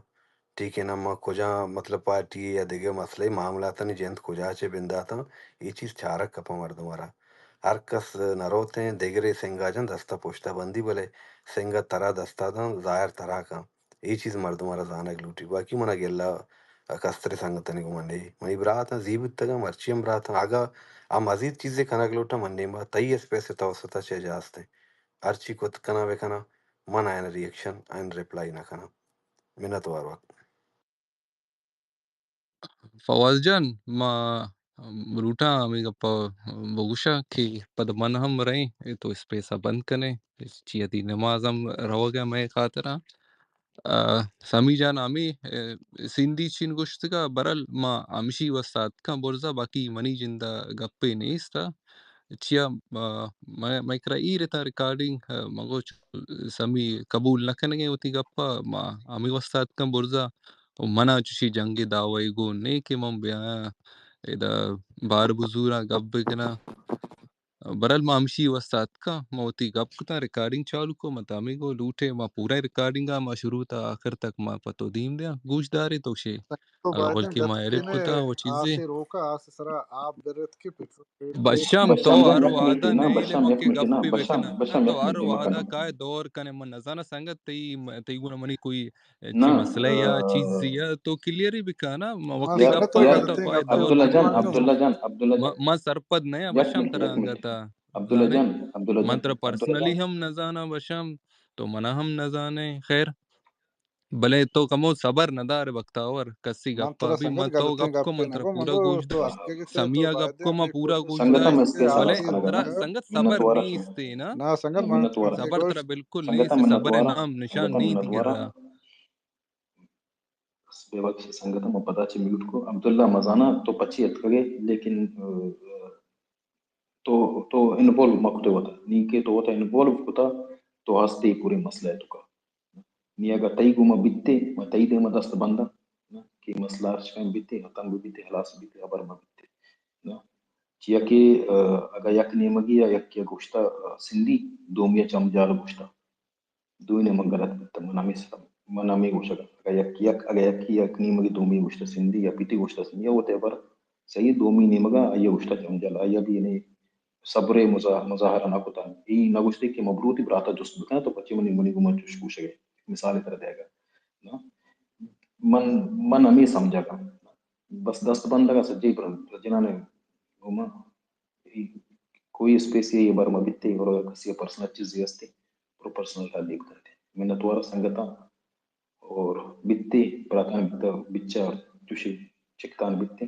ٹھیک ہے نا، ما کجا مطلب پارٹی یا دگہ مسئلہ معاملاتانی جند کجا چہ بنداتاں، اے چیز چارگ کپاں مردم ءَ را۔ ہر کس نہ روتیں، دگرے سنگا جن دستا پشتا بندی، بلے سنگت ترا دستا داں، ظاہر ترا کن۔ اے چیز مردم ء را زانگ لوٹی۔ باقی منا گلہ کستریں سنگتانی گوما نے۔ منی براتاں، زی بوتگاں، مرچی ہم براتاں۔ اگاں آ مزید چیزے کنگ لوٹاں، من نیمبا تئی اسپیس ء توسط ء چہ جاستیں۔ ہرچی کت کناں بکناں، من آیان ریئیکشن، آیان ریپلائی نہ کناں۔ منت وار وقت۔ فواز جان، ما لوٹاں ہمے گپ ء بگوشاں کہ پد من ہم رئیں تو اسپیس ء بند کنیں، چیا تئی نماز ہم روگ ء مئے خاطر ء۔ آ، سمی جان ہمے، ء، سندھی چین گوشتگ ء، برل ما ہمشی واسطہ اتکاں برزا، باقی منی جند ء گپے نیست ء۔ چیا، آ، مئے، مئے کرا ایر اتاں ریکارڈنگ، آ، مگو چ-، سمی قبول نہ کنگیں وتی گپ ء، ما ہمے واسطہ اتکاں برزا۔ و منا چوشی جنگے دعوی گون نے کہ من بیایاں ادا بار بزوراں گپ بکناں۔ برحال ما ہمشی واسطہ اتکاں، ما وتی گپ کتاں، ریکارڈنگ چالو کو، ما تامی گو لوٹے، ما پورا ریکارڈنگ ء ما شروع تا آخر تک ما پہ تو دیم دیاں، گوش دارے تو شے۔ تو بھائی جان، بلکہ ما گپ ایڈٹ کنے کتا وہ چیزیں۔ آسے روکا، آسے سرا آپ برت کے پتر۔ بشام، تو ہر وعدہ نہ، نہیں بشام، دے یک منٹ کہ نا، گپے بشام، بکنا۔ بشام، تو یک ہر منٹ، وعدہ مردم۔ کائے دور کنے، من نزانہ سنگت تئی، تئی گونا منی کوئی چی مسئلہ یا چیز یا تو کلیئر ہی بکا نا، ما وقتی گپ تو پائے دور عبداللہ جان، عبداللہ جان، عبداللہ جان۔ ما، ما سرپد نہ یا، بشام ترا انگتا۔ عبداللہ جان، عبداللہ جان، من ترا پرسنلی ہم نزاناں بشام، تو منا ہم نزانے، خیر۔ بلے تو کمو صبر ندار بختاور، کسی گپا بھی من تو گپ کو، من ترا پورا گوش دا۔ سمیا گپ کو، من پورا گوش دا۔ بلے ترا سنگت صبر نیستے نا۔ صبر ترا بالکل نیست، صبر نام نشان نہیں تئی کرا۔ بس بے وقت سنگت، من پدا چہ میوٹ کو۔ عبداللہ مزانا تو پچی اتکگے، لیکن، ا، تو، تو انوالو مہ کتے وتا۔ نی کہ تو وتا انوالو کتا، تو ہستے پورے مسئلہ ء توکا۔ نی اگہ تئی گوما بیتے، ما تئی دیما دست بنداں، کہ مسئلہ ہرچ کم بیتے، ختم بہ بیتے، ہلاس بیتے، ہبر مہ بیتے۔ چیا کہ، ا، اگہ یک نیمگی یا یکے گوشتا، ا، سندھی، دومی ء چم جال گوشتا۔ دوئیناں من غلط بوتاں، من ہمے سرا، من ہمے گوشگ ء۔ اگاں یک، یک، اگاں یکے یک نیمگے دومی گوشتہ سندھی یا پتی گوشتہ سندھی، یا وتیبر صحیح، دومی نیمگا آئی ء گوشتہ جنجال، آئی ء بھی یعنی صبر ء مظاہ-، مظاہرہ نہ کتہ۔ ای نہ گوشتے کہ مبروتی براتا جست بکن تو پچے منی، منی گوما چوش گوشگ ء۔ مثال ترا دیگا۔ من، من ہمے سمجھگا۔ بس دست بندگا سجے پر جنان گوما کوئی اسپیس ء بر مہ بیت، برو کسی ء پرسنل چیزے است، برو پرسنل ء لیب کنت۔ منتوار سنگتاں اور بیت، براتاں بیت، بچار چوشی چکتان بیت۔